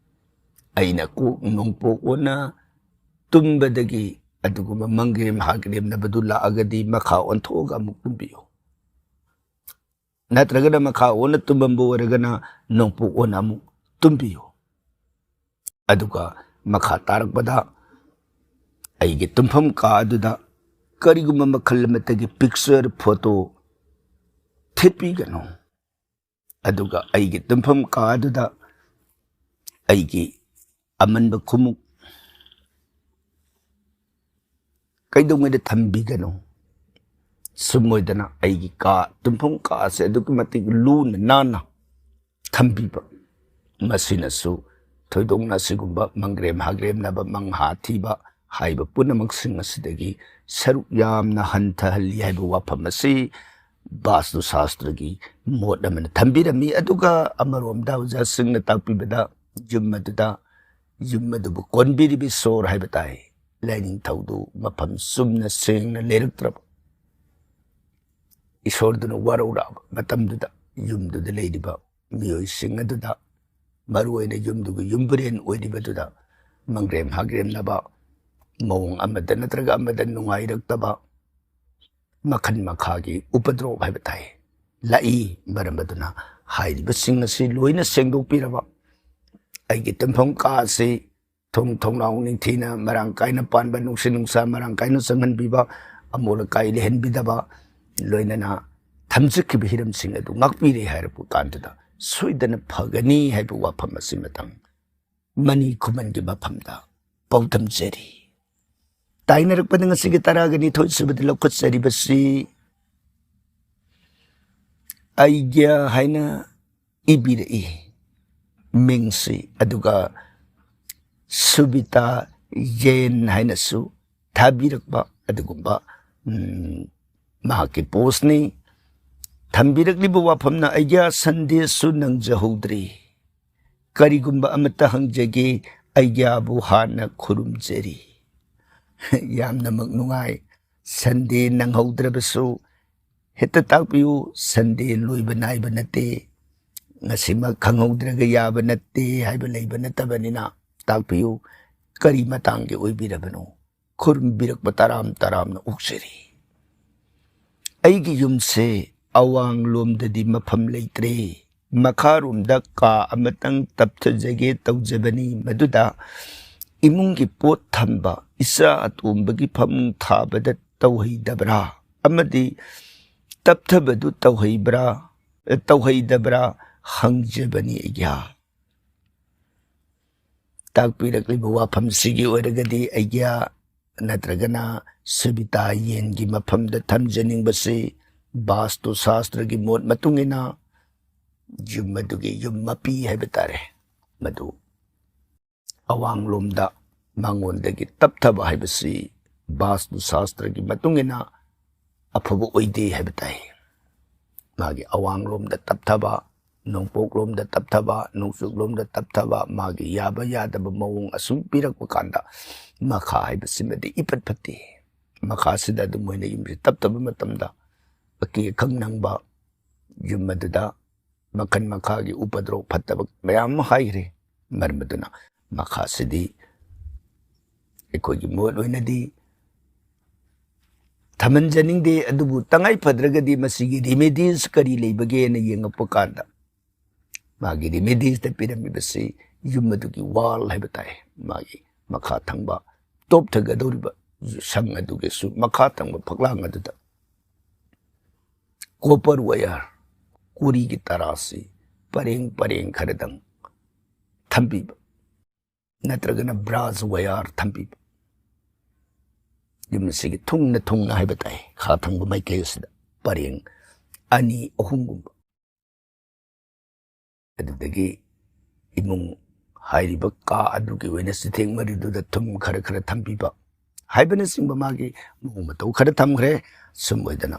ꯑꯩꯅ ꯀꯣꯛ ꯅꯣꯡꯄꯣꯛ ꯑꯣꯟꯅ ꯇꯨꯝꯕꯗꯒꯤ ꯑꯗꯨꯒꯨꯝꯕ ꯃꯪꯒꯦꯝ ꯍꯥꯒꯦꯝꯅꯕꯗꯨ ꯂꯥꯛꯑꯒꯗꯤ ꯃꯈꯥ ꯑꯣꯟꯊꯣꯛꯑꯒ ꯑꯃꯨꯛ ꯇꯨꯝꯕꯤꯌꯨ꯫ ꯅꯠꯇ꯭ꯔꯒꯅ ꯃꯈꯥ ꯑꯣꯟꯅ ꯇꯨꯝꯃꯝꯕ ꯑꯣꯏꯔꯒꯅ ꯅꯣꯡꯄꯣꯛ ꯑꯣꯟꯅ ꯑꯃꯨꯛ ꯇꯨꯝꯕꯤꯌꯨ꯫ ꯑꯗꯨꯒ ꯃꯈꯥ ꯇꯥꯔꯛꯄꯗ ꯑꯩꯒꯤ ꯇꯨꯝꯐꯝ ꯀꯥ ꯑꯗꯨꯗ ꯀꯔꯤꯒꯨꯝꯕ ꯃꯈꯜ ꯑꯃꯠꯇꯒꯤ picture, photo ꯊꯦꯠꯄꯤꯒꯅꯨ꯫ ꯑꯗꯨꯒ ꯑꯩꯒꯤ ꯇꯨꯝꯐꯝ ꯀꯥ ꯑꯗꯨꯗ ꯑꯩꯒꯤ ꯑꯃꯟꯕ ꯈꯨꯃꯨꯛ ꯀꯩꯗꯧꯉꯩꯗ ꯊꯝꯕꯤꯒꯅꯨ꯫ ꯁꯨꯝ ꯑꯣꯏꯗꯅ ꯑꯩꯒꯤ ꯀꯥ, ꯇꯨꯝꯐꯝ ꯀꯥ ꯑꯁꯦ ꯑꯗꯨꯛꯀꯤ ꯃꯇꯤꯛ ꯂꯨꯅ ꯅꯥꯟꯅ ꯊꯝꯕꯤꯕ, ꯃꯁꯤꯅꯁꯨ ꯊꯣꯏꯗꯣꯛꯅ ꯑꯁꯤꯒꯨꯝꯕ ꯃꯪꯒ꯭ꯔꯦꯝ ꯍꯥꯒ꯭ꯔꯦꯝꯅꯕ, ꯃꯪꯍꯥ ꯊꯤꯕ, ꯍꯥꯏꯕ ꯄꯨꯝꯅꯃꯛꯁꯤꯡ ꯑꯁꯤꯗꯒꯤ ꯁꯔꯨꯛ ꯌꯥꯝꯅ ꯍꯟꯊꯍꯜꯂꯤ ꯍꯥꯏꯕ ꯋꯥꯐꯝ ꯑꯁꯤ ꯕꯥꯁꯇꯨ ꯁꯥꯁꯇ꯭ꯔꯒꯤ ꯃꯣꯠ ꯑꯃꯅ ꯊꯝꯕꯤꯔꯝꯃꯤ꯫ ꯑꯗꯨꯒ ꯑꯃꯔꯣꯝꯗ ꯑꯣꯖꯥꯁꯤꯡꯅ ꯇꯥꯛꯄꯤꯕꯗ ꯌꯨꯝ ꯑꯗꯨꯗ, ꯌꯨꯝ ꯑꯗꯨꯕꯨ ꯀꯣꯟꯕꯤꯔꯤꯕ ꯏꯁꯣꯔ ꯍꯥꯏꯕ ꯇꯥꯏ, ꯂꯥꯏꯅꯤꯡꯊꯧꯗꯨ ꯃꯐꯝ ꯆꯨꯝꯅ ꯁꯦꯡꯅ ꯂꯩꯔꯛꯇ꯭ꯔꯕ, ꯏꯁꯣꯔꯗꯨꯅ ꯋꯥꯔꯧꯔꯛꯑꯕ ꯃꯇꯝꯗꯨꯗ ꯌꯨꯝꯗꯨꯗ ꯂꯩꯔꯤꯕ ꯃꯤꯑꯣꯏꯁꯤꯡ ꯑꯗꯨꯗ, ꯃꯔꯨꯑꯣꯏꯅ ꯌꯨꯝꯗꯨꯒꯤ ꯌꯨꯝꯕꯨꯔꯦꯟ ꯑꯣꯏꯔꯤꯕꯗꯨꯗ ꯃꯪꯒ꯭ꯔꯦꯝ ꯍꯥꯒ꯭ꯔꯦꯝꯅꯕ, ꯃꯑꯣꯡ ꯑꯃꯗ ꯅꯠꯇ꯭ꯔꯒ ꯑꯃꯗ ꯅꯨꯡꯉꯥꯏꯔꯛꯇꯕ, ꯃꯈꯜ ꯃꯈꯥꯒꯤ ꯎꯄꯗ꯭ꯔꯣꯞ ꯍꯥꯏꯕ ꯇꯥꯏ, ꯂꯥꯛꯏ꯫ ꯃꯔꯝ ꯑꯗꯨꯅ ꯍꯥꯏꯔꯤꯕꯁꯤꯡ ꯑꯁꯤ ꯂꯣꯏꯅ ꯁꯦꯡꯗꯣꯛꯄꯤꯔꯕ, ꯑꯩꯒꯤ ꯇꯨꯝꯐꯝ ꯀꯥ ꯑꯁꯤ ꯊꯣꯡ ꯊꯣꯡꯅꯥꯎ ꯅꯤꯡꯊꯤꯅ ꯃꯔꯥꯡ ꯀꯥꯏꯅ ꯄꯥꯟꯕ, ꯅꯨꯡꯁꯤꯠ ꯅꯨꯡꯁꯥ ꯃꯔꯥꯡ ꯀꯥꯏꯅ ꯆꯪꯍꯟꯕꯤꯕ, ꯑꯃꯣꯠ ꯑꯀꯥꯏ ꯂꯩꯍꯟꯕꯤꯗꯕ, ꯂꯣꯏꯅꯅ ꯊꯝꯖꯈꯤꯕ ꯍꯤꯔꯝꯁꯤꯡ ꯑꯗꯨ ꯉꯥꯛꯄꯤꯔꯦ ꯍꯥꯏꯔꯛꯄ ꯀꯥꯟꯗꯨꯗ ꯁꯣꯏꯗꯅ ꯐꯒꯅꯤ ꯍꯥꯏꯕ ꯋꯥꯐꯝ ꯑꯁꯤꯃꯇꯪ ꯃꯅꯤ ꯈꯨꯃꯟꯒꯤ ꯃꯐꯝꯗ ꯄꯥꯎꯗꯝꯖꯔꯤ꯫ ꯇꯥꯏꯅꯔꯛꯄꯗ ꯉꯁꯤꯒꯤ ꯇꯔꯥꯒ ꯅꯤꯊꯣꯏ ꯁꯨꯕꯗ ꯂꯧꯈꯠꯆꯔꯤꯕꯁꯤ ꯑꯩꯒ꯭ꯌꯥ ꯍꯥꯏꯅ ꯏꯕꯤꯔꯛꯏ ꯃꯤꯡꯁꯤ, ꯑꯗꯨꯒ ꯁꯨꯕꯤꯇꯥ ꯌꯦꯟ ꯍꯥꯏꯅꯁꯨ ꯊꯥꯕꯤꯔꯛꯄ ꯑꯗꯨꯒꯨꯝꯕ, ꯎꯝ, ꯃꯍꯥꯛꯀꯤ ꯄꯣꯁꯅꯤ꯫ ꯊꯝꯕꯤꯔꯛꯂꯤꯕ ꯋꯥꯐꯝꯅ, "ꯑꯩꯒ꯭ꯌꯥ ꯁꯟꯗꯦꯁꯨ ꯅꯪꯖꯍꯧꯗ꯭ꯔꯤ꯫ ꯀꯔꯤꯒꯨꯝꯕ ꯑꯃꯠꯇ ꯍꯪꯖꯒꯦ, ꯑꯩꯒ꯭ꯌꯥꯕꯨ ꯍꯥꯟꯅ ꯈꯨꯔꯨꯝꯖꯔꯤ"꯫ ꯌꯥꯝꯅꯃꯛ ꯅꯨꯡꯉꯥꯏ꯫ ꯁꯟꯗꯦ ꯅꯪꯍꯧꯗ꯭ꯔꯕꯁꯨ ꯍꯦꯛꯇ ꯇꯥꯛꯄꯤꯌꯨ꯫ ꯁꯟꯗꯦ ꯂꯣꯏꯕ ꯅꯥꯏꯕ ꯅꯠꯇꯦ꯫ ꯉꯁꯤꯃꯛ ꯈꯪꯍꯧꯗ꯭ꯔꯒ ꯌꯥꯕ ꯅꯠꯇꯦ ꯍꯥꯏꯕ ꯂꯩꯕ ꯅꯠꯇꯕꯅꯤꯅ ꯇꯥꯛꯄꯤꯌꯨ꯫ ꯀꯔꯤ ꯃꯇꯥꯡꯒꯤ ꯑꯣꯏꯕꯤꯔꯕꯅꯣ? ꯈꯨꯔꯨꯝꯕꯤꯔꯛꯄ ꯇꯔꯥꯝ ꯇꯔꯥꯝꯅ ꯑꯣꯛꯆꯔꯤ꯫ ꯑꯩꯒꯤ ꯌꯨꯝꯁꯦ ꯑꯋꯥꯡꯂꯣꯝꯗꯗꯤ ꯃꯐꯝ ꯂꯩꯇ꯭ꯔꯦ꯫ ꯃꯈꯥꯔꯣꯝꯗ ꯀꯥ ꯑꯃꯇꯪ ꯇꯞꯊꯖꯒꯦ ꯇꯧꯖꯕꯅꯤ꯫ ꯃꯗꯨꯗ ꯏꯃꯨꯡꯒꯤ ꯄꯣꯠ ꯊꯝꯕ ꯏꯆꯥ ꯑꯇꯣꯝꯕꯒꯤ ꯐꯃꯨꯡ ꯊꯥꯕꯗ ꯇꯧꯍꯩꯗꯕ꯭ꯔꯥ? ꯑꯃꯗꯤ ꯇꯞꯊꯕꯗꯨ ꯇꯧꯍꯩꯕ꯭ꯔꯥ, ꯇꯧꯍꯩꯗꯕ꯭ꯔꯥ ꯍꯪꯖꯕꯅꯤ ꯑꯩꯒꯤ꯫ ꯇꯥꯛꯄꯤꯔꯛꯂꯤꯕ ꯋꯥꯐꯝꯁꯤꯒꯤ ꯑꯣꯏꯔꯒꯗꯤ ꯑꯩꯒꯤ ꯅꯠꯇ꯭ꯔꯒꯅ ꯁꯨꯕꯤꯇꯥ ꯌꯦꯟꯒꯤ ꯃꯐꯝꯗ ꯊꯝꯖꯅꯤꯡꯕꯁꯤ ꯕꯥꯁꯇꯨ ꯁꯥꯁꯇ꯭ꯔꯒꯤ ꯃꯣꯠ ꯃꯇꯨꯡ ꯏꯟꯅ ꯌꯨꯝ ꯑꯗꯨꯒꯤ ꯌꯨꯝ ꯃꯄꯤ ꯍꯥꯏꯕ ꯇꯥꯔꯦ, ꯃꯗꯨ ꯑꯋꯥꯡꯂꯣꯝꯗ ꯃꯉꯣꯟꯗꯒꯤ ꯇꯞꯊꯕ ꯍꯥꯏꯕꯁꯤ ꯕꯥꯁꯇꯨ ꯁꯥꯁꯇ꯭ꯔꯒꯤ ꯃꯇꯨꯡ ꯏꯟꯅ ꯑꯐꯕ ꯑꯣꯏꯗꯦ ꯍꯥꯏꯕ ꯇꯥꯏ꯫ ꯃꯥꯒꯤ ꯑꯋꯥꯡꯂꯣꯝꯗ ꯇꯞꯊꯕ, ꯅꯣꯡꯄꯣꯛꯂꯣꯝꯗ ꯇꯞꯊꯕ, ꯅꯣꯡꯆꯨꯞꯂꯣꯝꯗ ꯇꯞꯊꯕ, ꯃꯥꯒꯤ ꯌꯥꯕ ꯌꯥꯗꯕ ꯃꯑꯣꯡ ꯑꯁꯨꯝ ꯄꯤꯔꯛꯄ ꯀꯥꯟꯗ ꯃꯈꯥ ꯍꯥꯏꯕꯁꯤꯃꯗꯤ ꯏꯄꯠ ꯐꯠꯇꯦ꯫ ꯃꯈꯥꯁꯤꯗ ꯑꯗꯨꯝ ꯃꯣꯏꯅ ꯌꯨꯝꯁꯤ ꯇꯞꯊꯕ ꯃꯇꯝꯗ ꯑꯀꯤ ꯑꯈꯪ ꯅꯪꯕ ꯌꯨꯝ ꯑꯗꯨꯗ ꯃꯈꯜ ꯃꯈꯥꯒꯤ ꯎꯄꯗ꯭ꯔꯣꯛ ꯐꯠꯇꯕ ꯃꯌꯥꯝ ꯑꯃ ꯍꯥꯏꯈ꯭ꯔꯦ꯫ ꯃꯔꯝ ꯑꯗꯨꯅ ꯃꯈꯥꯁꯤꯗꯤ ꯑꯩꯈꯣꯏꯒꯤ ꯃꯣꯠ ꯑꯣꯏꯅꯗꯤ ꯊꯝꯍꯟꯖꯅꯤꯡꯗꯦ, ꯑꯗꯨꯕꯨ ꯇꯉꯥꯏ ꯐꯗ꯭ꯔꯒꯗꯤ ꯃꯁꯤꯒꯤ ꯔꯤꯃꯦꯗꯤꯁ ꯀꯔꯤ ꯂꯩꯕꯒꯦꯅ ꯌꯦꯡꯉꯛꯄ ꯀꯥꯟꯗ ꯃꯥꯒꯤ ꯔꯤꯃꯦꯗꯤꯁꯇ ꯄꯤꯔꯝꯃꯤꯕꯁꯤ ꯌꯨꯝ ꯑꯗꯨꯒꯤ ꯋꯥꯜ ꯍꯥꯏꯕ ꯇꯥꯏ, ꯃꯥꯒꯤ ꯃꯈꯥ ꯊꯪꯕ ꯇꯣꯞꯊꯒꯗꯧꯔꯤꯕ ꯁꯪ ꯑꯗꯨꯒꯤꯁꯨ ꯃꯈꯥ ꯊꯪꯕ ꯐꯛꯂꯥꯡ ꯑꯗꯨꯗ ꯀꯣꯄꯔ ꯋꯥꯌꯔ, ꯀꯣꯔꯤꯒꯤ ꯇꯔꯥꯁꯤ ꯄꯔꯦꯡ ꯄꯔꯦꯡ ꯈꯔꯗꯪ ꯊꯝꯕꯤꯕ, ꯅꯠꯇ꯭ꯔꯒꯅ ꯕ꯭ꯔꯥꯁ ꯋꯥꯌꯔ ꯊꯝꯕꯤꯕ꯫ ꯌꯨꯝ ꯑꯁꯤꯒꯤ ꯊꯨꯡꯅ ꯊꯨꯡꯅ ꯍꯥꯏꯕ ꯇꯥꯏ, ꯈꯥ ꯊꯪꯕ ꯃꯥꯏꯀꯩ ꯑꯁꯤꯗ ꯄꯔꯦꯡ ꯑꯅꯤ ꯑꯍꯨꯝꯒꯨꯝꯕ꯫ ꯑꯗꯨꯗꯒꯤ ꯏꯃꯨꯡ ꯍꯥꯏꯔꯤꯕ ꯀꯥ ꯑꯗꯨꯒꯤ ꯑꯣꯏꯅ ꯆꯤꯊꯦꯡ ꯃꯔꯤꯗꯨꯗ ꯊꯨꯝ ꯈꯔ ꯈꯔ ꯊꯝꯕꯤꯕ ꯍꯥꯏꯕꯅꯆꯤꯡꯕ ꯃꯥꯒꯤ ꯃꯑꯣꯡ ꯃꯇꯧ ꯈꯔ ꯊꯝꯈ꯭ꯔꯦ꯫ ꯁꯨꯝ ꯑꯣꯏꯗꯅ,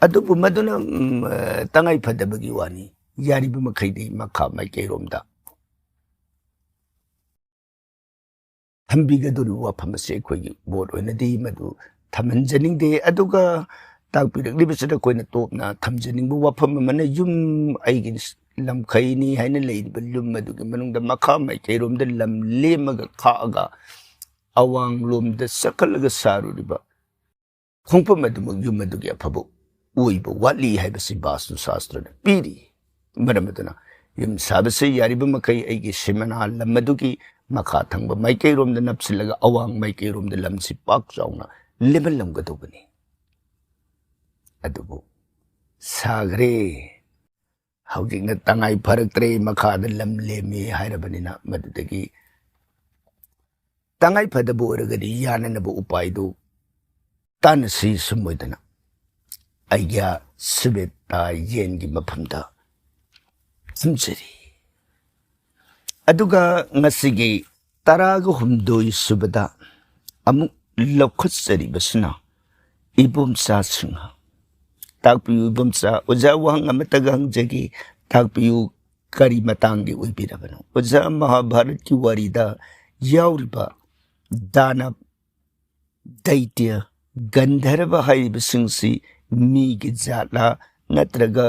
ꯑꯗꯨꯕꯨ ꯃꯗꯨꯅ, ꯎꯝ, ꯑ, ꯇꯉꯥꯏ ꯐꯗꯕꯒꯤ ꯋꯥꯅꯤ꯫ ꯌꯥꯔꯤꯕ ꯃꯈꯩꯗꯤ ꯃꯈꯥ ꯃꯥꯏꯀꯩꯔꯣꯝꯗ ꯊꯝꯕꯤꯒꯗꯧꯔꯤꯕ ꯋꯥꯐꯝ ꯑꯁꯤ ꯑꯩꯈꯣꯏꯒꯤ ꯃꯣꯠ ꯑꯣꯏꯅꯗꯤ ꯃꯗꯨ ꯊꯝꯍꯟꯖꯅꯤꯡꯗꯦ꯫ ꯑꯗꯨꯒ ꯇꯥꯛꯄꯤꯔꯛꯂꯤꯕꯁꯤꯗ ꯑꯩꯈꯣꯏꯅ ꯇꯣꯞꯅ ꯊꯝꯖꯅꯤꯡꯕ ꯋꯥꯐꯝ ꯑꯃꯅ, ꯌꯨꯝ ꯑꯩꯒꯤ ꯂꯝꯈꯩꯅꯤ ꯍꯥꯏꯅ ꯂꯩꯔꯤꯕ ꯌꯨꯝ ꯑꯗꯨꯒꯤ ꯃꯅꯨꯡꯗ ꯃꯈꯥ ꯃꯥꯏꯀꯩꯔꯣꯝꯗ ꯂꯝ ꯂꯦꯝꯃꯒ ꯈꯥꯛꯑꯒ ꯑꯋꯥꯡꯂꯣꯝꯗ ꯆꯠꯈꯠꯂꯒ ꯁꯥꯔꯨꯔꯤꯕ ꯈꯣꯡꯐꯝ ꯑꯗꯨꯃꯛ ꯌꯨꯝ ꯑꯗꯨꯒꯤ ꯑꯐꯕ ꯑꯣꯏꯕ ꯋꯥꯠꯂꯤ ꯍꯥꯏꯕꯁꯤ ꯕꯥꯁꯇꯨ ꯁꯥꯁꯇ꯭ꯔꯅ ꯄꯤꯔꯤ꯫ ꯃꯔꯝ ꯑꯗꯨꯅ ꯌꯨꯝ ꯁꯥꯕꯁꯤ ꯌꯥꯔꯤꯕ ꯃꯈꯩ ꯑꯩꯒꯤ ꯁꯤꯃꯅꯥ ꯂꯝ ꯑꯗꯨꯒꯤ ꯃꯈꯥ ꯊꯪꯕ ꯃꯥꯏꯀꯩꯔꯣꯝꯗ ꯅꯞꯁꯤꯜꯂꯒ ꯑꯋꯥꯡ ꯃꯥꯏꯀꯩꯔꯣꯝꯗ ꯂꯝꯁꯤ ꯄꯥꯛ ꯆꯥꯎꯅ ꯂꯦꯝꯍꯜꯂꯝꯒꯗꯧꯕꯅꯤ꯫ ꯑꯗꯨꯕꯨ ꯁꯥꯈ꯭ꯔꯦ, ꯍꯧꯖꯤꯛꯅ ꯇꯉꯥꯏ ꯐꯔꯛꯇ꯭ꯔꯦ, ꯃꯈꯥꯗ ꯂꯝ ꯂꯦꯝꯃꯤ ꯍꯥꯏꯔꯕꯅꯤꯅ ꯃꯗꯨꯗꯒꯤ ꯇꯉꯥꯏ ꯐꯗꯕ ꯑꯣꯏꯔꯒꯗꯤ ꯌꯥꯅꯅꯕ ꯎꯄꯥꯏꯗꯨ ꯇꯥꯟꯅꯁꯤ꯫ ꯁꯨꯝ ꯑꯣꯏꯗꯅ ꯑꯩꯒꯤ ꯁꯨꯕꯦꯠꯇ ꯌꯦꯟꯒꯤ ꯃꯐꯝꯗ ꯊꯝꯖꯔꯤ꯫ ꯑꯗꯨꯒ ꯉꯁꯤꯒꯤ ꯇꯔꯥꯒ ꯍꯨꯝꯗꯣꯏ ꯁꯨꯕꯗ ꯑꯃꯨꯛ ꯂꯧꯈꯠꯆꯔꯤꯕꯁꯤꯅ ꯏꯕꯣꯝꯆꯥꯁꯤꯡ꯫ ꯇꯥꯛꯄꯤꯌꯨ ꯏꯕꯣꯝꯆꯥ, ꯑꯣꯖꯥ ꯋꯥꯍꯪ ꯑꯃꯇꯒ ꯍꯪꯖꯒꯦ, ꯇꯥꯛꯄꯤꯌꯨ, ꯀꯔꯤ ꯃꯇꯥꯡꯒꯤ ꯑꯣꯏꯕꯤꯔꯕꯅꯣ? ꯑꯣꯖꯥ, ꯃꯍꯥꯚꯥꯔꯠꯀꯤ ꯋꯥꯔꯤꯗ ꯌꯥꯎꯔꯤꯕ ꯗꯥꯅꯕ, ꯗꯩꯇ꯭ꯌ, ꯒꯟꯙꯔꯕ ꯍꯥꯏꯔꯤꯕꯁꯤꯡꯁꯤ ꯃꯤꯒꯤ ꯖꯥꯠꯂꯥ, ꯅꯠꯇ꯭ꯔꯒ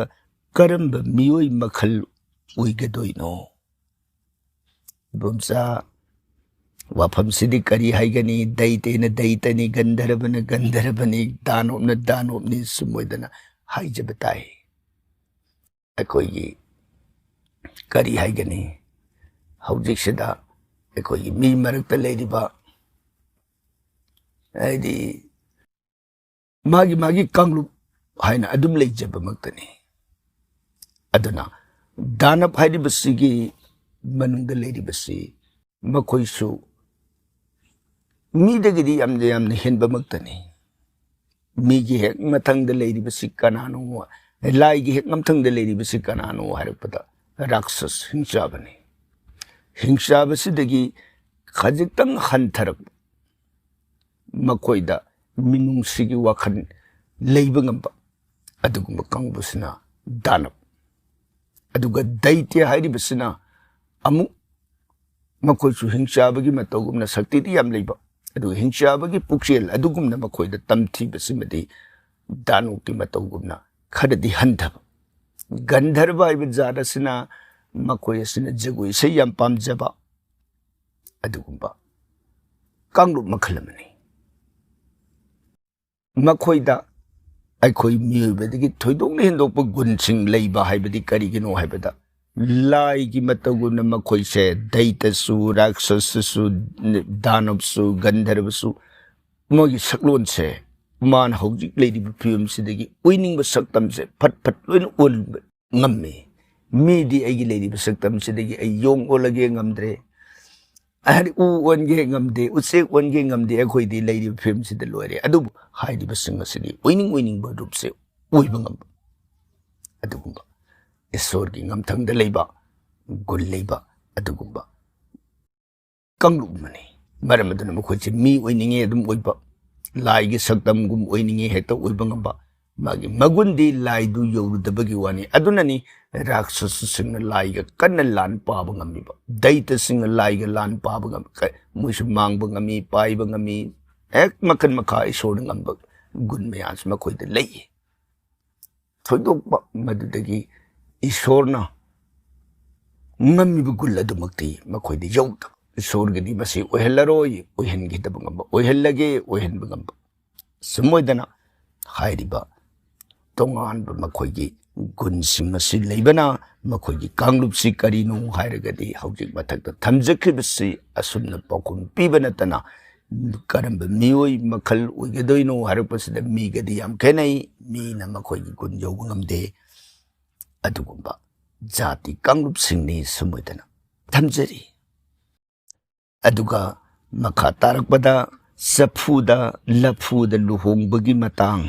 ꯀꯔꯝꯕ ꯃꯤꯑꯣꯏ ꯃꯈꯜ ꯑꯣꯏꯒꯗꯣꯏꯅꯣ? ꯏꯕꯣꯝꯆꯥ, ꯋꯥꯐꯝꯁꯤꯗꯤ ꯀꯔꯤ ꯍꯥꯏꯒꯅꯤ? ꯗꯩꯇ꯭ꯌꯅ ꯗꯩꯇ꯭ꯌꯅꯤ, ꯒꯟꯙꯔꯕꯅ ꯒꯟꯙꯔꯕꯅꯤ, ꯗꯥꯅꯣꯞꯅ ꯗꯥꯅꯣꯞꯅꯤ, ꯁꯨꯝ ꯑꯣꯏꯗꯅ ꯍꯥꯏꯖꯕ ꯇꯥꯏ꯫ ꯑꯩꯈꯣꯏꯒꯤ ꯀꯔꯤ ꯍꯥꯏꯒꯅꯤ, ꯍꯧꯖꯤꯛꯁꯤꯗ ꯑꯩꯈꯣꯏꯒꯤ ꯃꯤ ꯃꯔꯛꯇ ꯂꯩꯔꯤꯕ, ꯍꯥꯏꯗꯤ, ꯃꯥꯒꯤ ꯃꯥꯒꯤ ꯀꯥꯡꯂꯨꯞ ꯍꯥꯏꯅ ꯑꯗꯨꯝ ꯂꯩꯖꯕꯃꯛꯇꯅꯤ꯫ ꯑꯗꯨꯅ ꯗꯥꯅꯕ ꯍꯥꯏꯔꯤꯕꯁꯤꯒꯤ ꯃꯅꯨꯡꯗ ꯂꯩꯔꯤꯕꯁꯤ ꯃꯈꯣꯏꯁꯨ ꯃꯤꯗꯒꯤꯗꯤ ꯌꯥꯝꯅ, ꯌꯥꯝꯅ ꯍꯦꯟꯕꯃꯛꯇꯅꯤ꯫ ꯃꯤꯒꯤ ꯍꯦꯛ ꯃꯊꯪꯗ ꯂꯩꯔꯤꯕꯁꯤ ꯀꯅꯥꯅꯣ, ꯂꯥꯏꯒꯤ ꯍꯦꯛ ꯃꯊꯪꯗ ꯂꯩꯔꯤꯕꯁꯤ ꯀꯅꯥꯅꯣ ꯍꯥꯏꯔꯛꯄꯗ ꯔꯥꯛꯁꯁ, ꯍꯤꯡꯆꯥꯕꯅꯤ꯫ ꯍꯤꯡꯆꯥꯕꯁꯤꯗꯒꯤ ꯈꯖꯤꯛꯇꯪ ꯍꯟꯊꯔꯛꯄ, ꯃꯈꯣꯏꯗ ꯃꯤꯅꯨꯡꯁꯤꯒꯤ ꯋꯥꯈꯜ ꯂꯩꯕ ꯉꯝꯕ ꯑꯗꯨꯒꯨꯝꯕ ꯀꯥꯡꯕꯨꯁꯤꯅ ꯗꯥꯅꯕ꯫ ꯑꯗꯨꯒ ꯗꯩꯇ꯭ꯌ ꯍꯥꯏꯔꯤꯕꯁꯤꯅ ꯑꯃꯨꯛ ꯃꯈꯣꯏꯁꯨ ꯍꯤꯡꯆꯥꯕꯒꯤ ꯃꯇꯧꯒꯨꯝꯅ ꯁꯛꯇꯤꯗꯤ ꯌꯥꯝ ꯂꯩꯕ, ꯑꯗꯨꯒ ꯍꯤꯡꯆꯥꯕꯒꯤ ꯄꯨꯛꯆꯦꯜ ꯑꯗꯨꯒꯨꯝꯅ ꯃꯈꯣꯏꯗ ꯇꯝꯊꯤꯕꯁꯤꯃꯗꯤ ꯗꯥꯅꯕꯀꯤ ꯃꯇꯧꯒꯨꯝꯅ ꯈꯔꯗꯤ ꯍꯟꯊꯕ꯫ ꯒꯟꯙꯔꯕ ꯍꯥꯏꯕ ꯖꯥꯠ ꯑꯁꯤꯅ, ꯃꯈꯣꯏ ꯑꯁꯤꯅ ꯖꯒꯣꯏ ꯏꯁꯩ ꯌꯥꯝ ꯄꯥꯝꯖꯕ ꯑꯗꯨꯒꯨꯝꯕ ꯀꯥꯡꯂꯨꯞ ꯃꯈꯜ ꯑꯃꯅꯤ꯫ ꯃꯈꯣꯏꯗ ꯑꯩꯈꯣꯏ ꯃꯤꯑꯣꯏꯕꯗꯒꯤ ꯊꯣꯏꯗꯣꯛꯅ ꯍꯦꯟꯗꯣꯛꯄ ꯒꯨꯟꯁꯤꯡ ꯂꯩꯕ ꯍꯥꯏꯕꯗꯤ ꯀꯔꯤꯒꯤꯅꯣ ꯍꯥꯏꯕꯗ, ꯂꯥꯏꯒꯤ ꯃꯇꯧꯒꯨꯝꯅ ꯃꯈꯣꯏꯁꯦ ꯗꯩꯇꯁꯨ, ꯔꯥꯛꯁꯁꯁꯨ, ꯗꯥꯅꯕꯁꯨ, ꯒꯟꯙꯔꯕꯁꯨ, ꯃꯣꯏꯒꯤ ꯁꯛꯂꯣꯟꯁꯦ, ꯃꯥꯅ ꯍꯧꯖꯤꯛ ꯂꯩꯔꯤꯕ ꯐꯤꯕꯝꯁꯤꯗꯒꯤ ꯑꯣꯏꯅꯤꯡꯕ ꯁꯛꯇꯝꯁꯦ ꯐꯠ ꯐꯠ ꯂꯣꯏꯅ ꯑꯣꯟꯕ ꯉꯝꯃꯤ꯫ ꯃꯤꯗꯤ ꯑꯩꯒꯤ ꯂꯩꯔꯤꯕ ꯁꯛꯇꯝꯁꯤꯗꯒꯤ ꯑꯩ ꯌꯣꯡ ꯑꯣꯜꯂꯒꯦ ꯉꯝꯗ꯭ꯔꯦ, ꯍꯥꯏꯗꯤ ꯎ ꯑꯣꯟꯒꯦ ꯉꯝꯗꯦ, ꯎꯆꯦꯛ ꯑꯣꯟꯒꯦ ꯉꯝꯗꯦ, ꯑꯩꯈꯣꯏꯗꯤ ꯂꯩꯔꯤꯕ ꯐꯤꯕꯝꯁꯤꯗ ꯂꯣꯏꯔꯦ꯫ ꯑꯗꯨꯕꯨ ꯍꯥꯏꯔꯤꯕꯁꯤꯡ ꯑꯁꯤꯗꯤ ꯑꯣꯏꯅꯤꯡ ꯑꯣꯏꯅꯤꯡꯕ ꯔꯨꯞꯁꯦ ꯑꯣꯏꯕ ꯉꯝꯕ ꯑꯗꯨꯒꯨꯝꯕ ꯏꯁꯣꯔꯒꯤ ꯉꯝꯊꯪꯗ ꯂꯩꯕ, ꯒꯨꯟ ꯂꯩꯕ ꯑꯗꯨꯒꯨꯝꯕ ꯀꯥꯡꯂꯨꯞ ꯑꯃꯅꯤ꯫ ꯃꯔꯝ ꯑꯗꯨꯅ ꯃꯈꯣꯏꯁꯦ ꯃꯤ ꯑꯣꯏꯅꯤꯡꯉꯦ ꯑꯗꯨꯝ ꯑꯣꯏꯕ, ꯂꯥꯏꯒꯤ ꯁꯛꯇꯝꯒꯨꯝ ꯑꯣꯏꯅꯤꯡꯉꯦ ꯍꯦꯛꯇ ꯑꯣꯏꯕ ꯉꯝꯕ, ꯃꯥꯒꯤ ꯃꯒꯨꯟꯗꯤ ꯂꯥꯏꯗꯨ ꯌꯧꯔꯨꯗꯕꯒꯤ ꯋꯥꯅꯤ꯫ ꯑꯗꯨꯅꯅꯤ ꯔꯥꯛꯁꯁꯁꯤꯡꯅ ꯂꯥꯏꯒ ꯀꯟꯅ ꯂꯥꯟ ꯄꯥꯕ ꯉꯝꯃꯤꯕ, ꯗꯩꯇꯁꯤꯡꯅ ꯂꯥꯏꯒ ꯂꯥꯟ ꯄꯥꯕ ꯉꯝꯃꯤ꯫ ꯀ-, ꯃꯣꯏꯁꯨ ꯃꯥꯡꯕ ꯉꯝꯃꯤ, ꯄꯥꯏꯕ ꯉꯝꯃꯤ, ꯍꯦꯛ ꯃꯈꯟ ꯃꯈꯥ ꯏꯁꯣꯔꯅ ꯉꯝꯕ ꯒꯨꯟ ꯃꯌꯥꯝꯁꯨ ꯃꯈꯣꯏꯗ ꯂꯩ꯫ ꯊꯣꯏꯗꯣꯛꯄ ꯃꯗꯨꯗꯒꯤ ꯏꯁꯣꯔꯅ ꯉꯝꯃꯤꯕ ꯒꯨꯟ ꯑꯗꯨꯃꯛꯇꯤ ꯃꯈꯣꯏꯗ ꯌꯧꯗꯕ꯫ ꯏꯁꯣꯔꯒꯤꯗꯤ ꯃꯁꯤ ꯑꯣꯏꯍꯜꯂꯔꯣꯏ, ꯑꯣꯏꯍꯟꯈꯤꯗꯕ ꯉꯝꯕ, ꯑꯣꯏꯍꯜꯂꯒꯦ, ꯑꯣꯏꯍꯟꯕ ꯉꯝꯕ꯫ ꯁꯨꯝ ꯑꯣꯏꯗꯅ ꯍꯥꯏꯔꯤꯕ ꯇꯣꯉꯥꯟꯕ ꯃꯈꯣꯏꯒꯤ ꯒꯨꯟꯁꯤꯡ ꯑꯁꯤ ꯂꯩꯕꯅ ꯃꯈꯣꯏꯒꯤ ꯀꯥꯡꯂꯨꯞꯁꯤ ꯀꯔꯤꯅꯣ ꯍꯥꯏꯔꯒꯗꯤ ꯍꯧꯖꯤꯛ ꯃꯊꯛꯇ ꯊꯝꯖꯈꯤꯕꯁꯤ ꯑꯁꯨꯝꯅ ꯄꯥꯎꯈꯨꯝ ꯄꯤꯕ ꯅꯠꯇꯅ ꯀꯔꯝꯕ ꯃꯤꯑꯣꯏ ꯃꯈꯜ ꯑꯣꯏꯒꯗꯣꯏꯅꯣ ꯍꯥꯏꯔꯛꯄꯁꯤꯗ ꯃꯤꯒꯗꯤ ꯌꯥꯝ ꯈꯦꯠꯅꯩ꯫ ꯃꯤꯅ ꯃꯈꯣꯏꯒꯤ ꯒꯨꯟ ꯌꯧꯕ ꯉꯝꯗꯦ꯫ ꯑꯗꯨꯒꯨꯝꯕ ꯖꯥꯇꯤ ꯀꯥꯡꯂꯨꯞꯁꯤꯡꯅꯤ ꯁꯨꯝ ꯑꯣꯏꯗꯅ ꯊꯝꯖꯔꯤ꯫ ꯑꯗꯨꯒ ꯃꯈꯥ ꯇꯥꯔꯛꯄꯗ ꯆꯐꯨꯗ ꯂꯐꯨꯗ ꯂꯨꯍꯣꯡꯕꯒꯤ ꯃꯇꯥꯡ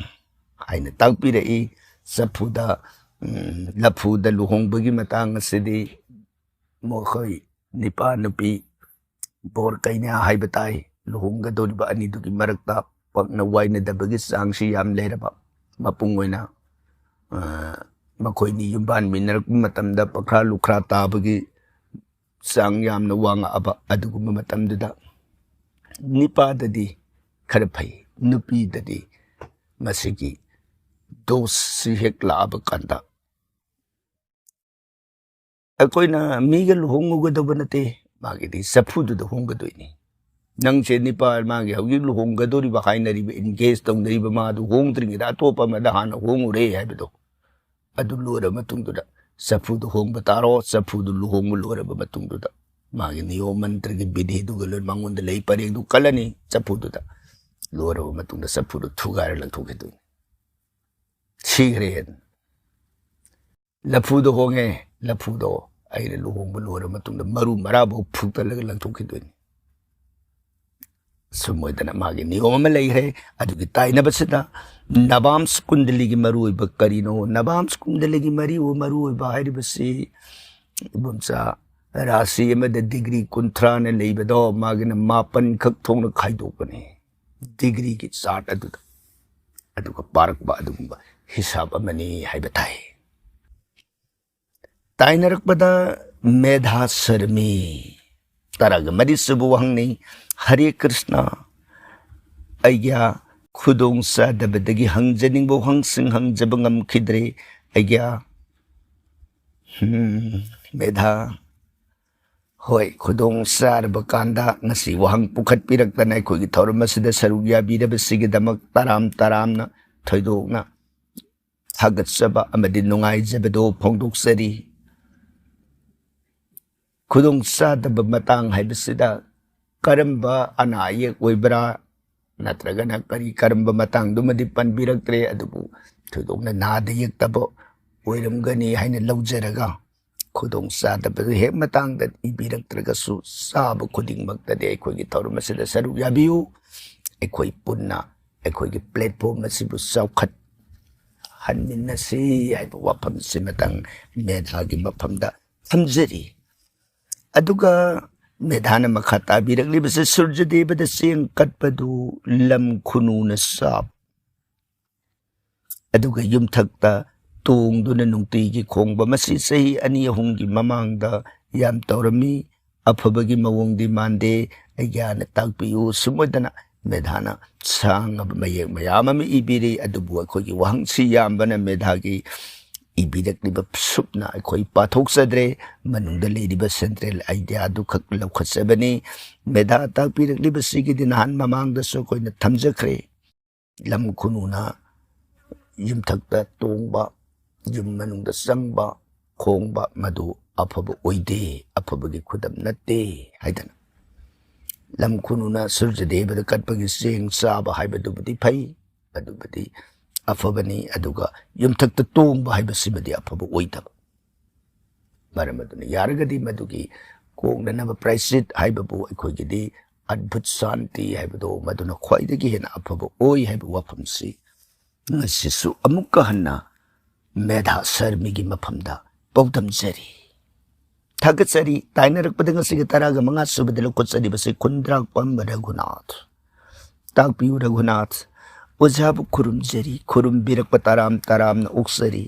ꯍꯥꯏꯅ ꯇꯥꯛꯄꯤꯔꯛꯏ꯫ ꯆꯐꯨꯗ, ꯎꯝ, ꯂꯐꯨꯗ ꯂꯨꯍꯣꯡꯕꯒꯤ ꯃꯇꯥꯡ ꯑꯁꯤꯗꯤ ꯃꯈꯣꯏ ꯅꯤꯄꯥ ꯅꯨꯄꯤ ꯕꯣꯔ ꯀꯩꯅꯥ ꯍꯥꯏꯕ ꯇꯥꯏ꯫ ꯂꯨꯍꯣꯡꯒꯗꯧꯔꯤꯕ ꯑꯅꯤꯗꯨꯒꯤ ꯃꯔꯛꯇ ꯄꯥꯛꯅ ꯋꯥꯏꯅꯗꯕꯒꯤ ꯆꯥꯡꯁꯤ ꯌꯥꯝ ꯂꯩꯔꯕ ꯃꯄꯨꯡ ꯑꯣꯏꯅ, ꯑ, ꯃꯈꯣꯏꯅꯤ ꯌꯨꯝꯕꯥꯟꯃꯤꯟꯅꯔꯛꯄ ꯃꯇꯝꯗ ꯄꯈ꯭ꯔꯥ ꯂꯨꯈ꯭ꯔꯥ ꯇꯥꯕꯒꯤ ꯆꯥꯡ ꯌꯥꯝꯅ ꯋꯥꯡꯉꯛꯑꯕ ꯑꯗꯨꯒꯨꯝꯕ ꯃꯇꯝꯗꯨꯗ ꯅꯤꯄꯥꯗꯗꯤ ꯈꯔ ꯐꯩ, ꯅꯨꯄꯤꯗꯗꯤ ꯃꯁꯤꯒꯤ ꯗꯣꯁꯁꯤ ꯍꯦꯛ ꯂꯥꯛꯑꯕ ꯀꯥꯟꯗ ꯑꯩꯈꯣꯏꯅ ꯃꯤꯒ ꯂꯨꯍꯣꯡꯉꯨꯒꯗꯧꯕ ꯅꯠꯇꯦ, ꯃꯥꯒꯤꯗꯤ ꯆꯐꯨꯗꯨꯗ ꯍꯣꯡꯒꯗꯣꯏꯅꯤ꯫ ꯅꯪꯁꯦ ꯅꯤꯄꯥ ꯃꯥꯒꯤ ꯍꯧꯖꯤꯛ ꯂꯨꯍꯣꯡꯒꯗꯧꯔꯤꯕ ꯍꯥꯏꯅꯔꯤꯕ, engage ꯇꯧꯅꯔꯤꯕ, ꯃꯥꯗꯨ ꯍꯣꯡꯗ꯭ꯔꯤꯉꯩꯗ ꯑꯇꯣꯞꯄ ꯑꯃꯗ ꯍꯥꯟꯅ ꯍꯣꯡꯉꯨꯔꯦ ꯍꯥꯏꯕꯗꯣ, ꯑꯗꯨ ꯂꯣꯏꯔꯕ ꯃꯇꯨꯡꯗꯨꯗ ꯆꯐꯨꯗꯨ ꯍꯣꯡꯕ ꯇꯥꯔꯣ꯫ ꯆꯐꯨꯗꯨ ꯂꯨꯍꯣꯡꯕ ꯂꯣꯏꯔꯕ ꯃꯇꯨꯡꯗꯨꯗ ꯃꯥꯒꯤ ꯅꯤꯌꯣꯝ ꯃꯟꯇ꯭ꯔꯒꯤ ꯕꯤꯙꯤꯗꯨꯒ ꯂꯣꯏ ꯃꯉꯣꯟꯗ ꯂꯩ ꯄꯔꯦꯡꯗꯨ ꯀꯜꯂꯅꯤ꯫ ꯆꯐꯨꯗꯨꯗ ꯂꯣꯏꯔꯕ ꯃꯇꯨꯡꯗ ꯆꯐꯨꯗꯨ ꯊꯨꯒꯥꯏꯔ ꯂꯪꯊꯣꯛꯈꯤꯗꯣꯏꯅꯤ꯫ ꯁꯤꯈ꯭ꯔꯦ꯫ ꯂꯐꯨꯗꯣ ꯍꯣꯡꯉꯦ, ꯂꯐꯨꯗꯣ ꯑꯩꯅ ꯂꯨꯍꯣꯡꯕ ꯂꯣꯏꯔ ꯃꯇꯨꯡꯗ ꯃꯔꯨ ꯃꯔꯥꯐꯥꯎ ꯐꯨꯛꯇꯠꯂꯒ ꯂꯪꯊꯣꯛꯈꯤꯗꯣꯏꯅꯤ꯫ ꯁꯨꯝ ꯑꯣꯏꯗꯅ ꯃꯥꯒꯤ ꯅꯤꯌꯣꯝ ꯑꯃ ꯂꯩꯈ꯭ꯔꯦ꯫ ꯑꯗꯨꯒꯤ ꯇꯥꯏꯅꯕꯁꯤꯗ ꯅꯕꯥꯝꯁ ꯀꯨꯟꯗꯂꯤꯒꯤ ꯃꯔꯨꯑꯣꯏꯕ ꯀꯔꯤꯅꯣ? ꯅꯕꯥꯝꯁ ꯀꯨꯟꯗꯂꯤꯒꯤ ꯃꯔꯨ-, ꯃꯔꯨꯑꯣꯏꯕ ꯍꯥꯏꯔꯤꯕꯁꯤ, ꯏꯕꯣꯝꯆꯥ, ꯔꯥꯁꯤ ꯑꯃꯗ ꯗꯤꯒ꯭ꯔꯤ ꯀꯨꯟꯊ꯭ꯔꯥꯅ ꯂꯩꯕꯗꯣ ꯃꯥꯒꯤꯅ ꯃꯥꯄꯟ ꯈꯛ ꯊꯣꯛꯅ ꯈꯥꯏꯗꯣꯛꯄꯅꯤ, ꯗꯤꯒ꯭ꯔꯤꯒꯤ ꯆꯥꯔꯠ ꯑꯗꯨꯗ꯫ ꯑꯗꯨꯒ ꯄꯥꯔꯛꯄ ꯑꯗꯨꯒꯨꯝꯕ ꯍꯤꯁꯥꯕ ꯑꯃꯅꯤ ꯍꯥꯏꯕ ꯇꯥꯏ꯫ ꯇꯥꯏꯅꯔꯛꯄꯗ ꯃꯦꯙꯥ ꯁꯔꯃꯤ, ꯇꯔꯥꯒ ꯃꯔꯤ ꯁꯨꯕ ꯋꯥꯍꯪꯅꯤ꯫ ꯍꯔꯦ ꯀ꯭ꯔꯤꯁꯅ, ꯑꯩꯒꯤ ꯈꯨꯗꯣꯡ ꯆꯥꯗꯕꯗꯒꯤ ꯍꯪꯖꯅꯤꯡꯕ ꯋꯥꯍꯪꯁꯤꯡ ꯍꯪꯖꯕ ꯉꯝꯈꯤꯗ꯭ꯔꯦ꯫ ꯑꯩꯒꯤ ꯍꯝ, ꯃꯦꯙꯥ, ꯍꯣꯏ, ꯈꯨꯗꯣꯡ ꯆꯥꯔꯕ ꯀꯥꯟꯗ ꯉꯁꯤ ꯋꯥꯍꯪ ꯄꯨꯈꯠꯄꯤꯔꯛꯇꯅ ꯑꯩꯈꯣꯏꯒꯤ ꯊꯧꯔꯝ ꯑꯁꯤꯗ ꯁꯔꯨꯛ ꯌꯥꯕꯤꯔꯕꯁꯤꯒꯤꯗꯃꯛ ꯇꯔꯥꯝ ꯇꯔꯥꯝꯅ ꯊꯣꯏꯗꯣꯛꯅ ꯊꯥꯒꯠꯆꯕ ꯑꯃꯗꯤ ꯅꯨꯡꯉꯥꯏꯖꯕꯗꯨ ꯐꯣꯡꯗꯣꯛꯆꯔꯤ꯫ ꯈꯨꯗꯣꯡ ꯆꯥꯗꯕ ꯃꯇꯥꯡ ꯍꯥꯏꯕꯁꯤꯗ ꯀꯔꯝꯕ ꯑꯅꯥ ꯑꯌꯦꯛ ꯑꯣꯏꯕ꯭ꯔꯥ, ꯅꯠꯇ꯭ꯔꯒꯅ ꯀꯔꯤ ꯀꯔꯝꯕ ꯃꯇꯥꯡꯗꯨꯃꯗꯤ ꯄꯟꯕꯤꯔꯛꯇ꯭ꯔꯦ, ꯑꯗꯨꯕꯨ ꯊꯣꯏꯗꯣꯛꯅ ꯅꯥꯗ ꯌꯦꯛꯇꯕ ꯑꯣꯏꯔꯝꯒꯅꯤ ꯍꯥꯏꯅ ꯂꯧꯖꯔꯒ, ꯈꯨꯗꯣꯡ ꯆꯥꯗꯕꯗꯨ ꯍꯦꯛ ꯃꯇꯥꯡꯗ ꯏꯕꯤꯔꯛꯇ꯭ꯔꯒꯁꯨ, ꯆꯥꯕ ꯈꯨꯗꯤꯡꯃꯛꯇꯗꯤ ꯑꯩꯈꯣꯏꯒꯤ ꯊꯧꯔꯝ ꯑꯁꯤꯗ ꯁꯔꯨꯛ ꯌꯥꯕꯤꯌꯨ꯫ ꯑꯩꯈꯣꯏ ꯄꯨꯟꯅ ꯑꯩꯈꯣꯏꯒꯤ ꯄ꯭ꯂꯦꯠꯐꯣꯝ ꯑꯁꯤꯕꯨ ꯆꯥꯎꯈꯠꯍꯟꯃꯤꯟꯅꯁꯤ ꯍꯥꯏꯕ ꯋꯥꯐꯝꯁꯤꯃꯇꯪ ꯃꯦꯙꯥꯒꯤ ꯃꯐꯝꯗ ꯊꯝꯖꯔꯤ꯫ ꯑꯗꯨꯒ ꯃꯦꯙꯥꯅ ꯃꯈꯥ ꯇꯥꯕꯤꯔꯛꯂꯤꯕꯁꯤ, ꯁꯨꯔꯖꯗꯦꯕꯗ ꯆꯦꯡ ꯀꯠꯄꯗꯨ ꯂꯝ ꯈꯨꯅꯨꯅ ꯆꯥꯕ, ꯑꯗꯨꯒ ꯌꯨꯝꯊꯛꯇ ꯇꯣꯡꯗꯨꯅ ꯅꯨꯡꯇꯤꯒꯤ ꯈꯣꯡꯕ, ꯃꯁꯤ ꯆꯍꯤ ꯑꯅꯤ ꯑꯍꯨꯝꯒꯤ ꯃꯃꯥꯡꯗ ꯌꯥꯝ ꯇꯧꯔꯝꯃꯤ꯫ ꯑꯐꯕꯒꯤ ꯃꯑꯣꯡꯗꯤ ꯃꯥꯟꯗꯦ, ꯑꯩꯒꯤ ꯍꯥꯟꯅ ꯇꯥꯛꯄꯤꯌꯨ꯫ ꯁꯨꯝ ꯑꯣꯏꯗꯅ ꯃꯦꯙꯥꯅ ꯁꯥꯡꯉꯕ ꯃꯌꯦꯛ ꯃꯌꯥꯝ ꯑꯃ ꯏꯕꯤꯔꯤ, ꯑꯗꯨꯕꯨ ꯑꯩꯈꯣꯏꯒꯤ ꯋꯥꯍꯪꯁꯤ ꯌꯥꯝꯕꯅ ꯃꯦꯙꯥꯒꯤ ꯏꯕꯤꯔꯛꯂꯤꯕ ꯁꯨꯞꯅ ꯑꯩꯈꯣꯏ ꯄꯥꯊꯣꯛꯆꯗ꯭ꯔꯦ꯫ ꯃꯅꯨꯡꯗ ꯂꯩꯔꯤꯕ ꯁꯦꯟꯇ꯭ꯔꯦꯜ ꯑꯥꯏꯗꯤꯌꯥꯗꯨ ꯈꯛ ꯂꯧꯈꯠꯆꯕꯅꯤ꯫ ꯃꯦꯙꯥ ꯇꯥꯛꯄꯤꯔꯛꯂꯤꯕꯁꯤꯒꯤꯗꯤ ꯅꯍꯥꯟ ꯃꯃꯥꯡꯗꯁꯨ ꯑꯩꯈꯣꯏꯅ ꯊꯝꯖꯈ꯭ꯔꯦ꯫ ꯂꯝ ꯈꯨꯅꯨꯅ ꯌꯨꯝꯊꯛꯇ ꯇꯣꯡꯕ, ꯌꯨꯝ ꯃꯅꯨꯡꯗ ꯆꯪꯕ, ꯈꯣꯡꯕ, ꯃꯗꯨ ꯑꯐꯕ ꯑꯣꯏꯗꯦ, ꯑꯐꯕꯒꯤ ꯈꯨꯗꯝ ꯅꯠꯇꯦ ꯍꯥꯏꯗꯅ꯫ ꯂꯝ ꯈꯨꯅꯨꯅ ꯁꯨꯔꯖꯗꯦꯕꯗ ꯀꯠꯄꯒꯤ ꯆꯦꯡ ꯆꯥꯕ ꯍꯥꯏꯕꯗꯨꯕꯨꯗꯤ ꯐꯩ, ꯑꯗꯨꯕꯨꯗꯤ ꯑꯐꯕꯅꯤ, ꯑꯗꯨꯒ ꯌꯨꯝꯊꯛꯇ ꯇꯣꯡꯕ ꯍꯥꯏꯕꯁꯤꯃꯗꯤ ꯑꯐꯕ ꯑꯣꯏꯗꯕ꯫ ꯃꯔꯝ ꯑꯗꯨꯅ ꯌꯥꯔꯒꯗꯤ ꯃꯗꯨꯒꯤ ꯀꯣꯛꯅꯅꯕ ꯄ꯭ꯔꯥꯏꯁꯤꯠ ꯍꯥꯏꯕꯕꯨ ꯑꯩꯈꯣꯏꯒꯤꯗꯤ ꯑꯗꯚꯨꯠ ꯁꯥꯟꯇꯤ ꯍꯥꯏꯕꯗꯣ, ꯃꯗꯨꯅ ꯈ꯭ꯋꯥꯏꯗꯒꯤ ꯍꯦꯟꯅ ꯑꯐꯕ ꯑꯣꯏ ꯍꯥꯏꯕ ꯋꯥꯐꯝꯁꯤ ꯉꯁꯤꯁꯨ ꯑꯃꯨꯛꯀ ꯍꯟꯅ ꯃꯦꯙꯥ ꯁꯔꯃꯤꯒꯤ ꯃꯐꯝꯗ ꯄꯥꯎꯗꯝꯖꯔꯤ꯫ ꯊꯥꯒꯠꯆꯔꯤ꯫ ꯇꯥꯏꯅꯔꯛꯄꯗ ꯉꯁꯤꯒꯤ ꯇꯔꯥꯒ ꯃꯉꯥ ꯁꯨꯕꯗ ꯂꯧꯈꯠꯆꯔꯤꯕꯁꯤ ꯈꯨꯟꯗ꯭ꯔꯥꯛꯄꯝ ꯔꯘꯨꯅꯥꯊ꯫ ꯇꯥꯛꯄꯤꯌꯨ ꯔꯘꯨꯅꯥꯊ, ꯑꯣꯖꯥꯕꯨ ꯈꯨꯔꯨꯝꯖꯔꯤ, ꯈꯨꯔꯨꯝꯕꯤꯔꯛꯄ ꯇꯔꯥꯝ ꯇꯔꯥꯝꯅ ꯑꯣꯛꯆꯔꯤ꯫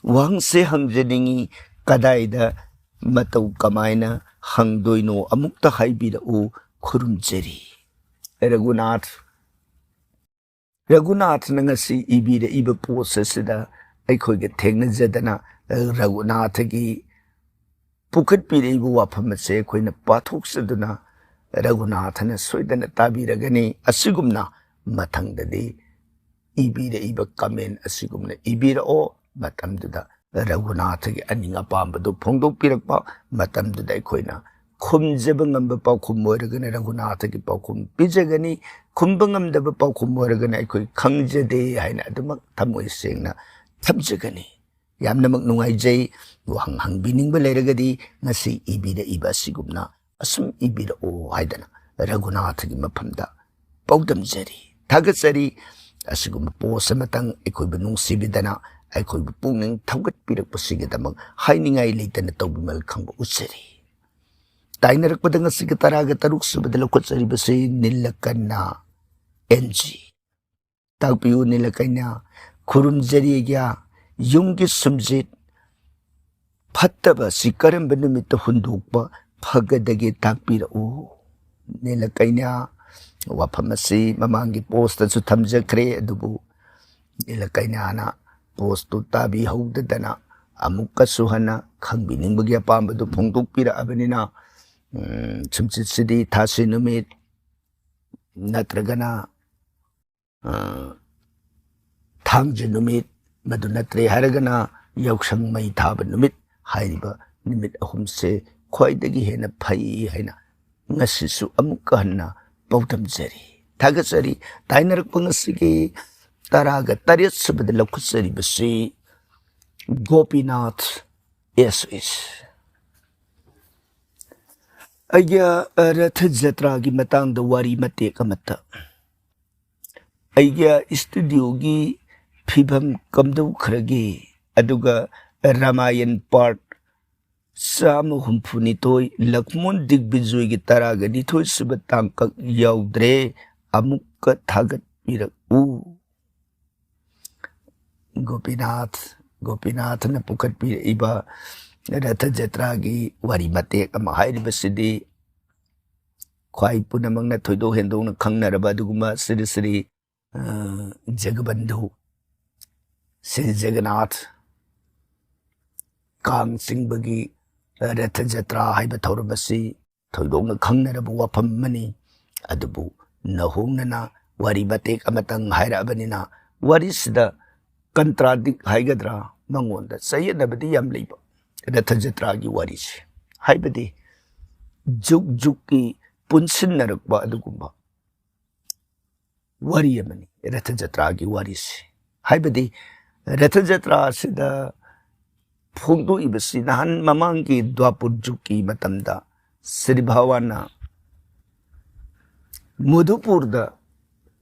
ꯋꯥꯍꯪꯁꯦ ꯍꯪꯖꯅꯤꯡꯉꯤ, ꯀꯗꯥꯏꯗ, ꯃꯇꯧ ꯀꯃꯥꯏꯅ ꯍꯪꯗꯣꯏꯅꯣ, ꯑꯃꯨꯛꯇ ꯍꯥꯏꯕꯤꯔꯛꯎ, ꯈꯨꯔꯨꯝꯖꯔꯤ꯫ ꯔꯘꯨꯅꯥꯊ, ꯔꯘꯨꯅꯥꯊꯅ ꯉꯁꯤ ꯏꯕꯤꯔꯛꯏꯕ ꯄꯣꯠ ꯑꯁꯤꯗ ꯑꯩꯈꯣꯏꯒ ꯊꯦꯡꯅꯖꯗꯅ ꯔꯘꯨꯅꯥꯊꯒꯤ ꯄꯨꯈꯠꯄꯤꯔꯛꯏꯕ ꯋꯥꯐꯝ ꯑꯁꯦ ꯑꯩꯈꯣꯏꯅ ꯄꯥꯊꯣꯛꯆꯗꯨꯅ ꯔꯘꯨꯅꯥꯊꯅ ꯁꯣꯏꯗꯅ ꯇꯥꯕꯤꯔꯒꯅꯤ꯫ ꯑꯁꯤꯒꯨꯝꯅ ꯃꯊꯪꯗꯗꯤ ꯏꯕꯤꯔꯛꯏꯕ ꯀꯃꯦꯟ ꯑꯁꯤꯒꯨꯝꯅ ꯏꯕꯤꯔꯛꯑꯣ꯫ ꯃꯇꯝꯗꯨꯗ ꯔꯘꯨꯅꯥꯊꯒꯤ ꯑꯅꯤꯡ ꯑꯄꯥꯝꯕꯗꯨ ꯐꯣꯡꯗꯣꯛꯄꯤꯔꯛꯄ ꯃꯇꯝꯗꯨꯗ ꯑꯩꯈꯣꯏꯅ ꯈꯨꯝꯖꯕ ꯉꯝꯕ ꯄꯥꯎꯈꯨꯝ ꯑꯣꯏꯔꯒꯅ ꯔꯘꯨꯅꯥꯊꯒꯤ ꯄꯥꯎꯈꯨꯝ ꯄꯤꯖꯒꯅꯤ꯫ ꯈꯨꯝꯕ ꯉꯝꯗꯕ ꯄꯥꯎꯈꯨꯝ ꯑꯣꯏꯔꯒꯅ ꯑꯩꯈꯣꯏ ꯈꯪꯖꯗꯦ ꯍꯥꯏꯅ ꯑꯗꯨꯃꯛ ꯊꯃꯣꯏ ꯁꯦꯡꯅ ꯊꯝꯖꯒꯅꯤ꯫ ꯌꯥꯝꯅꯃꯛ ꯅꯨꯡꯉꯥꯏꯖꯩ꯫ ꯋꯥꯍꯪ ꯍꯪꯕꯤꯅꯤꯡꯕ ꯂꯩꯔꯒꯗꯤ ꯉꯁꯤ ꯏꯕꯤꯔꯛꯏꯕ ꯑꯁꯤꯒꯨꯝꯅ ꯑꯁꯨꯝ ꯏꯕꯤꯔꯛꯑꯣ ꯍꯥꯏꯗꯅ ꯔꯘꯨꯅꯥꯊꯒꯤ ꯃꯐꯝꯗ ꯄꯥꯎꯗꯝꯖꯔꯤ, ꯊꯥꯒꯠꯆꯔꯤ꯫ ꯑꯁꯤꯒꯨꯝꯕ ꯄꯣꯁ ꯑꯃꯇꯪ ꯑꯩꯈꯣꯏꯕꯨ ꯅꯨꯡꯁꯤꯕꯤꯗꯅ ꯑꯩꯈꯣꯏꯕꯨ ꯄꯨꯛꯅꯤꯡ ꯊꯧꯒꯠꯄꯤꯔꯛꯄꯁꯤꯒꯤꯗꯃꯛ ꯍꯥꯏꯅꯤꯡꯉꯥꯏ ꯂꯩꯇꯅ ꯇꯧꯕꯤꯃꯜ ꯈꯪꯕ ꯎꯠꯆꯔꯤ꯫ ꯇꯥꯏꯅꯔꯛꯄꯗ ꯉꯁꯤꯒꯤ ꯇꯔꯥꯒ ꯇꯔꯨꯛ ꯁꯨꯕꯗ ꯂꯧꯈꯠꯆꯔꯤꯕꯁꯤ ꯅꯤꯂꯀꯟꯌꯥ ꯑꯦꯟ ꯖꯤ꯫ ꯇꯥꯛꯄꯤꯌꯨ ꯅꯤꯂꯀꯟꯌꯥ, ꯈꯨꯔꯨꯝꯖꯔꯤ ꯑꯩꯒ꯭ꯌꯥ꯫ ꯌꯨꯝꯒꯤ ꯁꯨꯝꯖꯤꯠ ꯐꯠꯇꯕ ꯑꯁꯤ ꯀꯔꯝꯕ ꯅꯨꯃꯤꯠꯇ ꯍꯨꯟꯗꯣꯛꯄ ꯐꯒꯗꯒꯦ ꯇꯥꯛꯄꯤꯔꯛꯎ꯫ ꯅꯤꯂꯀꯩꯅ꯭ꯌꯥ ꯋꯥꯐꯝ ꯑꯁꯤ ꯃꯃꯥꯡꯒꯤ ꯄꯣꯁꯇꯁꯨ ꯊꯝꯖꯈ꯭ꯔꯦ, ꯑꯗꯨꯕꯨ ꯅꯤꯂꯀꯩꯅ꯭ꯌꯥꯅ ꯄꯣꯁꯇꯨ ꯇꯥꯕꯤꯍꯧꯗꯗꯅ ꯑꯃꯨꯛꯀꯁꯨ ꯍꯟꯅ ꯈꯪꯕꯤꯅꯤꯡꯕꯒꯤ ꯑꯄꯥꯝꯕꯗꯨ ꯐꯣꯡꯗꯣꯛꯄꯤꯔꯛꯑꯕꯅꯤꯅ, ꯎꯝ, ꯁꯨꯝꯆꯤꯠꯁꯤꯗꯤ ꯊꯥꯁꯤ ꯅꯨꯃꯤꯠ ꯅꯠꯇ꯭ꯔꯒꯅ ꯑ, ꯊꯥꯡꯖ ꯅꯨꯃꯤꯠ, ꯃꯗꯨ ꯅꯠꯇ꯭ꯔꯦ ꯍꯥꯏꯔꯒꯅ ꯌꯥꯎꯁꯪ ꯃꯩ ꯊꯥꯕ ꯅꯨꯃꯤꯠ ꯍꯥꯏꯔꯤꯕ ꯅꯨꯃꯤꯠ ꯑꯍꯨꯝꯁꯦ ꯈ꯭ꯋꯥꯏꯗꯒꯤ ꯍꯦꯟꯅ ꯐꯩ ꯍꯥꯏꯅ ꯉꯁꯤꯁꯨ ꯑꯃꯨꯛꯀ ꯍꯟꯅ ꯄꯥꯎꯗꯝꯖꯔꯤ, ꯊꯥꯒꯠꯆꯔꯤ꯫ ꯇꯥꯏꯅꯔꯛꯄ ꯉꯁꯤꯒꯤ ꯇꯔꯥꯒ ꯇꯔꯦꯠ ꯁꯨꯕꯗ ꯂꯧꯈꯠꯆꯔꯤꯕꯁꯤ ꯒꯣꯄꯤꯅꯥꯊ ꯑꯦꯁ ꯑꯦꯁ꯫ ꯑꯩꯒꯤ, ꯑ, ꯔꯊ ꯖꯇ꯭ꯔꯥꯒꯤ ꯃꯇꯥꯡꯗ ꯋꯥꯔꯤ ꯃꯇꯦꯛ ꯑꯃꯠꯇ꯫ ꯑꯩꯒꯤ ꯏꯁꯇꯨꯗꯤꯑꯣꯒꯤ ꯐꯤꯕꯝ ꯀꯝꯗꯧꯈ꯭ꯔꯒꯦ? ꯑꯗꯨꯒ ꯔꯥꯃꯥꯌꯟ ꯄꯥꯔꯠ ꯆꯥꯝꯃ ꯍꯨꯝꯐꯨꯅꯤꯊꯣꯏ, ꯂꯛꯃꯣꯟ ꯗꯤꯒꯕꯤꯖꯣꯏꯒꯤ ꯇꯔꯥꯒ ꯅꯤꯊꯣꯏ ꯁꯨꯕ ꯇꯥꯡꯀꯛ ꯌꯥꯎꯗ꯭ꯔꯦ꯫ ꯑꯃꯨꯛꯀ ꯊꯥꯒꯠꯄꯤꯔꯛꯎ꯫ ꯒꯣꯄꯤꯅꯥꯊ, ꯒꯣꯄꯤꯅꯥꯊꯅ ꯄꯨꯈꯠꯄꯤꯔꯛꯏꯕ ꯔꯊ ꯖꯇ꯭ꯔꯥꯒꯤ ꯋꯥꯔꯤ ꯃꯇꯦꯛ ꯑꯃ ꯍꯥꯏꯔꯤꯕꯁꯤꯗꯤ ꯈ꯭ꯋꯥꯏ ꯄꯨꯝꯅꯃꯛꯅ ꯊꯣꯏꯗꯣꯛ ꯍꯦꯟꯗꯣꯛꯅ ꯈꯪꯅꯔꯕ ꯑꯗꯨꯒꯨꯝꯕ ꯁ꯭ꯔꯤ ꯁ꯭ꯔꯤ, ꯑ, ꯖꯒꯕꯟꯙꯨ, ꯁ꯭ꯔꯤ ꯖꯒꯟꯅꯥꯊ ꯀꯥꯡ ꯆꯤꯡꯕꯒꯤ ꯔꯊ ꯖꯇ꯭ꯔꯥ ꯍꯥꯏꯕ ꯊꯧꯔꯝ ꯑꯁꯤ ꯊꯣꯏꯗꯣꯛꯅ ꯈꯪꯅꯔꯕ ꯋꯥꯐꯝ ꯑꯃꯅꯤ꯫ ꯑꯗꯨꯕꯨ ꯅꯧꯍꯧꯅꯅ ꯋꯥꯔꯤ ꯃꯇꯦꯛ ꯑꯃꯇꯪ ꯍꯥꯏꯔꯛꯑꯕꯅꯤꯅ, ꯋꯥꯔꯤꯁꯤꯗ ꯀꯟꯇ꯭ꯔꯥꯗꯤꯛ ꯍꯥꯏꯒꯗ꯭ꯔꯥ, ꯃꯉꯣꯟꯗ ꯆꯌꯦꯠꯅꯕꯗꯤ ꯌꯥꯝ ꯂꯩꯕ ꯔꯊ ꯖꯇ꯭ꯔꯥꯒꯤ ꯋꯥꯔꯤꯁꯦ, ꯍꯥꯏꯕꯗꯤ ꯖꯨꯛ ꯖꯨꯛꯀꯤ ꯄꯨꯟꯁꯤꯟꯅꯔꯛꯄ ꯑꯗꯨꯒꯨꯝꯕ ꯋꯥꯔꯤ ꯑꯃꯅꯤ ꯔꯊ ꯖꯇ꯭ꯔꯥꯒꯤ ꯋꯥꯔꯤꯁꯤ꯫ ꯍꯥꯏꯕꯗꯤ ꯔꯊ ꯖꯇ꯭ꯔꯥ ꯑꯁꯤꯗ ꯐꯣꯡꯗꯣꯛꯏꯕꯁꯤ ꯅꯍꯥꯟ ꯃꯃꯥꯡꯒꯤ ꯗ꯭ꯋꯥꯄꯨꯔ ꯖꯨꯒꯀꯤ ꯃꯇꯝꯗ ꯁ꯭ꯔꯤ ꯚꯒꯋꯥꯟꯅ ꯃꯙꯨꯄꯨꯔꯗ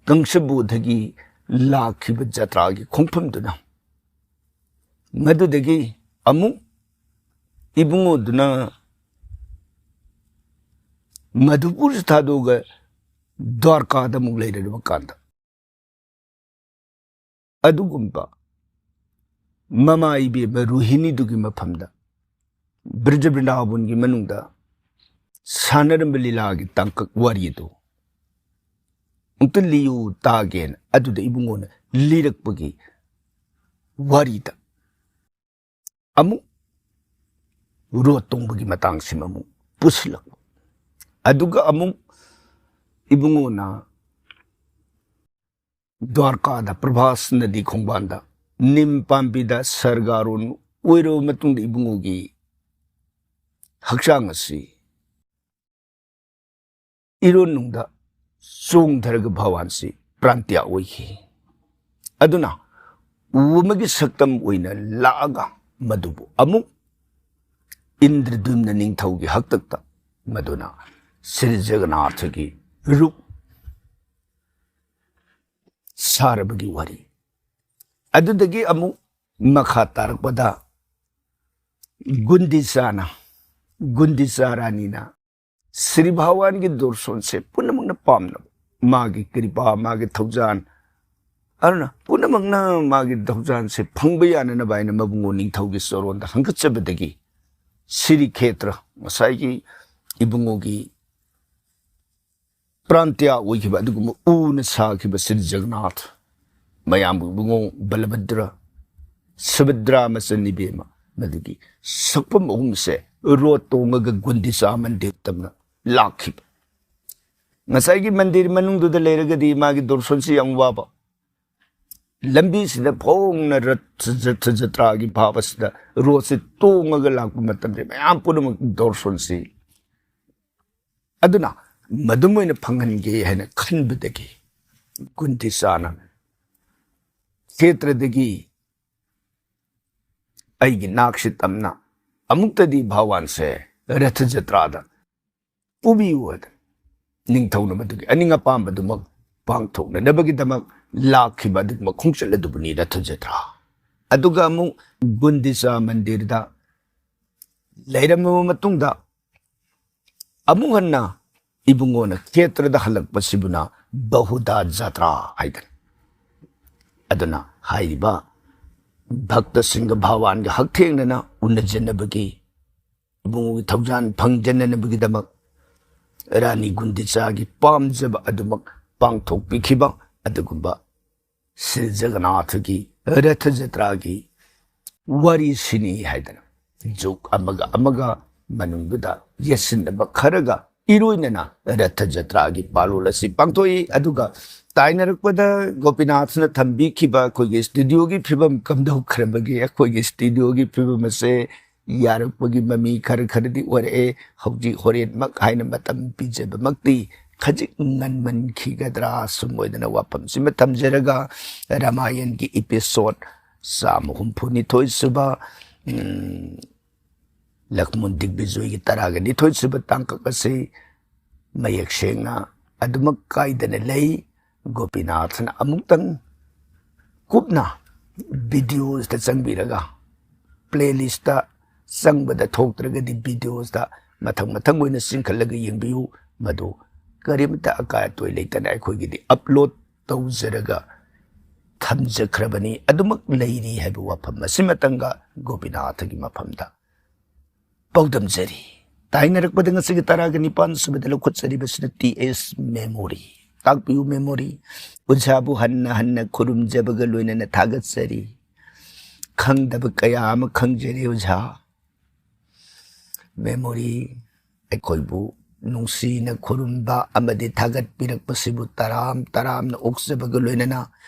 ꯀꯪꯁꯕꯣꯙꯒꯤ ꯂꯥꯛꯈꯤꯕ ꯖꯇ꯭ꯔꯥꯒꯤ ꯈꯣꯡꯐꯝꯗꯨꯅ, ꯃꯗꯨꯗꯒꯤ ꯑꯃꯨꯛ ꯏꯕꯨꯡꯉꯣꯗꯨꯅ ꯃꯙꯨꯄꯨꯔꯁꯤ ꯊꯥꯗꯣꯛꯑꯒ ꯗ꯭ꯋꯥꯔꯀꯥꯗ ꯑꯃꯨꯛ ꯂꯩꯔꯨꯔꯕ ꯀꯥꯟꯗ, ꯑꯗꯨꯒꯨꯝꯕ ꯃꯃꯥ ꯏꯕꯦꯝꯃ ꯔꯣꯍꯤꯅꯤꯗꯨꯒꯤ ꯃꯐꯝꯗ ꯕ꯭ꯔꯖ ꯕ꯭ꯔꯤꯟꯗꯥꯕꯟꯒꯤ ꯃꯅꯨꯡꯗ ꯁꯥꯟꯅꯔꯝꯕ ꯂꯤꯂꯥꯒꯤ ꯇꯥꯡꯀꯛ ꯋꯥꯔꯤꯗꯨ ꯑꯝꯇ ꯂꯤꯌꯨ ꯇꯥꯒꯦꯅ ꯑꯗꯨꯗ ꯏꯕꯨꯡꯉꯣꯅ ꯂꯤꯔꯛꯄꯒꯤ ꯋꯥꯔꯤꯗ ꯑꯃꯨꯛ ꯔꯣꯠ ꯇꯣꯡꯕꯒꯤ ꯃꯇꯥꯡꯁꯤꯃ ꯑꯃꯨꯛ ꯄꯨꯁꯤꯜꯂꯛꯄ꯫ ꯑꯗꯨꯒ ꯑꯃꯨꯛ ꯏꯕꯨꯡꯉꯣꯅ ꯗ꯭ꯋꯥꯔꯀꯥꯗ ꯄ꯭ꯔꯚꯥꯁ ꯅꯗꯤ ꯈꯣꯡꯕꯥꯟꯗ ꯅꯤꯝ ꯄꯥꯝꯕꯤꯗ ꯁꯔꯒꯥꯔꯣꯟ ꯑꯣꯏꯔꯕ ꯃꯇꯨꯡꯗ ꯏꯕꯨꯡꯉꯣꯒꯤ ꯍꯛꯆꯥꯡ ꯑꯁꯤ ꯏꯔꯣꯟꯅꯨꯡꯗ ꯆꯣꯡꯊꯔꯒ ꯚꯒꯋꯥꯟꯁꯤ ꯄ꯭ꯔꯥꯟꯇ꯭ꯌꯥ ꯑꯣꯏꯈꯤ꯫ ꯑꯗꯨꯅ ꯎ ꯑꯃꯒꯤ ꯁꯛꯇꯝ ꯑꯣꯏꯅ ꯂꯥꯛꯑꯒ ꯃꯗꯨꯕꯨ ꯑꯃꯨꯛ ꯏꯟꯗ꯭ꯔꯗ꯭ꯌꯨꯝꯅ ꯅꯤꯡꯊꯧꯒꯤ ꯍꯥꯛꯇꯛꯇ ꯃꯗꯨꯅ ꯁ꯭ꯔꯤ ꯖꯒꯟꯅꯥꯊꯒꯤ ꯔꯨꯞ ꯁꯥꯔꯕꯒꯤ ꯋꯥꯔꯤ꯫ ꯑꯗꯨꯗꯒꯤ ꯑꯃꯨꯛ ꯃꯈꯥ ꯇꯥꯔꯛꯄꯗ ꯒꯨꯟꯗꯤꯆꯥꯅ, ꯒꯨꯟꯗꯤꯆꯥ ꯔꯥꯅꯤꯅ ꯁ꯭ꯔꯤ ꯚꯒꯋꯥꯟꯒꯤ ꯗꯣꯔꯁꯣꯟꯁꯦ ꯄꯨꯝꯅꯃꯛꯅ ꯄꯥꯝꯅꯕ, ꯃꯥꯒꯤ ꯀ꯭ꯔꯤꯄꯥ, ꯃꯥꯒꯤ ꯊꯧꯖꯥꯟ, ꯑꯗꯨꯅ ꯄꯨꯝꯅꯃꯛꯅ ꯃꯥꯒꯤ ꯊꯧꯖꯥꯟꯁꯦ ꯐꯪꯕ ꯌꯥꯅꯅꯕ ꯍꯥꯏꯅ ꯃꯕꯨꯡꯉꯣ ꯅꯤꯡꯊꯧꯒꯤ ꯆꯔꯣꯟꯗ ꯍꯪꯒꯠꯆꯕꯗꯒꯤ ꯁ꯭ꯔꯤ ꯈꯦꯇ꯭ꯔ, ꯉꯁꯥꯏꯒꯤ ꯏꯕꯨꯡꯉꯣꯒꯤ ꯄ꯭ꯔꯥꯟꯇ꯭ꯌꯥ ꯑꯣꯏꯈꯤꯕ ꯑꯗꯨꯒꯨꯝꯕ ꯎꯅ ꯁꯥꯈꯤꯕ ꯁ꯭ꯔꯤ ꯖꯒꯟꯅꯥꯊ, ꯃꯌꯥꯝꯕꯨ ꯏꯕꯨꯡꯉꯣ ꯕꯂꯚꯗ꯭ꯔ, ꯁꯨꯚꯗ꯭ꯔꯥ ꯃꯆꯟ ꯏꯕꯦꯝꯃ, ꯃꯗꯨꯒꯤ ꯁꯛꯐꯝ ꯑꯍꯨꯝꯁꯦ ꯔꯣꯠ ꯇꯣꯡꯉꯒ ꯒꯨꯟꯗꯤꯆꯥ ꯃꯟꯗꯤꯔ ꯇꯝꯅ ꯂꯥꯛꯈꯤꯕ꯫ ꯉꯁꯥꯏꯒꯤ ꯃꯟꯗꯤꯔ ꯃꯅꯨꯡꯗꯨꯗ ꯂꯩꯔꯒꯗꯤ ꯃꯥꯒꯤ ꯗꯣꯔꯁꯣꯟꯁꯤ ꯌꯥꯝ ꯋꯥꯕ, ꯂꯝꯕꯤꯁꯤꯗ ꯐꯣꯡꯅ ꯔꯊ ꯖ-, ꯔꯊ ꯖꯇ꯭ꯔꯥꯒꯤ ꯚꯥꯕꯁꯤꯗ ꯔꯣꯠꯁꯤ ꯇꯣꯡꯉꯒ ꯂꯥꯛꯄ ꯃꯇꯝꯗ ꯃꯌꯥꯝ ꯄꯨꯝꯅꯃꯛ ꯗꯣꯔꯁꯣꯟꯁꯤ꯫ ꯑꯗꯨꯅ ꯃꯗꯨꯝ ꯑꯣꯏꯅ ꯐꯪꯍꯟꯒꯦ ꯍꯥꯏꯅ ꯈꯟꯕꯗꯒꯤ ꯒꯨꯟꯗꯤꯆꯥꯅ ꯈꯦꯇ꯭ꯔꯗꯒꯤ ꯑꯩꯒꯤ ꯅꯥꯛꯁꯤ ꯇꯝꯅ ꯑꯃꯨꯛꯇꯗꯤ ꯚꯒꯋꯥꯟꯁꯦ ꯔꯊ ꯖꯇ꯭ꯔꯥꯗ ꯄꯨꯕꯤꯌꯨ ꯍꯥꯏꯗꯅ ꯅꯤꯡꯊꯧꯅ ꯃꯗꯨꯒꯤ ꯑꯅꯤꯡ ꯑꯄꯥꯝꯕꯗꯨꯃꯛ ꯄꯥꯡꯊꯣꯛꯅꯅꯕꯒꯤꯗꯃꯛ ꯂꯥꯛꯈꯤꯕ ꯑꯗꯨꯒꯨꯝꯕ ꯈꯣꯡꯆꯠ ꯑꯗꯨꯕꯨꯅꯤ ꯔꯊ ꯖꯇ꯭ꯔꯥ꯫ ꯑꯗꯨꯒ ꯑꯃꯨꯛ ꯒꯨꯟꯗꯤꯆꯥ ꯃꯟꯗꯤꯔꯗ ꯂꯩꯔꯝꯂꯕ ꯃꯇꯨꯡꯗ ꯑꯃꯨꯛ ꯍꯟꯅ ꯏꯕꯨꯡꯉꯣꯅ ꯈꯦꯇ꯭ꯔꯗ ꯍꯜꯂꯛꯄꯁꯤꯕꯨꯅ ꯕꯍꯨꯗꯥ ꯖꯇ꯭ꯔꯥ ꯍꯥꯏꯗꯅ꯫ ꯑꯗꯨꯅ ꯍꯥꯏꯔꯤꯕ ꯚꯛꯇꯁꯤꯡꯒ ꯚꯒꯋꯥꯟꯒ ꯍꯛꯊꯦꯡꯅꯅ ꯎꯅꯖꯅꯕꯒꯤ, ꯏꯕꯨꯡꯉꯣꯒꯤ ꯊꯧꯖꯥꯟ ꯐꯪꯖꯅꯅꯕꯒꯤꯗꯃꯛ ꯔꯥꯅꯤ ꯒꯨꯟꯗꯤꯆꯥꯒꯤ ꯄꯥꯝꯖꯕ ꯑꯗꯨꯃꯛ ꯄꯥꯡꯊꯣꯛꯄꯤꯈꯤꯕ ꯑꯗꯨꯒꯨꯝꯕ ꯁ꯭ꯔꯤ ꯖꯒꯟꯅꯥꯊꯒꯤ ꯔꯊ ꯖꯇ꯭ꯔꯥꯒꯤ ꯋꯥꯔꯤꯁꯤꯅꯤ ꯍꯥꯏꯗꯅ ꯖꯨꯛ ꯑꯃꯒ ꯑꯃꯒ ꯃꯅꯨꯡꯗꯨꯗ ꯌꯦꯠꯁꯤꯟꯅꯕ ꯈꯔꯒ ꯏꯔꯣꯏꯅꯅ ꯔꯊ ꯖꯇ꯭ꯔꯥꯒꯤ ꯄꯥꯂꯣꯜ ꯑꯁꯤ ꯄꯥꯡꯊꯣꯛꯏ꯫ ꯑꯗꯨꯒ ꯇꯥꯏꯅꯔꯛꯄꯗ ꯒꯣꯄꯤꯅꯥꯊꯅ ꯊꯝꯕꯤꯈꯤꯕ ꯑꯩꯈꯣꯏꯒꯤ ꯁ꯭ꯇꯨꯗꯤꯑꯣꯒꯤ ꯐꯤꯕꯝ ꯀꯝꯗꯧꯈ꯭ꯔꯕꯒꯦ? ꯑꯩꯈꯣꯏꯒꯤ ꯁ꯭ꯇꯨꯗꯤꯑꯣꯒꯤ ꯐꯤꯕꯝ ꯑꯁꯦ ꯌꯥꯔꯛꯄꯒꯤ ꯃꯃꯤ ꯈꯔ ꯈꯔꯗꯤ ꯑꯣꯏꯔꯛꯑꯦ꯫ ꯍꯧꯖꯤꯛ ꯍꯣꯔꯦꯟꯃꯛ ꯍꯥꯏꯅ ꯃꯇꯝ ꯄꯤꯖꯕꯃꯛꯇꯤ ꯈꯖꯤꯛ ꯉꯟꯃꯟꯈꯤꯒꯗ꯭ꯔꯥ ꯁꯨꯝ ꯑꯣꯏꯗꯅ ꯋꯥꯐꯝꯁꯤꯃ ꯊꯝꯖꯔꯒ, ꯔꯥꯃꯥꯌꯟꯒꯤ ꯏꯄꯤꯁꯣꯠ ꯆꯥꯝꯃ ꯍꯨꯝꯐꯨ ꯅꯤꯊꯣꯏ ꯁꯨꯕ, ꯎꯝ, ꯂꯛꯃꯨꯟ ꯗꯤꯒꯕꯤꯖꯣꯏꯒꯤ ꯇꯔꯥꯒ ꯅꯤꯊꯣꯏ ꯁꯨꯕ ꯇꯥꯡꯀꯛ ꯑꯁꯤ ꯃꯌꯦꯛ ꯁꯦꯡꯅ ꯑꯗꯨꯃꯛ ꯀꯥꯏꯗꯅ ꯂꯩ꯫ ꯒꯣꯄꯤꯅꯥꯊꯅ ꯑꯃꯨꯛꯇꯪ ꯀꯨꯞꯅ ꯚꯤꯗꯤꯑꯣꯁꯤꯗ ꯆꯪꯕꯤꯔꯒ ꯄ꯭ꯂꯦꯂꯤꯁꯇ ꯆꯪꯕꯗ ꯊꯣꯛꯇ꯭ꯔꯒꯗꯤ videosꯇ ꯃꯊꯪ ꯃꯊꯪ ꯑꯣꯏꯅ ꯆꯤꯡꯈꯠꯂꯒ ꯌꯦꯡꯕꯤꯌꯨ꯫ ꯃꯗꯨ ꯀꯔꯤꯝꯇ ꯑꯀꯥꯏ ꯑꯇꯣꯏ ꯂꯩꯇꯅ ꯑꯩꯈꯣꯏꯒꯤꯗꯤ upload ꯇꯧꯖꯔꯒ ꯊꯝꯖꯈ꯭ꯔꯕꯅꯤ꯫ ꯑꯗꯨꯃꯛ ꯂꯩꯔꯤ ꯍꯥꯏꯕ ꯋꯥꯐꯝ ꯑꯁꯤꯃꯇꯪꯒ ꯒꯣꯄꯤꯅꯥꯊꯒꯤ ꯃꯐꯝꯗ ꯄꯥꯎꯗꯝꯖꯔꯤ꯫ ꯇꯥꯏꯅꯔꯛꯄꯗ ꯉꯁꯤꯒꯤ ꯇꯔꯥꯒ ꯅꯤꯄꯥꯟ ꯁꯨꯕꯗ ꯂꯧꯈꯠꯆꯔꯤꯕꯁꯤꯅ ꯇꯤ ꯑꯦꯁ memory꯫ ꯇꯥꯛꯄꯤꯌꯨ memory꯫ ꯑꯣꯖꯥꯕꯨ ꯍꯟꯅ ꯍꯟꯅ ꯈꯨꯔꯨꯝꯖꯕꯒ ꯂꯣꯏꯅꯅ ꯊꯥꯒꯠꯆꯔꯤ꯫ ꯈꯪꯗꯕ ꯀꯌꯥ ꯑꯃ ꯈꯪꯖꯔꯤ ꯑꯣꯖꯥ꯫ Memory ꯑꯩꯈꯣꯏꯕꯨ ꯅꯨꯡꯁꯤꯅ ꯈꯨꯔꯨꯝꯕ ꯑꯃꯗꯤ ꯊꯥꯒꯠꯄꯤꯔꯛꯄꯁꯤꯕꯨ ꯇꯔꯥꯝ ꯇꯔꯥꯝꯅ ꯑꯣꯛꯆꯕꯒ ꯂꯣꯏꯅꯅ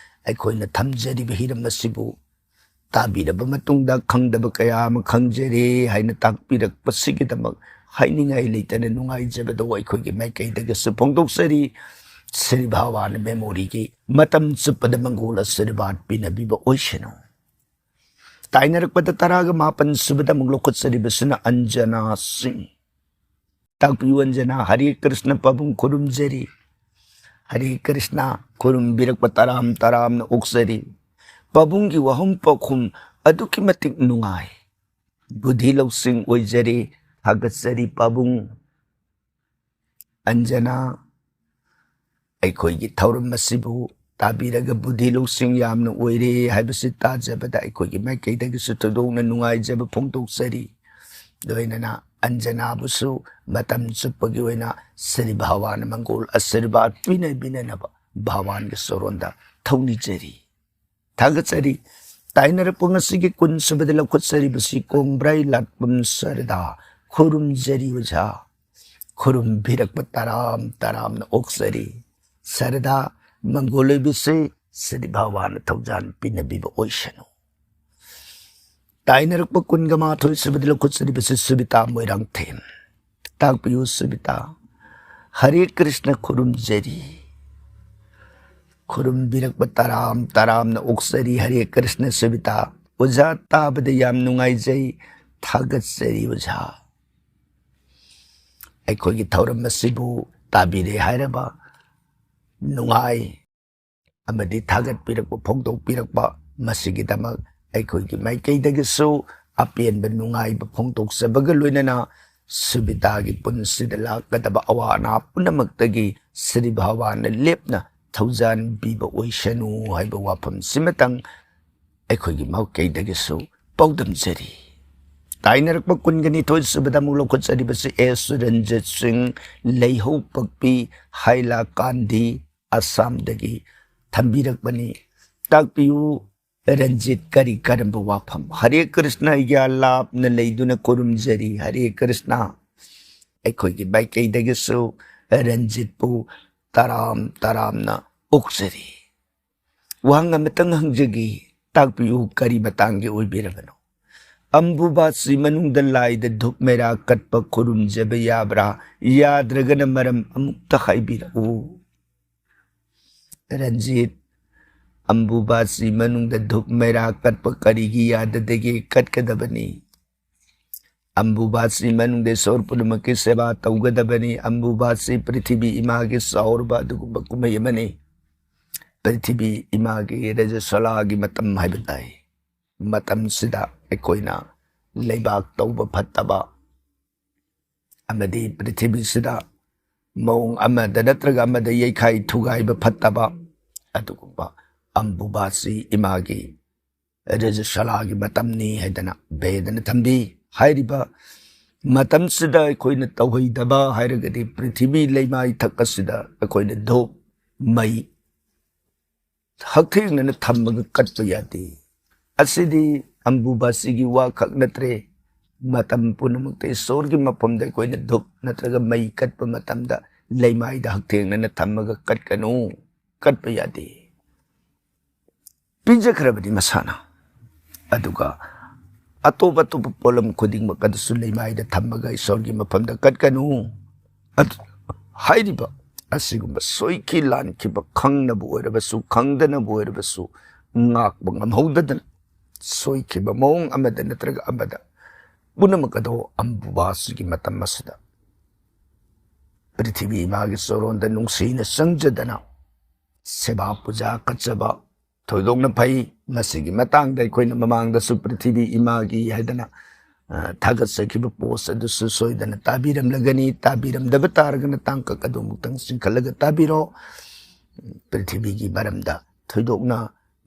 ꯑꯩꯈꯣꯏꯅ ꯊꯝꯖꯔꯤꯕ ꯍꯤꯔꯝ ꯑꯁꯤꯕꯨ ꯇꯥꯕꯤꯔꯕ ꯃꯇꯨꯡꯗ ꯈꯪꯗꯕ ꯀꯌꯥ ꯑꯃ ꯈꯪꯖꯔꯦ ꯍꯥꯏꯅ ꯇꯥꯛꯄꯤꯔꯛꯄꯁꯤꯒꯤꯗꯃꯛ ꯍꯥꯏꯅꯤꯡꯉꯥꯏ ꯂꯩꯇꯅ ꯅꯨꯡꯉꯥꯏꯖꯕꯗꯣ ꯑꯩꯈꯣꯏꯒꯤ ꯃꯥꯏꯀꯩꯗꯒꯤꯁꯨ ꯐꯣꯡꯗꯣꯛꯆꯔꯤ꯫ ꯁ꯭ꯔꯤ ꯚꯒꯋꯥꯟ memoryꯒꯤ ꯃꯇꯝ ꯆꯨꯞꯄꯗ ꯃꯪꯒꯣꯜ ꯑꯁꯤꯔꯕꯥꯗ ꯄꯤꯅꯕꯤꯕ ꯑꯣꯏꯁꯅꯨ꯫ ꯇꯥꯏꯅꯔꯛꯄꯗ ꯇꯔꯥꯒ ꯃꯥꯄꯟ ꯁꯨꯕꯗ ꯑꯃꯨꯛ ꯂꯧꯈꯠꯆꯔꯤꯕꯁꯤꯅ ꯑꯟꯖꯅꯥ ꯁꯤꯡ꯫ ꯇꯥꯛꯄꯤꯌꯨ ꯑꯟꯖꯅꯥ꯫ ꯍꯔꯦ ꯀ꯭ꯔꯤꯁꯅ ꯄꯥꯕꯨꯡ ꯈꯨꯔꯨꯝꯖꯔꯤ꯫ ꯍꯔꯦ ꯀ꯭ꯔꯤꯁꯅ ꯈꯨꯔꯨꯝꯕꯤꯔꯛꯄ ꯇꯔꯥꯝ ꯇꯔꯥꯝꯅ ꯑꯣꯛꯆꯔꯤ꯫ ꯄꯥꯕꯨꯡꯒꯤ ꯋꯥꯍꯨꯝ ꯄꯥꯎꯈꯨꯝ ꯑꯗꯨꯛꯀꯤ ꯃꯇꯤꯛ ꯅꯨꯡꯉꯥꯏ꯫ ꯕꯨꯙꯤ ꯂꯧꯁꯤꯡ ꯑꯣꯏꯖꯔꯤ꯫ ꯊꯥꯒꯠꯆꯔꯤ ꯄꯥꯕꯨꯡ꯫ ꯑꯟꯖꯅꯥ, ꯑꯩꯈꯣꯏꯒꯤ ꯊꯧꯔꯝ ꯑꯁꯤꯕꯨ ꯇꯥꯕꯤꯔꯒ ꯕꯨꯙꯤ ꯂꯧꯁꯤꯡ ꯌꯥꯝꯅ ꯑꯣꯏꯔꯦ ꯍꯥꯏꯕꯁꯤ ꯇꯥꯖꯕꯗ ꯑꯩꯈꯣꯏꯒꯤ ꯃꯥꯏꯀꯩꯗꯒꯤꯁꯨ ꯊꯣꯏꯗꯣꯛꯅ ꯅꯨꯡꯉꯥꯏꯖꯕ ꯐꯣꯡꯗꯣꯛꯆꯔꯤ꯫ ꯂꯣꯏꯅꯅ ꯑꯟꯖꯅꯥꯕꯨꯁꯨ ꯃꯇꯝ ꯆꯨꯞꯄꯒꯤ ꯑꯣꯏꯅ ꯁ꯭ꯔꯤ ꯚꯒꯋꯥꯟ ꯃꯪꯒꯣꯜ ꯑꯁꯤꯔꯕꯥꯗ ꯄꯤꯅꯕꯤꯅꯅꯕ ꯚꯒꯋꯥꯟꯒꯤ ꯆꯔꯣꯟꯗ ꯊꯧꯅꯤꯖꯔꯤ꯫ ꯊꯥꯒꯠꯆꯔꯤ꯫ ꯇꯥꯏꯅꯔꯛꯄ ꯉꯁꯤꯒꯤ ꯀꯨꯟ ꯁꯨꯕꯗ ꯂꯧꯈꯠꯆꯔꯤꯕꯁꯤ ꯀꯣꯡꯕ꯭ꯔꯥꯏ ꯂꯥꯠꯄꯝ ꯁꯔꯗꯥ ꯈꯨꯔꯨꯝꯖꯔꯤ ꯑꯣꯖꯥ꯫ ꯈꯨꯔꯨꯝꯕꯤꯔꯛꯄ ꯇꯔꯥꯝ ꯇꯔꯥꯝꯅ ꯑꯣꯛꯆꯔꯤ꯫ ꯁꯔꯗꯥ ꯃꯪꯒꯣꯜ ꯑꯣꯏꯕꯤꯁꯤ ꯁ꯭ꯔꯤ ꯚꯒꯋꯥꯟꯅ ꯊꯧꯖꯥꯜ ꯄꯤꯅꯕꯤꯕ ꯑꯣꯏꯁꯅꯨ꯫ ꯇꯥꯏꯅꯔꯛꯄ ꯀꯨꯟꯒ ꯃꯥꯊꯣꯏ ꯁꯨꯕꯗ ꯂꯧꯈꯠꯆꯔꯤꯕꯁꯤ ꯁꯨꯕꯤꯇꯥ ꯃꯣꯏꯔꯥꯡꯊꯦꯝ꯫ ꯇꯥꯛꯄꯤꯌꯨ ꯁꯨꯕꯤꯇꯥ꯫ ꯍꯔꯦ ꯀ꯭ꯔꯤꯁꯅ ꯈꯨꯔꯨꯝꯖꯔꯤ꯫ ꯈꯨꯔꯨꯝꯕꯤꯔꯛꯄ ꯇꯔꯥꯝ ꯇꯔꯥꯝꯅ ꯑꯣꯛꯆꯔꯤ ꯍꯔꯦ ꯀ꯭ꯔꯤꯁꯅ ꯁꯨꯕꯤꯇꯥ꯫ ꯑꯣꯖꯥ ꯇꯥꯕꯗ ꯌꯥꯝ ꯅꯨꯡꯉꯥꯏꯖꯩ꯫ ꯊꯥꯒꯠꯆꯔꯤ ꯑꯣꯖꯥ꯫ ꯑꯩꯈꯣꯏꯒꯤ ꯊꯧꯔꯝ ꯑꯁꯤꯕꯨ ꯇꯥꯕꯤꯔꯦ ꯍꯥꯏꯔꯕ ꯅꯨꯡꯉꯥꯏ ꯑꯃꯗꯤ ꯊꯥꯒꯠꯄꯤꯔꯛꯄ ꯐꯣꯡꯗꯣꯛꯄꯤꯔꯛꯄ ꯃꯁꯤꯒꯤꯗꯃꯛ ꯑꯩꯈꯣꯏꯒꯤ ꯃꯥꯏꯀꯩꯗꯒꯤꯁꯨ ꯑꯄꯦꯟꯕ ꯅꯨꯡꯉꯥꯏꯕ ꯐꯣꯡꯗꯣꯛꯆꯕꯒ ꯂꯣꯏꯅꯅ ꯁꯨꯕꯤꯇꯥꯒꯤ ꯄꯨꯟꯁꯤꯗ ꯂꯥꯛꯀꯗꯕ ꯑꯋꯥ ꯑꯅꯥ ꯄꯨꯝꯅꯃꯛꯇꯒꯤ ꯁ꯭ꯔꯤ ꯚꯒꯋꯥꯟꯅ ꯂꯦꯞꯅ ꯊꯧꯖꯥꯟ ꯄꯤꯕ ꯑꯣꯏꯁꯅꯨ ꯍꯥꯏꯕ ꯋꯥꯐꯝꯁꯤꯃꯇꯪ ꯑꯩꯈꯣꯏꯒꯤ ꯃꯥꯏꯀꯩꯗꯒꯤꯁꯨ ꯄꯥꯎꯗꯝꯖꯔꯤ꯫ ꯇꯥꯏꯅꯔꯛꯄ ꯀꯨꯟꯒ ꯅꯤꯊꯣꯏ ꯁꯨꯕꯗ ꯑꯃꯨꯛ ꯂꯧꯈꯠꯆꯔꯤꯕꯁꯤ ꯑꯦꯁ ꯔꯟꯖꯤꯠ ꯁꯤꯡ, ꯂꯩꯍꯧ ꯄꯛꯄꯤ, ꯍꯥꯏꯂꯥꯀꯥꯟꯗꯤ, ꯑꯁꯥꯝꯗꯒꯤ ꯊꯝꯕꯤꯔꯛꯄꯅꯤ꯫ ꯇꯥꯛꯄꯤꯌꯨ ꯔꯟꯖꯤꯠ, ꯀꯔꯤ ꯀꯔꯝꯕ ꯋꯥꯐꯝ? ꯍꯔꯦ ꯀ꯭ꯔꯤꯁꯅ, ꯑꯩꯒꯤ ꯂꯥꯞꯅ ꯂꯩꯗꯨꯅ ꯈꯨꯔꯨꯝꯖꯔꯤ꯫ ꯍꯔꯦ ꯀ꯭ꯔꯤꯁꯅ꯫ ꯑꯩꯈꯣꯏꯒꯤ ꯃꯥꯏꯀꯩꯗꯒꯤꯁꯨ ꯔꯟꯖꯤꯠꯄꯨ ꯇꯔꯥꯝ ꯇꯔꯥꯝꯅ ꯑꯣꯛꯆꯔꯤ꯫ ꯋꯥꯍꯪ ꯑꯃꯇꯪ ꯍꯪꯖꯒꯦ, ꯇꯥꯛꯄꯤꯌꯨ, ꯀꯔꯤ ꯃꯇꯥꯡꯒꯤ ꯑꯣꯏꯕꯤꯔꯕꯅꯣ? ꯑꯝꯕꯨꯕꯥꯁꯤ ꯃꯅꯨꯡꯗ ꯂꯥꯏꯗ ꯙꯨꯞ ꯃꯩꯔꯥ ꯀꯠꯄ ꯈꯨꯔꯨꯝꯖꯕ ꯌꯥꯕ꯭ꯔꯥ? ꯌꯥꯗ꯭ꯔꯒꯅ ꯃꯔꯝ ꯑꯃꯨꯛꯇ ꯍꯥꯏꯕꯤꯔꯛꯎ꯫ ꯔꯟꯖꯤꯠ, ꯑꯝꯕꯨꯕꯥꯁꯤ ꯃꯅꯨꯡꯗ ꯙꯨꯞ ꯃꯩꯔꯥ ꯀꯠꯄ ꯀꯔꯤꯒꯤ ꯌꯥꯗꯗꯒꯦ? ꯀꯠꯀꯗꯕꯅꯤ꯫ ꯑꯝꯕꯨꯕꯥꯁꯤ ꯃꯅꯨꯡꯗ ꯏꯁꯣꯔ ꯄꯨꯝꯅꯃꯛꯀꯤ ꯁꯦꯕꯥ ꯇꯧꯒꯗꯕꯅꯤ꯫ ꯑꯝꯕꯨꯕꯥꯁꯤ ꯄ꯭ꯔꯤꯊꯤꯕꯤ ꯏꯃꯥꯒꯤ ꯆꯥꯎꯔꯕ ꯑꯗꯨꯒꯨꯝꯕ ꯀꯨꯝꯍꯩ ꯑꯃꯅꯤ꯫ ꯄ꯭ꯔꯤꯊꯤꯕꯤ ꯏꯃꯥꯒꯤ ꯔꯖꯁ꯭ꯋꯂꯥꯒꯤ ꯃꯇꯝ ꯍꯥꯏꯕ ꯇꯥꯏ꯫ ꯃꯇꯝꯁꯤꯗ ꯑꯩꯈꯣꯏꯅ ꯂꯩꯕꯥꯛ ꯇꯧꯕ ꯐꯠꯇꯕ ꯑꯃꯗꯤ ꯄ꯭ꯔꯤꯊꯤꯕꯤꯁꯤꯗ ꯃꯑꯣꯡ ꯑꯃꯗ ꯅꯠꯇ꯭ꯔꯒ ꯑꯃꯗ ꯌꯩꯈꯥꯏ ꯊꯨꯒꯥꯏꯕ ꯐꯠꯇꯕ ꯑꯗꯨꯒꯨꯝꯕ ꯑꯝꯕꯨꯕꯥꯁꯤ ꯏꯃꯥꯒꯤ ꯔꯖꯁ꯭ꯋꯂꯥꯒꯤ ꯃꯇꯝꯅꯤ ꯍꯥꯏꯗꯅ ꯚꯦꯗꯅ ꯊꯝꯕꯤ꯫ ꯍꯥꯏꯔꯤꯕ ꯃꯇꯝꯁꯤꯗ ꯑꯩꯈꯣꯏꯅ ꯇꯧꯍꯩꯗꯕ ꯍꯥꯏꯔꯒꯗꯤ ꯄ꯭ꯔꯤꯊꯤꯕꯤ ꯂꯩꯃꯥꯏ ꯊꯛ ꯑꯁꯤꯗ ꯑꯩꯈꯣꯏꯅ ꯙꯨꯞ, ꯃꯩ ꯍꯛꯊꯦꯡꯅꯅ ꯊꯝꯃꯒ ꯀꯠꯄ ꯌꯥꯗꯦ꯫ ꯑꯁꯤꯗꯤ ꯑꯝꯕꯨꯕꯥꯁꯤꯒꯤ ꯋꯥ ꯈꯛ ꯅꯠꯇ꯭ꯔꯦ, ꯃꯇꯝ ꯄꯨꯝꯅꯃꯛꯇ ꯏꯁꯣꯔꯒꯤ ꯃꯐꯝꯗ ꯑꯩꯈꯣꯏꯅ ꯙꯨꯞ ꯅꯠꯇ꯭ꯔꯒ ꯃꯩ ꯀꯠꯄ ꯃꯇꯝꯗ ꯂꯩꯃꯥꯏꯗ ꯍꯛꯊꯦꯡꯅꯅ ꯊꯝꯃꯒ ꯀꯠꯀꯅꯨ, ꯀꯠꯄ ꯌꯥꯗꯦ꯫ ꯄꯤꯖꯈ꯭ꯔꯕꯅꯤ ꯃꯁꯥꯅ꯫ ꯑꯗꯨꯒ ꯑꯇꯣꯞ ꯑꯇꯣꯞꯄ ꯄꯣꯠꯂꯝ ꯈꯨꯗꯤꯡꯃꯛ ꯑꯗꯨꯁꯨ ꯂꯩꯃꯥꯏꯗ ꯊꯝꯃꯒ ꯏꯁꯣꯔꯒꯤ ꯃꯐꯝꯗ ꯀꯠꯀꯅꯨ꯫ ꯑꯗꯨ ꯍꯥꯏꯔꯤꯕ ꯑꯁꯤꯒꯨꯝꯕ ꯁꯣꯏꯈꯤ ꯂꯥꯟꯈꯤꯕ, ꯈꯪꯅꯕ ꯑꯣꯏꯔꯕꯁꯨ ꯈꯪꯗꯅꯕ ꯑꯣꯏꯔꯕꯁꯨ, ꯉꯥꯛꯄ ꯉꯝꯍꯧꯗꯗꯅ ꯁꯣꯏꯈꯤꯕ ꯃꯑꯣꯡ ꯑꯃꯗ ꯅꯠꯇ꯭ꯔꯒ ꯑꯃꯗ, ꯄꯨꯝꯅꯃꯛ ꯑꯗꯣ ꯑꯝꯕꯨꯕꯥꯁꯤꯒꯤ ꯃꯇꯝ ꯑꯁꯤꯗ ꯄ꯭ꯔꯤꯊꯤꯕꯤ ꯏꯃꯥꯒꯤ ꯆꯔꯣꯟꯗ ꯅꯨꯡꯁꯤꯅ ꯆꯪꯖꯗꯅ ꯁꯦꯕꯥ ꯄꯨꯖꯥ ꯀꯠꯆꯕ, ꯊꯣꯏꯗꯣꯛꯅ ꯐꯩ꯫ ꯃꯁꯤꯒꯤ ꯃꯇꯥꯡꯗ ꯑꯩꯈꯣꯏꯅ ꯃꯃꯥꯡꯗꯁꯨ ꯄ꯭ꯔꯤꯊꯤꯕꯤ ꯏꯃꯥꯒꯤ ꯍꯥꯏꯗꯅ, ꯑ, ꯊꯥꯒꯠꯆꯈꯤꯕ ꯄꯣꯁ ꯑꯗꯨꯁꯨ ꯁꯣꯏꯗꯅ ꯇꯥꯕꯤꯔꯝꯂꯒꯅꯤ꯫ ꯇꯥꯕꯤꯔꯝꯗꯕ ꯇꯥꯔꯒꯅ ꯇꯥꯡꯀꯛ ꯑꯗꯨ ꯑꯃꯨꯛꯇꯪ ꯆꯤꯡꯈꯠꯂꯒ ꯇꯥꯕꯤꯔꯣ꯫ ꯄ꯭ꯔꯤꯊꯤꯕꯤꯒꯤ ꯃꯔꯝꯗ ꯊꯣꯏꯗꯣꯛꯅ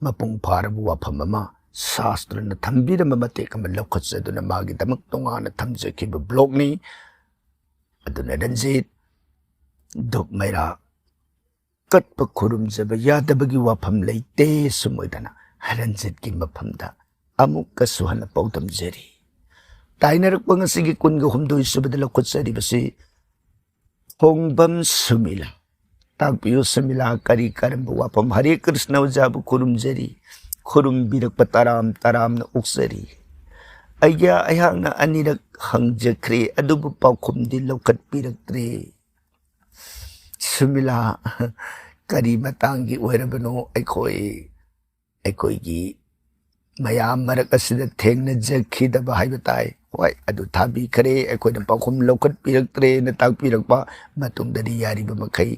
ꯃꯄꯨꯡ ꯐꯥꯔꯕ ꯋꯥꯐꯝ ꯑꯃ ꯁꯥꯁꯇ꯭ꯔꯅ ꯊꯝꯕꯤꯔꯝꯕ ꯃꯇꯦꯛ ꯑꯃ ꯂꯧꯈꯠꯆꯗꯨꯅ ꯃꯥꯒꯤꯗꯃꯛ ꯇꯣꯉꯥꯟꯅ ꯊꯝꯖꯈꯤꯕ ꯕ꯭ꯂꯣꯒꯅꯤ꯫ ꯑꯗꯨꯅ ꯔꯟꯖꯤꯠ, ꯙꯨꯞ ꯃꯩꯔꯥ ꯀꯠꯄ ꯈꯨꯔꯨꯝꯖꯕ ꯌꯥꯗꯕꯒꯤ ꯋꯥꯐꯝ ꯂꯩꯇꯦ꯫ ꯁꯨꯝ ꯑꯣꯏꯗꯅ ꯔꯟꯖꯤꯠꯀꯤ ꯃꯐꯝꯗ ꯑꯃꯨꯛꯀꯁꯨ ꯍꯟꯅ ꯄꯥꯎꯗꯝꯖꯔꯤ꯫ ꯇꯥꯏꯅꯔꯛꯄ ꯉꯁꯤꯒꯤ ꯀꯨꯟꯒ ꯍꯨꯝꯗꯣꯏ ꯁꯨꯕꯗ ꯂꯧꯈꯠꯆꯔꯤꯕꯁꯤ ꯈꯣꯡꯕꯝ ꯁꯨꯃꯤꯂꯥ꯫ ꯇꯥꯛꯄꯤꯌꯨ ꯁꯨꯃꯤꯂꯥ, ꯀꯔꯤ ꯀꯔꯝꯕ ꯋꯥꯐꯝ? ꯍꯔꯦ ꯀ꯭ꯔꯤꯁꯅ ꯑꯣꯖꯥꯕꯨ ꯈꯨꯔꯨꯝꯖꯔꯤ, ꯈꯨꯔꯨꯝꯕꯤꯔꯛꯄ ꯇꯔꯥꯝ ꯇꯔꯥꯝꯅ ꯑꯣꯛꯆꯔꯤ꯫ ꯑꯩꯒ ꯑꯩꯍꯥꯛꯅ ꯑꯅꯤꯔꯛ ꯍꯪꯖꯈ꯭ꯔꯦ, ꯑꯗꯨꯕꯨ ꯄꯥꯎꯈꯨꯝꯗꯤ ꯂꯧꯈꯠꯄꯤꯔꯛꯇ꯭ꯔꯦ꯫ ꯁꯨꯃꯤꯂꯥ, ꯀꯔꯤ ꯃꯇꯥꯡꯒꯤ ꯑꯣꯏꯔꯕꯅꯣ? ꯑꯩꯈꯣꯏ, ꯑꯩꯈꯣꯏꯒꯤ ꯃꯌꯥꯝ ꯃꯔꯛ ꯑꯁꯤꯗ ꯊꯦꯡꯅꯖꯈꯤꯗꯕ ꯍꯥꯏꯕ ꯇꯥꯏ꯫ ꯍꯣꯏ, ꯑꯗꯨ ꯊꯥꯕꯤꯈ꯭ꯔꯦ, ꯑꯩꯈꯣꯏꯅ ꯄꯥꯎꯈꯨꯝ ꯂꯧꯈꯠꯄꯤꯔꯛꯇ꯭ꯔꯦꯅ ꯇꯥꯛꯄꯤꯔꯛꯄ ꯃꯇꯨꯡꯗꯗꯤ ꯌꯥꯔꯤꯕ ꯃꯈꯩ,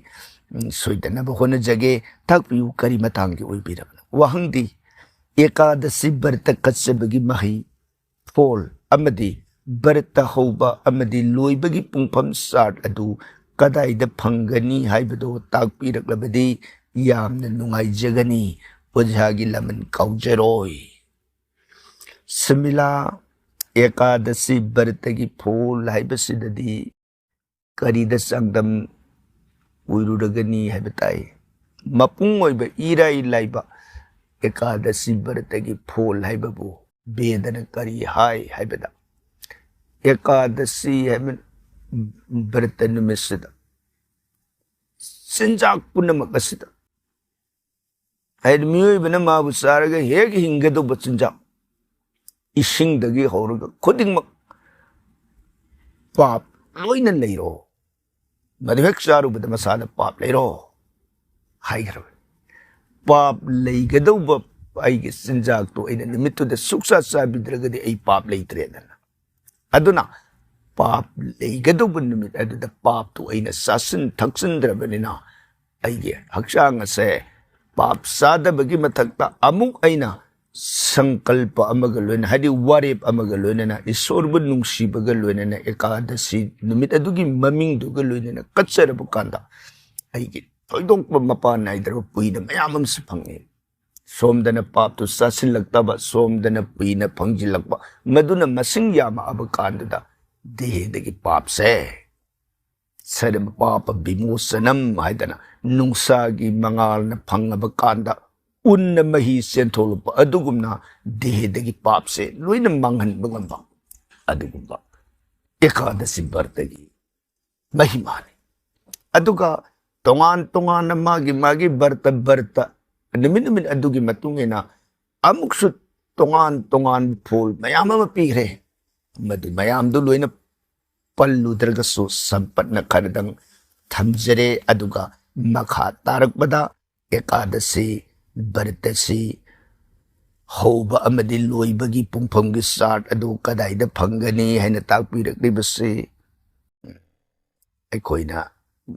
ꯎꯝ, ꯁꯣꯏꯗꯅꯕ ꯍꯣꯠꯅꯖꯒꯦ꯫ ꯇꯥꯛꯄꯤꯌꯨ, ꯀꯔꯤ ꯃꯇꯥꯡꯒꯤ ꯑꯣꯏꯕꯤꯔꯕꯅꯣ? ꯋꯥꯍꯪꯗꯤ, ꯑꯦꯀꯥꯗꯁꯤ ꯕ꯭ꯔꯇ ꯀꯠꯆꯕꯒꯤ ꯃꯍꯩ, ꯐꯣꯜ ꯑꯃꯗꯤ ꯕ꯭ꯔꯇ ꯍꯧꯕ ꯑꯃꯗꯤ ꯂꯣꯏꯕꯒꯤ ꯄꯨꯡꯐꯝ ꯆꯥꯔꯠ ꯑꯗꯨ ꯀꯗꯥꯏꯗ ꯐꯪꯒꯅꯤ ꯍꯥꯏꯕꯗꯨ ꯇꯥꯛꯄꯤꯔꯛꯂꯕꯗꯤ ꯌꯥꯝꯅ ꯅꯨꯡꯉꯥꯏꯖꯒꯅꯤ꯫ ꯑꯣꯖꯥꯒꯤ ꯂꯃꯟ ꯀꯥꯎꯖꯔꯣꯏ꯫ ꯁꯨꯃꯤꯂꯥ, ꯑꯦꯀꯥꯗꯁꯤ ꯕ꯭ꯔꯇꯒꯤ ꯐꯣꯜ ꯍꯥꯏꯕꯁꯤꯗꯗꯤ ꯀꯔꯤꯗ ꯆꯥꯡꯗꯝ ꯑꯣꯏꯔꯨꯔꯒꯅꯤ ꯍꯥꯏꯕ ꯇꯥꯏ꯫ ꯃꯄꯨꯡ ꯑꯣꯏꯕ ꯏꯔꯥꯏ ꯂꯥꯏꯕ ꯑꯦꯀꯥꯗꯁꯤ ꯕ꯭ꯔꯇꯒꯤ ꯐꯣꯜ ꯍꯥꯏꯕꯕꯨ ꯕꯦꯗꯅ ꯀꯔꯤ ꯍꯥꯏ ꯍꯥꯏꯕꯗ, ꯑꯦꯀꯥꯗꯁꯤ ꯍꯥꯏꯕ ꯕ꯭ꯔꯇ ꯅꯨꯃꯤꯠꯁꯤꯗ ꯆꯤꯟꯖꯥꯛ ꯄꯨꯝꯅꯃꯛ ꯑꯁꯤꯗ, ꯍꯥꯏꯗꯤ ꯃꯤꯑꯣꯏꯕꯅ ꯃꯥꯕꯨ ꯆꯥꯔꯒ ꯍꯦꯛ ꯍꯤꯡꯒꯗꯧꯕ ꯆꯤꯟꯖꯥꯛ, ꯏꯁꯤꯡꯗꯒꯤ ꯍꯧꯔꯒ ꯈꯨꯗꯤꯡꯃꯛ ꯄꯥꯞ ꯂꯣꯏꯅ ꯂꯩꯔꯣ, ꯃꯗꯨ ꯍꯦꯛ ꯆꯥꯔꯨꯕꯗ ꯃꯁꯥꯗ ꯄꯥꯞ ꯂꯩꯔꯣ ꯍꯥꯏꯈ꯭ꯔꯕꯅꯤ꯫ ꯄꯥꯞ ꯂꯩꯒꯗꯧꯕ ꯑꯩꯒꯤ ꯆꯤꯟꯖꯥꯛꯇꯨ ꯑꯩꯅ ꯅꯨꯃꯤꯠꯇꯨꯗ ꯁꯨꯛꯆꯥ ꯆꯥꯕꯤꯗ꯭ꯔꯒꯗꯤ ꯑꯩ ꯄꯥꯞ ꯂꯩꯇ꯭ꯔꯦꯗꯅ꯫ ꯑꯗꯨꯅ ꯄꯥꯞ ꯂꯩꯒꯗꯧꯕ ꯅꯨꯃꯤꯠ ꯑꯗꯨꯗ ꯄꯥꯞꯇꯨ ꯑꯩꯅ ꯆꯥꯁꯤꯟ ꯊꯛꯆꯤꯟꯗ꯭ꯔꯕꯅꯤꯅ ꯑꯩꯒꯤ ꯍꯛꯆꯥꯡ ꯑꯁꯦ ꯄꯥꯞ ꯆꯥꯗꯕꯒꯤ ꯃꯊꯛꯇ ꯑꯃꯨꯛ ꯑꯩꯅ ꯁꯪꯀꯜꯄ ꯑꯃꯒ ꯂꯣꯏꯅ, ꯍꯥꯏꯗꯤ ꯋꯥꯔꯦꯞ ꯑꯃꯒ ꯂꯣꯏꯅꯅ, ꯏꯁꯣꯔꯕꯨ ꯅꯨꯡꯁꯤꯕꯒ ꯂꯣꯏꯅꯅ ꯑꯦꯀꯥꯗꯁꯤ ꯅꯨꯃꯤꯠ ꯑꯗꯨꯒꯤ ꯃꯃꯤꯡꯗꯨꯒ ꯂꯣꯏꯅꯅ ꯀꯠꯆꯔꯕ ꯀꯥꯟꯗ ꯑꯩꯒꯤ ꯊꯣꯏꯗꯣꯛꯄ ꯃꯄꯥꯟ ꯅꯥꯏꯗ꯭ꯔꯕ ꯄꯨꯏꯅ ꯃꯌꯥꯝ ꯑꯃꯁꯨ ꯐꯪꯉꯤ꯫ ꯁꯣꯝꯗꯅ ꯄꯥꯞꯇꯨ ꯆꯥꯁꯤꯜꯂꯛꯇꯕ, ꯁꯣꯝꯗꯅ ꯄꯨꯏꯅ ꯐꯪꯖꯤꯜꯂꯛꯄ, ꯃꯗꯨꯅ ꯃꯁꯤꯡ ꯌꯥꯝꯃꯛꯑꯕ ꯀꯥꯟꯗꯨꯗ ꯗꯦꯍꯗꯒꯤ ꯄꯥꯞꯁꯦ, ꯁꯔꯕ ꯄꯥꯄ ꯕꯤꯃꯣꯆꯅꯝ ꯍꯥꯏꯗꯅ, ꯅꯨꯡꯁꯥꯒꯤ ꯃꯉꯥꯜꯅ ꯐꯪꯉꯕ ꯀꯥꯟꯗ ꯎꯟꯅ ꯃꯍꯤ ꯆꯦꯟꯊꯣꯛꯂꯛꯄ ꯑꯗꯨꯒꯨꯝꯅ ꯗꯦꯍꯗꯒꯤ ꯄꯥꯞꯁꯦ ꯂꯣꯏꯅ ꯃꯥꯡꯍꯟꯕ ꯉꯝꯕ ꯑꯗꯨꯒꯨꯝꯕ ꯑꯦꯀꯥꯗꯁꯤ ꯕ꯭ꯔꯇꯒꯤ ꯃꯍꯤꯃꯥꯅꯤ꯫ ꯑꯗꯨꯒ ꯇꯣꯉꯥꯟ ꯇꯣꯉꯥꯟꯅ ꯃꯥꯒꯤ ꯃꯥꯒꯤ ꯕ꯭ꯔꯇ ꯕ꯭ꯔꯇ ꯅꯨꯃꯤꯠ ꯅꯨꯃꯤꯠ ꯑꯗꯨꯒꯤ ꯃꯇꯨꯡ ꯏꯟꯅ ꯑꯃꯨꯛꯁꯨ ꯇꯣꯉꯥꯟ ꯇꯣꯉꯥꯟꯕ ꯐꯣꯜ ꯃꯌꯥꯝ ꯑꯃ ꯄꯤꯈ꯭ꯔꯦ꯫ ꯃꯗꯨ ꯃꯌꯥꯝꯗꯨ ꯂꯣꯏꯅ ꯄꯜꯂꯨꯗ꯭ꯔꯒꯁꯨ ꯁꯝꯄꯠꯅ ꯈꯔꯗꯪ ꯊꯝꯖꯔꯦ꯫ ꯑꯗꯨꯒ ꯃꯈꯥ ꯇꯥꯔꯛꯄꯗ ꯑꯦꯀꯥꯗꯁꯤ ꯕ꯭ꯔꯇꯁꯤ ꯍꯧꯕ ꯑꯃꯗꯤ ꯂꯣꯏꯕꯒꯤ ꯄꯨꯡꯐꯝꯒꯤ ꯆꯥꯔꯠ ꯑꯗꯨ ꯀꯗꯥꯏꯗ ꯐꯪꯒꯅꯤ ꯍꯥꯏꯅ ꯇꯥꯛꯄꯤꯔꯛꯂꯤꯕꯁꯤ ꯑꯩꯈꯣꯏꯅ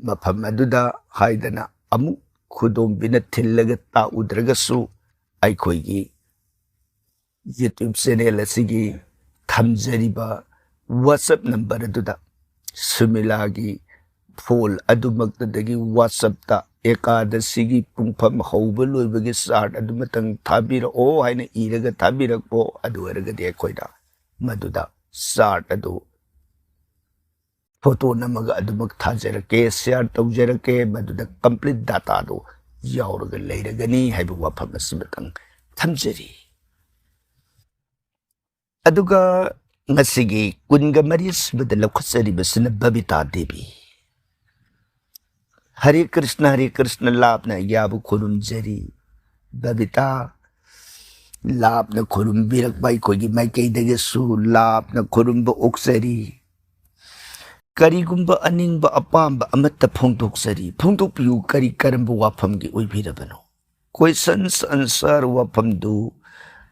ꯃꯐꯝ ꯑꯗꯨꯗ ꯍꯥꯏꯗꯅ ꯑꯃꯨꯛ ꯈꯨꯗꯣꯝꯕꯤꯅ ꯊꯤꯜꯂꯒ ꯇꯥꯛꯎꯗ꯭ꯔꯒꯁꯨ, ꯑꯩꯈꯣꯏꯒꯤ YouTube ꯆꯦꯅꯦꯜ ꯑꯁꯤꯒꯤ ꯊꯝꯖꯔꯤꯕ WhatsApp ꯅꯝꯕꯔ ꯑꯗꯨꯗ ꯁꯨꯃꯤꯂꯥꯒꯤ ꯐꯣꯜ ꯑꯗꯨꯃꯛꯇꯗꯒꯤ WhatsApp-ꯇ ꯑꯦꯀꯥꯗꯁꯤꯒꯤ ꯄꯨꯡꯐꯝ ꯍꯧꯕ ꯂꯣꯏꯕꯒꯤ ꯆꯥꯔꯠ ꯑꯗꯨꯃꯇꯪ ꯊꯥꯕꯤꯔꯛꯑꯣ ꯍꯥꯏꯅ ꯏꯔꯒ ꯊꯥꯕꯤꯔꯛꯄ, ꯑꯗꯨ ꯑꯣꯏꯔꯒꯗꯤ ꯑꯩꯈꯣꯏꯅ ꯃꯗꯨꯗ ꯆꯥꯔꯠ ꯑꯗꯨ ꯐꯣꯇꯣ ꯅꯝꯃꯒ ꯑꯗꯨꯃꯛ ꯊꯥꯖꯔꯛꯀꯦ, ꯁꯤꯌꯥꯔ ꯇꯧꯖꯔꯛꯀꯦ, ꯃꯗꯨꯗ ꯀꯝꯄ꯭ꯂꯤꯠ ꯗꯥꯇꯥꯗꯨ ꯌꯥꯎꯔꯒ ꯂꯩꯔꯒꯅꯤ ꯍꯥꯏꯕ ꯋꯥꯐꯝ ꯑꯁꯤꯃꯇꯪ ꯊꯝꯖꯔꯤ꯫ ꯑꯗꯨꯒ ꯉꯁꯤꯒꯤ ꯀꯨꯟꯒ ꯃꯔꯤ ꯁꯨꯕꯗ ꯂꯧꯈꯠꯆꯔꯤꯕꯁꯤꯅ ꯕꯕꯤꯇꯥ ꯗꯦꯕꯤ꯫ ꯍꯔꯦ ꯀ꯭ꯔꯤꯁꯅ, ꯍꯔꯦ ꯀ꯭ꯔꯤꯁꯅ, ꯂꯥꯞꯅ ꯑꯩꯒ꯭ꯌꯥꯕꯨ ꯈꯨꯔꯨꯝꯖꯔꯤ꯫ ꯕꯕꯤꯇꯥ, ꯂꯥꯞꯅ ꯈꯨꯔꯨꯝꯕꯤꯔꯛꯄ ꯑꯩꯈꯣꯏꯒꯤ ꯃꯥꯏꯀꯩꯗꯒꯤꯁꯨ ꯂꯥꯞꯅ ꯈꯨꯔꯨꯝꯕ ꯑꯣꯛꯆꯔꯤ꯫ ꯀꯔꯤꯒꯨꯝꯕ ꯑꯅꯤꯡꯕ ꯑꯄꯥꯝꯕ ꯑꯃꯠꯇ ꯐꯣꯡꯗꯣꯛꯆꯔꯤ꯫ ꯐꯣꯡꯗꯣꯛꯄꯤꯌꯨ, ꯀꯔꯤ ꯀꯔꯝꯕ ꯋꯥꯐꯝꯒꯤ ꯑꯣꯏꯕꯤꯔꯕꯅꯣ? Questions answer ꯋꯥꯐꯝꯗꯨ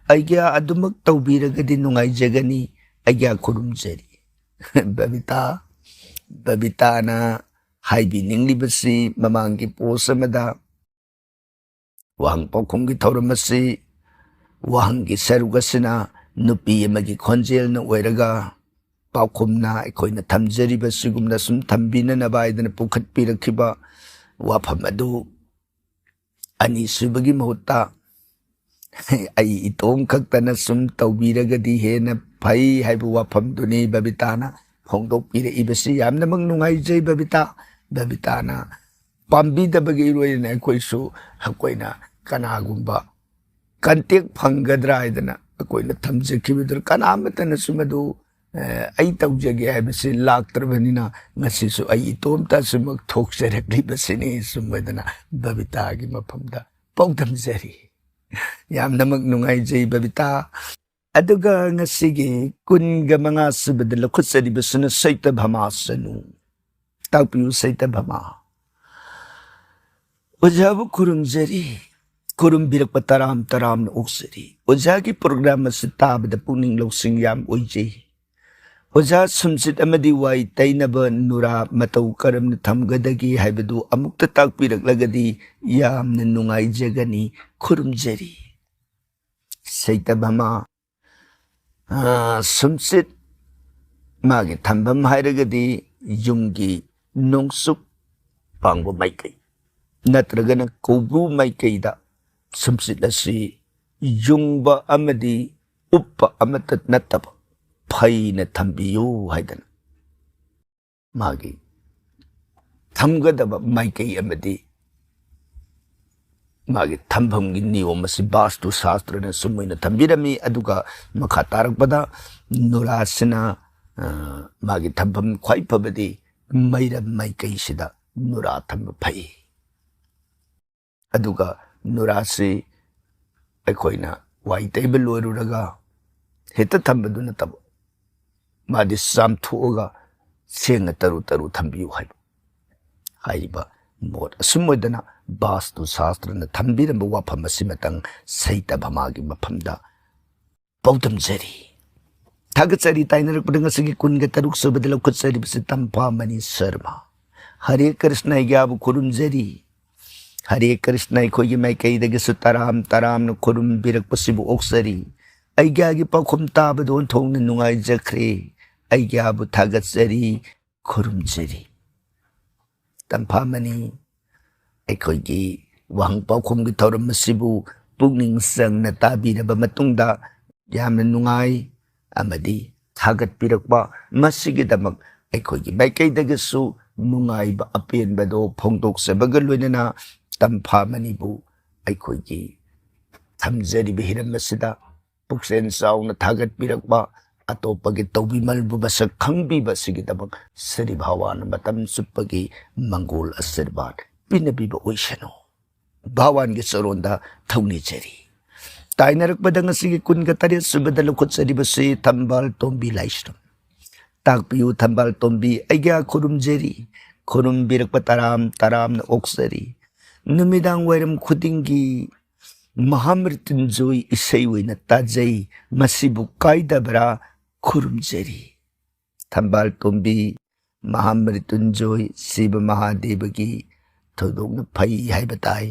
ꯑꯩꯒ꯭ꯌꯥ ꯑꯗꯨꯃꯛ ꯇꯧꯕꯤꯔꯒꯗꯤ ꯅꯨꯡꯉꯥꯏꯖꯒꯅꯤ꯫ ꯑꯩꯒ꯭ꯌꯥ ꯈꯨꯔꯨꯝꯖꯔꯤ꯫ ꯕꯕꯤꯇꯥ, ꯕꯕꯤꯇꯥꯅ ꯍꯥꯏꯕꯤꯅꯤꯡꯂꯤꯕꯁꯤ ꯃꯃꯥꯡꯒꯤ ꯄꯣꯁ ꯑꯃꯗ ꯋꯥꯍꯪ ꯄꯥꯎꯈꯨꯝꯒꯤ ꯊꯧꯔꯝ ꯑꯁꯤ ꯋꯥꯍꯪꯒꯤ ꯁꯔꯨꯛ ꯑꯁꯤꯅ ꯅꯨꯄꯤ ꯑꯃꯒꯤ ꯈꯣꯟꯖꯦꯜꯅ ꯑꯣꯏꯔꯒ ꯄꯥꯎꯈꯨꯝꯅ ꯑꯩꯈꯣꯏꯅ ꯊꯝꯖꯔꯤꯕ ꯁꯤꯒꯨꯝꯅ ꯁꯨꯝ ꯊꯝꯕꯤꯅꯅꯕ ꯍꯥꯏꯗꯅ ꯄꯨꯈꯠꯄꯤꯔꯛꯈꯤꯕ ꯋꯥꯐꯝ ꯑꯗꯨ ꯑꯅꯤꯁꯨꯕꯒꯤ ꯃꯍꯨꯠꯇ ꯑꯩ ꯏꯇꯣꯝ ꯈꯛꯇꯅ ꯁꯨꯝ ꯇꯧꯕꯤꯔꯒꯗꯤ ꯍꯦꯟꯅ ꯐꯩ ꯍꯥꯏꯕ ꯋꯥꯐꯝꯗꯨꯅꯤ ꯕꯕꯤꯇꯥꯅ ꯐꯣꯡꯗꯣꯛꯄꯤꯔꯛꯏꯕꯁꯤ꯫ ꯌꯥꯝꯅꯃꯛ ꯅꯨꯡꯉꯥꯏꯖꯩ ꯕꯕꯤꯇꯥ꯫ ꯕꯕꯤꯇꯥꯅ ꯄꯥꯝꯕꯤꯗꯕꯒꯤ ꯏꯔꯣꯏꯅ ꯑꯩꯈꯣꯏꯁꯨ ꯑꯩꯈꯣꯏꯅ ꯀꯅꯥꯒꯨꯝꯕ ꯀꯟꯇꯦꯛ ꯐꯪꯒꯗ꯭ꯔꯥ ꯍꯥꯏꯗꯅ ꯑꯩꯈꯣꯏꯅ ꯊꯝꯖꯈꯤꯕꯗꯨ ꯀꯅꯥ ꯑꯃꯠꯇꯅꯁꯨ ꯃꯗꯨ, ꯑꯦ, ꯑꯩ ꯇꯧꯖꯒꯦ ꯍꯥꯏꯕꯁꯤ ꯂꯥꯛꯇ꯭ꯔꯕꯅꯤꯅ ꯉꯁꯤꯁꯨ ꯑꯩ ꯏꯇꯣꯝꯇ ꯑꯁꯨꯃꯛ ꯊꯣꯛꯆꯔꯛꯂꯤꯕꯁꯤꯅꯤ꯫ ꯁꯨꯝ ꯑꯣꯏꯗꯅ ꯕꯕꯤꯇꯥꯒꯤ ꯃꯐꯝꯗ ꯄꯥꯎꯗꯝꯖꯔꯤ꯫ ꯌꯥꯝꯅꯃꯛ ꯅꯨꯡꯉꯥꯏꯖꯩ ꯕꯕꯤꯇꯥ꯫ ꯑꯗꯨꯒ ꯉꯁꯤꯒꯤ ꯀꯨꯟꯒ ꯃꯉꯥ ꯁꯨꯕꯗ ꯂꯧꯈꯠꯆꯔꯤꯕꯁꯤꯅ ꯁꯩꯇꯚꯃꯥ ꯁꯅꯨ꯫ ꯇꯥꯛꯄꯤꯌꯨ ꯁꯩꯇꯚꯃꯥ꯫ ꯑꯣꯖꯥꯕꯨ ꯈꯨꯔꯨꯝꯖꯔꯤ, ꯈꯨꯔꯨꯝꯕꯤꯔꯛꯄ ꯇꯔꯥꯝ ꯇꯔꯥꯝꯅ ꯑꯣꯛꯆꯔꯤ꯫ ꯑꯣꯖꯥꯒꯤ ꯄ꯭ꯔꯣꯒ꯭ꯔꯥꯝ ꯑꯁꯤ ꯇꯥꯕꯗ ꯄꯨꯛꯅꯤꯡ ꯂꯧꯁꯤꯡ ꯌꯥꯝ ꯑꯣꯏꯖꯩ꯫ ꯑꯣꯖꯥ ꯁꯨꯝꯁꯤꯠ ꯑꯃꯗꯤ ꯋꯥꯏ ꯇꯩꯅꯕ ꯅꯨꯔꯥ ꯃꯇꯧ ꯀꯔꯝꯅ ꯊꯝꯒꯗꯒꯦ ꯍꯥꯏꯕꯗꯨ ꯑꯃꯨꯛꯇ ꯇꯥꯛꯄꯤꯔꯛꯂꯒꯗꯤ ꯌꯥꯝꯅ ꯅꯨꯡꯉꯥꯏꯖꯒꯅꯤ꯫ ꯈꯨꯔꯨꯝꯖꯔꯤ꯫ ꯁꯩꯇꯚꯃꯥ, ꯑ, ꯁꯨꯝꯆꯤꯠ ꯃꯥꯒꯤ ꯊꯝꯐꯝ ꯍꯥꯏꯔꯒꯗꯤ ꯌꯨꯝꯒꯤ ꯅꯣꯡꯆꯨꯞ ꯄꯥꯡꯕ ꯃꯥꯏꯀꯩ ꯅꯠꯇ꯭ꯔꯒꯅ ꯀꯧꯕ꯭ꯔꯨ ꯃꯥꯏꯀꯩꯗ ꯁꯨꯝꯆꯤꯠ ꯑꯁꯤ ꯌꯨꯡꯕ ꯑꯃꯗꯤ ꯎꯞꯄ ꯑꯃꯠꯇ ꯅꯠꯇꯕ ꯐꯩꯅ ꯊꯝꯕꯤꯌꯨ ꯍꯥꯏꯗꯅ ꯃꯥꯒꯤ ꯊꯝꯒꯗꯕ ꯃꯥꯏꯀꯩ ꯑꯃꯗꯤ ꯃꯥꯒꯤ ꯊꯝꯐꯝꯒꯤ ꯅꯤꯌꯣꯝ ꯑꯁꯤ ꯕꯥꯁꯇꯨ ꯁꯥꯁꯇ꯭ꯔꯅ ꯁꯨꯝ ꯑꯣꯏꯅ ꯊꯝꯕꯤꯔꯝꯃꯤ꯫ ꯑꯗꯨꯒ ꯃꯈꯥ ꯇꯥꯔꯛꯄꯗ ꯅꯨꯔꯥꯁꯤꯅ, ꯑ, ꯃꯥꯒꯤ ꯊꯝꯐꯝ ꯈ꯭ꯋꯥꯏ ꯐꯕꯗꯤ ꯃꯩꯔꯝ ꯃꯥꯏꯀꯩꯁꯤꯗ ꯅꯨꯔꯥ ꯊꯝꯕ ꯐꯩ꯫ ꯑꯗꯨꯒ ꯅꯨꯔꯥꯁꯤ ꯑꯩꯈꯣꯏꯅ ꯋꯥꯏ ꯇꯩꯕ ꯂꯣꯏꯔꯨꯔꯒ ꯍꯦꯛꯇ ꯊꯝꯕꯗꯨ ꯅꯠꯇꯕ, ꯃꯥꯗꯤ ꯆꯥꯝꯊꯣꯛꯑꯒ ꯁꯦꯡꯅ ꯇꯔꯨ ꯇꯔꯨ ꯊꯝꯕꯤꯌꯨ ꯍꯥꯏꯕ꯫ ꯍꯥꯏꯔꯤꯕ ꯃꯣꯠ ꯑꯁꯨꯝ ꯑꯣꯏꯗꯅ ꯕꯥꯁꯇꯨ ꯁꯥꯁꯇ꯭ꯔꯅ ꯊꯝꯕꯤꯔꯝꯕ ꯋꯥꯐꯝ ꯑꯁꯤꯃꯇꯪ ꯁꯩꯇꯚꯃꯥꯒꯤ ꯃꯐꯝꯗ ꯄꯥꯎꯗꯝꯖꯔꯤ꯫ ꯊꯥꯒꯠꯆꯔꯤ꯫ ꯇꯥꯏꯅꯔꯛꯄꯗ ꯉꯁꯤꯒꯤ ꯀꯨꯟꯒ ꯇꯔꯨꯛ ꯁꯨꯕꯗ ꯂꯧꯈꯠꯆꯔꯤꯕꯁꯤ ꯇꯝꯐꯥꯃꯅꯤ ꯁꯔꯃ꯫ ꯍꯔꯦ ꯀ꯭ꯔꯤꯁꯅ ꯑꯩꯒ꯭ꯌꯥꯕꯨ ꯈꯨꯔꯨꯝꯖꯔꯤ꯫ ꯍꯔꯦ ꯀ꯭ꯔꯤꯁꯅ ꯑꯩꯈꯣꯏꯒꯤ ꯃꯥꯏꯀꯩꯗꯒꯤꯁꯨ ꯇꯔꯥꯝ ꯇꯔꯥꯝꯅ ꯈꯨꯔꯨꯝꯕꯤꯔꯛꯄꯁꯤꯕꯨ ꯑꯣꯛꯆꯔꯤ꯫ ꯑꯩꯒ꯭ꯌꯥꯒꯤ ꯄꯥꯎꯈꯨꯝ ꯇꯥꯕꯗ ꯑꯣꯟꯊꯣꯛꯅ ꯅꯨꯡꯉꯥꯏꯖꯈ꯭ꯔꯦ꯫ ꯑꯩꯒ꯭ꯌꯥꯕꯨ ꯊꯥꯒꯠꯆꯔꯤ, ꯈꯨꯔꯨꯝꯖꯔꯤ꯫ ꯇꯝꯐꯥꯃꯅꯤ, ꯑꯩꯈꯣꯏꯒꯤ ꯋꯥꯍꯪ ꯄꯥꯎꯈꯨꯝꯒꯤ ꯊꯧꯔꯝ ꯑꯁꯤꯕꯨ ꯄꯨꯛꯅꯤꯡ ꯆꯪꯅ ꯇꯥꯕꯤꯔꯕ ꯃꯇꯨꯡꯗ ꯌꯥꯝꯅ ꯅꯨꯡꯉꯥꯏ ꯑꯃꯗꯤ ꯊꯥꯒꯠꯄꯤꯔꯛꯄ, ꯃꯁꯤꯒꯤꯗꯃꯛ ꯑꯩꯈꯣꯏꯒꯤ ꯃꯥꯏꯀꯩꯗꯒꯤꯁꯨ ꯅꯨꯡꯉꯥꯏꯕ ꯑꯄꯦꯟꯕꯗꯣ ꯐꯣꯡꯗꯣꯛꯆꯕꯒ ꯂꯣꯏꯅꯅ ꯇꯝꯐꯥꯃꯅꯤꯕꯨ ꯑꯩꯈꯣꯏꯒꯤ ꯊꯝꯖꯔꯤꯕ ꯍꯤꯔꯝ ꯑꯁꯤꯗ ꯄꯨꯛꯆꯦꯜ ꯆꯥꯎꯅ ꯊꯥꯒꯠꯄꯤꯔꯛꯄ, ꯑꯇꯣꯞꯄꯒꯤ ꯇꯧꯕꯤꯃꯜꯕꯨ ꯃꯁꯛ ꯈꯪꯕꯤꯕ ꯑꯁꯤꯒꯤꯗꯃꯛ ꯁ꯭ꯔꯤ ꯚꯒꯋꯥꯟꯅ ꯃꯇꯝ ꯆꯨꯞꯄꯒꯤ ꯃꯪꯒꯣꯜ ꯑꯁꯤꯔꯕꯥꯗ ꯄꯤꯅꯕꯤꯕ ꯑꯣꯏꯁꯅꯨ꯫ ꯚꯒꯋꯥꯟꯒꯤ ꯆꯔꯣꯟꯗ ꯊꯧꯅꯤꯖꯔꯤ꯫ ꯇꯥꯏꯅꯔꯛꯄꯗ ꯉꯁꯤꯒꯤ ꯀꯨꯟꯒ ꯇꯔꯦꯠ ꯁꯨꯕꯗ ꯂꯧꯈꯠꯆꯔꯤꯕꯁꯤ ꯊꯝꯕꯥꯜ ꯇꯣꯝꯕꯤ ꯂꯥꯏꯁ꯭ꯔꯝ꯫ ꯇꯥꯛꯄꯤꯌꯨ ꯊꯝꯕꯥꯜ ꯇꯣꯝꯕꯤ, ꯑꯩꯒ꯭ꯌꯥ ꯈꯨꯔꯨꯝꯖꯔꯤ, ꯈꯨꯔꯨꯝꯕꯤꯔꯛꯄ ꯇꯔꯥꯝ ꯇꯔꯥꯝꯅ ꯑꯣꯛꯆꯔꯤ꯫ ꯅꯨꯃꯤꯗꯥꯡ ꯋꯥꯏꯔꯝ ꯈꯨꯗꯤꯡꯒꯤ ꯃꯍꯥꯃ꯭ꯔꯤꯇꯨꯟꯖꯣꯏ ꯏꯁꯩ ꯑꯣꯏꯅ ꯇꯥꯖꯩ, ꯃꯁꯤꯕꯨ ꯀꯥꯏꯗꯕ꯭ꯔꯥ? ꯈꯨꯔꯨꯝꯖꯔꯤ꯫ ꯊꯝꯕꯥꯜ ꯇꯣꯝꯕꯤ, ꯃꯍꯥꯃ꯭ꯔꯤꯇꯨꯟꯖꯣꯏ ꯁꯤꯕ ꯃꯍꯥꯗꯦꯕꯒꯤ ꯊꯣꯏꯗꯣꯛꯅ ꯐꯩ ꯍꯥꯏꯕ ꯇꯥꯏ꯫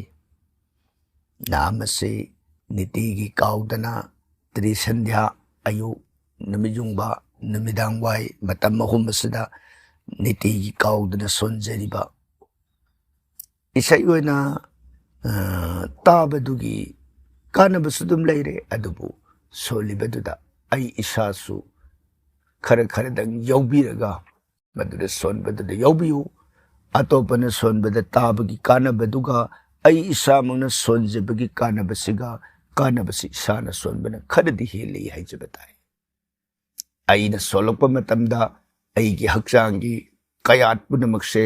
ꯅꯥꯝ ꯑꯁꯤ ꯅꯤꯇꯤꯒꯤ ꯀꯥꯎꯗꯅ ꯇ꯭ꯔꯤꯁꯟꯙ꯭ꯌꯥ, ꯑꯌꯨꯛ, ꯅꯨꯃꯤꯠ ꯌꯨꯡꯕ, ꯅꯨꯃꯤꯗꯥꯡ ꯋꯥꯏ, ꯃꯇꯝ ꯑꯍꯨꯝ ꯑꯁꯤꯗ ꯅꯤꯇꯤꯒꯤ ꯀꯥꯎꯗꯅ ꯁꯣꯟꯖꯔꯤꯕ ꯏꯁꯩ ꯑꯣꯏꯅ, ꯑ, ꯇꯥꯕꯗꯨꯒꯤ ꯀꯥꯟꯅꯕꯁꯨ ꯑꯗꯨꯝ ꯂꯩꯔꯦ, ꯑꯗꯨꯕꯨ ꯁꯣꯜꯂꯤꯕꯗꯨꯗ ꯑꯩ ꯏꯁꯥꯁꯨ ꯈꯔ ꯈꯔꯗꯪ ꯌꯥꯎꯕꯤꯔꯒ ꯃꯗꯨꯗ ꯁꯣꯟꯕꯗꯨꯗ ꯌꯥꯎꯕꯤꯌꯨ꯫ ꯑꯇꯣꯞꯄꯅ ꯁꯣꯟꯕꯗ ꯇꯥꯕꯒꯤ ꯀꯥꯟꯅꯕꯗꯨꯒ ꯑꯩ ꯏꯁꯥꯃꯛꯅ ꯁꯣꯟꯖꯕꯒꯤ ꯀꯥꯟꯅꯕꯁꯤꯒ, ꯀꯥꯟꯅꯕꯁꯤ ꯏꯁꯥꯅ ꯁꯣꯟꯕꯅ ꯈꯔꯗꯤ ꯍꯦꯜꯂꯤ ꯍꯥꯏꯖꯕ ꯇꯥꯏ꯫ ꯑꯩꯅ ꯁꯣꯜꯂꯛꯄ ꯃꯇꯝꯗ ꯑꯩꯒꯤ ꯍꯛꯆꯥꯡꯒꯤ ꯀꯌꯥꯠ ꯄꯨꯝꯅꯃꯛꯁꯦ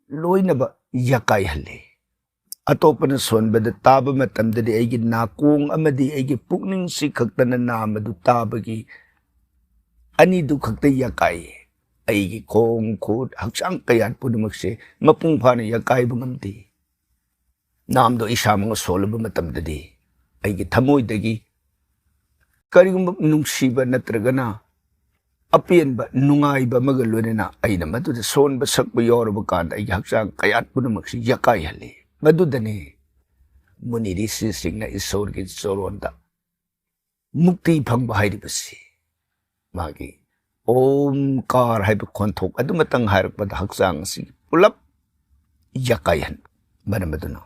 ꯂꯣꯏꯅꯃꯛ ꯌꯥꯀꯥꯏꯍꯜꯂꯤ꯫ ꯑꯇꯣꯞꯄꯅ ꯁꯣꯟꯕꯗ ꯇꯥꯕ ꯃꯇꯝꯗꯗꯤ ꯑꯩꯒꯤ ꯅꯥꯀꯣꯡ ꯑꯃꯗꯤ ꯑꯩꯒꯤ ꯄꯨꯛꯅꯤꯡꯁꯤ ꯈꯛꯇꯅ ꯅꯥꯝ ꯑꯗꯨ ꯇꯥꯕꯒꯤ ꯑꯅꯤꯗꯨ ꯈꯛꯇ ꯌꯥꯀꯥꯏ꯫ ꯑꯩꯒꯤ ꯈꯣꯡ, ꯈꯨꯠ, ꯍꯛꯆꯥꯡ ꯀꯌꯥꯠ ꯄꯨꯝꯅꯃꯛꯁꯦ ꯃꯄꯨꯡ ꯐꯥꯅ ꯌꯥꯀꯥꯏꯕ ꯉꯝꯗꯦ꯫ ꯅꯥꯝꯗꯣ ꯏꯁꯥꯃꯛꯅ ꯁꯣꯜꯂꯕ ꯃꯇꯝꯗꯗꯤ ꯑꯩꯒꯤ ꯊꯃꯣꯏꯗꯒꯤ ꯀꯔꯤꯒꯨꯝꯕ ꯅꯨꯡꯁꯤꯕ ꯅꯠꯇ꯭ꯔꯒꯅ ꯑꯄꯦꯟꯕ, ꯅꯨꯡꯉꯥꯏꯕ ꯑꯃꯒ ꯂꯣꯏꯅꯅ ꯑꯩꯅ ꯃꯗꯨꯗ ꯁꯣꯟꯕ ꯁꯛꯄ ꯌꯥꯎꯔꯕ ꯀꯥꯟꯗ ꯑꯩꯒꯤ ꯍꯛꯆꯥꯡ ꯀꯌꯥꯠ ꯄꯨꯝꯅꯃꯛꯁꯤ ꯌꯥꯀꯥꯏꯍꯜꯂꯤ꯫ ꯃꯗꯨꯗꯅꯤ ꯃꯨꯅꯤ ꯔꯤꯁꯤꯁꯤꯡꯅ ꯏꯁꯣꯔꯒꯤ ꯆꯣꯔꯣꯟꯗ ꯃꯨꯛꯇꯤ ꯐꯪꯕ ꯍꯥꯏꯔꯤꯕꯁꯤ꯫ ꯃꯥꯒꯤ ꯑꯣꯝꯀꯥꯔ ꯍꯥꯏꯕ ꯈꯣꯟꯊꯣꯛ ꯑꯗꯨꯃꯇꯪ ꯍꯥꯏꯔꯛꯄꯗ ꯍꯛꯆꯥꯡ ꯑꯁꯤꯒꯤ ꯄꯨꯂꯞ ꯌꯥꯀꯥꯏꯍꯟꯕ꯫ ꯃꯔꯝ ꯑꯗꯨꯅ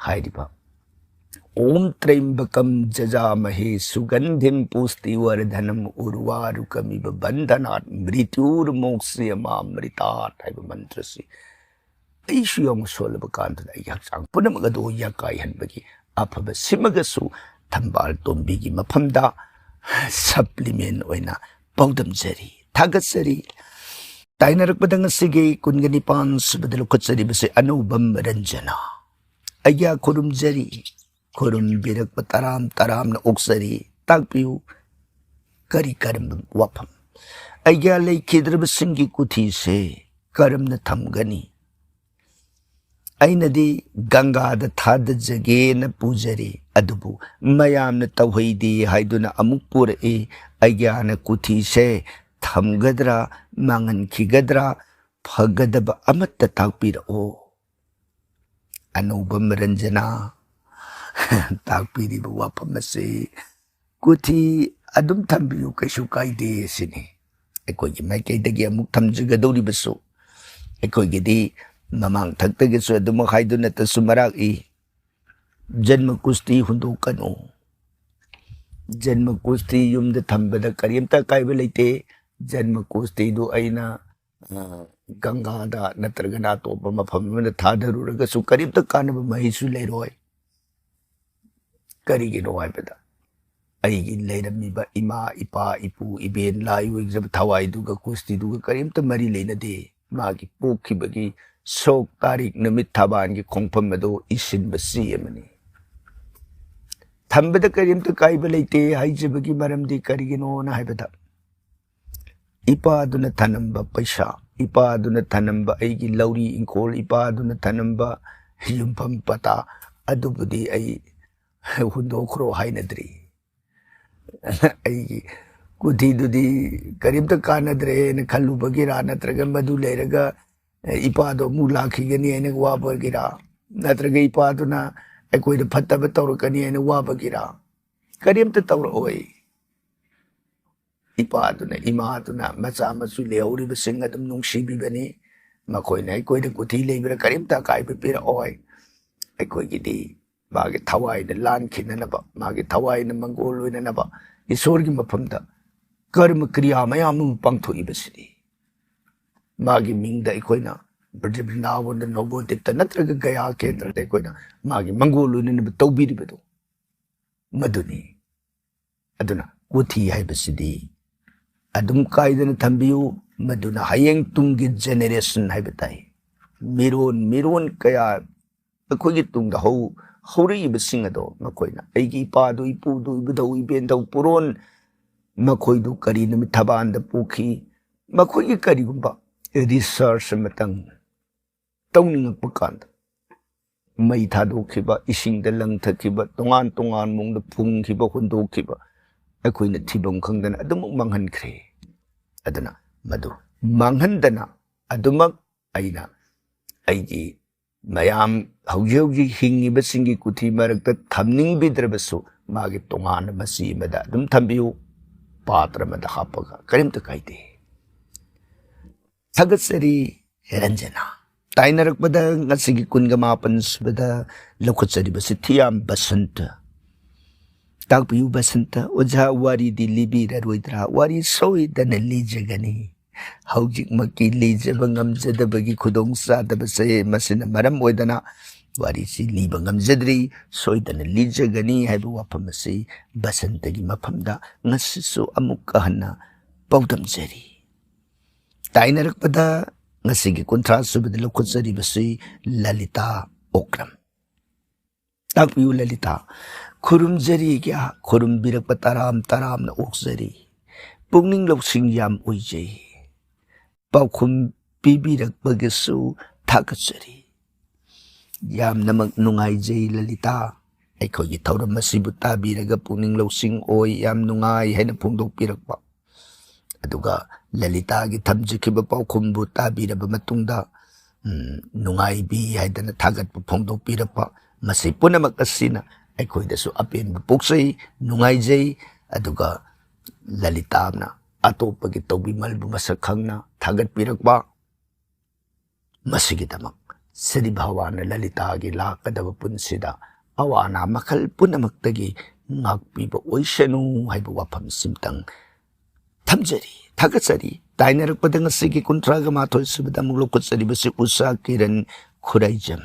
ꯍꯥꯏꯔꯤꯕ "ॐ त्र्यम्बकं यजामहे सुगन्धिं पुष्टिवर्धनम् उर्वारुकमिव बन्धनात् मृत्योर्मोक्षयमामृतात्" ꯍꯥꯏꯕ ꯃꯟꯇ꯭ꯔꯁꯤ ꯑꯩꯁꯨ ꯌꯥꯎꯅ ꯁꯣꯜꯂꯕ ꯀꯥꯟꯗꯨꯗ ꯑꯩꯒꯤ ꯍꯛꯆꯥꯡ ꯄꯨꯝꯅꯃꯛ ꯑꯗꯨ ꯌꯥꯀꯥꯏꯍꯟꯕꯒꯤ ꯑꯐꯕ ꯁꯤꯃꯒꯁꯨ ꯊꯝꯕꯥꯜ ꯇꯣꯝꯕꯤꯒꯤ ꯃꯐꯝꯗ supplement ꯑꯣꯏꯅ ꯄꯥꯎꯗꯝꯖꯔꯤ, ꯊꯥꯒꯠꯆꯔꯤ꯫ ꯇꯥꯏꯅꯔꯛꯄꯗ ꯉꯁꯤꯒꯤ ꯀꯨꯟꯒ ꯅꯤꯄꯥꯟ ꯁꯨꯕꯗ ꯂꯧꯈꯠꯆꯔꯤꯕꯁꯤ ꯑꯅꯧꯕꯝ ꯔꯟꯖꯅꯥ꯫ ꯑꯩꯒ꯭ꯌꯥ ꯈꯨꯔꯨꯝꯖꯔꯤ, ꯈꯨꯔꯨꯝꯕꯤꯔꯛꯄ ꯇꯔꯥꯝ ꯇꯔꯥꯝꯅ ꯑꯣꯛꯆꯔꯤ꯫ ꯇꯥꯛꯄꯤꯌꯨ, ꯀꯔꯤ ꯀꯔꯝꯕ ꯋꯥꯐꯝ? ꯑꯩꯒ꯭ꯌꯥ ꯂꯩꯈꯤꯗ꯭ꯔꯕꯁꯤꯡꯒꯤ ꯀꯨꯊꯤꯁꯦ ꯀꯔꯝꯅ ꯊꯝꯒꯅꯤ? ꯑꯩꯅꯗꯤ ꯒꯪꯒꯥꯗ ꯊꯥꯗꯖꯒꯦꯅ ꯄꯨꯖꯔꯤ, ꯑꯗꯨꯕꯨ ꯃꯌꯥꯝꯅ ꯇꯧꯍꯩꯗꯦ ꯍꯥꯏꯗꯨꯅ ꯑꯃꯨꯛ ꯄꯨꯔꯛꯏ꯫ ꯑꯩꯒ꯭ꯌꯥꯅ ꯀꯨꯊꯤꯁꯦ ꯊꯝꯒꯗ꯭ꯔꯥ, ꯃꯥꯡꯍꯟꯈꯤꯒꯗ꯭ꯔꯥ? ꯐꯒꯗꯕ ꯑꯃꯠꯇ ꯇꯥꯛꯄꯤꯔꯛꯑꯣ꯫ ꯑꯅꯧꯕꯝ ꯔꯟꯖꯅꯥ, ꯇꯥꯛꯄꯤꯔꯤꯕ ꯋꯥꯐꯝ ꯑꯁꯤ ꯀꯨꯊꯤ ꯑꯗꯨꯝ ꯊꯝꯕꯤꯌꯨ, ꯀꯩꯁꯨ ꯀꯥꯏꯗꯦ ꯁꯤꯅꯤ꯫ ꯑꯩꯈꯣꯏꯒꯤ ꯃꯥꯏꯀꯩꯗꯒꯤ ꯑꯃꯨꯛ ꯊꯝꯖꯒꯗꯧꯔꯤꯕꯁꯨ, ꯑꯩꯈꯣꯏꯒꯤꯗꯤ ꯃꯃꯥꯡ ꯊꯛꯇꯒꯤꯁꯨ ꯑꯗꯨꯃꯛ ꯍꯥꯏꯗꯨꯅꯇꯁꯨ ꯃꯔꯥꯛꯏ, ꯖꯟꯃ ꯀꯨꯁꯇꯤ ꯍꯨꯟꯗꯣꯛꯀꯅꯨ꯫ ꯖꯟꯃ ꯀꯨꯁꯇꯤ ꯌꯨꯝꯗ ꯊꯝꯕꯗ ꯀꯔꯤꯝꯇ ꯑꯀꯥꯏꯕ ꯂꯩꯇꯦ꯫ ꯖꯟꯃ ꯀꯨꯁꯇꯤꯗꯨ ꯑꯩꯅ, ꯑ, ꯒꯪꯒꯥꯗ ꯅꯠꯇ꯭ꯔꯒꯅ ꯑꯇꯣꯞꯄ ꯃꯐꯝ ꯑꯃꯗ ꯊꯥꯗꯔꯨꯔꯒꯁꯨ ꯀꯔꯤꯝꯇ ꯀꯥꯟꯅꯕ ꯃꯍꯩꯁꯨ ꯂꯩꯔꯣꯏ꯫ ꯀꯔꯤꯒꯤꯅꯣ ꯍꯥꯏꯕꯗ, ꯑꯩꯒꯤ ꯂꯩꯔꯝꯃꯤꯕ ꯏꯃꯥ, ꯏꯄꯥ, ꯏꯄꯨ, ꯏꯕꯦꯟ, ꯂꯥꯏ ꯑꯣꯏꯖꯕ ꯊꯋꯥꯏꯗꯨꯒ ꯀꯨꯁꯇꯤꯗꯨꯒ ꯀꯔꯤꯝꯇ ꯃꯔꯤ ꯂꯩꯅꯗꯦ꯫ ꯃꯥꯒꯤ ꯄꯣꯛꯈꯤꯕꯒꯤ ꯁꯣꯛ ꯇꯥꯔꯤꯛ ꯅꯨꯃꯤꯠ ꯊꯕꯥꯟꯒꯤ ꯈꯣꯡꯐꯝ ꯑꯗꯨ ꯏꯁꯤꯟꯕ ꯆꯦ ꯑꯃꯅꯤ꯫ ꯊꯝꯕꯗ ꯀꯔꯤꯝꯇ ꯀꯥꯏꯕ ꯂꯩꯇꯦ ꯍꯥꯏꯖꯕꯒꯤ ꯃꯔꯝꯗꯤ ꯀꯔꯤꯒꯤꯅꯣꯅ ꯍꯥꯏꯕꯗ, ꯏꯄꯥꯗꯨꯅ ꯊꯅꯝꯕ ꯄꯩꯁꯥ, ꯏꯄꯥꯗꯨꯅ ꯊꯅꯝꯕ ꯑꯩꯒꯤ ꯂꯧꯔꯤ ꯏꯪꯈꯣꯜ, ꯏꯄꯥꯗꯨꯅ ꯊꯅꯝꯕ ꯌꯨꯝꯐꯝ ꯄꯇꯥ ꯑꯗꯨꯕꯨꯗꯤ ꯑꯩ ꯍꯨꯟꯗꯣꯛꯈ꯭ꯔꯣ ꯍꯥꯏꯅꯗ꯭ꯔꯤ꯫ ꯑꯩꯒꯤ ꯀꯨꯊꯤꯗꯨꯗꯤ ꯀꯔꯤꯝꯇ ꯀꯥꯟꯅꯗ꯭ꯔꯦꯅ ꯈꯜꯂꯨꯕꯒꯤꯔꯥ, ꯅꯠꯇ꯭ꯔꯒ ꯃꯗꯨ ꯂꯩꯔꯒ ꯏꯄꯥꯗꯣ ꯑꯃꯨꯛ ꯂꯥꯛꯈꯤꯒꯅꯤ ꯍꯥꯏꯅ ꯋꯥꯕꯒꯤꯔꯥ? ꯅꯠꯇ꯭ꯔꯒ ꯏꯄꯥꯗꯨꯅ ꯑꯩꯈꯣꯏꯗ ꯐꯠꯇꯕ ꯇꯧꯔꯛꯀꯅꯤ ꯍꯥꯏꯅ ꯋꯥꯕꯒꯤꯔꯥ? ꯀꯔꯤꯝꯇ ꯇꯧꯔꯛꯑꯣꯏ꯫ ꯏꯄꯥꯗꯨꯅ, ꯏꯃꯥꯗꯨꯅ ꯃꯆꯥ ꯃꯁꯨ ꯂꯩꯍꯧꯔꯤꯕꯁꯤꯡ ꯑꯗꯨꯝ ꯅꯨꯡꯁꯤꯕꯤꯕꯅꯤ꯫ ꯃꯈꯣꯏꯅ ꯑꯩꯈꯣꯏꯗ ꯀꯨꯊꯤ ꯂꯩꯕꯗ ꯀꯔꯤꯝꯇ ꯑꯀꯥꯏꯕ ꯄꯤꯔꯛꯑꯣꯏ꯫ ꯑꯩꯈꯣꯏꯒꯤꯗꯤ ꯃꯥꯒꯤ ꯊꯋꯥꯏꯅ ꯂꯥꯟꯈꯤꯅꯅꯕ, ꯃꯥꯒꯤ ꯊꯋꯥꯏꯅ ꯃꯪꯒꯣꯜ ꯑꯣꯏꯅꯅꯕ ꯏꯁꯣꯔꯒꯤ ꯃꯐꯝꯗ ꯀꯔꯃ ꯀ꯭ꯔꯤꯌꯥ ꯃꯌꯥꯝ ꯑꯃ ꯄꯥꯡꯊꯣꯛꯏꯕꯁꯤꯅꯤ꯫ ꯃꯥꯒꯤ ꯃꯤꯡꯗ ꯑꯩꯈꯣꯏꯅ ꯕ꯭ꯔꯤꯖꯕ꯭ꯔꯤꯟꯗꯥꯕꯟꯗ, ꯅꯣꯕꯣꯗꯤꯞꯇ ꯅꯠꯇ꯭ꯔꯒ ꯒꯌꯥ ꯀꯦꯟꯗ꯭ꯔꯗ ꯑꯩꯈꯣꯏꯅ ꯃꯥꯒꯤ ꯃꯪꯒꯣꯜ ꯑꯣꯏꯅꯅꯕ ꯇꯧꯕꯤꯔꯤꯕꯗꯨ ꯃꯗꯨꯅꯤ꯫ ꯑꯗꯨꯅ ꯀꯨꯊꯤ ꯍꯥꯏꯕꯁꯤꯗꯤ ꯑꯗꯨꯝ ꯀꯥꯏꯗꯅ ꯊꯝꯕꯤꯌꯨ, ꯃꯗꯨꯅ ꯍꯌꯦꯡ ꯇꯨꯡꯒꯤ ꯖꯦꯅꯦꯔꯦꯁꯟ ꯍꯥꯏꯕ ꯇꯥꯏ, ꯃꯤꯔꯣꯟ ꯃꯤꯔꯣꯟ ꯀꯌꯥ ꯑꯩꯈꯣꯏꯒꯤ ꯇꯨꯡꯗ ꯍꯧ-, ꯍꯧꯔꯛꯏꯕꯁꯤꯡ ꯑꯗꯣ ꯃꯈꯣꯏꯅ ꯑꯩꯒꯤ ꯏꯄꯥꯗꯨ, ꯏꯄꯨꯗꯨ, ꯏꯕꯨꯙꯧ, ꯏꯕꯦꯟꯙꯧ, ꯄꯨꯔꯣꯟ, ꯃꯈꯣꯏꯗꯨ ꯀꯔꯤ ꯅꯨꯃꯤꯠ ꯊꯕꯥꯟꯗ ꯄꯣꯛꯈꯤ, ꯃꯈꯣꯏꯒꯤ ꯀꯔꯤꯒꯨꯝꯕ ꯔꯤꯁꯔꯁ ꯑꯃꯇꯪ ꯇꯧꯅꯤꯡꯉꯛꯄ ꯀꯥꯟꯗ ꯃꯩ ꯊꯥꯗꯣꯛꯈꯤꯕ, ꯏꯁꯤꯡꯗ ꯂꯪꯊꯈꯤꯕ, ꯇꯣꯉꯥꯟ ꯇꯣꯉꯥꯟ ꯃꯑꯣꯡꯗ ꯐꯨꯡꯈꯤꯕ, ꯍꯨꯟꯗꯣꯛꯈꯤꯕ, ꯑꯩꯈꯣꯏꯅ ꯊꯤꯐꯝ ꯈꯪꯗꯅ ꯑꯗꯨꯃꯛ ꯃꯥꯡꯍꯟꯈ꯭ꯔꯦ꯫ ꯑꯗꯨꯅ ꯃꯗꯨ ꯃꯥꯡꯍꯟꯗꯅ ꯑꯗꯨꯃꯛ ꯑꯩꯅ ꯑꯩꯒꯤ ꯃꯌꯥꯝ ꯍꯧꯖꯤꯛ ꯍꯧꯖꯤꯛ ꯍꯤꯡꯉꯤꯕꯁꯤꯡꯒꯤ ꯀꯨꯊꯤ ꯃꯔꯛꯇ ꯊꯝꯅꯤꯡꯕꯤꯗ꯭ꯔꯕꯁꯨ, ꯃꯥꯒꯤ ꯇꯣꯉꯥꯟꯅ ꯃꯆꯤ ꯑꯃꯗ ꯑꯗꯨꯝ ꯊꯝꯕꯤꯌꯨ, ꯄꯥꯇ꯭ꯔ ꯑꯃꯗ ꯍꯥꯞꯄꯒ ꯀꯔꯤꯝꯇ ꯀꯥꯏꯗꯦ꯫ ꯊꯥꯒꯠꯆꯔꯤ ꯔꯟꯖꯅꯥ꯫ ꯇꯥꯏꯅꯔꯛꯄꯗ ꯉꯁꯤꯒꯤ ꯀꯨꯟꯒ ꯃꯥꯄꯟ ꯁꯨꯕꯗ ꯂꯧꯈꯠꯆꯔꯤꯕꯁꯤ ꯊꯤꯌꯥꯝ ꯕꯁꯟꯇ꯫ ꯇꯥꯛꯄꯤꯌꯨ ꯕꯁꯟꯇ, ꯑꯣꯖꯥ ꯋꯥꯔꯤꯗꯤ ꯂꯤꯕꯤꯔꯔꯣꯏꯗ꯭ꯔꯥ? ꯋꯥꯔꯤ ꯁꯣꯏꯗꯅ ꯂꯤꯖꯒꯅꯤ꯫ ꯍꯧꯖꯤꯛꯃꯛꯀꯤ ꯂꯤꯖꯕ ꯉꯝꯖꯗꯕꯒꯤ ꯈꯨꯗꯣꯡꯆꯥꯗꯕꯁꯦ ꯃꯁꯤꯅ ꯃꯔꯝ ꯑꯣꯏꯗꯅ ꯋꯥꯔꯤꯁꯤ ꯂꯤꯕ ꯉꯝꯖꯗ꯭ꯔꯤ꯫ ꯁꯣꯏꯗꯅ ꯂꯤꯖꯒꯅꯤ ꯍꯥꯏꯕ ꯋꯥꯐꯝ ꯑꯁꯤ ꯕꯁꯟꯇꯒꯤ ꯃꯐꯝꯗ ꯉꯁꯤꯁꯨ ꯑꯃꯨꯛꯀ ꯍꯟꯅ ꯄꯥꯎꯗꯝꯖꯔꯤ꯫ ꯇꯥꯏꯅꯔꯛꯄꯗ ꯉꯁꯤꯒꯤ ꯀꯨꯟꯊ꯭ꯔꯥ ꯁꯨꯕꯗ ꯂꯧꯈꯠꯆꯔꯤꯕꯁꯤ ꯂꯂꯤꯇꯥ ꯑꯣꯀ꯭ꯔꯝ꯫ ꯇꯥꯛꯄꯤꯌꯨ ꯂꯂꯤꯇꯥ꯫ ꯈꯨꯔꯨꯝꯖꯔꯤ ꯀꯌꯥ, ꯈꯨꯔꯨꯝꯕꯤꯔꯛꯄ ꯇꯔꯥꯝ ꯇꯔꯥꯝꯅ ꯑꯣꯛꯆꯔꯤ꯫ ꯄꯨꯛꯅꯤꯡ ꯂꯧꯁꯤꯡ ꯌꯥꯝ ꯑꯣꯏꯖꯩ꯫ ꯄꯥꯎꯈꯨꯝ ꯄꯤꯕꯤꯔꯛꯄꯒꯤꯁꯨ ꯊꯥꯒꯠꯆꯔꯤ꯫ ꯌꯥꯝꯅꯃꯛ ꯅꯨꯡꯉꯥꯏꯖꯩ ꯂꯂꯤꯇꯥ꯫ ꯑꯩꯈꯣꯏꯒꯤ ꯊꯧꯔꯝ ꯑꯁꯤꯕꯨ ꯇꯥꯕꯤꯔꯒ ꯄꯨꯛꯅꯤꯡ ꯂꯧꯁꯤꯡ ꯑꯣꯏ, ꯌꯥꯝ ꯅꯨꯡꯉꯥꯏ ꯍꯥꯏꯅ ꯐꯣꯡꯗꯣꯛꯄꯤꯔꯛꯄ꯫ ꯑꯗꯨꯒ ꯂꯂꯤꯇꯥꯒꯤ ꯊꯝꯖꯈꯤꯕ ꯄꯥꯎꯈꯨꯝꯕꯨ ꯇꯥꯕꯤꯔꯕ ꯃꯇꯨꯡꯗ ꯎꯝ, ꯅꯨꯡꯉꯥꯏꯕꯤ ꯍꯥꯏꯗꯅ ꯊꯥꯒꯠꯄ ꯐꯣꯡꯗꯣꯛꯄꯤꯔꯛꯄ, ꯃꯁꯤ ꯄꯨꯝꯅꯃꯛ ꯑꯁꯤꯅ ꯑꯩꯈꯣꯏꯗꯁꯨ ꯑꯄꯦꯟꯕ ꯄꯣꯛꯆꯩ, ꯅꯨꯡꯉꯥꯏꯖꯩ꯫ ꯑꯗꯨꯒ ꯂꯂꯤꯇꯥꯅ ꯑꯇꯣꯞꯄꯒꯤ ꯇꯧꯕꯤꯃꯜꯕꯨ ꯃꯁꯛ ꯈꯪꯅ ꯊꯥꯒꯠꯄꯤꯔꯛꯄ, ꯃꯁꯤꯒꯤꯗꯃꯛ ꯁ꯭ꯔꯤ ꯚꯒꯋꯥꯟꯅ ꯂꯂꯤꯇꯥꯒꯤ ꯂꯥꯛꯀꯗꯕ ꯄꯨꯟꯁꯤꯗ ꯑꯋꯥ ꯑꯅꯥ ꯃꯈꯜ ꯄꯨꯝꯅꯃꯛꯇꯒꯤ ꯉꯥꯛꯄꯤꯕ ꯑꯣꯏꯁꯅꯨ ꯍꯥꯏꯕ ꯋꯥꯐꯝꯁꯤꯝꯇꯪ ꯊꯝꯖꯔꯤ, ꯊꯥꯒꯠꯆꯔꯤ꯫ ꯇꯥꯏꯅꯔꯛꯄꯗ ꯉꯁꯤꯒꯤ ꯀꯨꯟꯊ꯭ꯔꯥꯒ ꯃꯥꯊꯣꯏ ꯁꯨꯕꯗ ꯑꯃꯨꯛ ꯂꯧꯈꯠꯆꯔꯤꯕꯁꯤ ꯎꯁꯥ ꯀꯤꯔꯟ ꯈꯨꯔꯥꯏꯖꯝ꯫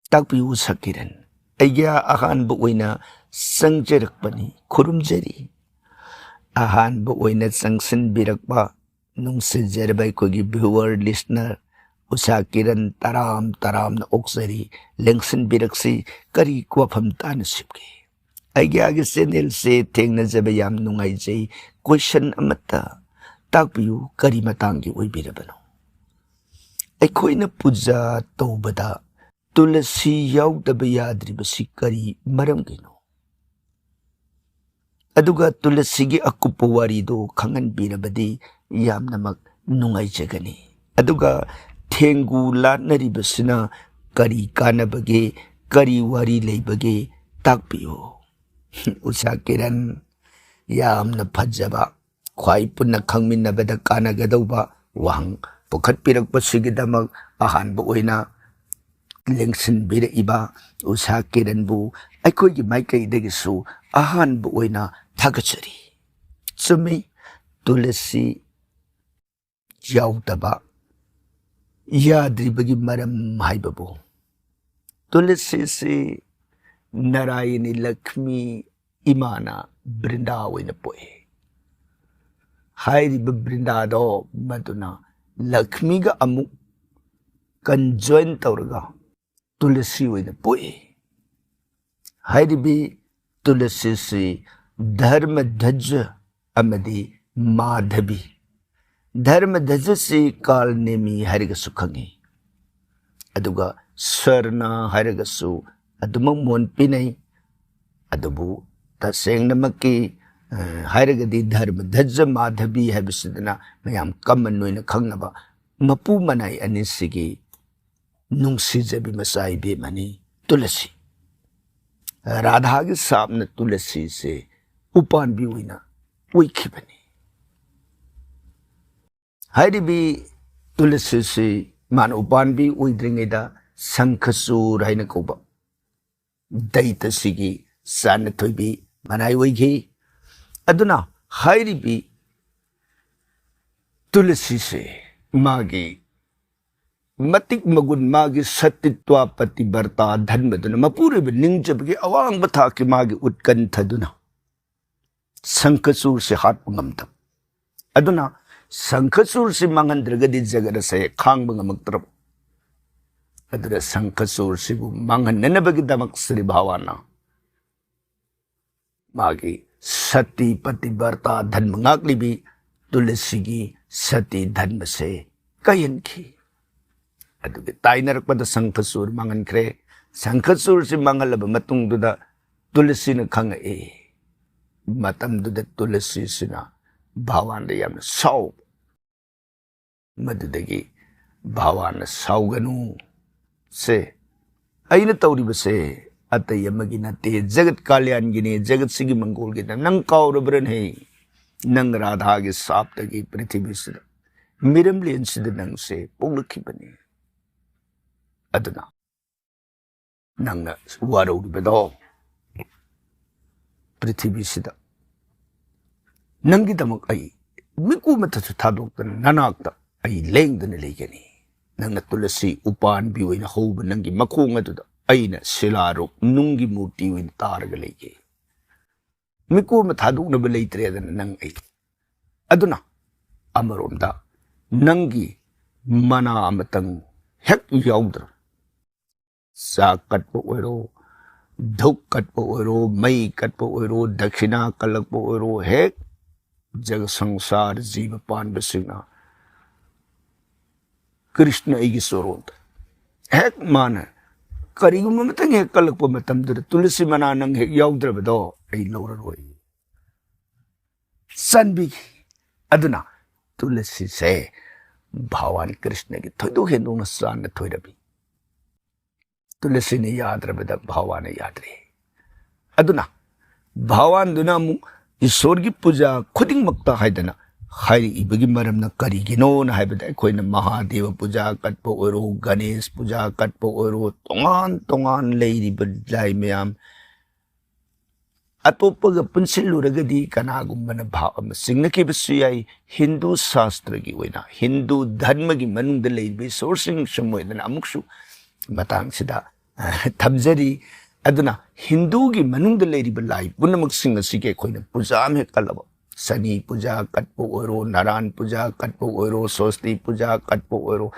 ꯇꯥꯛꯄꯤꯌꯨ ꯎꯁꯥ ꯀꯤꯔꯟ, ꯑꯩꯒꯤ ꯑꯍꯥꯟꯕ ꯑꯣꯏꯅ ꯆꯪꯖꯔꯛꯄꯅꯤ, ꯈꯨꯔꯨꯝꯖꯔꯤ꯫ ꯑꯍꯥꯟꯕ ꯑꯣꯏꯅ ꯆꯪꯁꯤꯟꯕꯤꯔꯛꯄ ꯅꯨꯡꯁꯤꯖꯔꯕ ꯑꯩꯈꯣꯏꯒꯤ viewer, listener ꯎꯁꯥ ꯀꯤꯔꯟ, ꯇꯔꯥꯝ ꯇꯔꯥꯝꯅ ꯑꯣꯛꯆꯔꯤ꯫ ꯂꯦꯡꯁꯤꯟꯕꯤꯔꯛꯁꯤ, ꯀꯔꯤ ꯋꯥꯐꯝ ꯇꯥꯟꯅꯁꯤꯒꯦ? ꯑꯩꯒꯤ ꯑꯥꯒꯤ channelꯁꯦ ꯊꯦꯡꯅꯖꯕ ꯌꯥꯝ ꯅꯨꯡꯉꯥꯏꯖꯩ꯫ Question ꯑꯃꯠꯇ ꯇꯥꯛꯄꯤꯌꯨ, ꯀꯔꯤ ꯃꯇꯥꯡꯒꯤ ꯑꯣꯏꯕꯤꯔꯕꯅꯣ? ꯑꯩꯈꯣꯏꯅ ꯄꯨꯖꯥ ꯇꯧꯕꯗ ꯇꯨꯂꯁꯤ ꯌꯥꯎꯗꯕ ꯌꯥꯗ꯭ꯔꯤꯕꯁꯤ ꯀꯔꯤ ꯃꯔꯝꯒꯤꯅꯣ? ꯑꯗꯨꯒ ꯇꯨꯂꯁꯤꯒꯤ ꯑꯀꯨꯞꯄ ꯋꯥꯔꯤꯗꯨ ꯈꯪꯍꯟꯕꯤꯔꯕꯗꯤ ꯌꯥꯝꯅꯃꯛ ꯅꯨꯡꯉꯥꯏꯖꯒꯅꯤ꯫ ꯑꯗꯨꯒ ꯊꯦꯡꯒꯨ ꯂꯥꯠꯅꯔꯤꯕꯁꯤꯅ ꯀꯔꯤ ꯀꯥꯟꯅꯕꯒꯦ, ꯀꯔꯤ ꯋꯥꯔꯤ ꯂꯩꯕꯒꯦ, ꯇꯥꯛꯄꯤꯌꯨ꯫ ꯎꯁꯥ ꯀꯤꯔꯟ, ꯌꯥꯝꯅ ꯐꯖꯕ, ꯈ꯭ꯋꯥꯏ ꯄꯨꯟꯅ ꯈꯪꯃꯤꯟꯅꯕꯗ ꯀꯥꯟꯅꯒꯗꯧꯕ ꯋꯥꯍꯪ ꯄꯨꯈꯠꯄꯤꯔꯛꯄꯁꯤꯒꯤꯗꯃꯛ ꯑꯍꯥꯟꯕ ꯑꯣꯏꯅ ꯂꯦꯡꯁꯤꯟꯕꯤꯔꯛꯏꯕ ꯎꯁꯥ ꯀꯤꯔꯟꯕꯨ ꯑꯩꯈꯣꯏꯒꯤ ꯃꯥꯏꯀꯩꯗꯒꯤꯁꯨ ꯑꯍꯥꯟꯕ ꯑꯣꯏꯅ ꯊꯥꯒꯠꯆꯔꯤ꯫ ꯆꯨꯝꯃꯤ, ꯇꯨꯂꯁꯤ ꯌꯥꯎꯗꯕ ꯌꯥꯗ꯭ꯔꯤꯕꯒꯤ ꯃꯔꯝ ꯍꯥꯏꯕꯕꯨ, ꯇꯨꯂꯁꯤꯁꯤ ꯅꯥꯔꯥꯌꯅꯤ ꯂꯛꯁꯃꯤ ꯏꯃꯥꯅ ꯕ꯭ꯔꯤꯟꯗꯥ ꯑꯣꯏꯅ ꯄꯣꯛꯏ꯫ ꯍꯥꯏꯔꯤꯕ ꯕ꯭ꯔꯤꯟꯗꯥꯗꯣ ꯃꯗꯨꯅ ꯂꯛꯁꯃꯤꯒ ꯑꯃꯨꯛ conjoin ꯇꯧꯔꯒ ꯇꯨꯂꯁꯤ ꯑꯣꯏꯅ ꯄꯣꯛꯏ꯫ ꯍꯥꯏꯔꯤꯕꯤ ꯇꯨꯂꯁꯤꯁꯤ ꯙꯔꯃꯙ꯭ꯋꯖ ꯑꯃꯗꯤ ꯃꯥꯙꯕꯤ, ꯙꯔꯃꯙ꯭ꯋꯖꯁꯤ ꯀꯥꯜ ꯅꯦꯃꯤ ꯍꯥꯏꯔꯒꯁꯨ ꯈꯪꯉꯤ, ꯑꯗꯨꯒ ꯁ꯭ꯋꯔꯅ ꯍꯥꯏꯔꯒꯁꯨ ꯑꯗꯨꯃꯛ ꯃꯣꯟ ꯄꯤꯅꯩ꯫ ꯑꯗꯨꯕꯨ ꯇꯁꯦꯡꯅꯃꯛꯀꯤ, ꯑ, ꯍꯥꯏꯔꯒꯗꯤ ꯙꯔꯃꯙ꯭ꯋꯖ ꯃꯥꯙꯕꯤ ꯍꯥꯏꯕꯁꯤꯗꯅ ꯃꯌꯥꯝ common ꯑꯣꯏꯅ ꯈꯪꯅꯕ ꯃꯄꯨ ꯃꯅꯥꯏ ꯑꯅꯤꯁꯤꯒꯤ ꯅꯨꯡꯁꯤꯖꯕꯤ ꯃꯆꯥ ꯏꯕꯦꯝꯃꯅꯤ ꯇꯨꯂꯁꯤ꯫ ꯔꯥꯙꯥꯒꯤ ꯁꯥꯞꯅ ꯇꯨꯂꯁꯤꯁꯦ ꯎꯄꯥꯟꯕꯤ ꯑꯣꯏꯅ ꯑꯣꯏꯈꯤꯕꯅꯤ꯫ ꯍꯥꯏꯔꯤꯕꯤ ꯇꯨꯂꯁꯤꯁꯤ ꯃꯥꯅ ꯎꯄꯥꯟꯕꯤ ꯑꯣꯏꯗ꯭ꯔꯤꯉꯩꯗ ꯁꯪꯈꯆꯨꯔ ꯍꯥꯏꯅ ꯀꯧꯕ ꯗꯩꯇꯁꯤꯒꯤ ꯆꯥꯅ ꯊꯣꯏꯕꯤ ꯃꯅꯥꯏ ꯑꯣꯏꯈꯤ꯫ ꯑꯗꯨꯅ ꯍꯥꯏꯔꯤꯕꯤ ꯇꯨꯂꯁꯤꯁꯦ ꯃꯥꯒꯤ ꯃꯇꯤꯛ ꯃꯒꯨꯟ, ꯃꯥꯒꯤ ꯁꯇꯤꯠꯋ ꯄꯇꯤꯕ꯭ꯔꯇꯥ ꯙꯟꯕꯗꯨꯅ, ꯃꯄꯨꯔꯣꯏꯕ ꯅꯤꯡꯖꯕꯒꯤ ꯑꯋꯥꯡꯕ ꯊꯥꯛꯀꯤ ꯃꯥꯒꯤ ꯎꯠꯀꯟꯊꯗꯨꯅ ꯁꯪꯈꯆꯨꯔꯁꯤ ꯍꯥꯠꯄ ꯉꯝꯗꯕ꯫ ꯑꯗꯨꯅ ꯁꯪꯈꯆꯨꯔꯁꯤ ꯃꯥꯡꯍꯟꯗ꯭ꯔꯒꯗꯤ ꯖꯒꯠ ꯑꯁꯦ ꯈꯥꯡꯕ ꯉꯝꯃꯛꯇ꯭ꯔꯕ꯫ ꯑꯗꯨꯅ ꯁꯪꯈꯆꯨꯔꯁꯤꯕꯨ ꯃꯥꯡꯍꯟꯅꯅꯕꯒꯤꯗꯃꯛ ꯁ꯭ꯔꯤ ꯚꯒꯋꯥꯟꯅ ꯃꯥꯒꯤ ꯁꯇꯤ ꯄꯇꯤꯕ꯭ꯔꯇꯥ ꯙꯟꯕ ꯉꯥꯛꯂꯤꯕꯤ ꯇꯨꯂꯁꯤꯒꯤ ꯁꯇꯤ ꯙꯟꯕꯁꯦ ꯀꯥꯏꯍꯟꯈꯤ꯫ ꯑꯗꯨꯒꯤ ꯇꯥꯏꯅꯔꯛꯄꯗ ꯁꯪꯈꯆꯨꯔ ꯃꯥꯡꯍꯟꯈ꯭ꯔꯦ꯫ ꯁꯪꯈꯆꯨꯔꯁꯤ ꯃꯥꯡꯍꯜꯂꯕ ꯃꯇꯨꯡꯗꯨꯗ ꯇꯨꯂꯁꯤꯅ ꯈꯪꯉꯛꯏ꯫ ꯃꯇꯝꯗꯨꯗ ꯇꯨꯂꯁꯤꯁꯤꯅ ꯚꯒꯋꯥꯟꯗ ꯌꯥꯝꯅ ꯁꯥꯎ꯫ ꯃꯗꯨꯗꯒꯤ ꯚꯒꯋꯥꯟꯅ ꯁꯥꯎꯒꯅꯨ ꯁꯦ, ꯑꯩꯅ ꯇꯧꯔꯤꯕꯁꯦ ꯑꯇꯩ ꯑꯃꯒꯤ ꯅꯠꯇꯦ, ꯖꯒꯠ ꯀꯥꯂ꯭ꯌꯥꯟꯒꯤꯅꯤ, ꯖꯒꯠꯁꯤꯒꯤ ꯃꯪꯒꯣꯜꯒꯤꯅꯤ꯫ ꯅꯪ ꯀꯥꯎꯔꯕ꯭ꯔꯅꯦ? ꯅꯪ ꯔꯥꯙꯥꯒꯤ ꯁꯥꯞꯇꯒꯤ ꯄ꯭ꯔꯤꯊꯤꯕꯤꯁꯤꯗ, ꯃꯤꯔꯝꯂꯦꯟꯁꯤꯗ ꯅꯪꯁꯦ ꯄꯣꯛꯂꯛꯈꯤꯕꯅꯤ꯫ ꯑꯗꯨꯅ ꯅꯪꯅ ꯋꯥꯔꯧꯔꯤꯕꯗꯣ ꯄ꯭ꯔꯤꯊꯤꯕꯤꯁꯤꯗ ꯅꯪꯒꯤꯗꯃꯛ ꯑꯩ ꯃꯤꯀꯨꯞ ꯑꯃꯠꯇꯁꯨ ꯊꯥꯗꯣꯛꯇꯅ ꯅꯅꯥꯛꯇ ꯑꯩ ꯂꯦꯡꯗꯅ ꯂꯩꯒꯅꯤ꯫ ꯅꯪꯅ ꯇꯨꯂꯁꯤ ꯎꯄꯥꯟꯕꯤ ꯑꯣꯏꯅ ꯍꯧꯕ ꯅꯪꯒꯤ ꯃꯈꯣꯡ ꯑꯗꯨꯗ ꯑꯩꯅ ꯁꯤꯂꯥꯔꯨꯞ ꯅꯨꯡꯒꯤ ꯃꯨꯔꯇꯤ ꯑꯣꯏꯅ ꯇꯥꯔꯒ ꯂꯩꯒꯦ꯫ ꯃꯤꯀꯨꯞ ꯑꯃ ꯊꯥꯗꯣꯛꯅꯕ ꯂꯩꯇ꯭ꯔꯦꯗꯅ ꯅꯪ ꯑꯩ꯫ ꯑꯗꯨꯅ ꯑꯃꯔꯣꯝꯗ ꯅꯪꯒꯤ ꯃꯅꯥ ꯑꯃꯇꯪ ꯍꯦꯛ ꯌꯥꯎꯗ꯭ꯔ, ꯆꯥꯛ ꯀꯠꯄ ꯑꯣꯏꯔꯣ, ꯙꯨꯛ ꯀꯠꯄ ꯑꯣꯏꯔꯣ, ꯃꯩ ꯀꯠꯄ ꯑꯣꯏꯔꯣ, ꯗꯈꯤꯅꯥ ꯀꯠꯂꯛꯄ ꯑꯣꯏꯔꯣ, ꯍꯦꯛ ꯖꯒ ꯁꯪꯁꯥꯔ ꯖꯤꯕ ꯄꯥꯟꯕꯁꯤꯡꯅ ꯀ꯭ꯔꯤꯁꯅ ꯑꯩꯒꯤ ꯆꯣꯔꯣꯟꯗ ꯍꯦꯛ ꯃꯥꯅ ꯀꯔꯤꯒꯨꯝꯕ ꯑꯃꯇꯪ ꯍꯦꯛ ꯀꯠꯂꯛꯄ ꯃꯇꯝꯗꯨꯗ ꯇꯨꯂꯁꯤ ꯃꯅꯥ ꯅꯪ ꯍꯦꯛ ꯌꯥꯎꯗ꯭ꯔꯕꯗꯣ ꯑꯩ ꯂꯧꯔꯔꯣꯏ꯫ ꯆꯟꯕꯤꯈꯤ꯫ ꯑꯗꯨꯅ ꯇꯨꯂꯁꯤꯁꯦ ꯚꯒꯋꯥꯟ ꯀ꯭ꯔꯤꯁꯅꯒꯤ ꯊꯣꯏꯗꯣꯛ ꯍꯦꯟꯗꯣꯛꯅ ꯆꯥꯟꯅ ꯊꯣꯏꯔꯕꯤ꯫ ꯇꯨꯂꯁꯤꯅ ꯌꯥꯗ꯭ꯔꯕꯗ ꯚꯒꯋꯥꯟꯅ ꯌꯥꯗ꯭ꯔꯦ꯫ ꯑꯗꯨꯅ ꯚꯒꯋꯥꯟꯗꯨꯅ ꯑꯃꯨꯛ ꯏꯁꯣꯔꯒꯤ ꯄꯨꯖꯥ ꯈꯨꯗꯤꯡꯃꯛꯇ ꯍꯥꯏꯗꯅ ꯍꯥꯏꯔꯛꯏꯕꯒꯤ ꯃꯔꯝꯅ ꯀꯔꯤꯒꯤꯅꯣꯅ ꯍꯥꯏꯕꯗ, ꯑꯩꯈꯣꯏꯅ ꯃꯍꯥꯗꯦꯕ ꯄꯨꯖꯥ ꯀꯠꯄ ꯑꯣꯏꯔꯣ, ꯒꯅꯦꯁ ꯄꯨꯖꯥ ꯀꯠꯄ ꯑꯣꯏꯔꯣ, ꯇꯣꯉꯥꯟ ꯇꯣꯉꯥꯟ ꯂꯩꯔꯤꯕ ꯂꯥꯏ ꯃꯌꯥꯝ ꯑꯇꯣꯞꯄꯒ ꯄꯨꯟꯁꯤꯜꯂꯨꯔꯒꯗꯤ ꯀꯅꯥꯒꯨꯝꯕꯅ ꯚꯥꯕ ꯑꯃ ꯆꯤꯡꯅꯈꯤꯕꯁꯨ ꯌꯥꯏ꯫ ꯍꯤꯟꯗꯨ ꯁꯥꯁꯇ꯭ꯔꯒꯤ ꯑꯣꯏꯅ, ꯍꯤꯟꯗꯨ ꯙꯔꯃꯒꯤ ꯃꯅꯨꯡꯗ ꯂꯩꯔꯤꯕ ꯏꯁꯣꯔꯁꯤꯡ ꯁꯨꯝ ꯑꯣꯏꯗꯅ ꯑꯃꯨꯛꯁꯨ ꯃꯇꯥꯡꯁꯤꯗ, ꯑ, ꯊꯝꯖꯔꯤ꯫ ꯑꯗꯨꯅ ꯍꯤꯟꯗꯨꯒꯤ ꯃꯅꯨꯡꯗ ꯂꯩꯔꯤꯕ ꯂꯥꯏ ꯄꯨꯝꯅꯃꯛꯁꯤꯡ ꯑꯁꯤꯒꯤ ꯑꯩꯈꯣꯏꯅ ꯄꯨꯖꯥ ꯑꯃ ꯍꯦꯛ ꯀꯠꯂꯕ, ꯁꯅꯤ ꯄꯨꯖꯥ ꯀꯠꯄ ꯑꯣꯏꯔꯣ, ꯅꯥꯔꯥꯟ ꯄꯨꯖꯥ ꯀꯠꯄ ꯑꯣꯏꯔꯣ, ꯁꯣꯁꯇꯤ ꯄꯨꯖꯥ ꯀꯠꯄ ꯑꯣꯏꯔꯣ,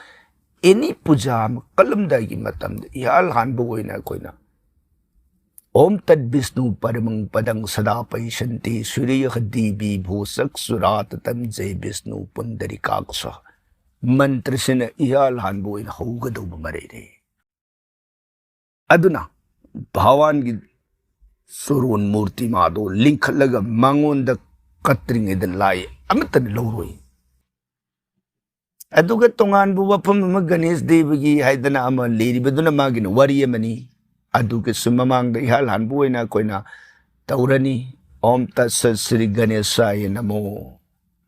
ꯑꯦꯅꯤ ꯄꯨꯖꯥ ꯑꯃ ꯀꯠꯂꯝꯗꯥꯏꯒꯤ ꯃꯇꯝꯗ ꯏꯍꯥꯟ ꯍꯥꯟꯕ ꯑꯣꯏꯅ ꯑꯩꯈꯣꯏꯅ "ॐ तद्विष्णु परमं पदं सदा पश्यन्ति सूर्यः दिवि भूसक्सुराततं जय विष्णु पुण्डरीकाक्ष" ꯃꯟꯇ꯭ꯔꯁꯤꯅ ꯏꯍꯥꯟ ꯍꯥꯟꯕ ꯑꯣꯏꯅ ꯍꯧꯒꯗꯧꯕ ꯃꯔꯩꯅꯤ꯫ ꯑꯗꯨꯅ ꯚꯒꯋꯥꯟꯒꯤ ꯁꯣꯔꯣꯟ ꯃꯨꯔꯇꯤ ꯃꯥꯗꯣ ꯂꯤꯡꯈꯠꯂꯒ ꯃꯉꯣꯟꯗ ꯀꯠꯇ꯭ꯔꯤꯉꯩꯗ ꯂꯥꯏ ꯑꯃꯠꯇꯅ ꯂꯧꯔꯣꯏ꯫ ꯑꯗꯨꯒ ꯇꯣꯉꯥꯟꯕ ꯋꯥꯐꯝ ꯑꯃ, ꯒꯅꯦꯁ ꯗꯦꯕꯒꯤ ꯍꯥꯏꯗꯅ ꯑꯃ ꯂꯩꯔꯤꯕꯗꯨꯅ ꯃꯥꯒꯤꯅ ꯋꯥꯔꯤ ꯑꯃꯅꯤ꯫ ꯑꯗꯨꯒꯤꯁꯨ ꯃꯃꯥꯡꯗ ꯏꯍꯥꯟ ꯍꯥꯟꯕ ꯑꯣꯏꯅ ꯑꯩꯈꯣꯏꯅ ꯇꯧꯔꯅꯤ, "ॐ तत्सत् श्री गणेशाय नमो"꯫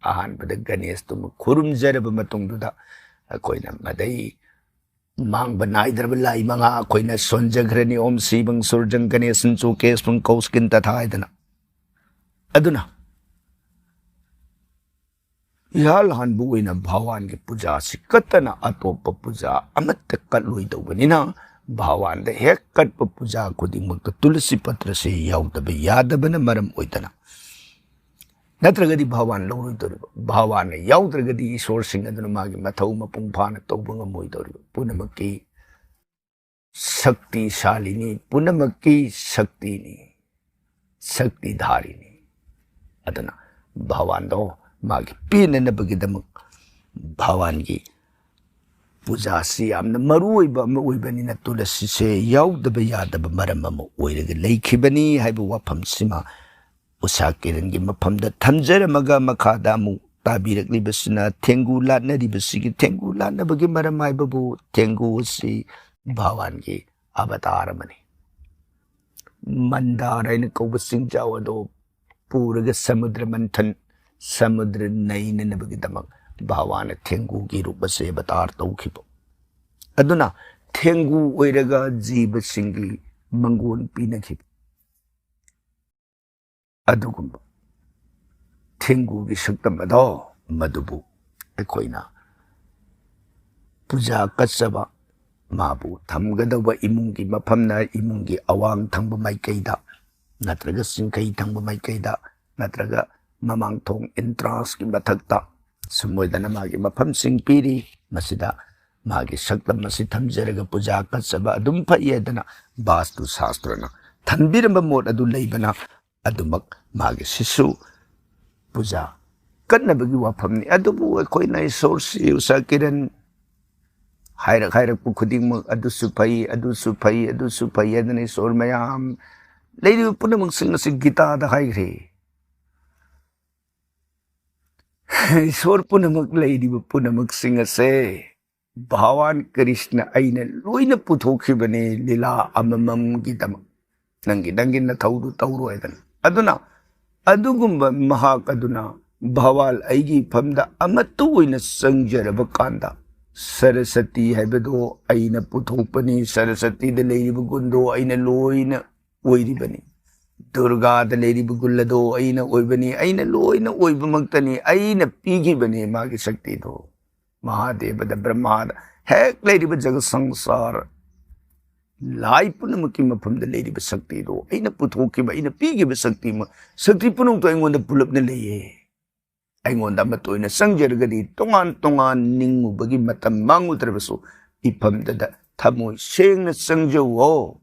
ꯑꯍꯥꯟꯕꯗ ꯒꯅꯦꯁꯇꯨꯃ ꯈꯨꯔꯨꯝꯖꯔꯕ ꯃꯇꯨꯡꯗꯨꯗ ꯑꯩꯈꯣꯏꯅ ꯃꯗꯩ ꯃꯥꯡꯕ ꯅꯥꯏꯗ꯭ꯔꯕ ꯂꯥꯏ ꯃꯉꯥ ꯑꯩꯈꯣꯏꯅ ꯁꯣꯟꯖꯈ꯭ꯔꯅꯤ, "ॐ शिवं सूर्यं गणेशं च केशवं कौशिकीं तथा" ꯍꯥꯏꯗꯅ꯫ ꯑꯗꯨꯅ ꯏꯍꯥꯟ ꯍꯥꯟꯕ ꯑꯣꯏꯅ ꯚꯒꯋꯥꯟꯒꯤ ꯄꯨꯖꯥꯁꯤ ꯀꯠꯇꯅ ꯑꯇꯣꯞꯄ ꯄꯨꯖꯥ ꯑꯃꯠꯇ ꯀꯠꯂꯣꯏꯗꯧꯕꯅꯤꯅ, ꯚꯒꯋꯥꯟꯗ ꯍꯦꯛ ꯀꯠꯄ ꯄꯨꯖꯥ ꯈꯨꯗꯤꯡꯃꯛꯇ ꯇꯨꯂꯁꯤ ꯄꯇ꯭ꯔꯁꯤ ꯌꯥꯎꯗꯕ ꯌꯥꯗꯕꯅ ꯃꯔꯝ ꯑꯣꯏꯗꯅ, ꯅꯠꯇ꯭ꯔꯒꯗꯤ ꯚꯒꯋꯥꯟ ꯂꯧꯔꯣꯏꯗꯧꯔꯤꯕ꯫ ꯚꯒꯋꯥꯟꯅ ꯌꯥꯎꯗ꯭ꯔꯒꯗꯤ ꯏꯁꯣꯔꯁꯤꯡ ꯑꯗꯨꯅ ꯃꯥꯒꯤ ꯃꯊꯧ ꯃꯄꯨꯡ ꯐꯥꯅ ꯇꯧꯕ ꯉꯝꯃꯣꯏꯗꯧꯔꯤꯕ꯫ ꯄꯨꯝꯅꯃꯛꯀꯤ ꯁꯛꯇꯤꯁꯥꯂꯤꯅꯤ, ꯄꯨꯝꯅꯃꯛꯀꯤ ꯁꯛꯇꯤꯅꯤ, ꯁꯛꯇꯤꯙꯥꯔꯤꯅꯤ꯫ ꯑꯗꯨꯅ ꯚꯒꯋꯥꯟꯗꯣ ꯃꯥꯒꯤ ꯄꯦꯟꯅꯅꯕꯒꯤꯗꯃꯛ ꯚꯒꯋꯥꯟꯒꯤ ꯄꯨꯖꯥꯁꯤ ꯌꯥꯝꯅ ꯃꯔꯨ ꯑꯣꯏꯕ ꯑꯃ ꯑꯣꯏꯕꯅꯤꯅ, ꯇꯨꯂꯁꯤꯁꯦ ꯌꯥꯎꯗꯕ ꯌꯥꯗꯕ ꯃꯔꯝ ꯑꯃ ꯑꯣꯏꯔꯒ ꯂꯩꯈꯤꯕꯅꯤ ꯍꯥꯏꯕ ꯋꯥꯐꯝꯁꯤꯃ ꯎꯁꯥ ꯀꯤꯔꯟꯒꯤ ꯃꯐꯝꯗ ꯊꯝꯖꯔꯝꯃꯒ, ꯃꯈꯥꯗ ꯑꯃꯨꯛ ꯇꯥꯕꯤꯔꯛꯂꯤꯕꯁꯤꯅ ꯊꯦꯡꯒꯨ ꯂꯥꯠꯅꯔꯤꯕꯁꯤꯒꯤ, ꯊꯦꯡꯒꯨ ꯂꯥꯠꯅꯕꯒꯤ ꯃꯔꯝ ꯍꯥꯏꯕꯕꯨ ꯊꯦꯡꯒꯨ ꯑꯁꯤ ꯚꯒꯋꯥꯟꯒꯤ ꯑꯕꯇꯥꯔ ꯑꯃꯅꯤ꯫ ꯃꯟꯗꯥꯔ ꯍꯥꯏꯅ ꯀꯧꯕ ꯆꯤꯡꯖꯥꯎ ꯑꯗꯣ ꯄꯨꯔꯒ ꯁꯃꯨꯗ꯭ꯔ ꯃꯟꯊꯟ, ꯁꯃꯨꯗ꯭ꯔ ꯅꯩꯅꯅꯕꯒꯤꯗꯃꯛ ꯚꯒꯋꯥꯟꯅ ꯊꯦꯡꯒꯨꯒꯤ ꯔꯨꯞ ꯑꯁꯤ ꯑꯕꯇꯥꯔ ꯇꯧꯈꯤꯕ꯫ ꯑꯗꯨꯅ ꯊꯦꯡꯒꯨ ꯑꯣꯏꯔꯒ ꯖꯤꯕꯁꯤꯡꯒꯤ ꯃꯪꯒꯣꯟ ꯄꯤꯅꯈꯤꯕ꯫ ꯑꯗꯨꯒꯨꯝꯕ ꯊꯦꯡꯒꯨꯒꯤ ꯁꯛꯇꯝ ꯑꯗꯣ, ꯃꯗꯨꯕꯨ ꯑꯩꯈꯣꯏꯅ ꯄꯨꯖꯥ ꯀꯠꯆꯕ, ꯃꯥꯕꯨ ꯊꯝꯒꯗꯧꯕ ꯏꯃꯨꯡꯒꯤ ꯃꯐꯝꯅ ꯏꯃꯨꯡꯒꯤ ꯑꯋꯥꯡ ꯊꯪꯕ ꯃꯥꯏꯀꯩꯗ, ꯅꯠꯇ꯭ꯔꯒ ꯆꯤꯡꯈꯩ ꯊꯪꯕ ꯃꯥꯏꯀꯩꯗ, ꯅꯠꯇ꯭ꯔꯒ ꯃꯃꯥꯡ ꯊꯣꯡ, entrance ꯀꯤ ꯃꯊꯛꯇ, ꯁꯨꯝ ꯑꯣꯏꯗꯅ ꯃꯥꯒꯤ ꯃꯐꯝꯁꯤꯡ ꯄꯤꯔꯤ꯫ ꯃꯁꯤꯗ ꯃꯥꯒꯤ ꯁꯛꯇꯝ ꯑꯁꯤ ꯊꯝꯖꯔꯒ ꯄꯨꯖꯥ ꯀꯠꯆꯕ ꯑꯗꯨꯝ ꯐꯩ ꯍꯥꯏꯗꯅ ꯕꯥꯁꯇꯨ ꯁꯥꯁꯇ꯭ꯔꯅ ꯊꯝꯕꯤꯔꯝꯕ ꯃꯣꯠ ꯑꯗꯨ ꯂꯩꯕꯅ, ꯑꯗꯨꯃꯛ ꯃꯥꯒꯤ ꯁꯤꯁꯨ ꯄꯨꯖꯥ ꯀꯠꯅꯕꯒꯤ ꯋꯥꯐꯝꯅꯤ꯫ ꯑꯗꯨꯕꯨ ꯑꯩꯈꯣꯏꯅ ꯏꯁꯣꯔꯁꯤ ꯎꯁꯥ ꯀꯤꯔꯟ ꯍꯥꯏꯔꯛ ꯍꯥꯏꯔꯛꯄ ꯈꯨꯗꯤꯡꯃꯛ, "ꯑꯗꯨꯁꯨ ꯐꯩ, ꯑꯗꯨꯁꯨ ꯐꯩ, ꯑꯗꯨꯁꯨ ꯐꯩ" ꯍꯥꯏꯗꯅ ꯏꯁꯣꯔ ꯃꯌꯥꯝ, ꯂꯩꯔꯤꯕ ꯄꯨꯝꯅꯃꯛꯁꯤꯡ ꯑꯁꯤ ꯒꯤꯇꯥꯗ ꯍꯥꯏꯈ꯭ꯔꯦ꯫ ꯏꯁꯣꯔ ꯄꯨꯝꯅꯃꯛ, ꯂꯩꯔꯤꯕ ꯄꯨꯝꯅꯃꯛꯁꯤꯡ ꯑꯁꯦ ꯚꯒꯋꯥꯟ ꯀ꯭ꯔꯤꯁꯅ ꯑꯩꯅ ꯂꯣꯏꯅ ꯄꯨꯊꯣꯛꯈꯤꯕꯅꯤ ꯂꯤꯂꯥ ꯑꯃꯃꯝꯒꯤꯗꯃꯛ꯫ ꯅꯪꯒꯤ, ꯅꯪꯒꯤ ꯅꯊꯧꯗꯨ ꯇꯧꯔꯣ ꯍꯥꯏꯗꯅ꯫ ꯑꯗꯨꯅ ꯑꯗꯨꯒꯨꯝꯕ ꯃꯍꯥꯛ ꯑꯗꯨꯅ, "ꯚꯒꯋꯥꯟ, ꯑꯩꯒꯤ ꯏꯐꯝꯗ ꯑꯃꯠꯇ ꯑꯣꯏꯅ ꯆꯪꯖꯔꯕ ꯀꯥꯟꯗ ꯁꯔꯁꯇꯤ ꯍꯥꯏꯕꯗꯣ ꯑꯩꯅ ꯄꯨꯊꯣꯛꯄꯅꯤ, ꯁꯔꯁꯇꯤꯗ ꯂꯩꯔꯤꯕ ꯒꯨꯟꯗꯣ ꯑꯩꯅ ꯂꯣꯏꯅ ꯑꯣꯏꯔꯤꯕꯅꯤ, ꯗꯨꯔꯒꯥꯗ ꯂꯩꯔꯤꯕ ꯒꯨꯟ ꯑꯗꯣ ꯑꯩꯅ ꯑꯣꯏꯕꯅꯤ, ꯑꯩꯅ ꯂꯣꯏꯅ ꯑꯣꯏꯕꯃꯛꯇꯅꯤ, ꯑꯩꯅ ꯄꯤꯈꯤꯕꯅꯤ ꯃꯥꯒꯤ ꯁꯛꯇꯤꯗꯣ꯫ ꯃꯍꯥꯗꯦꯕꯗ, ꯕ꯭ꯔꯍ꯭ꯃꯥꯗ, ꯍꯦꯛ ꯂꯩꯔꯤꯕ ꯖꯒꯠ ꯁꯪꯁꯥꯔ, ꯂꯥꯏ ꯄꯨꯝꯅꯃꯛꯀꯤ ꯃꯐꯝꯗ ꯂꯩꯔꯤꯕ ꯁꯛꯇꯤꯗꯣ ꯑꯩꯅ ꯄꯨꯊꯣꯛꯈꯤꯕ, ꯑꯩꯅ ꯄꯤꯈꯤꯕ ꯁꯛꯇꯤ, ꯁꯛꯇꯤ ꯄꯨꯝꯅꯃꯛꯇꯣ ꯑꯩꯉꯣꯟꯗ ꯄꯨꯂꯞꯅ ꯂꯩꯌꯦ꯫ ꯑꯩꯉꯣꯟꯗ ꯑꯃꯠꯇ ꯑꯣꯏꯅ ꯆꯪꯖꯔꯒꯗꯤ ꯇꯣꯉꯥꯟ ꯇꯣꯉꯥꯟ ꯅꯤꯡꯉꯨꯕꯒꯤ ꯃꯇꯝ ꯃꯥꯡꯉꯨꯗ꯭ꯔꯕꯁꯨ ꯏꯐꯝꯗꯨꯗ ꯊꯃꯣꯏ ꯁꯦꯡꯅ ꯆꯪꯖꯧꯋꯣ꯫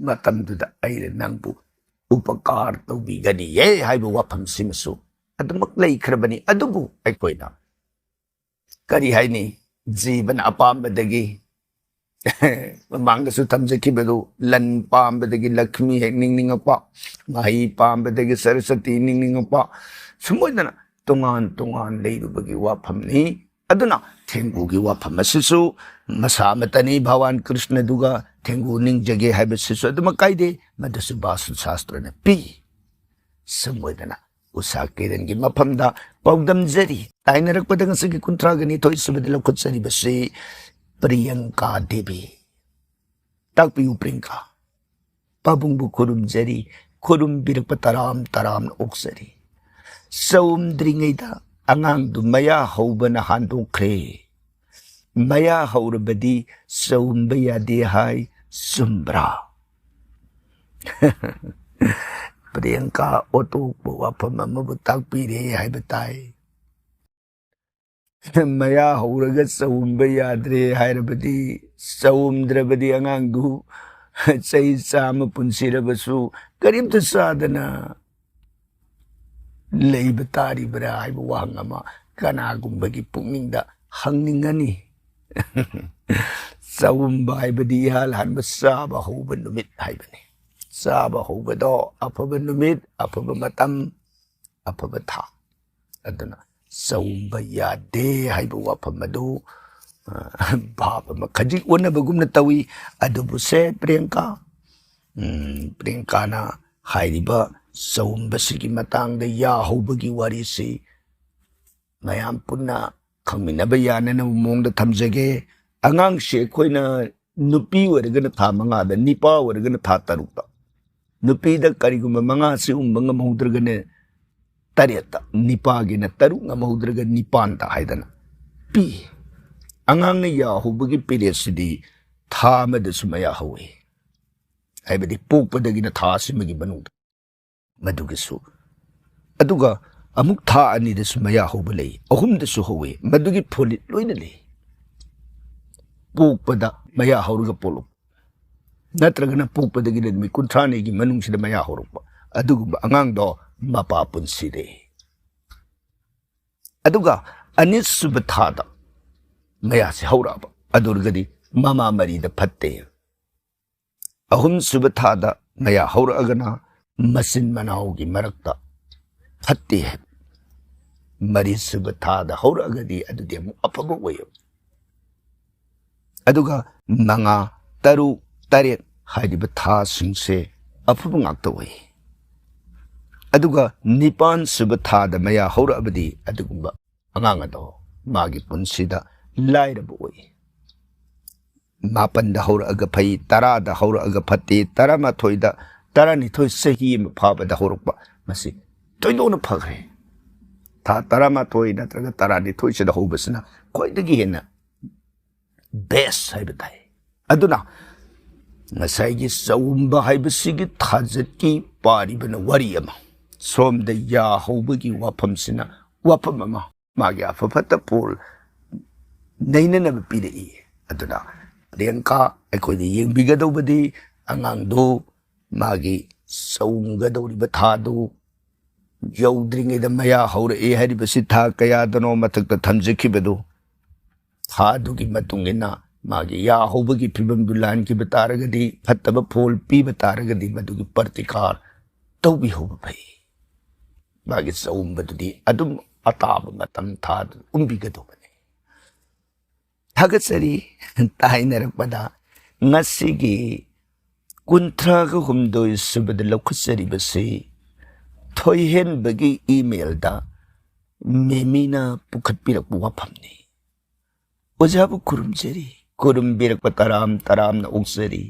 ꯃꯇꯝꯗꯨꯗ ꯑꯩꯅ ꯅꯪꯕꯨ ꯎꯄꯀꯥꯔ ꯇꯧꯕꯤꯒꯅꯤꯌꯦ" ꯍꯥꯏꯕ ꯋꯥꯐꯝꯁꯤꯃꯁꯨ ꯑꯗꯨꯃꯛ ꯂꯩꯈ꯭ꯔꯕꯅꯤ꯫ ꯑꯗꯨꯕꯨ ꯑꯩꯈꯣꯏꯅ ꯀꯔꯤ ꯍꯥꯏꯅꯤ, ꯖꯤꯕꯅ ꯑꯄꯥꯝꯕꯗꯒꯤ, ꯃꯃꯥꯡꯗꯁꯨ ꯊꯝꯖꯈꯤꯕꯗꯨ, ꯂꯟ ꯄꯥꯝꯕꯗꯒꯤ ꯂꯛꯁꯃꯤ ꯍꯦꯛ ꯅꯤꯡꯅꯤꯡꯉꯛꯄ, ꯃꯍꯩ ꯄꯥꯝꯕꯗꯒꯤ ꯁꯔꯁꯇꯤ ꯅꯤꯡꯅꯤꯡꯉꯛꯄ, ꯁꯨꯝ ꯑꯣꯏꯗꯅ ꯇꯣꯉꯥꯟ ꯇꯣꯉꯥꯟ ꯂꯩꯔꯨꯕꯒꯤ ꯋꯥꯐꯝꯅꯤ꯫ ꯑꯗꯨꯅ ꯊꯦꯡꯒꯨꯒꯤ ꯋꯥꯐꯝ ꯑꯁꯤꯁꯨ ꯃꯁꯥ ꯑꯃꯠꯇꯅꯤ, ꯚꯒꯋꯥꯟ ꯀ꯭ꯔꯤꯁꯅꯗꯨꯒ ꯊꯦꯡꯒꯨ ꯅꯤꯡꯖꯒꯦ ꯍꯥꯏꯕꯁꯤꯁꯨ ꯑꯗꯨꯃꯛ ꯀꯥꯏꯗꯦ꯫ ꯃꯗꯨꯁꯨ ꯚꯥꯁꯨ ꯁꯥꯁꯇ꯭ꯔꯅ ꯄꯤ꯫ ꯁꯨꯝ ꯑꯣꯏꯗꯅ ꯎꯁꯥ ꯀꯤꯔꯟꯒꯤ ꯃꯐꯝꯗ ꯄꯥꯎꯗꯝꯖꯔꯤ꯫ ꯇꯥꯏꯅꯔꯛꯄꯗ ꯉꯁꯤꯒꯤ ꯀꯨꯟꯊ꯭ꯔꯥꯒ ꯅꯤꯊꯣꯏ ꯁꯨꯕꯗ ꯂꯧꯈꯠꯆꯔꯤꯕꯁꯤ ꯄ꯭ꯔꯤꯌꯪꯀꯥ ꯗꯦꯕꯤ꯫ ꯇꯥꯛꯄꯤꯌꯨ ꯄ꯭ꯔꯤꯌꯪꯀꯥ꯫ ꯄꯥꯕꯨꯡꯕꯨ ꯈꯨꯔꯨꯝꯖꯔꯤ, ꯈꯨꯔꯨꯝꯕꯤꯔꯛꯄ ꯇꯔꯥꯝ ꯇꯔꯥꯝꯅ ꯑꯣꯛꯆꯔꯤ꯫ ꯆꯧꯝꯗ꯭ꯔꯤꯉꯩꯗ ꯑꯉꯥꯡꯗꯨ ꯃꯌꯥ ꯍꯧꯕꯅ ꯍꯥꯟꯗꯣꯛꯈ꯭ꯔꯦ꯫ ꯃꯌꯥ ꯍꯧꯔꯕꯗꯤ ꯆꯧꯝꯕ ꯌꯥꯗꯦ ꯍꯥꯏ, ꯆꯨꯝꯕ꯭ꯔꯥ? ꯄ꯭ꯔꯤꯌꯪꯀꯥ ꯑꯣꯇꯣꯛꯄ ꯋꯥꯐꯝ ꯑꯃꯕꯨ ꯇꯥꯛꯄꯤꯔꯦ ꯍꯥꯏꯕ ꯇꯥꯏ꯫ ꯃꯌꯥ ꯍꯧꯔꯒ ꯆꯧꯝꯕ ꯌꯥꯗ꯭ꯔꯦ ꯍꯥꯏꯔꯕꯗꯤ, ꯆꯧꯝꯗ꯭ꯔꯕꯗꯤ ꯑꯉꯥꯡꯗꯨ ꯆꯍꯤ ꯆꯥꯝꯃ ꯄꯨꯟꯁꯤꯔꯕꯁꯨ ꯀꯔꯤꯝꯇ ꯆꯥꯗꯅ ꯂꯩꯕ ꯇꯥꯔꯤꯕ꯭ꯔꯥ ꯍꯥꯏꯕ ꯋꯥꯍꯪ ꯑꯃ ꯀꯅꯥꯒꯨꯝꯕꯒꯤ ꯄꯨꯛꯅꯤꯡꯗ ꯍꯪꯅꯤꯡꯒꯅꯤ꯫ ꯆꯧꯝꯕ ꯍꯥꯏꯕꯗꯤ ꯏꯍꯥꯟ ꯍꯥꯟꯕ ꯆꯥꯕ ꯍꯧꯕ ꯅꯨꯃꯤꯠ ꯍꯥꯏꯕꯅꯤ꯫ ꯆꯥꯕ ꯍꯧꯕꯗꯣ ꯑꯐꯕ ꯅꯨꯃꯤꯠ, ꯑꯐꯕ ꯃꯇꯝ, ꯑꯐꯕ ꯊꯥ꯫ ꯑꯗꯨꯅ ꯆꯧꯝꯕ ꯌꯥꯗꯦ ꯍꯥꯏꯕ ꯋꯥꯐꯝ ꯑꯗꯨ, ꯑ, ꯚꯥꯕ ꯑꯃ ꯈꯖꯤꯛ ꯑꯣꯟꯅꯕꯒꯨꯝꯅ ꯇꯧꯏ꯫ ꯑꯗꯨꯕꯨ ꯁꯦ ꯄ꯭ꯔꯤꯌꯪꯀꯥ, ꯎꯝ, ꯄ꯭ꯔꯤꯌꯪꯀꯥꯅ ꯍꯥꯏꯔꯤꯕ ꯆꯧꯝꯕꯁꯤꯒꯤ ꯃꯇꯥꯡꯗ ꯌꯥ ꯍꯧꯕꯒꯤ ꯋꯥꯔꯤꯁꯤ ꯃꯌꯥꯝ ꯄꯨꯟꯅ ꯈꯪꯃꯤꯟꯅꯕ ꯌꯥꯅꯅꯕ ꯃꯑꯣꯡꯗ ꯊꯝꯖꯒꯦ꯫ ꯑꯉꯥꯡꯁꯦ ꯑꯩꯈꯣꯏꯅ ꯅꯨꯄꯤ ꯑꯣꯏꯔꯒꯅ ꯊꯥ ꯃꯉꯥꯗ, ꯅꯤꯄꯥ ꯑꯣꯏꯔꯒꯅ ꯊꯥ ꯇꯔꯨꯛꯇ, ꯅꯨꯄꯤꯗ ꯀꯔꯤꯒꯨꯝꯕ ꯃꯉꯥꯁꯤ ꯎꯝꯕ ꯉꯝꯍꯧꯗ꯭ꯔꯒꯅ ꯇꯔꯦꯠꯇ, ꯅꯤꯄꯥꯒꯤꯅ ꯇꯔꯨꯛ ꯉꯝꯍꯧꯗ꯭ꯔꯒ ꯅꯤꯄꯥꯟꯗ ꯍꯥꯏꯗꯅ ꯄꯤ꯫ ꯑꯉꯥꯡꯅ ꯌꯥ ꯍꯧꯕꯒꯤ ꯄꯤꯔꯤꯌꯠꯁꯤꯗꯤ ꯊꯥ ꯑꯃꯗꯁꯨ ꯃꯌꯥ ꯍꯧꯏ, ꯍꯥꯏꯕꯗꯤ ꯄꯣꯛꯄꯗꯒꯤꯅ ꯊꯥ ꯑꯁꯤꯃꯒꯤ ꯃꯅꯨꯡꯗ꯫ ꯃꯗꯨꯒꯤꯁꯨ꯫ ꯑꯗꯨꯒ ꯑꯃꯨꯛ ꯊꯥ ꯑꯅꯤꯗꯁꯨ ꯃꯌꯥ ꯍꯧꯕ ꯂꯩ, ꯑꯍꯨꯝꯗꯁꯨ ꯍꯧꯋꯤ, ꯃꯗꯨꯒꯤ ꯐꯣꯂꯤꯠ ꯂꯣꯏꯅ ꯂꯩ꯫ ꯄꯣꯛꯄꯗ ꯃꯌꯥ ꯍꯧꯔꯒ ꯄꯣꯛꯂꯛꯄ, ꯅꯠꯇ꯭ꯔꯒꯅ ꯄꯣꯛꯄꯗꯒꯤꯅ ꯅꯨꯃꯤꯠ ꯀꯨꯟꯊ꯭ꯔꯥꯅꯤꯒꯤ ꯃꯅꯨꯡꯁꯤꯗ ꯃꯌꯥ ꯍꯧꯔꯛꯄ, ꯑꯗꯨꯒꯨꯝꯕ ꯑꯉꯥꯡꯗꯣ ꯃꯄꯥ ꯄꯨꯟꯁꯤꯔꯦ꯫ ꯑꯗꯨꯒ ꯑꯅꯤꯁꯨꯕ ꯊꯥꯗ ꯃꯌꯥꯁꯤ ꯍꯧꯔꯛꯑꯕ, ꯑꯗꯨ ꯑꯣꯏꯔꯒꯗꯤ ꯃꯃꯥ ꯃꯔꯤꯗ ꯐꯠꯇꯦ꯫ ꯑꯍꯨꯝꯁꯨꯕ ꯊꯥꯗ ꯃꯌꯥ ꯍꯧꯔꯛꯑꯒꯅ ꯃꯆꯤꯟ ꯃꯅꯥꯎꯒꯤ ꯃꯔꯛꯇ ꯐꯠꯇꯦ ꯍꯥꯏꯕ꯫ ꯃꯔꯤꯁꯨꯕ ꯊꯥꯗ ꯍꯧꯔꯛꯑꯒꯗꯤ ꯑꯗꯨꯗꯤ ꯑꯃꯨꯛ ꯑꯐꯕ ꯑꯣꯏꯌꯦꯕ꯫ ꯑꯗꯨꯒ ꯃꯉꯥ, ꯇꯔꯨꯛ, ꯇꯔꯦꯠ ꯍꯥꯏꯔꯤꯕ ꯊꯥꯁꯤꯡꯁꯦ ꯑꯐꯕ ꯉꯥꯛꯇ ꯑꯣꯏ꯫ ꯑꯗꯨꯒ ꯅꯤꯄꯥꯟ ꯁꯨꯕ ꯊꯥꯗ ꯃꯌꯥ ꯍꯧꯔꯛꯑꯕꯗꯤ ꯑꯗꯨꯒꯨꯝꯕ ꯑꯉꯥꯡ ꯑꯗꯣ ꯃꯥꯒꯤ ꯄꯨꯟꯁꯤꯗ ꯂꯥꯏꯔꯕ ꯑꯣꯏ꯫ ꯃꯥꯄꯟꯗ ꯍꯧꯔꯛꯑꯒ ꯐꯩ, ꯇꯔꯥꯗ ꯍꯧꯔꯛꯑꯒ ꯐꯠꯇꯦ, ꯇꯔꯥꯃꯥꯊꯣꯏꯗ, ꯇꯔꯥꯅꯤꯊꯣꯏ ꯆꯍꯤ ꯑꯃ ꯐꯥꯕꯗ ꯍꯧꯔꯛꯄ, ꯃꯁꯤ ꯊꯣꯏꯗꯣꯛꯅ ꯐꯈ꯭ꯔꯦ꯫ ꯊꯥ ꯇꯔꯥꯃꯥꯊꯣꯏ ꯅꯠꯇ꯭ꯔꯒ ꯇꯔꯥꯅꯤꯊꯣꯏꯁꯤꯗ ꯍꯧꯕꯁꯤꯅ ꯈ꯭ꯋꯥꯏꯗꯒꯤ ꯍꯦꯟꯅ best ꯍꯥꯏꯕ ꯇꯥꯏ꯫ ꯑꯗꯨꯅ ꯉꯁꯥꯏꯒꯤ ꯆꯥꯎꯝꯕ ꯍꯥꯏꯕꯁꯤꯒꯤ ꯊꯥꯖꯠꯀꯤ ꯄꯥꯔꯤꯕꯅ ꯋꯥꯔꯤ ꯑꯃ, ꯁꯣꯝꯗ ꯌꯥ ꯍꯧꯕꯒꯤ ꯋꯥꯐꯝꯁꯤꯅ ꯋꯥꯐꯝ ꯑꯃ, ꯃꯥꯒꯤ ꯑꯐ ꯐꯠꯇ ꯄꯣꯜ ꯅꯩꯅꯅꯕ ꯄꯤꯔꯛꯏ꯫ ꯑꯗꯨꯅ ꯄ꯭ꯔꯤꯌꯥꯡꯀꯥ, ꯑꯩꯈꯣꯏꯅ ꯌꯦꯡꯕꯤꯒꯗꯧꯕꯗꯤ ꯑꯉꯥꯡꯗꯨ ꯃꯥꯒꯤ ꯆꯥꯎꯝꯒꯗꯧꯔꯤꯕ ꯊꯥꯗꯨ ꯌꯧꯗ꯭ꯔꯤꯉꯩꯗ ꯃꯌꯥ ꯍꯧꯔꯛꯏ ꯍꯥꯏꯔꯤꯕꯁꯤ ꯊꯥ ꯀꯌꯥꯗꯅꯣ ꯃꯊꯛꯇ ꯊꯝꯖꯈꯤꯕꯗꯨ, ꯊꯥꯗꯨꯒꯤ ꯃꯇꯨꯡ ꯏꯟꯅ ꯃꯥꯒꯤ ꯌꯥ ꯍꯧꯕꯒꯤ ꯐꯤꯕꯝꯗꯨ ꯂꯥꯟꯈꯤꯕ ꯇꯥꯔꯒꯗꯤ, ꯐꯠꯇꯕ ꯐꯣꯜ ꯄꯤꯕ ꯇꯥꯔꯒꯗꯤ, ꯃꯗꯨꯒꯤ ꯄ꯭ꯔꯇꯤꯀꯥꯔ ꯇꯧꯕꯤꯍꯧꯕ ꯐꯩ꯫ ꯃꯥꯒꯤ ꯆꯥꯎꯝꯕꯗꯨꯗꯤ ꯑꯗꯨꯝ ꯑꯇꯥꯕ ꯃꯇꯝ ꯊꯥꯗ ꯎꯝꯕꯤꯒꯗꯧꯕꯅꯤ꯫ ꯊꯥꯒꯠꯆꯔꯤ꯫ ꯇꯥꯏꯅꯔꯛꯄꯗ ꯉꯁꯤꯒꯤ ꯀꯨꯟꯊ꯭ꯔꯥꯒ ꯍꯨꯝꯗꯣꯏ ꯁꯨꯕꯗ ꯂꯧꯈꯠꯆꯔꯤꯕꯁꯤ ꯊꯣꯏꯍꯦꯟꯕꯒꯤ emailꯗ ꯃꯦꯃꯤꯅ ꯄꯨꯈꯠꯄꯤꯔꯛꯄ ꯋꯥꯐꯝꯅꯤ꯫ ꯑꯣꯖꯥꯕꯨ ꯈꯨꯔꯨꯝꯖꯔꯤ, ꯈꯨꯔꯨꯝꯕꯤꯔꯛꯄ ꯇꯔꯥꯝ ꯇꯔꯥꯝꯅ ꯑꯣꯛꯆꯔꯤ꯫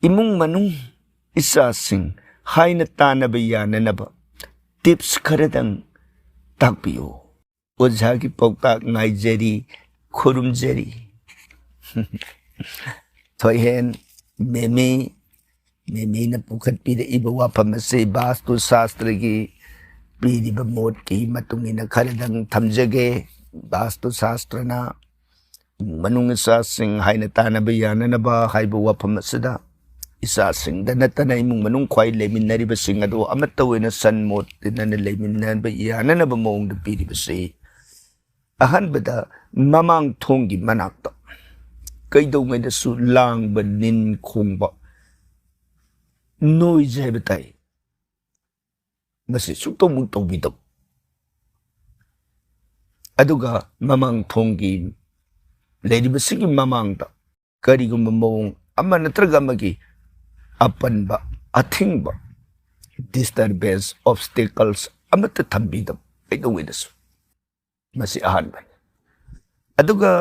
ꯏꯃꯨꯡ ꯃꯅꯨꯡ, ꯏꯆꯥꯁꯤꯡ ꯍꯥꯏꯅ ꯇꯥꯟꯅꯕ ꯌꯥꯅꯅꯕ tips ꯈꯔꯗꯪ ꯇꯥꯛꯄꯤꯌꯨ꯫ ꯑꯣꯖꯥꯒꯤ ꯄꯥꯎꯇꯥꯛ ꯉꯥꯏꯖꯔꯤ, ꯈꯨꯔꯨꯝꯖꯔꯤ꯫ ꯊꯣꯏꯍꯦꯟ, ꯃꯦꯃꯤ, ꯃꯦꯃꯤꯅ ꯄꯨꯈꯠꯄꯤꯔꯛꯏꯕ ꯋꯥꯐꯝ ꯑꯁꯤ ꯚꯥꯁꯇꯨ ꯁꯥꯁꯇ꯭ꯔꯒꯤ ꯄꯤꯔꯤꯕ ꯃꯣꯠꯀꯤ ꯃꯇꯨꯡ ꯏꯟꯅ ꯈꯔꯗꯪ ꯊꯝꯖꯒꯦ꯫ ꯚꯥꯁꯇꯨ ꯁꯥꯁꯇ꯭ꯔꯅ ꯏꯃꯨꯡ ꯃꯅꯨꯡ ꯏꯆꯥꯁꯤꯡ ꯍꯥꯏꯅ ꯇꯥꯟꯅꯕ ꯌꯥꯅꯅꯕ ꯍꯥꯏꯕ ꯋꯥꯐꯝ ꯑꯁꯤꯗ ꯏꯆꯥꯁꯤꯡꯗ ꯅꯠꯇꯅ ꯏꯃꯨꯡ ꯃꯅꯨꯡ ꯈ꯭ꯋꯥꯏ ꯂꯩꯃꯤꯟꯅꯔꯤꯕꯁꯤꯡ ꯑꯗꯨ ꯑꯃꯠꯇ ꯑꯣꯏꯅ ꯁꯟ ꯃꯣꯠ ꯇꯤꯟꯅꯅ ꯂꯩꯃꯤꯟꯅꯕ ꯌꯥꯅꯅꯕ ꯃꯑꯣꯡꯗ ꯄꯤꯔꯤꯕꯁꯤ, ꯑꯍꯥꯟꯕꯗ ꯃꯃꯥꯡ ꯊꯣꯡꯒꯤ ꯃꯅꯥꯛꯇ ꯀꯩꯗꯧꯉꯩꯗꯁꯨ ꯂꯥꯡꯕ, ꯅꯤꯟ ꯈꯣꯡꯕ, noise ꯍꯥꯏꯕ ꯇꯥꯏ꯫ ꯃꯁꯤ ꯁꯨꯛꯇꯧꯕꯨ ꯇꯧꯕꯤꯗꯕ꯫ ꯑꯗꯨꯒ ꯃꯃꯥꯡ ꯊꯣꯡꯒꯤ ꯂꯩꯔꯤꯕꯁꯤꯒꯤ ꯃꯃꯥꯡꯗ ꯀꯔꯤꯒꯨꯝꯕ ꯃꯑꯣꯡ ꯑꯃ ꯅꯠꯇ꯭ꯔꯒ ꯑꯃꯒꯤ ꯑꯄꯟꯕ, ꯑꯊꯤꯡꯕ, disturbance, obstacles ꯑꯃꯠꯇ ꯊꯝꯕꯤꯗꯕ ꯀꯩꯗꯧꯉꯩꯗꯁꯨ꯫ ꯃꯁꯤ ꯑꯍꯥꯟꯕꯅꯤ꯫ ꯑꯗꯨꯒ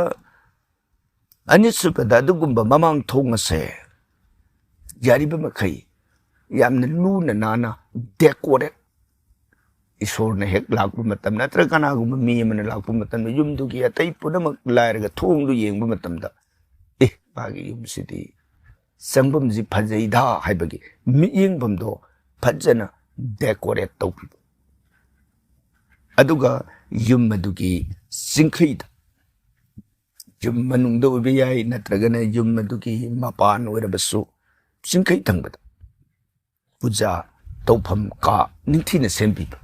ꯑꯅꯤꯁꯨꯕꯗ, ꯑꯗꯨꯒꯨꯝꯕ ꯃꯃꯥꯡ ꯊꯣꯡ ꯑꯁꯦ ꯌꯥꯔꯤꯕ ꯃꯈꯩ ꯌꯥꯝꯅ ꯂꯨꯅ ꯅꯥꯟꯅ decorate, ꯏꯁꯣꯔꯅ ꯍꯦꯛ ꯂꯥꯛꯄ ꯃꯇꯝ ꯅꯠꯇ꯭ꯔꯒ ꯀꯅꯥꯒꯨꯝꯕ ꯃꯤ ꯑꯃꯅ ꯂꯥꯛꯄ ꯃꯇꯝꯗ ꯌꯨꯝꯗꯨꯒꯤ ꯑꯇꯩ ꯄꯨꯝꯅꯃꯛ ꯂꯥꯏꯔꯒ ꯊꯣꯡꯗꯨ ꯌꯦꯡꯕ ꯃꯇꯝꯗ, "ꯑꯦ, ꯃꯥꯒꯤ ꯌꯨꯝꯁꯤꯗꯤ ꯆꯪꯐꯝꯁꯤ ꯐꯖꯩꯗ" ꯍꯥꯏꯕꯒꯤ ꯃꯤꯠꯌꯦꯡꯐꯝꯗꯣ ꯐꯖꯅ decorate ꯇꯧꯕꯤꯕ꯫ ꯑꯗꯨꯒ ꯌꯨꯝ ꯑꯗꯨꯒꯤ ꯆꯤꯡꯈꯩꯗ, ꯌꯨꯝ ꯃꯅꯨꯡꯗ ꯑꯣꯏꯕ ꯌꯥꯏ, ꯅꯠꯇ꯭ꯔꯒꯅ ꯌꯨꯝ ꯑꯗꯨꯒꯤ ꯃꯄꯥꯟ ꯑꯣꯏꯔꯕꯁꯨ, ꯆꯤꯡꯈꯩ ꯊꯪꯕꯗ ꯄꯨꯖꯥ ꯇꯧꯐꯝ ꯀꯥ ꯅꯤꯡꯊꯤꯅ ꯁꯦꯝꯕꯤꯕ꯫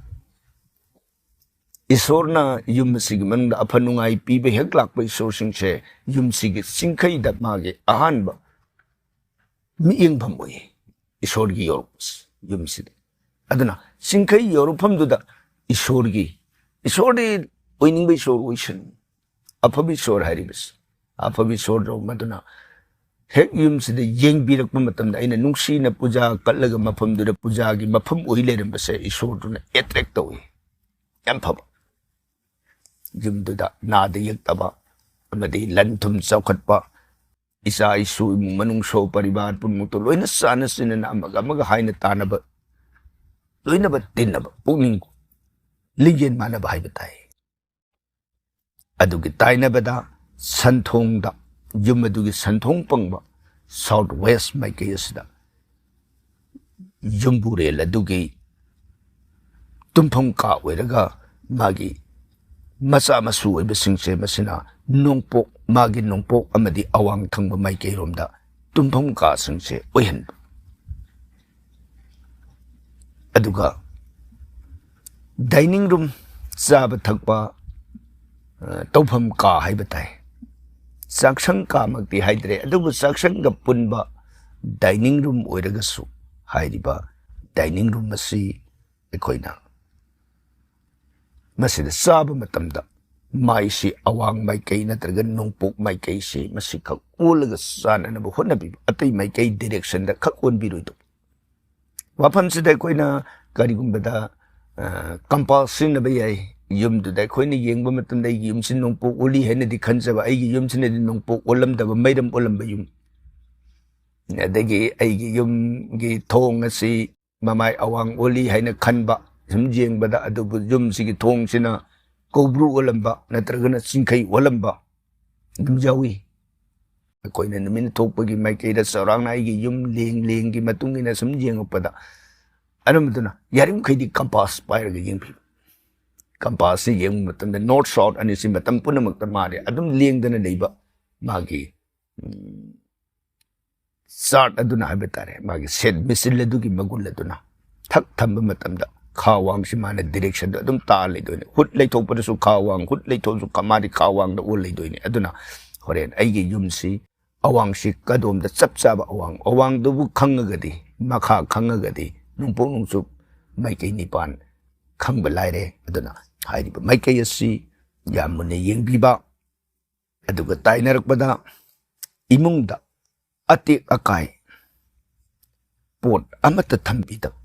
ꯏꯁꯣꯔꯅ ꯌꯨꯝ ꯑꯁꯤꯒꯤ ꯃꯅꯨꯡꯗ ꯑꯐ ꯅꯨꯡꯉꯥꯏ ꯄꯤꯕ ꯍꯦꯛ ꯂꯥꯛꯄ ꯏꯁꯣꯔꯁꯤꯡꯁꯦ ꯌꯨꯝꯁꯤꯒꯤ ꯆꯤꯡꯈꯩꯗ ꯃꯥꯒꯤ ꯑꯍꯥꯟꯕ ꯃꯤꯠꯌꯦꯡꯐꯝ ꯑꯣꯏꯌꯦ ꯏꯁꯣꯔꯒꯤ ꯌꯨꯝ-, ꯌꯨꯝꯁꯤꯗ꯫ ꯑꯗꯨꯅ ꯆꯤꯡꯈꯩ ꯌꯧꯔꯛꯐꯝꯗꯨꯗ ꯏꯁꯣꯔꯒꯤ, ꯏꯁꯣꯔꯗꯤ ꯑꯣꯏꯅꯤꯡꯕ ꯏꯁꯣꯔ ꯑꯣꯏꯁꯅꯨ꯫ ꯑꯐꯕ ꯏꯁꯣꯔ ꯍꯥꯏꯔꯤꯕꯁꯤ, ꯑꯐꯕ ꯏꯁꯣꯔꯗꯣ ꯃꯗꯨꯅ ꯍꯦꯛ ꯌꯨꯝꯁꯤꯗ ꯌꯦꯡꯕꯤꯔꯛꯄ ꯃꯇꯝꯗ, ꯑꯩꯅ ꯅꯨꯡꯁꯤꯅ ꯄꯨꯖꯥ ꯀꯠꯂꯒ ꯃꯐꯝꯗꯨꯗ ꯄꯨꯖꯥꯒꯤ ꯃꯐꯝ ꯑꯣꯏ ꯂꯩꯔꯝꯕꯁꯦ ꯏꯁꯣꯔꯗꯨꯅ attract ꯇꯧꯏ꯫ ꯌꯥꯝ ꯐꯕ꯫ ꯌꯨꯝꯗꯨꯗ ꯅꯥꯗ ꯌꯦꯛꯇꯕ ꯑꯃꯗꯤ ꯂꯟ ꯊꯨꯝ ꯆꯥꯎꯈꯠꯄ, ꯏꯆꯥ ꯏꯁꯨ, ꯏꯃꯨꯡ ꯃꯅꯨꯡ, ꯁꯣ ꯄꯔꯤꯕꯥꯔ ꯄꯨꯝꯅꯃꯛꯇꯣ ꯂꯣꯏꯅ ꯆꯥꯅ ꯆꯤꯟꯅꯅ ꯑꯃꯒ ꯑꯃꯒ ꯍꯥꯏꯅ ꯇꯥꯅꯕ, ꯂꯣꯏꯅꯕ ꯇꯤꯟꯅꯕ, ꯄꯨꯛꯅꯤꯡ ꯂꯤꯡꯖꯦꯜ ꯃꯥꯟꯅꯕ ꯍꯥꯏꯕ ꯇꯥꯏ꯫ ꯑꯗꯨꯒꯤ ꯇꯥꯏꯅꯕꯗ ꯁꯟꯊꯣꯡꯗ, ꯌꯨꯝ ꯑꯗꯨꯒꯤ ꯁꯟꯊꯣꯡ ꯄꯪꯕ south west ꯃꯥꯏꯀꯩ ꯑꯁꯤꯗ ꯌꯨꯝꯕꯨꯔꯦꯜ ꯑꯗꯨꯒꯤ ꯇꯨꯝꯐꯝ ꯀꯥ ꯑꯣꯏꯔꯒ ꯃꯥꯒꯤ ꯃꯆꯥ ꯃꯁꯨ ꯑꯣꯏꯕꯁꯤꯡꯁꯦ ꯃꯁꯤꯅ ꯅꯣꯡꯄꯣꯛ, ꯃꯥꯒꯤ ꯅꯣꯡꯄꯣꯛ ꯑꯃꯗꯤ ꯑꯋꯥꯡ ꯊꯪꯕ ꯃꯥꯏꯀꯩꯔꯣꯝꯗ ꯇꯨꯝꯐꯝ ꯀꯥꯁꯤꯡꯁꯦ ꯑꯣꯏꯍꯟꯕ꯫ ꯑꯗꯨꯒ dining room, ꯆꯥꯕ ꯊꯛꯄ, ꯑ, ꯇꯧꯐꯝ ꯀꯥ ꯍꯥꯏꯕ ꯇꯥꯏ꯫ ꯆꯥꯛꯁꯪ ꯀꯥꯃꯛꯇꯤ ꯍꯥꯏꯗ꯭ꯔꯦ, ꯑꯗꯨꯕꯨ ꯆꯥꯛꯁꯪꯒ ꯄꯨꯟꯕ dining room ꯑꯣꯏꯔꯒꯁꯨ, ꯍꯥꯏꯔꯤꯕ dining room ꯑꯁꯤ ꯑꯩꯈꯣꯏꯅ ꯃꯁꯤꯗ ꯆꯥꯕ ꯃꯇꯝꯗ ꯃꯥꯏꯁꯤ ꯑꯋꯥꯡ ꯃꯥꯏꯀꯩ ꯅꯠꯇ꯭ꯔꯒ ꯅꯣꯡꯄꯣꯛ ꯃꯥꯏꯀꯩꯁꯤ ꯃꯁꯤꯈꯛ ꯑꯣꯜꯂꯒ ꯆꯥꯅꯅꯕ ꯍꯣꯠꯅꯕꯤꯕ, ꯑꯇꯩ ꯃꯥꯏꯀꯩ directionꯗ ꯈꯛ ꯑꯣꯟꯕꯤꯔꯣꯏꯗꯕ꯫ ꯋꯥꯐꯝꯁꯤꯗ ꯑꯩꯈꯣꯏꯅ ꯀꯔꯤꯒꯨꯝꯕꯗ, ꯑ, compass ꯁꯤꯖꯤꯟꯅꯕ ꯌꯥꯏ꯫ ꯌꯨꯝꯗꯨꯗ ꯑꯩꯈꯣꯏꯅ ꯌꯦꯡꯕ ꯃꯇꯝꯗ ꯑꯩꯒꯤ ꯌꯨꯝꯁꯤ ꯅꯣꯡꯄꯣꯛ ꯑꯣꯜꯂꯤ ꯍꯥꯏꯅꯗꯤ ꯈꯟꯖꯕ, ꯑꯩꯒꯤ ꯌꯨꯝꯁꯤꯅꯗꯤ ꯅꯣꯡꯄꯣꯛ ꯑꯣꯜꯂꯝꯗꯕ, ꯃꯩꯔꯝ ꯑꯣꯜꯂꯝꯕ ꯌꯨꯝ꯫ ꯑꯗꯒꯤ ꯑꯩꯒꯤ ꯌꯨꯝꯒꯤ ꯊꯣꯡ ꯑꯁꯤ ꯃꯃꯥꯏ ꯑꯋꯥꯡ ꯑꯣꯜꯂꯤ ꯍꯥꯏꯅ ꯈꯟꯕ, ꯁꯨꯝ ꯌꯦꯡꯕꯗ, ꯑꯗꯨꯕꯨ ꯌꯨꯝꯁꯤꯒꯤ ꯊꯣꯡꯁꯤꯅ ꯀꯧꯕ꯭ꯔꯨ ꯑꯣꯜꯂꯝꯕ ꯅꯠꯇ꯭ꯔꯒꯅ ꯆꯤꯡꯈꯩ ꯑꯣꯜꯂꯝꯕ ꯑꯗꯨꯝ ꯌꯥꯎꯏ꯫ ꯑꯩꯈꯣꯏꯅ ꯅꯨꯃꯤꯠ ꯊꯣꯛꯄꯒꯤ ꯃꯥꯏꯀꯩꯗ ꯆꯥꯎꯔꯥꯛꯅ ꯑꯩꯒꯤ ꯌꯨꯝ ꯂꯦꯡ ꯂꯦꯡꯒꯤ ꯃꯇꯨꯡ ꯏꯟꯅ ꯁꯨꯝ ꯌꯦꯡꯉꯛꯄꯗ, ꯑꯗꯨꯝ ꯑꯗꯨꯅ ꯌꯥꯔꯤꯃꯈꯩꯗꯤ compass ꯄꯥꯏꯔꯒ ꯌꯦꯡꯕꯤꯌꯨ꯫ Compassꯁꯤ ꯌꯦꯡꯕ ꯃꯇꯝꯗ north south ꯑꯅꯤꯁꯤ ꯃꯇꯝ ꯄꯨꯝꯅꯃꯛꯇ ꯃꯥꯗꯤ ꯑꯗꯨꯝ ꯂꯦꯡꯗꯅ ꯂꯩꯕ ꯃꯥꯒꯤ, ꯎꯝ, chart ꯑꯗꯨꯅ ꯍꯥꯏꯕ ꯇꯥꯔꯦ, ꯃꯥꯒꯤ ꯁꯦꯠ ꯃꯤꯁꯤꯜ ꯑꯗꯨꯒꯤ ꯃꯒꯨꯟ ꯑꯗꯨꯅ ꯊꯛ ꯊꯝꯕ ꯃꯇꯝꯗ ꯈꯥ ꯋꯥꯡꯁꯤ ꯃꯥꯅ directionꯗꯣ ꯑꯗꯨꯝ ꯇꯥ ꯂꯩꯗꯣꯏꯅꯤ꯫ ꯍꯨꯠ ꯂꯩꯊꯣꯛꯄꯗꯁꯨ ꯈꯥ ꯋꯥꯡ, ꯍꯨꯠ ꯂꯩꯊꯣꯛꯑꯁꯨ ꯈꯥ-, ꯃꯥꯗꯤ ꯈꯥ ꯋꯥꯡꯗ ꯑꯣꯜ ꯂꯩꯗꯣꯏꯅꯤ꯫ ꯑꯗꯨꯅ ꯍꯣꯔꯦꯟ ꯑꯩꯒꯤ ꯌꯨꯝꯁꯤ ꯑꯋꯥꯡꯁꯤ ꯀꯗꯣꯝꯗ ꯆꯞ ꯆꯥꯕ ꯑꯋꯥꯡ, ꯑꯋꯥꯡꯗꯨꯕꯨ ꯈꯪꯉꯒꯗꯤ, ꯃꯈꯥ ꯈꯪꯉꯒꯗꯤ, ꯅꯣꯡꯄꯣꯛ ꯅꯣꯡꯆꯨꯞ ꯃꯥꯏꯀꯩ ꯅꯤꯄꯥꯟ ꯈꯪꯕ ꯂꯥꯏꯔꯦ꯫ ꯑꯗꯨꯅ ꯍꯥꯏꯔꯤꯕ ꯃꯥꯏꯀꯩ ꯑꯁꯤ ꯌꯥꯝ ꯃꯨꯟꯅ ꯌꯦꯡꯕꯤꯕ, ꯑꯗꯨꯒ ꯇꯥꯏꯅꯔꯛꯄꯗ ꯏꯃꯨꯡꯗ ꯑꯇꯦꯛ ꯑꯀꯥꯏ ꯄꯣꯠ ꯑꯃꯠꯇ ꯊꯝꯕꯤꯗꯕ,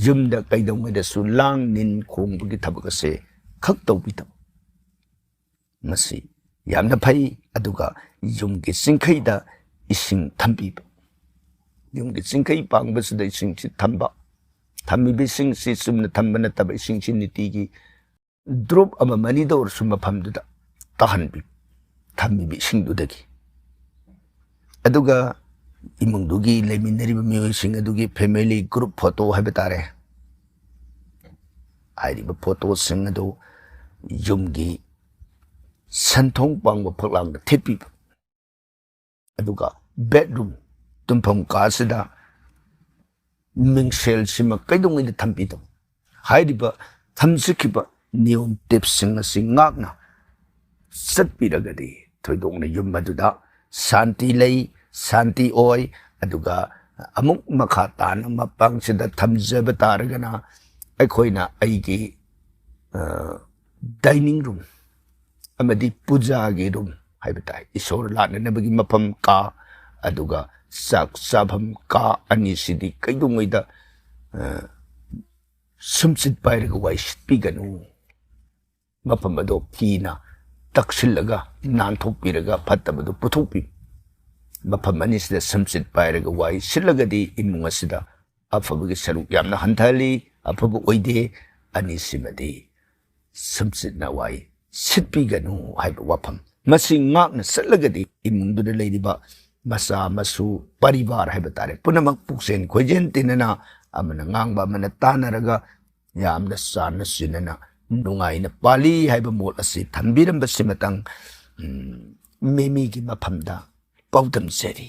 ꯌꯨꯝꯗ ꯀꯩꯗꯧꯉꯩꯗꯁꯨ ꯂꯥꯡ ꯅꯤꯟ ꯈꯣꯡꯕꯒꯤ ꯊꯕꯛ ꯑꯁꯦ ꯈꯛ ꯇꯧꯕꯤꯗꯕ, ꯃꯁꯤ ꯌꯥꯝꯅ ꯐꯩ꯫ ꯑꯗꯨꯒ ꯌꯨꯝꯒꯤ ꯆꯤꯡꯈꯩꯗ ꯏꯁꯤꯡ ꯊꯝꯕꯤꯕ, ꯌꯨꯝꯒꯤ ꯆꯤꯡꯈꯩ ꯄꯥꯡꯕꯁꯤꯗ ꯏꯁꯤꯡꯁꯤ ꯊꯝꯕ, ꯊꯝꯃꯤꯕ ꯏꯁꯤꯡꯁꯤ ꯆꯨꯝꯅ ꯊꯝꯕ ꯅꯠꯇꯕ, ꯏꯁꯤꯡꯁꯤ ꯅꯤꯇꯤꯒꯤ drop ꯑꯃꯃꯅꯤꯗ ꯑꯣꯏꯔꯁꯨ ꯃꯐꯝꯗꯨꯗ ꯇꯥꯍꯟꯕꯤ, ꯊꯝꯃꯤꯕ ꯏꯁꯤꯡꯗꯨꯗꯒꯤ꯫ ꯑꯗꯨꯒ ꯏꯃꯨꯡꯗꯨꯒꯤ ꯂꯩꯃꯤꯟꯅꯔꯤꯕ ꯃꯤꯑꯣꯏꯁꯤꯡ ꯑꯗꯨꯒꯤ family group photo ꯍꯥꯏꯕ ꯇꯥꯔꯦ, ꯍꯥꯏꯔꯤꯕ photoꯁꯤꯡ ꯑꯗꯨ ꯌꯨꯝꯒꯤ ꯁꯟꯊꯣꯡ ꯄꯥꯡꯕ ꯐꯛꯂꯥꯡꯗ ꯊꯦꯠꯄꯤꯕ꯫ ꯑꯗꯨꯒ bedroom, ꯇꯨꯝꯐꯝ ꯀꯥꯁꯤꯗ ꯃꯤꯡꯁꯦꯜꯁꯤꯃ ꯀꯩꯗꯧꯉꯩꯗ ꯊꯝꯕꯤꯗꯕ꯫ ꯍꯥꯏꯔꯤꯕ ꯊꯝꯖꯈꯤꯕ ꯅꯤꯌꯣꯝ ꯇꯤꯞꯁꯁꯤꯡ ꯑꯁꯤ ꯉꯥꯛꯅ ꯆꯠꯄꯤꯔꯒꯗꯤ ꯊꯣꯏꯗꯣꯛꯅ ꯌꯨꯝ ꯑꯗꯨꯗ ꯁꯥꯟꯇꯤ ꯂꯩ, ꯁꯥꯟꯇꯤ ꯑꯣꯏ꯫ ꯑꯗꯨꯒ ꯑꯃꯨꯛ ꯃꯈꯥ ꯇꯥꯅ ꯃꯄꯥꯡꯁꯤꯗ ꯊꯝꯖꯕ ꯇꯥꯔꯒꯅ, ꯑꯩꯈꯣꯏꯅ ꯑꯩꯒꯤ, ꯑ, dining room ꯑꯃꯗꯤ ꯄꯨꯖꯥꯒꯤ room ꯍꯥꯏꯕ ꯇꯥꯏ, ꯏꯁꯣꯔ ꯂꯥꯠꯅꯅꯕꯒꯤ ꯃꯐꯝ ꯀꯥ, ꯑꯗꯨꯒ ꯆꯥꯛ ꯆꯥꯐꯝ ꯀꯥ ꯑꯅꯤꯁꯤꯗꯤ ꯀꯩꯗꯧꯉꯩꯗ, ꯑ, ꯁꯨꯝꯆꯤꯠ ꯄꯥꯏꯔꯒ ꯋꯥꯏ ꯁꯤꯠꯄꯤꯒꯅꯨ꯫ ꯃꯐꯝ ꯑꯗꯣ ꯐꯤꯅ ꯇꯛꯁꯤꯜꯂꯒ, ꯅꯥꯟꯊꯣꯛꯄꯤꯔꯒ, ꯐꯠꯇꯕꯗꯨ ꯄꯨꯊꯣꯛꯄꯤ꯫ ꯃꯐꯝ ꯑꯅꯤꯁꯤꯗ ꯁꯨꯝꯆꯤꯠ ꯄꯥꯏꯔꯒ ꯋꯥꯏ ꯁꯤꯠꯂꯒꯗꯤ ꯏꯃꯨꯡ ꯑꯁꯤꯗ ꯑꯐꯕꯒꯤ ꯁꯔꯨꯛ ꯌꯥꯝꯅ ꯍꯟꯊꯍꯜꯂꯤ, ꯑꯐꯕ ꯑꯣꯏꯗꯦ꯫ ꯑꯅꯤꯁꯤꯃꯗꯤ ꯁꯨꯝꯆꯤꯠꯅ ꯋꯥꯏ ꯁꯤꯠꯄꯤꯒꯅꯨ ꯍꯥꯏꯕ ꯋꯥꯐꯝ꯫ ꯃꯁꯤ ꯉꯥꯛꯅ ꯆꯠꯂꯒꯗꯤ ꯏꯃꯨꯡꯗꯨꯗ ꯂꯩꯔꯤꯕ ꯃꯆꯥ ꯃꯁꯨ, ꯄꯔꯤꯕꯥꯔ ꯍꯥꯏꯕ ꯇꯥꯔꯦ, ꯄꯨꯝꯅꯃꯛ ꯄꯨꯛꯆꯦꯟ ꯈꯣꯏꯖꯦꯟ ꯇꯤꯟꯅꯅ, ꯑꯃꯅ ꯉꯥꯡꯕ ꯑꯃꯅ ꯇꯥꯟꯅꯔꯒ, ꯌꯥꯝꯅ ꯆꯥꯟꯅ ꯆꯤꯟꯅꯅ ꯅꯨꯡꯉꯥꯏꯅ ꯄꯥꯜꯂꯤ ꯍꯥꯏꯕ ꯃꯣꯠ ꯑꯁꯤ ꯊꯝꯕꯤꯔꯝꯕꯁꯤꯃꯇꯪ, ꯎꯝ, ꯃꯦꯃꯤꯒꯤ ꯃꯐꯝꯗ ꯄꯥꯎꯗꯝꯖꯔꯤ꯫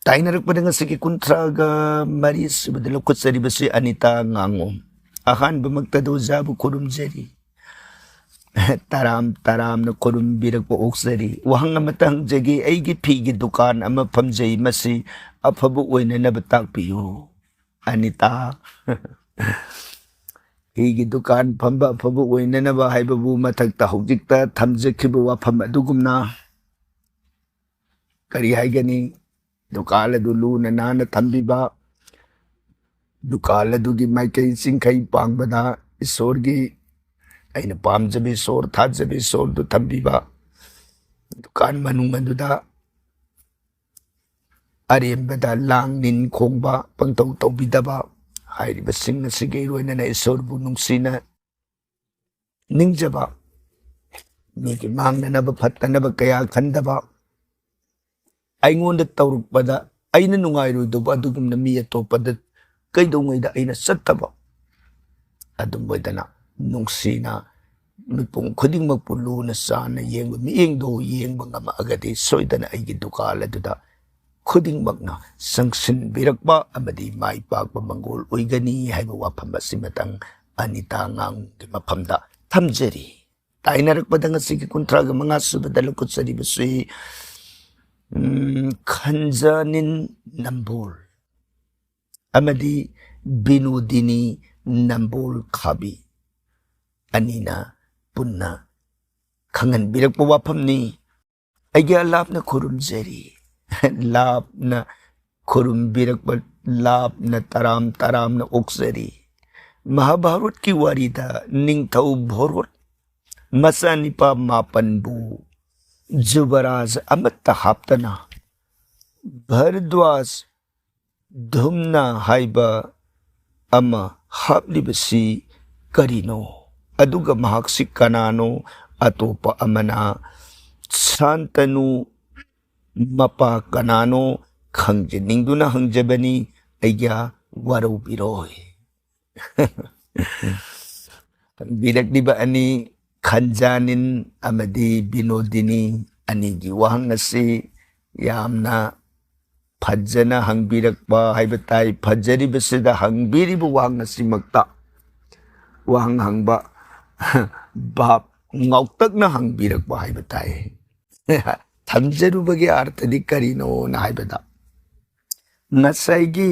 ꯇꯥꯏꯅꯔꯛꯄꯗ ꯉꯁꯤꯒꯤ ꯀꯨꯟꯊ꯭ꯔꯥꯒ ꯃꯔꯤ ꯁꯨꯕꯗ ꯂꯧꯈꯠꯆꯔꯤꯕꯁꯤ ꯑꯅꯤꯇꯥ ꯉꯥꯉꯣꯝ꯫ ꯑꯍꯥꯟꯕꯃꯛꯇꯗ ꯑꯣꯖꯥꯕꯨ ꯈꯨꯔꯨꯝꯖꯔꯤ꯫ ꯇꯔꯥꯝ ꯇꯔꯥꯝꯅ ꯈꯨꯔꯨꯝꯕꯤꯔꯛꯄ ꯑꯣꯛꯆꯔꯤ꯫ ꯋꯥꯍꯪ ꯑꯃꯇ ꯍꯪꯖꯒꯦ, ꯑꯩꯒꯤ ꯐꯤꯒꯤ ꯗꯨꯀꯥꯟ ꯑꯃ ꯐꯝꯖꯩ, ꯃꯁꯤ ꯑꯐꯕ ꯑꯣꯏꯅꯅꯕ ꯇꯥꯛꯄꯤꯌꯨ꯫ ꯑꯅꯤꯇꯥ, ꯐꯤꯒꯤ ꯗꯨꯀꯥꯟ ꯐꯝꯕ ꯑꯐꯕ ꯑꯣꯏꯅꯅꯕ ꯍꯥꯏꯕꯕꯨ ꯃꯊꯛꯇ ꯍꯧꯖꯤꯛꯇ ꯊꯝꯖꯈꯤꯕ ꯋꯥꯐꯝ ꯑꯗꯨꯒꯨꯝꯅ ꯀꯔꯤ ꯍꯥꯏꯒꯅꯤ? ꯗꯨꯀꯥꯟ ꯑꯗꯨ ꯂꯨꯅ ꯅꯥꯟꯅ ꯊꯝꯕꯤꯕ, ꯗꯨꯀꯥꯟ ꯑꯗꯨꯒꯤ ꯃꯥꯏꯀꯩ ꯆꯤꯡꯈꯩ ꯄꯥꯡꯕꯗ ꯏꯁꯣꯔꯒꯤ, ꯑꯩꯅ ꯄꯥꯝꯖꯕ ꯏꯁꯣꯔ, ꯊꯥꯖꯕ ꯏꯁꯣꯔꯗꯨ ꯊꯝꯕꯤꯕ, ꯗꯨꯀꯥꯟ ꯃꯅꯨꯡ ꯑꯗꯨꯗ ꯑꯔꯦꯝꯕꯗ ꯂꯥꯡ ꯅꯤꯟ ꯈꯣꯡꯕ, ꯄꯪꯇꯧ ꯇꯧꯕꯤꯗꯕ, ꯍꯥꯏꯔꯤꯕꯁꯤꯡ ꯑꯁꯤꯒ ꯏꯔꯣꯏꯅꯅ ꯏꯁꯣꯔꯕꯨ ꯅꯨꯡꯁꯤꯅ ꯅꯤꯡꯖꯕ, ꯃꯤꯒꯤ ꯃꯥꯡꯅꯅꯕ ꯐꯠꯇꯅꯕ ꯀꯌꯥ ꯈꯟꯗꯕ, ꯑꯩꯉꯣꯟꯗ ꯇꯧꯔꯛꯄꯗ ꯑꯩꯅ ꯅꯨꯡꯉꯥꯏꯔꯣꯏꯗꯧꯕ ꯑꯗꯨꯒꯨꯝꯅ ꯃꯤ ꯑꯇꯣꯞꯄꯗ ꯀꯩꯗꯧꯉꯩꯗ ꯑꯩꯅ ꯆꯠꯇꯕ, ꯑꯗꯨꯝ ꯑꯣꯏꯗꯅ ꯅꯨꯡꯁꯤꯅ ꯃꯤꯄꯨꯝ ꯈꯨꯗꯤꯡꯃꯛꯄꯨ ꯂꯨꯅ ꯆꯥꯟꯅ ꯌꯦꯡꯕ ꯃꯤꯠꯌꯦꯡꯗꯣ ꯌꯦꯡꯕ ꯉꯝꯃꯛꯑꯒꯗꯤ ꯁꯣꯏꯗꯅ ꯑꯩꯒꯤ ꯗꯨꯀꯥꯟ ꯑꯗꯨꯗ ꯈꯨꯗꯤꯡꯃꯛꯅ ꯆꯪꯁꯤꯟꯕꯤꯔꯛꯄ ꯑꯃꯗꯤ ꯃꯥꯏ ꯄꯥꯛꯄ ꯃꯪꯒꯣꯜ ꯑꯣꯏꯒꯅꯤ ꯍꯥꯏꯕ ꯋꯥꯐꯝ ꯑꯁꯤꯃꯇꯪ ꯑꯅꯤꯇꯥ ꯉꯥꯉꯣꯝꯒꯤ ꯃꯐꯝꯗ ꯊꯝꯖꯔꯤ꯫ ꯇꯥꯏꯅꯔꯛꯄꯗ ꯉꯁꯤꯒꯤ ꯀꯨꯟꯊ꯭ꯔꯥꯒ ꯃꯉꯥ ꯁꯨꯕꯗ ꯂꯧꯈꯠꯆꯔꯤꯕꯁꯤ, ꯎꯝ, ꯈꯟꯖꯅꯤꯟ ꯅꯝꯕꯣꯜ ꯑꯃꯗꯤ ꯕꯤꯅꯣꯗꯤꯅꯤ ꯅꯝꯕꯣꯜ ꯈꯥꯕꯤ꯫ ꯑꯅꯤꯅ ꯄꯨꯟꯅ ꯈꯪꯍꯟꯕꯤꯔꯛꯄ ꯋꯥꯐꯝꯅꯤ꯫ ꯑꯩꯒꯤ ꯂꯥꯞꯅ ꯈꯨꯔꯨꯝꯖꯔꯤ꯫ ꯂꯥꯞꯅ ꯈꯨꯔꯨꯝꯕꯤꯔꯛꯄ, ꯂꯥꯞꯅ ꯇꯔꯥꯝ ꯇꯔꯥꯝꯅ ꯑꯣꯛꯆꯔꯤ꯫ ꯃꯍꯥꯚꯥꯔꯠꯀꯤ ꯋꯥꯔꯤꯗ ꯅꯤꯡꯊꯧ ꯚꯣꯔꯣꯠ ꯃꯆꯥꯅꯤꯄꯥ ꯃꯥꯄꯟꯕꯨ ꯖꯨꯕꯔꯥꯖ ꯑꯃꯠꯇ ꯍꯥꯞꯇꯅ ꯚꯔꯗ꯭ꯋꯥꯖ ꯙꯨꯝꯅ ꯍꯥꯏꯕ ꯑꯃ ꯍꯥꯞꯂꯤꯕꯁꯤ ꯀꯔꯤꯅꯣ? ꯑꯗꯨꯒ ꯃꯍꯥꯛꯁꯤ ꯀꯅꯥꯅꯣ? ꯑꯇꯣꯞꯄ ꯑꯃꯅ ꯁꯥꯟꯇꯅꯨ ꯃꯄꯥ ꯀꯅꯥꯅꯣ ꯈꯪꯖꯅꯤꯡꯗꯨꯅ ꯍꯪꯖꯕꯅꯤ꯫ ꯑꯩꯒ ꯋꯥꯔꯧꯕꯤꯔꯣꯏ꯫ ꯍꯪꯕꯤꯔꯛꯂꯤꯕ ꯑꯅꯤ, ꯈꯟꯖꯥꯅꯤꯟ ꯑꯃꯗꯤ ꯕꯤꯅꯣꯗꯤꯅꯤ ꯑꯅꯤꯒꯤ ꯋꯥꯍꯪ ꯑꯁꯤ ꯌꯥꯝꯅ ꯐꯖꯅ ꯍꯪꯕꯤꯔꯛꯄ ꯍꯥꯏꯕ ꯇꯥꯏ꯫ ꯐꯖꯔꯤꯕꯁꯤꯗ ꯍꯪꯕꯤꯔꯤꯕ ꯋꯥꯍꯪ ꯑꯁꯤꯃꯛꯇ ꯋꯥꯍꯪ ꯍꯪꯕ ꯚꯥꯞ ꯉꯥꯎꯇꯛꯅ ꯍꯪꯕꯤꯔꯛꯄ ꯍꯥꯏꯕ ꯇꯥꯏ꯫ ꯊꯝꯖꯔꯨꯕꯒꯤ ꯑꯥꯔꯊꯗꯤ ꯀꯔꯤꯅꯣꯅ ꯍꯥꯏꯕꯗ, ꯉꯁꯥꯏꯒꯤ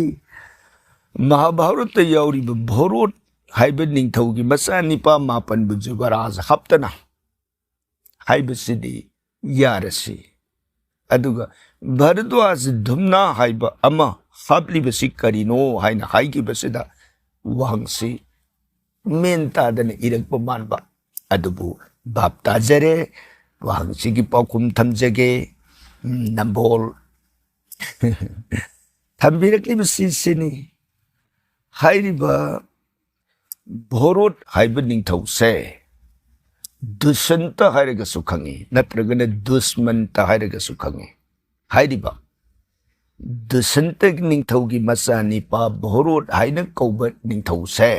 ꯃꯍꯥꯚꯥꯔꯠꯇ ꯌꯥꯎꯔꯤꯕ ꯚꯣꯔꯣꯠ ꯍꯥꯏꯕ ꯅꯤꯡꯊꯧꯒꯤ ꯃꯆꯥꯅꯤꯄꯥ ꯃꯥꯄꯟꯕꯨ ꯖꯨꯕꯔꯥꯖ ꯍꯥꯞꯇꯅ ꯍꯥꯏꯕꯁꯤꯗꯤ ꯌꯥꯔꯁꯤ꯫ ꯑꯗꯨꯒ ꯚꯔꯗ꯭ꯋꯥꯖ ꯙꯨꯝꯅꯥ ꯍꯥꯏꯕ ꯑꯃ ꯍꯥꯞꯂꯤꯕꯁꯤ ꯀꯔꯤꯅꯣ ꯍꯥꯏꯅ ꯍꯥꯏꯈꯤꯕꯁꯤꯗ ꯋꯥꯍꯪꯁꯤ ꯃꯦꯟ ꯇꯥꯗꯅ ꯏꯔꯛꯄ ꯃꯥꯟꯕ꯫ ꯑꯗꯨꯕꯨ ꯚꯥꯞ ꯇꯥꯖꯔꯦ꯫ ꯋꯥꯍꯪꯁꯤꯒꯤ ꯄꯥꯎꯈꯨꯝ ꯊꯝꯖꯒꯦ꯫ ꯎꯝ, ꯅꯝꯕꯣꯜ꯫ ꯊꯝꯕꯤꯔꯛꯂꯤꯕꯁꯤ ꯁꯤꯅꯤ꯫ ꯍꯥꯏꯔꯤꯕ ꯚꯣꯔꯣꯠ ꯍꯥꯏꯕ ꯅꯤꯡꯊꯧꯁꯦ ꯗꯨꯁꯟꯇ ꯍꯥꯏꯔꯒꯁꯨ ꯈꯪꯉꯤ, ꯅꯠꯇ꯭ꯔꯒꯅ ꯗꯨꯁꯃꯟꯇ ꯍꯥꯏꯔꯒꯁꯨ ꯈꯪꯉꯤ꯫ ꯍꯥꯏꯔꯤꯕ ꯗꯨꯁꯟꯇ ꯅꯤꯡꯊꯧꯒꯤ ꯃꯆꯥꯅꯤꯄꯥ ꯚꯣꯔꯣꯠ ꯍꯥꯏꯅ ꯀꯧꯕ ꯅꯤꯡꯊꯧꯁꯦ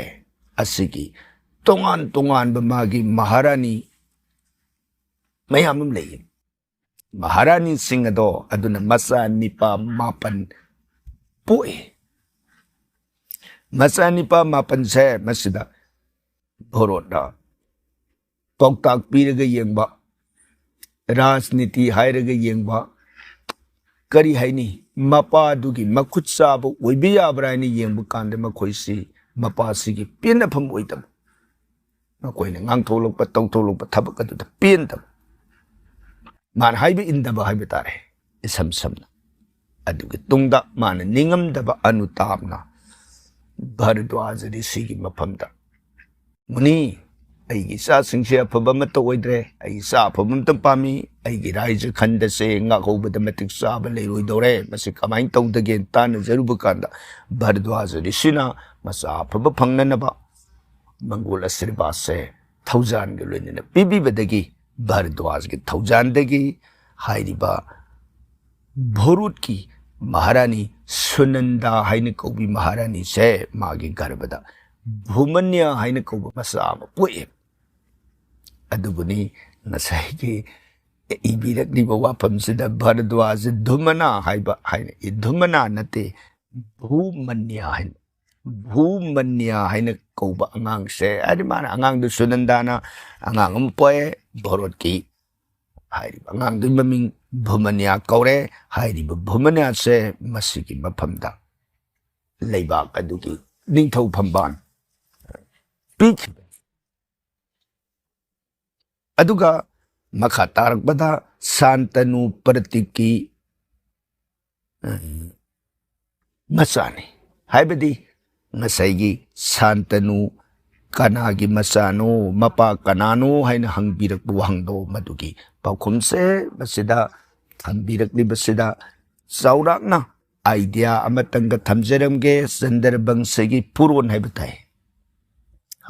ꯑꯁꯤꯒꯤ ꯇꯣꯉꯥꯟ ꯇꯣꯉꯥꯟꯕ ꯃꯥꯒꯤ ꯃꯍꯥꯔꯥꯅꯤ ꯃꯌꯥꯝ ꯑꯃ ꯂꯩ꯫ ꯃꯍꯥꯔꯥꯅꯤꯁꯤꯡ ꯑꯗꯣ ꯑꯗꯨꯅ ꯃꯆꯥ ꯅꯤꯄꯥ ꯃꯥꯄꯟ ꯄꯣꯛꯏ꯫ ꯃꯆꯥ ꯅꯤꯄꯥ ꯃꯥꯄꯟꯁꯦ ꯃꯁꯤꯗ ꯚꯣꯔꯣꯠꯅ ꯄꯥꯎꯇꯥꯛ ꯄꯤꯔꯒ ꯌꯦꯡꯕ, ꯔꯥꯖꯅꯤꯇꯤ ꯍꯥꯏꯔꯒ ꯌꯦꯡꯕ, ꯀꯔꯤ ꯍꯥꯏꯅꯤ, ꯃꯄꯥꯗꯨꯒꯤ ꯃꯈꯨꯠ ꯆꯥꯕ ꯑꯣꯏꯕ ꯌꯥꯕ꯭ꯔꯥ ꯍꯥꯏꯅ ꯌꯦꯡꯕ ꯀꯥꯟꯗ ꯃꯈꯣꯏꯁꯤ ꯃꯄꯥꯁꯤꯒꯤ ꯄꯦꯟꯅꯐꯝ ꯑꯣꯏꯗꯕ, ꯃꯈꯣꯏꯅ ꯉꯥꯡꯊꯣꯛꯂꯛꯄ, ꯇꯧꯊꯣꯛꯂꯛꯄ ꯊꯕꯛ ꯑꯗꯨꯗ ꯄꯦꯟꯗꯕ, ꯃꯥꯅ ꯍꯥꯏꯕ ꯏꯟꯗꯕ ꯍꯥꯏꯕ ꯇꯥꯔꯦ, ꯏꯁꯝ ꯁꯝꯅ꯫ ꯑꯗꯨꯒꯤ ꯇꯨꯡꯗ ꯃꯥꯅ ꯅꯤꯡꯉꯝꯗꯕ ꯑꯅꯨꯇꯥꯞꯅ ꯚꯥꯔꯗ꯭ꯋꯥꯖ ꯔꯤꯁꯤꯒꯤ ꯃꯐꯝꯗ, "ꯃꯨꯅꯤ, ꯑꯩꯒꯤ ꯏꯆꯥꯁꯤꯡꯁꯦ ꯑꯐꯕ ꯑꯃꯠꯇ ꯑꯣꯏꯗ꯭ꯔꯦ, ꯑꯩ ꯏꯆꯥ ꯑꯐꯕ ꯑꯃꯇ ꯄꯥꯝꯃꯤ, ꯑꯩꯒꯤ ꯔꯥꯏꯖ ꯈꯟꯗꯁꯦ ꯉꯥꯛꯍꯧꯕꯗ ꯃꯇꯤꯛ ꯆꯥꯕ ꯂꯩꯔꯣꯏꯗꯧꯔꯦ, ꯃꯁꯤ ꯀꯃꯥꯏꯅ ꯇꯧꯗꯒꯦꯅ ꯇꯥꯟꯅꯖꯔꯨꯕ ꯀꯥꯟꯗ ꯚꯥꯔꯗ꯭ꯋꯥꯖ ꯔꯤꯁꯤꯅ ꯃꯆꯥ ꯑꯐꯕ ꯐꯪꯅꯅꯕ ꯃꯪꯒꯣꯜ ꯑꯁꯤꯔꯕꯥꯗꯁꯦ ꯊꯧꯖꯥꯟꯒ ꯂꯣꯏꯅꯅ ꯄꯤꯕꯤꯕꯗꯒꯤ ꯚꯥꯔꯗ꯭ꯋꯥꯖꯒꯤ ꯊꯧꯖꯥꯟꯗꯒꯤ ꯍꯥꯏꯔꯤꯕ ꯚꯣꯔꯨꯠꯀꯤ ꯃꯍꯥꯔꯥꯅꯤ ꯁꯨꯅꯟꯗꯥ ꯍꯥꯏꯅ ꯀꯧꯕꯤ ꯃꯍꯥꯔꯥꯅꯤꯁꯦ ꯃꯥꯒꯤ ꯒꯔꯚꯗ ꯚꯨꯃꯟꯌꯥ ꯍꯥꯏꯅ ꯀꯧꯕ ꯃꯆꯥ ꯑꯃ ꯄꯣꯛꯑꯦ꯫ ꯑꯗꯨꯕꯨꯅꯤ ꯉꯁꯥꯏꯒꯤ ꯏꯕꯤꯔꯛꯂꯤꯕ ꯋꯥꯐꯝꯁꯤꯗ ꯚꯥꯔꯗ꯭ꯋꯥꯖ ꯙꯨꯃꯅꯥ ꯍꯥꯏꯕ ꯍꯥꯏꯅ, ꯙꯨꯃꯅꯥ ꯅꯠꯇꯦ, ꯚꯨꯃꯟꯌꯥ ꯍꯥꯏꯅ, ꯚꯨꯃꯟꯌꯥ ꯍꯥꯏꯅ ꯀꯧꯕ ꯑꯉꯥꯡꯁꯦ, ꯍꯥꯏꯗꯤ ꯃꯥꯅ ꯑꯉꯥꯡꯗꯨ ꯁꯨꯅꯟꯗꯥꯅ ꯑꯉꯥꯡ ꯑꯃ ꯄꯣꯛꯑꯦ, ꯚꯣꯔꯣꯠꯀꯤ ꯍꯥꯏꯔꯤꯕ ꯑꯉꯥꯡꯗꯨꯒꯤ ꯃꯃꯤꯡ ꯚꯨꯃꯟꯌꯥ ꯀꯧꯔꯦ꯫ ꯍꯥꯏꯔꯤꯕ ꯚꯨꯃꯟꯌꯥꯁꯦ ꯃꯁꯤꯒꯤ ꯃꯐꯝꯗ ꯂꯩꯕꯥꯛ ꯑꯗꯨꯒꯤ ꯅꯤꯡꯊꯧ ꯐꯝꯕꯥꯜ ꯄꯤꯈꯤꯕꯅꯤ꯫ ꯑꯗꯨꯒ ꯃꯈꯥ ꯇꯥꯔꯛꯄꯗ ꯁꯥꯟꯇꯅꯨ ꯄ꯭ꯔꯇꯤꯛꯀꯤ, ꯎꯝ, ꯃꯆꯥꯅꯤ꯫ ꯍꯥꯏꯕꯗꯤ ꯉꯁꯥꯏꯒꯤ ꯁꯥꯟꯇꯅꯨ ꯀꯅꯥꯒꯤ ꯃꯆꯥꯅꯣ, ꯃꯄꯥ ꯀꯅꯥꯅꯣ ꯍꯥꯏꯅ ꯍꯪꯕꯤꯔꯛꯄ ꯋꯥꯍꯪꯗꯣ, ꯃꯗꯨꯒꯤ ꯄꯥꯎꯈꯨꯝꯁꯦ ꯃꯁꯤꯗ ꯊꯝꯕꯤꯔꯛꯂꯤꯕꯁꯤꯗ ꯆꯥꯎꯔꯥꯛꯅ idea ꯑꯃꯇꯪꯒ ꯊꯝꯖꯔꯝꯒꯦ꯫ ꯆꯟꯗ꯭ꯔꯕꯪꯁꯒꯤ ꯄꯨꯔꯣꯟ ꯍꯥꯏꯕ ꯇꯥꯏ꯫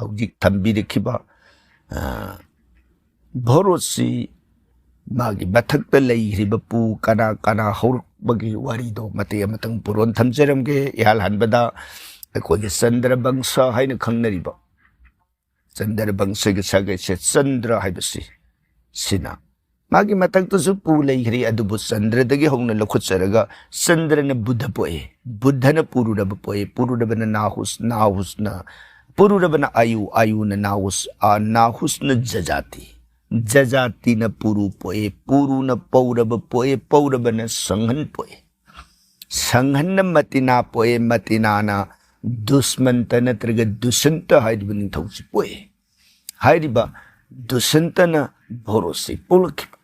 ꯍꯧꯖꯤꯛ ꯊꯝꯕꯤꯔꯛꯈꯤꯕ, ꯑ, ꯚꯣꯔꯣꯠꯁꯤ ꯃꯥꯒꯤ ꯃꯊꯛꯇ ꯂꯩꯈ꯭ꯔꯤꯕ ꯄꯨ ꯀꯅꯥ ꯀꯅꯥ ꯍꯧꯔꯛꯄꯒꯤ ꯋꯥꯔꯤꯗꯣ ꯃꯇꯦꯛ ꯑꯃꯇꯪ ꯄꯨꯔꯣꯟ ꯊꯝꯖꯔꯝꯒꯦ꯫ ꯏꯍꯥꯟ ꯍꯥꯟꯕꯗ ꯑꯩꯈꯣꯏꯒꯤ ꯆꯟꯗ꯭ꯔꯕꯪꯁ ꯍꯥꯏꯅ ꯈꯪꯅꯔꯤꯕ, ꯆꯟꯗ꯭ꯔꯕꯪꯁꯒꯤ ꯁꯥꯒꯩꯁꯦ ꯆꯟꯗ꯭ꯔ ꯍꯥꯏꯕꯁꯤ, ꯁꯤꯅ ꯃꯥꯒꯤ ꯃꯊꯛꯇꯁꯨ ꯄꯨ ꯂꯩꯈ꯭ꯔꯤ, ꯑꯗꯨꯕꯨ ꯆꯟꯗ꯭ꯔꯗꯒꯤ ꯍꯧꯅ ꯂꯧꯈꯠꯆꯔꯒ ꯆꯟꯗ꯭ꯔꯅ ꯕꯨꯙ ꯄꯣꯛꯏ, ꯕꯨꯙꯅ ꯄꯨꯔꯨꯔꯕ ꯄꯣꯛꯏ, ꯄꯨꯔꯨꯔꯕꯅ ꯅꯥꯍꯨꯁ, ꯅꯥꯍꯨꯁꯅ, ꯄꯨꯔꯨꯔꯕꯅ ꯑꯌꯨ, ꯑꯌꯨꯅ ꯅꯥꯍꯨꯁ, ꯑ, ꯅꯥꯍꯨꯁꯅ ꯖꯖꯥꯇꯤ, ꯖꯖꯥꯇꯤꯅ ꯄꯨꯔꯨ ꯄꯣꯛꯏ, ꯄꯨꯔꯨꯅ ꯄꯧꯔꯕ ꯄꯣꯛꯏ, ꯄꯧꯔꯕꯅ ꯁꯪꯍꯟ ꯄꯣꯛꯏ꯫ ꯁꯪꯍꯟꯅ ꯃꯇꯤꯅꯥ ꯄꯣꯛꯑꯦ, ꯃꯇꯤꯅꯥꯅ ꯗꯨꯁꯃꯟꯇ ꯅꯠꯇ꯭ꯔꯒ ꯗꯨꯁꯟꯇ ꯍꯥꯏꯔꯤꯕ ꯅꯤꯡꯊꯧꯁꯤ ꯄꯣꯛꯑꯦ꯫ ꯍꯥꯏꯔꯤꯕ ꯗꯨꯁꯟꯇꯅ ꯚꯣꯔꯣꯁꯤ ꯄꯣꯛꯂꯛꯈꯤꯕ꯫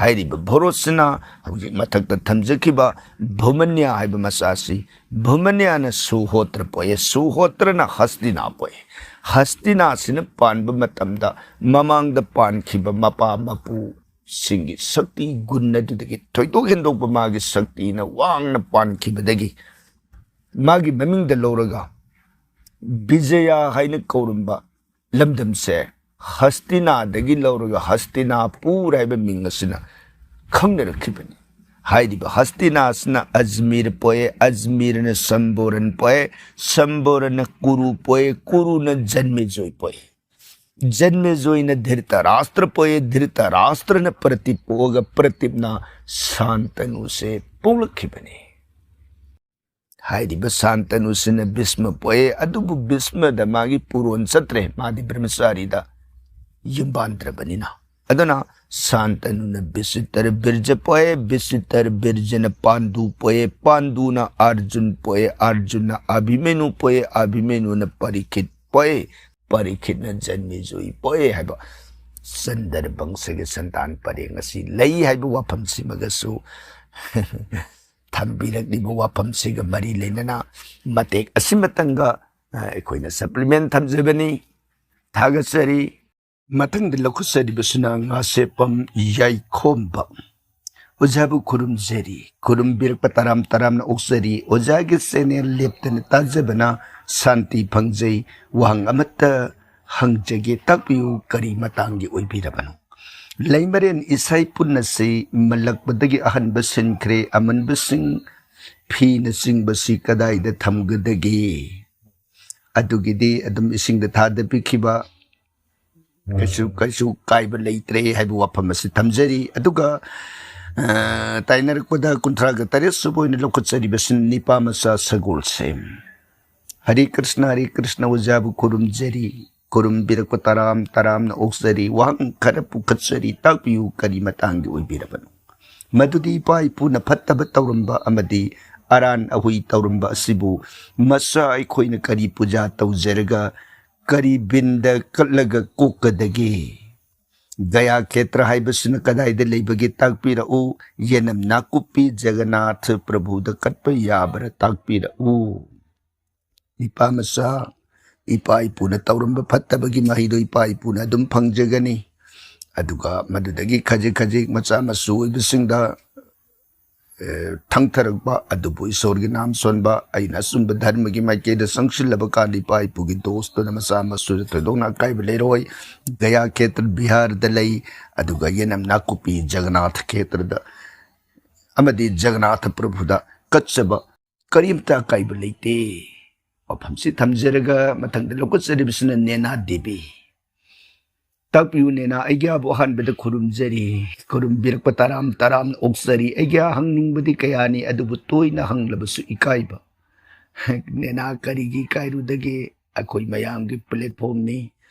ꯍꯥꯏꯔꯤꯕ ꯚꯣꯔꯣꯁꯤꯅ ꯍꯧꯖꯤꯛ ꯃꯊꯛꯇ ꯊꯝꯖꯈꯤꯕ ꯚꯨꯃꯟꯌꯥ ꯍꯥꯏꯕ ꯃꯆꯥꯁꯤ, ꯚꯨꯃꯟꯌꯥꯅ ꯁꯨꯍꯣꯇ꯭ꯔ ꯄꯣꯛꯑꯦ, ꯁꯨꯍꯣꯇ꯭ꯔꯅ ꯍꯁꯇꯤꯅꯥ ꯄꯣꯛꯑꯦ꯫ ꯍꯁꯇꯤꯅꯥꯁꯤꯅ ꯄꯥꯟꯕ ꯃꯇꯝꯗ ꯃꯃꯥꯡꯗ ꯄꯥꯟꯈꯤꯕ ꯃꯄꯥ ꯃꯄꯨꯁꯤꯡꯒꯤ ꯁꯛꯇꯤ ꯒꯨꯟ ꯑꯗꯨꯗꯒꯤ ꯊꯣꯏꯗꯣꯛ ꯍꯦꯟꯗꯣꯛꯄ ꯃꯥꯒꯤ ꯁꯛꯇꯤꯅ ꯋꯥꯡꯅ ꯄꯥꯟꯈꯤꯕꯗꯒꯤ ꯃꯥꯒꯤ ꯃꯃꯤꯡꯗ ꯂꯧꯔꯒ ꯕꯤꯖꯌꯥ ꯍꯥꯏꯅ ꯀꯧꯔꯝꯕ ꯂꯝꯗꯝꯁꯦ ꯍꯁꯇꯤꯅꯥꯗꯒꯤ ꯂꯧꯔꯒ ꯍꯁꯇꯤꯅꯥꯄꯨꯔ ꯍꯥꯏꯕ ꯃꯤꯡ ꯑꯁꯤꯅ ꯈꯪꯅꯔꯛꯈꯤꯕꯅꯤ꯫ ꯍꯥꯏꯔꯤꯕ ꯍꯁꯇꯤꯅꯥ ꯑꯁꯤꯅ ꯑꯖꯃꯤꯔ ꯄꯣꯛꯑꯦ, ꯑꯖꯃꯤꯔꯅ ꯁꯝꯕꯣꯔꯟ ꯄꯣꯛꯑꯦ, ꯁꯝꯕꯣꯔꯟꯅ ꯀꯨꯔꯨ ꯄꯣꯛꯑꯦ, ꯀꯨꯔꯨꯅ ꯖꯟꯃꯦꯖꯣꯏ ꯄꯣꯛꯑꯦ꯫ ꯖꯟꯃꯦꯖꯣꯏꯅ ꯙ꯭ꯔꯤꯇꯔꯥꯁꯇ꯭ꯔ ꯄꯣꯛꯑꯦ, ꯙ꯭ꯔꯤꯇꯔꯥꯁꯇ꯭ꯔꯅ ꯄ꯭ꯔꯇꯤꯞ ꯄꯣꯛꯑꯒ ꯄ꯭ꯔꯇꯤꯞꯅ ꯁꯥꯟꯇꯅꯨꯁꯦ ꯄꯣꯛꯂꯛꯈꯤꯕꯅꯤ꯫ ꯍꯥꯏꯔꯤꯕ ꯁꯥꯟꯇꯅꯨꯁꯤꯅ ꯚꯤꯁꯃ ꯄꯣꯛꯑꯦ, ꯑꯗꯨꯕꯨ ꯚꯤꯁꯃꯗ ꯃꯥꯒꯤ ꯄꯨꯔꯣꯟ ꯆꯠꯇ꯭ꯔꯦ, ꯃꯥꯗꯤ ꯕ꯭ꯔꯍ꯭ꯃꯆꯥꯔꯤꯗ ꯌꯨꯝꯕꯥꯟꯗ꯭ꯔꯕꯅꯤꯅ꯫ ꯑꯗꯨꯅ ꯁꯥꯟꯇꯅꯨꯅ ꯕꯤꯆꯤꯇ꯭ꯔ ꯕꯤꯔꯖ ꯄꯣꯛꯑꯦ, ꯕꯤꯆꯤꯇ꯭ꯔ ꯕꯤꯔꯖꯅ ꯄꯥꯟꯗꯨ ꯄꯣꯛꯑꯦ, ꯄꯥꯟꯗꯨꯅ ꯑꯥꯔꯖꯨꯟ ꯄꯣꯛꯑꯦ, ꯑꯥꯔꯖꯨꯟꯅ ꯑꯚꯤꯃꯦꯅꯨ ꯄꯣꯛꯑꯦ, ꯑꯚꯤꯃꯦꯅꯨꯅ ꯄꯔꯤꯈꯤꯠ ꯄꯣꯛꯑꯦ, ꯄꯔꯤꯈꯤꯠꯅ ꯖꯟꯃꯦꯖꯣꯏ ꯄꯣꯛꯑꯦ ꯍꯥꯏꯕ ꯆꯟꯗ꯭ꯔ ꯕꯪꯁꯒꯤ ꯁꯟꯇꯥꯟ ꯄꯔꯦꯡ ꯑꯁꯤ ꯂꯩ ꯍꯥꯏꯕ ꯋꯥꯐꯝꯁꯤꯃꯒꯁꯨ ꯊꯝꯕꯤꯔꯛꯂꯤꯕ ꯋꯥꯐꯝꯁꯤꯒ ꯃꯔꯤ ꯂꯩꯅꯅ ꯃꯇꯦꯛ ꯑꯁꯤꯃꯇꯪꯒ, ꯑ, ꯑꯩꯈꯣꯏꯅ supplement ꯊꯝꯖꯕꯅꯤ꯫ ꯊꯥꯒꯠꯆꯔꯤ꯫ ꯃꯊꯪꯗ ꯂꯧꯈꯠꯆꯔꯤꯕꯁꯤꯅ ꯉꯥꯁꯦꯞꯄꯝ ꯌꯥꯏꯈꯣꯝꯕ꯫ ꯑꯣꯖꯥꯕꯨ ꯈꯨꯔꯨꯝꯖꯔꯤ, ꯈꯨꯔꯨꯝꯕꯤꯔꯛꯄ ꯇꯔꯥꯝ ꯇꯔꯥꯝꯅ ꯑꯣꯛꯆꯔꯤ꯫ ꯑꯣꯖꯥꯒꯤ channel ꯂꯦꯞꯇꯅ ꯇꯥꯖꯕꯅ ꯁꯥꯟꯇꯤ ꯐꯪꯖꯩ꯫ ꯋꯥꯍꯪ ꯑꯃꯠꯇ ꯍꯪꯖꯒꯦ, ꯇꯥꯛꯄꯤꯌꯨ, ꯀꯔꯤ ꯃꯇꯥꯡꯒꯤ ꯑꯣꯏꯕꯤꯔꯕꯅꯣ? ꯂꯩꯃꯔꯦꯟ ꯏꯁꯩ ꯄꯨꯟꯅꯁꯤ ꯃꯜꯂꯛꯄꯗꯒꯤ ꯑꯍꯟꯕ ꯁꯤꯟꯈ꯭ꯔꯦ, ꯑꯃꯟꯕꯁꯤꯡ ꯐꯤꯅꯆꯤꯡꯕꯁꯤ ꯀꯗꯥꯏꯗ ꯊꯝꯒꯗꯒꯦ? ꯑꯗꯨꯒꯤꯗꯤ ꯑꯗꯨꯝ ꯏꯁꯤꯡꯗ ꯊꯥꯗꯕꯤꯈꯤꯕ, ꯀꯩꯁꯨ, ꯀꯩꯁꯨ ꯀꯥꯏꯕ ꯂꯩꯇ꯭ꯔꯦ ꯍꯥꯏꯕ ꯋꯥꯐꯝ ꯑꯁꯤ ꯊꯝꯖꯔꯤ꯫ ꯑꯗꯨꯒ, ꯑ, ꯇꯥꯏꯅꯔꯛꯄꯗ ꯀꯨꯟꯊ꯭ꯔꯥꯒ ꯇꯔꯦꯠ ꯁꯨꯕ ꯑꯣꯏꯅ ꯂꯧꯈꯠꯆꯔꯤꯕꯁꯤꯅ ꯅꯤꯄꯥ ꯃꯆꯥ ꯁꯒꯣꯜꯁꯦꯝ꯫ ꯍꯔꯦ ꯀ꯭ꯔꯤꯁꯅ, ꯍꯔꯦ ꯀ꯭ꯔꯤꯁꯅ, ꯑꯣꯖꯥꯕꯨ ꯈꯨꯔꯨꯝꯖꯔꯤ, ꯈꯨꯔꯨꯝꯕꯤꯔꯛꯄ ꯇꯔꯥꯝ ꯇꯔꯥꯝꯅ ꯑꯣꯛꯆꯔꯤ꯫ ꯋꯥꯍꯪ ꯈꯔ ꯄꯨꯈꯠꯆꯔꯤ, ꯇꯥꯛꯄꯤꯌꯨ, ꯀꯔꯤ ꯃꯇꯥꯡꯒꯤ ꯑꯣꯏꯕꯤꯔꯕꯅꯣ? ꯃꯗꯨꯗꯤ ꯏꯄꯥ ꯏꯄꯨꯅ ꯐꯠꯇꯕ ꯇꯧꯔꯝꯕ ꯑꯃꯗꯤ ꯑꯔꯥꯟ ꯑꯍꯨꯏ ꯇꯧꯔꯝꯕ ꯑꯁꯤꯕꯨ ꯃꯆꯥ ꯑꯩꯈꯣꯏꯅ ꯀꯔꯤ ꯄꯨꯖꯥ ꯇꯧꯖꯔꯒ ꯀꯔꯤ ꯕꯤꯟꯗ ꯀꯠꯂꯒ ꯀꯣꯛꯀꯗꯒꯦ? ꯒꯌꯥ ꯈꯦꯇ꯭ꯔ ꯍꯥꯏꯕꯁꯤꯅ ꯀꯗꯥꯏꯗ ꯂꯩꯕꯒꯦ ꯇꯥꯛꯄꯤꯔꯛꯎ꯫ ꯌꯦꯅꯝ ꯅꯥꯀꯨꯞꯄꯤ ꯖꯒꯅꯥꯊ ꯄ꯭ꯔꯚꯨꯗ ꯀꯠꯄ ꯌꯥꯕ꯭ꯔꯥ ꯇꯥꯛꯄꯤꯔꯛꯎ꯫ ꯅꯤꯄꯥ ꯃꯆꯥ, ꯏꯄꯥ ꯏꯄꯨꯅ ꯇꯧꯔꯝꯕ ꯐꯠꯇꯕꯒꯤ ꯃꯍꯩꯗꯣ ꯏꯄꯥ ꯏꯄꯨꯅ ꯑꯗꯨꯝ ꯐꯪꯖꯒꯅꯤ꯫ ꯑꯗꯨꯒ ꯃꯗꯨꯗꯒꯤ ꯈꯖꯤꯛ ꯈꯖꯤꯛ ꯃꯆꯥ ꯃꯁꯨ ꯑꯣꯏꯕꯁꯤꯡꯗ, ꯑꯦ, ꯊꯪꯊꯔꯛꯄ, ꯑꯗꯨꯕꯨ ꯏꯁꯣꯔꯒꯤ ꯅꯥꯝ ꯁꯣꯟꯕ, ꯑꯩꯅ ꯑꯆꯨꯝꯕ ꯙꯔꯃꯒꯤ ꯃꯥꯏꯀꯩꯗ ꯆꯪꯁꯤꯜꯂꯕ ꯀꯥꯟꯗ ꯏꯄꯥ ꯏꯄꯨꯒꯤ ꯗꯣꯁꯇꯨꯅ ꯃꯆꯥ ꯃꯁꯨꯗ ꯊꯣꯏꯗꯣꯛꯅ ꯑꯀꯥꯏꯕ ꯂꯩꯔꯣꯏ꯫ ꯒꯌꯥ ꯈꯦꯇ꯭ꯔ ꯕꯤꯍꯥꯔꯗ ꯂꯩ, ꯑꯗꯨꯒ ꯌꯦꯅꯝ ꯅꯥꯀꯨꯞꯄꯤ ꯖꯒꯅꯥꯊ ꯈꯦꯇ꯭ꯔꯗ ꯑꯃꯗꯤ ꯖꯒꯅꯥꯊ ꯄ꯭ꯔꯚꯨꯗ ꯀꯠꯆꯕ ꯀꯔꯤꯝꯇ ꯑꯀꯥꯏꯕ ꯂꯩꯇꯦ꯫ ꯋꯥꯐꯝꯁꯤ ꯊꯝꯖꯔꯒ ꯃꯊꯪꯗ ꯂꯧꯈꯠꯆꯔꯤꯕꯁꯤꯅ ꯅꯦꯅꯥ ꯗꯦꯕꯤ꯫ ꯇꯥꯛꯄꯤꯌꯨ ꯅꯦꯅꯥ, ꯑꯩꯒꯤꯕꯨ ꯑꯍꯥꯟꯕꯗ ꯈꯨꯔꯨꯝꯖꯔꯤ꯫ ꯈꯨꯔꯨꯝꯕꯤꯔꯛꯄ ꯇꯔꯥꯝ ꯇꯔꯥꯝꯅ ꯑꯣꯛꯆꯔꯤ꯫ ꯑꯩꯒꯤ ꯍꯪꯅꯤꯡꯕꯗꯤ ꯀꯌꯥꯅꯤ, ꯑꯗꯨꯕꯨ ꯇꯣꯏꯅ ꯍꯪꯂꯕꯁꯨ ꯏꯀꯥꯏꯕ꯫ ꯅꯦꯅꯥ, ꯀꯔꯤꯒꯤ ꯏꯀꯥꯏꯔꯨꯗꯒꯦ? ꯑꯩꯈꯣꯏ ꯃꯌꯥꯝꯒꯤ platformꯅꯤ,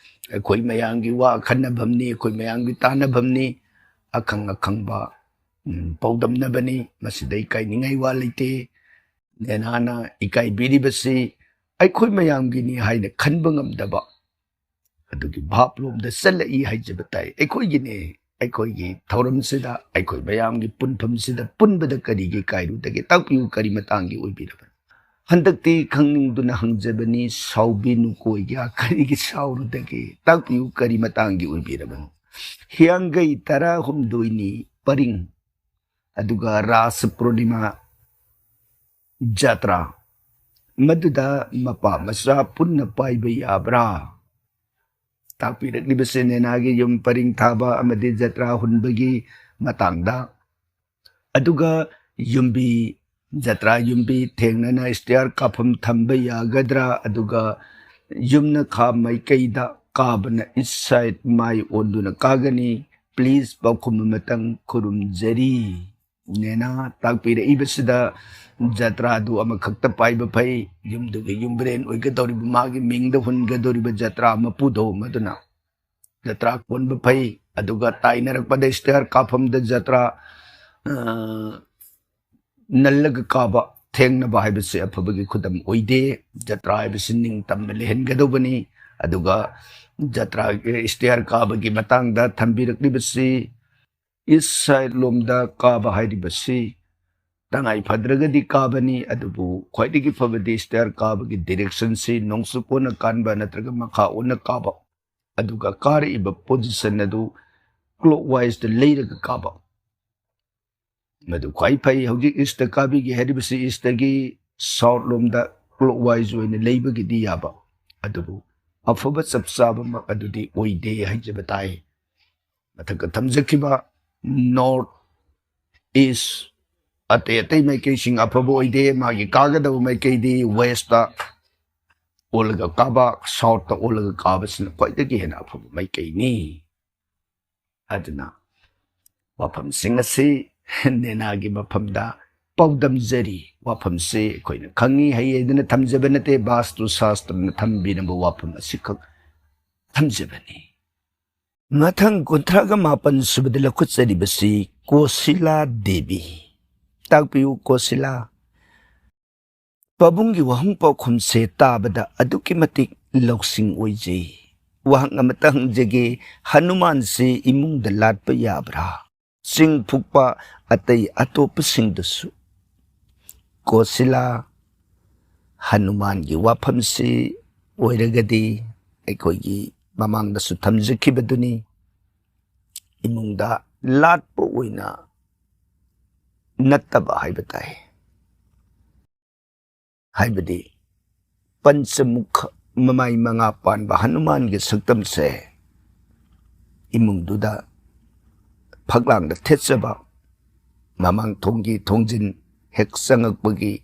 ꯑꯩꯈꯣꯏ ꯃꯌꯥꯝꯒꯤ ꯋꯥ ꯈꯟꯅꯐꯝꯅꯤ, ꯑꯩꯈꯣꯏ ꯃꯌꯥꯝꯒꯤ ꯇꯥꯟꯅꯐꯝꯅꯤ꯫ ꯑꯈꯪ ꯑꯈꯪꯕ, ꯎꯝ, ꯄꯥꯎꯗꯝꯅꯕꯅꯤ꯫ ꯃꯁꯤꯗ ꯏꯀꯥꯏꯅꯤꯡꯉꯥꯏ ꯋꯥ ꯂꯩꯇꯦ꯫ ꯅꯦꯅꯥꯅ ꯏꯀꯥꯏꯕꯤꯔꯤꯕꯁꯤ ꯑꯩꯈꯣꯏ ꯃꯌꯥꯝꯒꯤꯅꯤ ꯍꯥꯏꯅ ꯈꯟꯕ ꯉꯝꯗꯕ ꯑꯗꯨꯒꯤ ꯚꯥꯞꯂꯣꯝꯗ ꯆꯠꯂꯛꯏ ꯍꯥꯏꯖꯕ ꯇꯥꯏ꯫ ꯑꯩꯈꯣꯏꯒꯤꯅꯦ, ꯑꯩꯈꯣꯏꯒꯤ ꯊꯧꯔꯝꯁꯤꯗ, ꯑꯩꯈꯣꯏ ꯃꯌꯥꯝꯒꯤ ꯄꯨꯟꯐꯝꯁꯤꯗ ꯄꯨꯟꯕꯗ ꯀꯔꯤꯒꯤ ꯀꯥꯏꯔꯨꯗꯒꯦ? ꯇꯥꯛꯄꯤꯌꯨ, ꯀꯔꯤ ꯃꯇꯥꯡꯒꯤ ꯑꯣꯏꯕꯤꯔꯕꯅꯣ? ꯍꯟꯗꯛꯇꯤ ꯈꯪꯅꯤꯡꯗꯨꯅ ꯍꯪꯖꯕꯅꯤ, ꯁꯥꯎꯕꯤꯅꯨꯀꯣ, ꯑꯩꯒ ꯀꯔꯤꯒꯤ ꯁꯥꯎꯔꯨꯗꯒꯦ? ꯇꯥꯛꯄꯤꯌꯨ, ꯀꯔꯤ ꯃꯇꯥꯡꯒꯤ ꯑꯣꯏꯕꯤꯔꯕꯅꯣ? ꯍꯤꯌꯥꯡꯒꯩ ꯇꯔꯥꯍꯨꯝꯗꯣꯏꯅꯤ ꯄꯔꯤꯡ, ꯑꯗꯨꯒ ꯔꯥꯁ ꯄꯨꯔꯅꯤꯃꯥ ꯖꯇ꯭ꯔꯥ, ꯃꯗꯨꯗ ꯃꯄꯥ ꯃꯆꯥ ꯄꯨꯟꯅ ꯄꯥꯏꯕ ꯌꯥꯕ꯭ꯔꯥ? ꯇꯥꯛꯄꯤꯔꯛꯂꯤꯕꯁꯦ ꯅꯦꯅꯥꯒꯤ ꯌꯨꯝ ꯄꯔꯤꯡ ꯊꯥꯕ ꯑꯃꯗꯤ ꯖꯇ꯭ꯔꯥ ꯍꯨꯟꯕꯒꯤ ꯃꯇꯥꯡꯗ꯫ ꯑꯗꯨꯒ ꯌꯨꯝꯕꯤ, ꯖꯇ꯭ꯔꯥ ꯌꯨꯝꯕꯤ ꯊꯦꯡꯅꯅ stair ꯀꯥꯐꯝ ꯊꯝꯕ ꯌꯥꯒꯗ꯭ꯔꯥ? ꯑꯗꯨꯒ ꯌꯨꯝꯅ ꯈꯥ ꯃꯥꯏꯀꯩꯗ ꯀꯥꯕꯅ east side ꯃꯥꯏ ꯑꯣꯟꯗꯨꯅ ꯀꯥꯒꯅꯤ꯫ Please ꯄꯥꯎꯈꯨꯝ ꯑꯃꯇꯪ ꯈꯨꯔꯨꯝꯖꯔꯤ꯫ ꯅꯦꯅꯥ ꯇꯥꯛꯄꯤꯔꯛꯏꯕꯁꯤꯗ ꯖꯇ꯭ꯔꯥꯗꯨ ꯑꯃꯈꯛꯇ ꯄꯥꯏꯕ ꯐꯩ꯫ ꯌꯨꯝꯗꯨꯒꯤ ꯌꯨꯝꯕꯤꯔꯦꯟ ꯑꯣꯏꯒꯗꯧꯔꯤꯕ, ꯃꯥꯒꯤ ꯃꯤꯡꯗ ꯍꯨꯟꯒꯗꯧꯔꯤꯕ ꯖꯇ꯭ꯔꯥ ꯃꯄꯨꯗꯣ ꯃꯗꯨꯅ ꯖꯇ꯭ꯔꯥ ꯀꯣꯟꯕ ꯐꯩ꯫ ꯑꯗꯨꯒ ꯇꯥꯏꯅꯔꯛꯄꯗ stair ꯀꯥꯐꯝꯗ ꯖꯇ꯭ꯔꯥ, ꯑ, ꯅꯜꯂꯒ ꯀꯥꯕ ꯊꯦꯡꯅꯕ ꯍꯥꯏꯕꯁꯤ ꯑꯐꯕꯒꯤ ꯈꯨꯗꯝ ꯑꯣꯏꯗꯦ꯫ ꯖꯇ꯭ꯔꯥ ꯍꯥꯏꯕꯁꯤ ꯅꯤꯡꯇꯝꯅ ꯂꯩꯍꯟꯒꯗꯧꯕꯅꯤ꯫ ꯑꯗꯨꯒ ꯖꯇ꯭ꯔꯥꯒꯤ stair ꯀꯥꯕꯒꯤ ꯃꯇꯥꯡꯗ ꯊꯝꯕꯤꯔꯛꯂꯤꯕꯁꯤ, east side ꯂꯣꯝꯗ ꯀꯥꯕ ꯍꯥꯏꯔꯤꯕꯁꯤ ꯇꯉꯥꯏ ꯐꯗ꯭ꯔꯒꯗꯤ ꯀꯥꯕꯅꯤ, ꯑꯗꯨꯕꯨ ꯈ꯭ꯋꯥꯏꯗꯒꯤ ꯐꯕꯗꯤ stair ꯀꯥꯕꯒꯤ direction ꯁꯤ ꯅꯣꯡꯆꯨꯞ ꯑꯣꯟꯅ ꯀꯥꯟꯕ ꯅꯠꯇ꯭ꯔꯒ ꯃꯈꯥ ꯑꯣꯟꯅ ꯀꯥꯕ, ꯑꯗꯨꯒ ꯀꯥꯔꯛꯏꯕ position ꯑꯗꯨ clockwise ꯇ ꯂꯩꯔꯒ ꯀꯥꯕ, ꯃꯗꯨ ꯈ꯭ꯋꯥꯏ ꯐꯩ꯫ ꯍꯧꯖꯤꯛ east ꯇ ꯀꯥꯕꯤꯒꯦ ꯍꯥꯏꯔꯤꯕꯁꯤ east ꯇꯒꯤ south ꯂꯣꯝꯗ clockwise ꯑꯣꯏꯅ ꯂꯩꯕꯒꯤꯗꯤ ꯌꯥꯕ, ꯑꯗꯨꯕꯨ ꯑꯐꯕ ꯆꯞ ꯆꯥꯕꯃꯛ ꯑꯗꯨꯗꯤ ꯑꯣꯏꯗꯦ ꯍꯥꯏꯖꯕ ꯇꯥꯏ꯫ ꯃꯊꯛꯇ ꯊꯝꯖꯈꯤꯕ north, east, ꯑꯇꯩ ꯑꯇꯩ ꯃꯥꯏꯀꯩꯁꯤꯡ ꯑꯐꯕ ꯑꯣꯏꯗꯦ꯫ ꯃꯥꯒꯤ ꯀꯥꯒꯗꯕ ꯃꯥꯏꯀꯩꯗꯤ west ꯇ ꯑꯣꯜꯂꯒ ꯀꯥꯕ, south ꯇ ꯑꯣꯜꯂꯒ ꯀꯥꯕꯁꯤꯅ ꯈ꯭ꯋꯥꯏꯗꯒꯤ ꯍꯦꯟꯅ ꯑꯐꯕ ꯃꯥꯏꯀꯩꯅꯤ꯫ ꯑꯗꯨꯅ ꯋꯥꯐꯝꯁꯤꯡ ꯑꯁꯤ ꯅꯦꯅꯥꯒꯤ ꯃꯐꯝꯗ ꯄꯥꯎꯗꯝꯖꯔꯤ꯫ ꯋꯥꯐꯝꯁꯤ ꯑꯩꯈꯣꯏꯅ ꯈꯪꯉꯤ ꯍꯩ ꯍꯥꯏꯗꯨꯅ ꯊꯝꯖꯕ ꯅꯠꯇꯦ, ꯚꯥꯁꯇꯨ ꯁꯥꯁꯇ꯭ꯔꯅ ꯊꯝꯕꯤꯔꯝꯕ ꯋꯥꯐꯝ ꯑꯁꯤꯈꯛ ꯊꯝꯖꯕꯅꯤ꯫ ꯃꯊꯪ ꯀꯨꯟꯊ꯭ꯔꯥꯒ ꯃꯥꯄꯟ ꯁꯨꯕꯗ ꯂꯧꯈꯠꯆꯔꯤꯕꯁꯤ ꯀꯣꯁꯤꯂꯥ ꯗꯦꯕꯤ꯫ ꯇꯥꯛꯄꯤꯌꯨ ꯀꯣꯁꯤꯂꯥ꯫ ꯄꯥꯕꯨꯡꯒꯤ ꯋꯥꯍꯪ ꯄꯥꯎꯈꯨꯝꯁꯦ ꯇꯥꯕꯗ ꯑꯗꯨꯛꯀꯤ ꯃꯇꯤꯛ ꯂꯧꯁꯤꯡ ꯑꯣꯏꯖꯩ꯫ ꯋꯥꯍꯪ ꯑꯃꯇ ꯍꯪꯖꯒꯦ, ꯍꯅꯨꯃꯥꯟꯁꯦ ꯏꯃꯨꯡꯗ ꯂꯥꯠꯄ ꯌꯥꯕ꯭ꯔꯥ? ꯆꯤꯡ ꯐꯨꯛꯄ ꯑꯇꯩ ꯑꯇꯣꯞꯄꯁꯤꯡꯗꯁꯨ꯫ ꯀꯣꯁꯤꯂꯥ, ꯍꯅꯨꯃꯥꯟꯒꯤ ꯋꯥꯐꯝꯁꯤ ꯑꯣꯏꯔꯒꯗꯤ ꯑꯩꯈꯣꯏꯒꯤ ꯃꯃꯥꯡꯗꯁꯨ ꯊꯝꯖꯈꯤꯕꯗꯨꯅꯤ, ꯏꯃꯨꯡꯗ ꯂꯥꯠꯄ ꯑꯣꯏꯅ ꯅꯠꯇꯕ ꯍꯥꯏꯕ ꯇꯥꯏ꯫ ꯍꯥꯏꯕꯗꯤ ꯄꯟꯆꯃꯨꯈ, ꯃꯃꯥꯏ ꯃꯉꯥ ꯄꯥꯟꯕ ꯍꯅꯨꯃꯥꯟꯒꯤ ꯁꯛꯇꯝꯁꯦ ꯏꯃꯨꯡꯗꯨꯗ ꯐꯛꯂꯥꯡꯗ ꯊꯦꯠꯆꯕ, ꯃꯃꯥꯡ ꯊꯣꯡꯒꯤ ꯊꯣꯡꯖꯤꯟ ꯍꯦꯛ ꯆꯪꯉꯛꯄꯒꯤ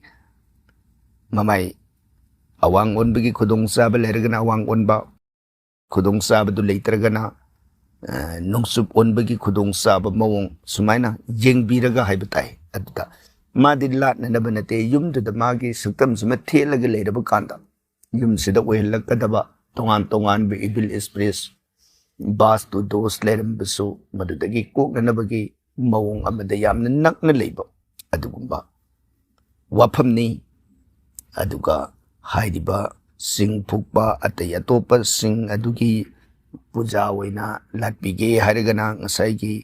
ꯃꯃꯥꯏ ꯑꯋꯥꯡ ꯑꯣꯟꯕꯒꯤ ꯈꯨꯗꯣꯡꯆꯥꯕ ꯂꯩꯔꯒꯅ ꯑꯋꯥꯡ ꯑꯣꯟꯕ, ꯈꯨꯗꯣꯡꯆꯥꯕꯗꯨ ꯂꯩꯇ꯭ꯔꯒꯅ, ꯑ, ꯅꯣꯡꯆꯨꯞ ꯑꯣꯟꯕꯒꯤ ꯈꯨꯗꯣꯡꯆꯥꯕ ꯃꯑꯣꯡ ꯁꯨꯃꯥꯏꯅ ꯌꯦꯡꯕꯤꯔꯒ ꯍꯥꯏꯕ ꯇꯥꯏ꯫ ꯑꯗꯨꯗ ꯃꯥꯗꯤ ꯂꯥꯠꯅꯅꯕ ꯅꯠꯇꯦ, ꯌꯨꯝꯗꯨꯗ ꯃꯥꯒꯤ ꯁꯛꯇꯝꯁꯤꯃ ꯊꯦꯠꯂꯒ ꯂꯩꯔꯕ ꯀꯥꯟꯗ ꯌꯨꯝꯁꯤꯗ ꯑꯣꯏꯍꯜꯂꯛꯀꯗꯕ ꯇꯣꯉꯥꯟ ꯇꯣꯉꯥꯟꯕ evil spirits, ꯚꯥꯁꯇꯨ ꯗꯣꯁ ꯂꯩꯔꯝꯕꯁꯨ ꯃꯗꯨꯗꯒꯤ ꯀꯣꯛꯅꯅꯕꯒꯤ ꯃꯑꯣꯡ ꯑꯃꯗ ꯌꯥꯝꯅ ꯅꯛꯅ ꯂꯩꯕ ꯑꯗꯨꯒꯨꯝꯕ ꯋꯥꯐꯝꯅꯤ꯫ ꯑꯗꯨꯒ ꯍꯥꯏꯔꯤꯕ ꯆꯤꯡ ꯐꯨꯛꯄ, ꯑꯇꯩ ꯑꯇꯣꯞꯄꯁꯤꯡ ꯑꯗꯨꯒꯤ ꯄꯨꯖꯥ ꯑꯣꯏꯅ ꯂꯥꯠꯄꯤꯒꯦ ꯍꯥꯏꯔꯒꯅ ꯉꯁꯥꯏꯒꯤ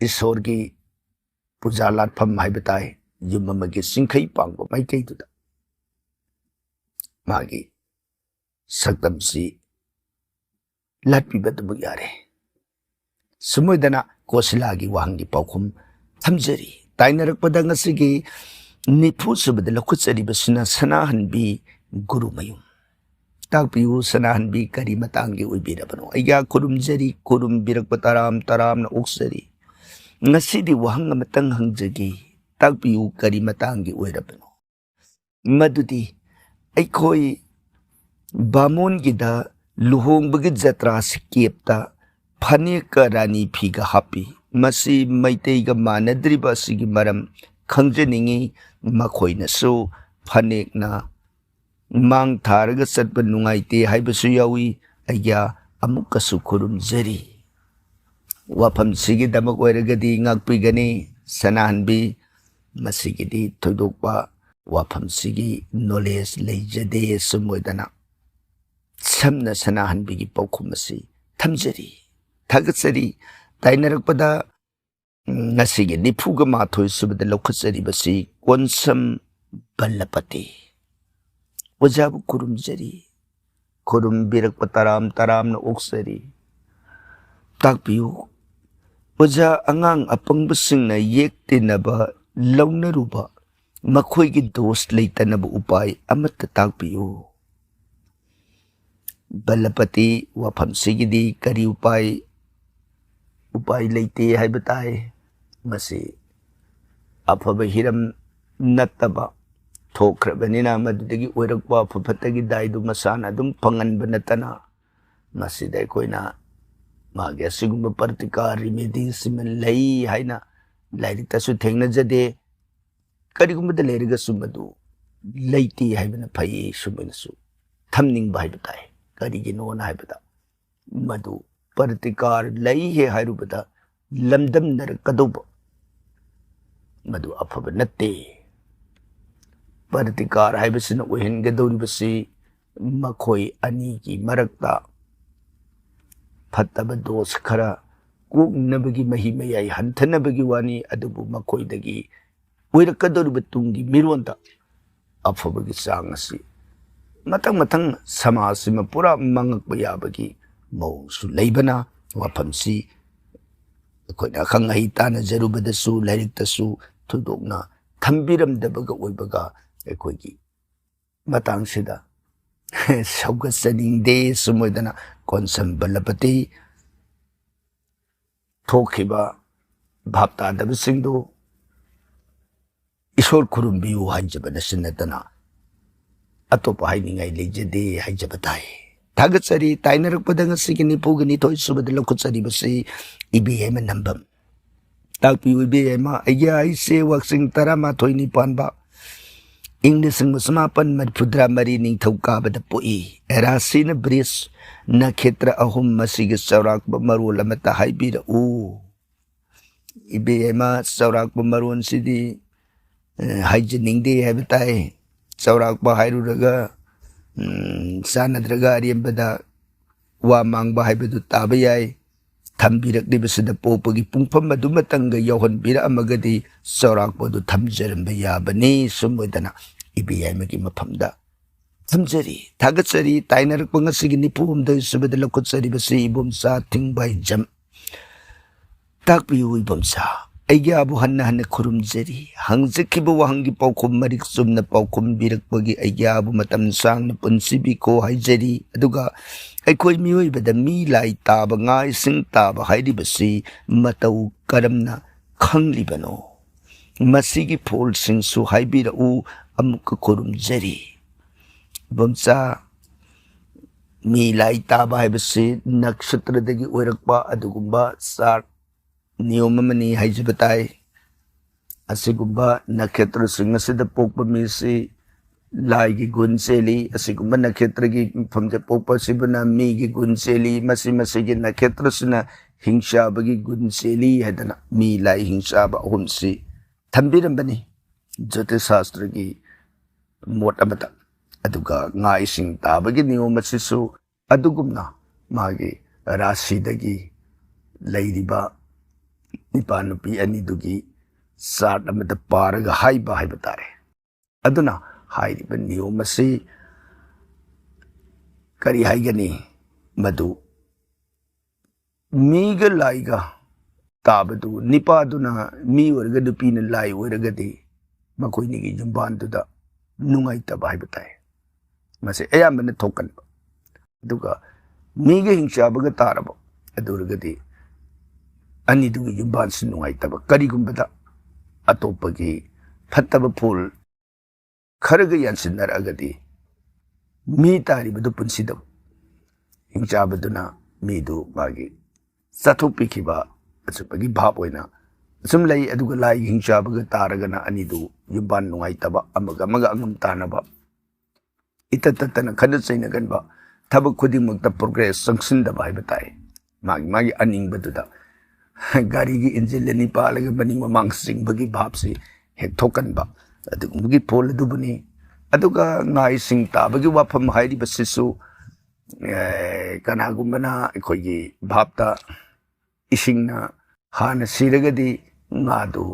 ꯏꯁꯣꯔꯒꯤ ꯄꯨꯖꯥ ꯂꯥꯠꯐꯝ ꯍꯥꯏꯕ ꯇꯥꯏ, ꯌꯨꯝ ꯑꯃꯒꯤ ꯆꯤꯡꯈꯩ ꯄꯥꯡꯕ ꯃꯥꯏꯀꯩꯗꯨꯗ ꯃꯥꯒꯤ ꯁꯛꯇꯝꯁꯤ ꯂꯥꯠꯄꯤꯕ ꯑꯗꯨꯃꯛ ꯌꯥꯔꯦ꯫ ꯁꯨꯝ ꯑꯣꯏꯗꯅ ꯀꯣꯁꯤꯂꯥꯒꯤ ꯋꯥꯍꯪꯒꯤ ꯄꯥꯎꯈꯨꯝ ꯊꯝꯖꯔꯤ꯫ ꯇꯥꯏꯅꯔꯛꯄꯗ ꯉꯁꯤꯒꯤ ꯅꯤꯐꯨ ꯁꯨꯕꯗ ꯂꯧꯈꯠꯆꯔꯤꯕꯁꯤꯅ ꯁꯅꯥꯍꯟꯕꯤ ꯒꯨꯔꯨꯃꯌꯨꯝ꯫ ꯇꯥꯛꯄꯤꯌꯨ, ꯁꯅꯥꯍꯟꯕꯤ ꯀꯔꯤ ꯃꯇꯥꯡꯒꯤ ꯑꯣꯏꯕꯤꯔꯕꯅꯣ? ꯑꯩꯒ ꯈꯨꯔꯨꯝꯖꯔꯤ, ꯈꯨꯔꯨꯝꯕꯤꯔꯛꯄ ꯇꯔꯥꯝ ꯇꯔꯥꯝꯅ ꯑꯣꯛꯆꯔꯤ꯫ ꯉꯁꯤꯗꯤ ꯋꯥꯍꯪ ꯑꯃꯇꯪ ꯍꯪꯖꯒꯦ, ꯇꯥꯛꯄꯤꯌꯨ, ꯀꯔꯤ ꯃꯇꯥꯡꯒꯤ ꯑꯣꯏꯔꯕꯅꯣ? ꯃꯗꯨꯗꯤ ꯑꯩꯈꯣꯏ ꯕꯥꯃꯣꯟꯒꯤꯗ ꯂꯨꯍꯣꯡꯕꯒꯤ ꯖꯇ꯭ꯔꯥ ꯁꯤꯀꯦꯞꯇ ꯐꯅꯦꯛꯀ ꯔꯥꯅꯤ ꯐꯤꯒ ꯍꯥꯞꯄꯤ꯫ ꯃꯁꯤ ꯃꯩꯇꯩꯒ ꯃꯥꯟꯅꯗ꯭ꯔꯤꯕ ꯑꯁꯤꯒꯤ ꯃꯔꯝ ꯈꯪꯖꯅꯤꯡꯏ꯫ ꯃꯈꯣꯏꯅꯁꯨ ꯐꯅꯦꯛꯅ ꯃꯥꯡ ꯊꯥꯔꯒ ꯆꯠꯄ ꯅꯨꯡꯉꯥꯏꯇꯦ ꯍꯥꯏꯕꯁꯨ ꯌꯥꯎꯏ꯫ ꯑꯩꯒ ꯑꯃꯨꯛꯀꯁꯨ ꯈꯨꯔꯨꯝꯖꯔꯤ꯫ ꯋꯥꯐꯝꯁꯤꯒꯤꯗꯃꯛ ꯑꯣꯏꯔꯒꯗꯤ ꯉꯥꯛꯄꯤꯒꯅꯤ ꯁꯅꯥꯍꯟꯕꯤ꯫ ꯃꯁꯤꯒꯤꯗꯤ ꯊꯣꯏꯗꯣꯛꯄ ꯋꯥꯐꯝꯁꯤꯒꯤ ꯅꯣꯂꯦꯖ ꯂꯩꯖꯗꯦ꯫ ꯁꯨꯝ ꯑꯣꯏꯗꯅ ꯁꯝꯅ ꯁꯅꯥꯍꯟꯕꯤꯒꯤ ꯄꯥꯎꯈꯨꯝ ꯑꯁꯤ ꯊꯝꯖꯔꯤ꯫ ꯊꯥꯒꯠꯆꯔꯤ꯫ ꯇꯥꯏꯅꯔꯛꯄꯗ ꯉꯁꯤꯒꯤ ꯅꯤꯐꯨꯒ ꯃꯥꯊꯣꯏ ꯁꯨꯕꯗ ꯂꯧꯈꯠꯆꯔꯤꯕꯁꯤ ꯀꯣꯟꯁꯝ ꯕꯜꯂꯄꯇꯤ꯫ ꯑꯣꯖꯥꯕꯨ ꯈꯨꯔꯨꯝꯖꯔꯤ, ꯈꯨꯔꯨꯝꯕꯤꯔꯛꯄ ꯇꯔꯥꯝ ꯇꯔꯥꯝꯅ ꯑꯣꯛꯆꯔꯤ꯫ ꯇꯥꯛꯄꯤꯌꯨ ꯑꯣꯖꯥ, ꯑꯉꯥꯡ ꯑꯄꯪꯕꯁꯤꯡꯅ ꯌꯦꯛ ꯇꯤꯟꯅꯕ ꯂꯧꯅꯔꯨꯕ, ꯃꯈꯣꯏꯒꯤ ꯗꯣꯁ ꯂꯩꯇꯅꯕ ꯎꯄꯥꯏ ꯑꯃꯠꯇ ꯇꯥꯛꯄꯤꯌꯨ꯫ ꯕꯜꯂꯄꯇꯤ, ꯋꯥꯐꯝꯁꯤꯒꯤꯗꯤ ꯀꯔꯤ ꯎꯄꯥꯏ, ꯎꯄꯥꯏ ꯂꯩꯇꯦ ꯍꯥꯏꯕ ꯇꯥꯏ꯫ ꯃꯁꯤ ꯑꯐꯕ ꯍꯤꯔꯝ ꯅꯠꯇꯕ ꯊꯣꯛꯈ꯭ꯔꯕꯅꯤꯅ ꯃꯗꯨꯗꯒꯤ ꯑꯣꯏꯔꯛꯄ ꯑꯐ ꯐꯠꯇꯒꯤ ꯗꯥꯏꯗꯨ ꯃꯁꯥꯅ ꯑꯗꯨꯝ ꯐꯪꯍꯟꯕ ꯅꯠꯇꯅ ꯃꯁꯤꯗ ꯑꯩꯈꯣꯏꯅ ꯃꯥꯒꯤ ꯑꯁꯤꯒꯨꯝꯕ ꯄ꯭ꯔꯇꯤꯀꯥꯔ ꯔꯤꯃꯦꯗꯤꯁꯤꯃ ꯂꯩ ꯍꯥꯏꯅ ꯂꯥꯏꯔꯤꯛꯇꯁꯨ ꯊꯦꯡꯅꯖꯗꯦ꯫ ꯀꯔꯤꯒꯨꯝꯕꯗ ꯂꯩꯔꯒꯁꯨ ꯃꯗꯨ ꯂꯩꯇꯦ ꯍꯥꯏꯕꯅ ꯐꯩ꯫ ꯁꯨꯃꯥꯏꯅꯁꯨ ꯊꯝꯅꯤꯡꯕ ꯍꯥꯏꯕ ꯇꯥꯏ꯫ ꯀꯔꯤꯒꯤꯅꯣꯅ ꯍꯥꯏꯕꯗ ꯃꯗꯨ ꯄ꯭ꯔꯇꯤꯀꯥꯔ ꯂꯩ ꯍꯦꯛ ꯍꯥꯏꯔꯨꯕꯗ ꯂꯝꯗꯝꯅꯔꯛꯀꯗꯧꯕ ꯃꯗꯨ ꯑꯐꯕ ꯅꯠꯇꯦ꯫ ꯄ꯭ꯔꯇꯤꯀꯥꯔ ꯍꯥꯏꯕꯁꯤꯅ ꯑꯣꯏꯍꯟꯒꯗꯧꯔꯤꯕꯁꯤ ꯃꯈꯣꯏ ꯑꯅꯤꯒꯤ ꯃꯔꯛꯇ ꯐꯠꯇꯕ ꯗꯣꯁ ꯈꯔ ꯀꯣꯛꯅꯕꯒꯤ, ꯃꯍꯤ ꯃꯌꯥꯏ ꯍꯟꯊꯅꯕꯒꯤ ꯋꯥꯅꯤ, ꯑꯗꯨꯕꯨ ꯃꯈꯣꯏꯗꯒꯤ ꯑꯣꯏꯔꯛꯀꯗꯧꯔꯤꯕ ꯇꯨꯡꯒꯤ ꯃꯤꯔꯣꯟꯗ ꯑꯐꯕꯒꯤ ꯆꯥꯡ ꯑꯁꯤ ꯃꯊꯪ ꯃꯊꯪ ꯁꯃꯥꯖꯁꯤꯃ ꯄꯨꯔꯥ ꯃꯥꯡꯉꯛꯄ ꯌꯥꯕꯒꯤ ꯃꯑꯣꯡꯁꯨ ꯂꯩꯕꯅ, ꯋꯥꯐꯝꯁꯤ ꯑꯩꯈꯣꯏꯅ ꯑꯈꯪ ꯑꯍꯩ ꯇꯥꯟꯅꯖꯔꯨꯕꯗꯁꯨ, ꯂꯥꯏꯔꯤꯛꯇꯁꯨ ꯊꯣꯏꯗꯣꯛꯅ ꯊꯝꯕꯤꯔꯝꯗꯕꯒ ꯑꯣꯏꯕꯒ, ꯑꯩꯈꯣꯏꯒꯤ ꯃꯇꯥꯡꯁꯤꯗ ꯁꯧꯒꯠꯆꯅꯤꯡꯗꯦ꯫ ꯁꯨꯝ ꯑꯣꯏꯗꯅ ꯀꯣꯟꯁꯝ ꯕꯂꯄꯇꯤ ꯊꯣꯛꯈꯤꯕ ꯚꯥꯞ ꯇꯥꯗꯕꯁꯤꯡꯗꯨ ꯏꯁꯣꯔ ꯈꯨꯔꯨꯝꯕꯤꯌꯨ ꯍꯥꯏꯖꯕ ꯅꯠꯇꯅ ꯑꯇꯣꯞꯄ ꯍꯥꯏꯅꯤꯡꯉꯥꯏ ꯂꯩꯖꯗꯦ ꯍꯥꯏꯖꯕ ꯇꯥꯏ꯫ ꯊꯥꯒꯠꯆꯔꯤ꯫ ꯇꯥꯏꯅꯔꯛꯄꯗ ꯉꯁꯤꯒꯤ ꯅꯤꯐꯨꯒ ꯅꯤꯊꯣꯏ ꯁꯨꯕꯗ ꯂꯧꯈꯠꯆꯔꯤꯕꯁꯤ ꯏꯕꯦ ꯑꯃ ꯅꯝꯕꯝ꯫ ꯇꯥꯛꯄꯤꯌꯨ ꯏꯕꯦ ꯑꯃ, ꯑꯩꯒꯤ ꯑꯩꯁꯦ ꯋꯥꯛꯆꯤꯡ ꯇꯔꯥꯃꯥꯊꯣꯏꯅꯤ ꯄꯥꯟꯕ, ꯏꯪ ꯂꯤꯁꯤꯡ ꯑꯃ ꯆꯃꯥꯄꯟ ꯃꯔꯤꯐꯨꯇꯔꯥ ꯃꯔꯤ ꯅꯤꯡꯊꯧꯀꯥꯕꯗ ꯄꯣꯛꯏ꯫ ꯔꯥꯁꯤꯅ ꯕ꯭ꯔꯤꯖ, ꯅꯈꯦꯇ꯭ꯔ ꯑꯍꯨꯝ, ꯃꯁꯤꯒꯤ ꯆꯥꯎꯔꯥꯛꯄ ꯃꯔꯣꯜ ꯑꯃꯇ ꯍꯥꯏꯕꯤꯔꯛꯎ꯫ ꯏꯕꯦ ꯑꯃ, ꯆꯥꯎꯔꯥꯛꯄ ꯃꯔꯣꯟꯁꯤꯗꯤ, ꯑꯦ, ꯍꯥꯏꯖꯅꯤꯡꯗꯦ ꯍꯥꯏꯕ ꯇꯥꯏ꯫ ꯆꯥꯎꯔꯥꯛꯄ ꯍꯥꯏꯔꯨꯔꯒ, ꯎꯝ, ꯆꯥꯟꯅꯗ꯭ꯔꯒ ꯑꯔꯦꯝꯕꯗ ꯋꯥ ꯃꯥꯡꯕ ꯍꯥꯏꯕꯗꯨ ꯇꯥꯕ ꯌꯥꯏ꯫ ꯊꯝꯕꯤꯔꯛꯂꯤꯕꯁꯤꯗ ꯄꯣꯛꯄꯒꯤ ꯄꯨꯡꯐꯝ ꯑꯗꯨꯃꯇꯪꯒ ꯌꯥꯎꯍꯟꯕꯤꯔꯛꯑꯝꯃꯒꯗꯤ ꯆꯥꯎꯔꯥꯛꯄ ꯑꯗꯨ ꯊꯝꯖꯔꯝꯕ ꯌꯥꯕꯅꯤ꯫ ꯁꯨꯝ ꯑꯣꯏꯗꯅ ꯏꯕꯦ ꯑꯃꯒꯤ ꯃꯐꯝꯗ ꯊꯝꯖꯔꯤ꯫ ꯊꯥꯒꯠꯆꯔꯤ꯫ ꯇꯥꯏꯅꯔꯛꯄ ꯉꯁꯤꯒꯤ ꯅꯤꯐꯨ ꯍꯨꯝꯗꯣꯏ ꯁꯨꯕꯗ ꯂꯧꯈꯠꯆꯔꯤꯕꯁꯤ ꯏꯕꯣꯝꯆꯥ ꯊꯤꯡꯕꯥꯏꯖꯝ꯫ ꯇꯥꯛꯄꯤꯌꯨ ꯏꯕꯣꯝꯆꯥ, ꯑꯩꯒꯤ ꯑꯥꯕꯨ ꯍꯟꯅ ꯍꯟꯅ ꯈꯨꯔꯨꯝꯖꯔꯤ꯫ ꯍꯪꯖꯈꯤꯕ ꯋꯥꯍꯪꯒꯤ ꯄꯥꯎꯈꯨꯝ ꯃꯔꯤꯛ ꯆꯨꯝꯅ ꯄꯥꯎꯈꯨꯝꯕꯤꯔꯛꯄꯒꯤ ꯑꯩꯒꯤ ꯑꯥꯕꯨ ꯃꯇꯝ ꯁꯥꯡꯅ ꯄꯨꯟꯁꯤꯕꯤꯈꯣ ꯍꯥꯏꯖꯔꯤ꯫ ꯑꯗꯨꯒ ꯑꯩꯈꯣꯏ ꯃꯤꯑꯣꯏꯕꯗ ꯃꯤ ꯂꯥꯏ ꯇꯥꯕ, ꯉꯥ ꯏꯁꯤꯡ ꯇꯥꯕ ꯍꯥꯏꯔꯤꯕꯁꯤ ꯃꯇꯧ ꯀꯔꯝꯅ ꯈꯪꯂꯤꯕꯅꯣ? ꯃꯁꯤꯒꯤ ꯐꯣꯜꯁꯤꯡꯁꯨ ꯍꯥꯏꯕꯤꯔꯛꯎ꯫ ꯑꯃꯨꯛꯀ ꯈꯨꯔꯨꯝꯖꯔꯤ꯫ ꯏꯕꯣꯝꯆꯥ, ꯃꯤ ꯂꯥꯏ ꯇꯥꯕ ꯍꯥꯏꯕꯁꯤ ꯅꯛꯁꯇ꯭ꯔꯗꯒꯤ ꯑꯣꯏꯔꯛꯄ ꯑꯗꯨꯒꯨꯝꯕ ꯆꯥꯔꯠ ꯅꯤꯌꯣꯝ ꯑꯃꯅꯤ ꯍꯥꯏꯖꯕ ꯇꯥꯏ꯫ ꯑꯁꯤꯒꯨꯝꯕ ꯅꯈꯦꯇ꯭ꯔꯁꯤꯡ ꯑꯁꯤꯗ ꯄꯣꯛꯄ ꯃꯤꯁꯤ ꯂꯥꯏꯒꯤ ꯒꯨꯟ ꯆꯦꯜꯂꯤ꯫ ꯑꯁꯤꯒꯨꯝꯕ ꯅꯈꯦꯇ꯭ꯔꯒꯤ ꯃꯐꯝꯗ ꯄꯣꯛꯄ ꯑꯁꯤꯕꯨꯅ ꯃꯤꯒꯤ ꯒꯨꯟ ꯆꯦꯜꯂꯤ꯫ ꯃꯁꯤ ꯃꯁꯤꯒꯤ ꯅꯈꯦꯇ꯭ꯔꯁꯤꯅ ꯍꯤꯡꯆꯥꯕꯒꯤ ꯒꯨꯟ ꯆꯦꯜꯂꯤ ꯍꯥꯏꯗꯅ ꯃꯤ ꯂꯥꯏ ꯍꯤꯡꯆꯥꯕ ꯑꯍꯨꯝꯁꯤ ꯊꯝꯕꯤꯔꯝꯕꯅꯤ ꯖ꯭ꯌꯣꯇꯤꯁ ꯁꯥꯁꯇ꯭ꯔꯒꯤ ꯃꯣꯠ ꯑꯃꯗ꯫ ꯑꯗꯨꯒ ꯉꯥ ꯏꯁꯤꯡ ꯇꯥꯕꯒꯤ ꯅꯤꯌꯣꯝ ꯑꯁꯤꯁꯨ ꯑꯗꯨꯒꯨꯝꯅ ꯃꯥꯒꯤ ꯔꯥꯁꯤꯗꯒꯤ ꯂꯩꯔꯤꯕ ꯅꯤꯄꯥ ꯅꯨꯄꯤ ꯑꯅꯤꯗꯨꯒꯤ ꯆꯥꯔꯠ ꯑꯃꯗ ꯄꯥꯔꯒ ꯍꯥꯏꯕ ꯍꯥꯏꯕ ꯇꯥꯔꯦ꯫ ꯑꯗꯨꯅ ꯍꯥꯏꯔꯤꯕ ꯅꯤꯌꯣꯝ ꯑꯁꯤ ꯀꯔꯤ ꯍꯥꯏꯒꯅꯤ, ꯃꯗꯨ ꯃꯤꯒ ꯂꯥꯏꯒ ꯇꯥꯕꯗꯨ, ꯅꯤꯄꯥꯗꯨꯅ ꯃꯤ ꯑꯣꯏꯔꯒ ꯅꯨꯄꯤꯅ ꯂꯥꯏ ꯑꯣꯏꯔꯒꯗꯤ ꯃꯈꯣꯏꯅꯤꯒꯤ ꯌꯨꯝꯕꯥꯟꯗꯨꯗ ꯅꯨꯡꯉꯥꯏꯇꯕ ꯍꯥꯏꯕ ꯇꯥꯏ꯫ ꯃꯁꯤ ꯑꯌꯥꯝꯕꯅ ꯊꯣꯛꯀꯟꯕ꯫ ꯑꯗꯨꯒ ꯃꯤꯒ ꯍꯤꯡꯆꯥꯕꯒ ꯇꯥꯔꯕ ꯑꯗꯨ ꯑꯣꯏꯔꯒꯗꯤ ꯑꯅꯤꯗꯨꯒꯤ ꯌꯨꯝꯕꯥꯟꯁꯨ ꯅꯨꯡꯉꯥꯏꯇꯕ꯫ ꯀꯔꯤꯒꯨꯝꯕꯗ ꯑꯇꯣꯞꯄꯒꯤ ꯐꯠꯇꯕ ꯐꯣꯜ ꯈꯔꯒ ꯌꯥꯟꯁꯤꯟꯅꯔꯛꯑꯒꯗꯤ ꯃꯤ ꯇꯥꯔꯤꯕꯗꯨ ꯄꯨꯟꯁꯤꯗ ꯍꯤꯡꯆꯥꯕꯗꯨꯅ ꯃꯤꯗꯨ ꯃꯥꯒꯤ ꯆꯥꯊꯣꯛꯄꯤꯈꯤꯕ ꯑꯆꯨꯝꯕꯒꯤ ꯚꯥꯞ ꯑꯣꯏꯅ ꯑꯁꯨꯝ ꯂꯩ꯫ ꯑꯗꯨꯒ ꯂꯥꯏꯒꯤ ꯍꯤꯡꯆꯥꯕꯒ ꯇꯥꯔꯒꯅ ꯑꯅꯤꯗꯨ ꯌꯨꯝꯕꯥꯟ ꯅꯨꯡꯉꯥꯏꯇꯕ, ꯑꯃꯒ ꯑꯃꯒ ꯑꯉꯝ ꯇꯥꯅꯕ, ꯏꯇꯠ ꯇꯠꯇꯅ ꯈꯠꯅ ꯆꯩꯅꯒꯟꯕ, ꯊꯕꯛ ꯈꯨꯗꯤꯡꯃꯛꯇ ꯄ꯭ꯔꯣꯒ꯭ꯔꯦꯁ ꯆꯪꯁꯤꯟꯗꯕ ꯍꯥꯏꯕ ꯇꯥꯏ꯫ ꯃꯥꯒꯤ ꯃꯥꯒꯤ ꯑꯅꯤꯡꯕꯗꯨꯗ ꯒꯥꯔꯤꯒꯤ ꯏꯟꯖꯤꯟ ꯑꯅꯤ ꯄꯥꯜꯂꯒ ꯃꯅꯤꯡ ꯃꯃꯥꯡ ꯆꯤꯡꯕꯒꯤ ꯚꯥꯞꯁꯤ ꯍꯦꯛ ꯊꯣꯛꯀꯟꯕ ꯑꯗꯨꯒꯨꯝꯕꯒꯤ ꯐꯣꯜ ꯑꯗꯨꯕꯨꯅꯤ꯫ ꯑꯗꯨꯒ ꯉꯥ ꯏꯁꯤꯡ ꯇꯥꯕꯒꯤ ꯋꯥꯐꯝ ꯍꯥꯏꯔꯤꯕꯁꯤꯁꯨ, ꯑꯦ, ꯀꯅꯥꯒꯨꯝꯕꯅ ꯑꯩꯈꯣꯏꯒꯤ ꯚꯥꯞꯇ ꯏꯁꯤꯡꯅ ꯍꯥꯟꯅ ꯁꯤꯔꯒꯗꯤ ꯉꯥꯗꯨ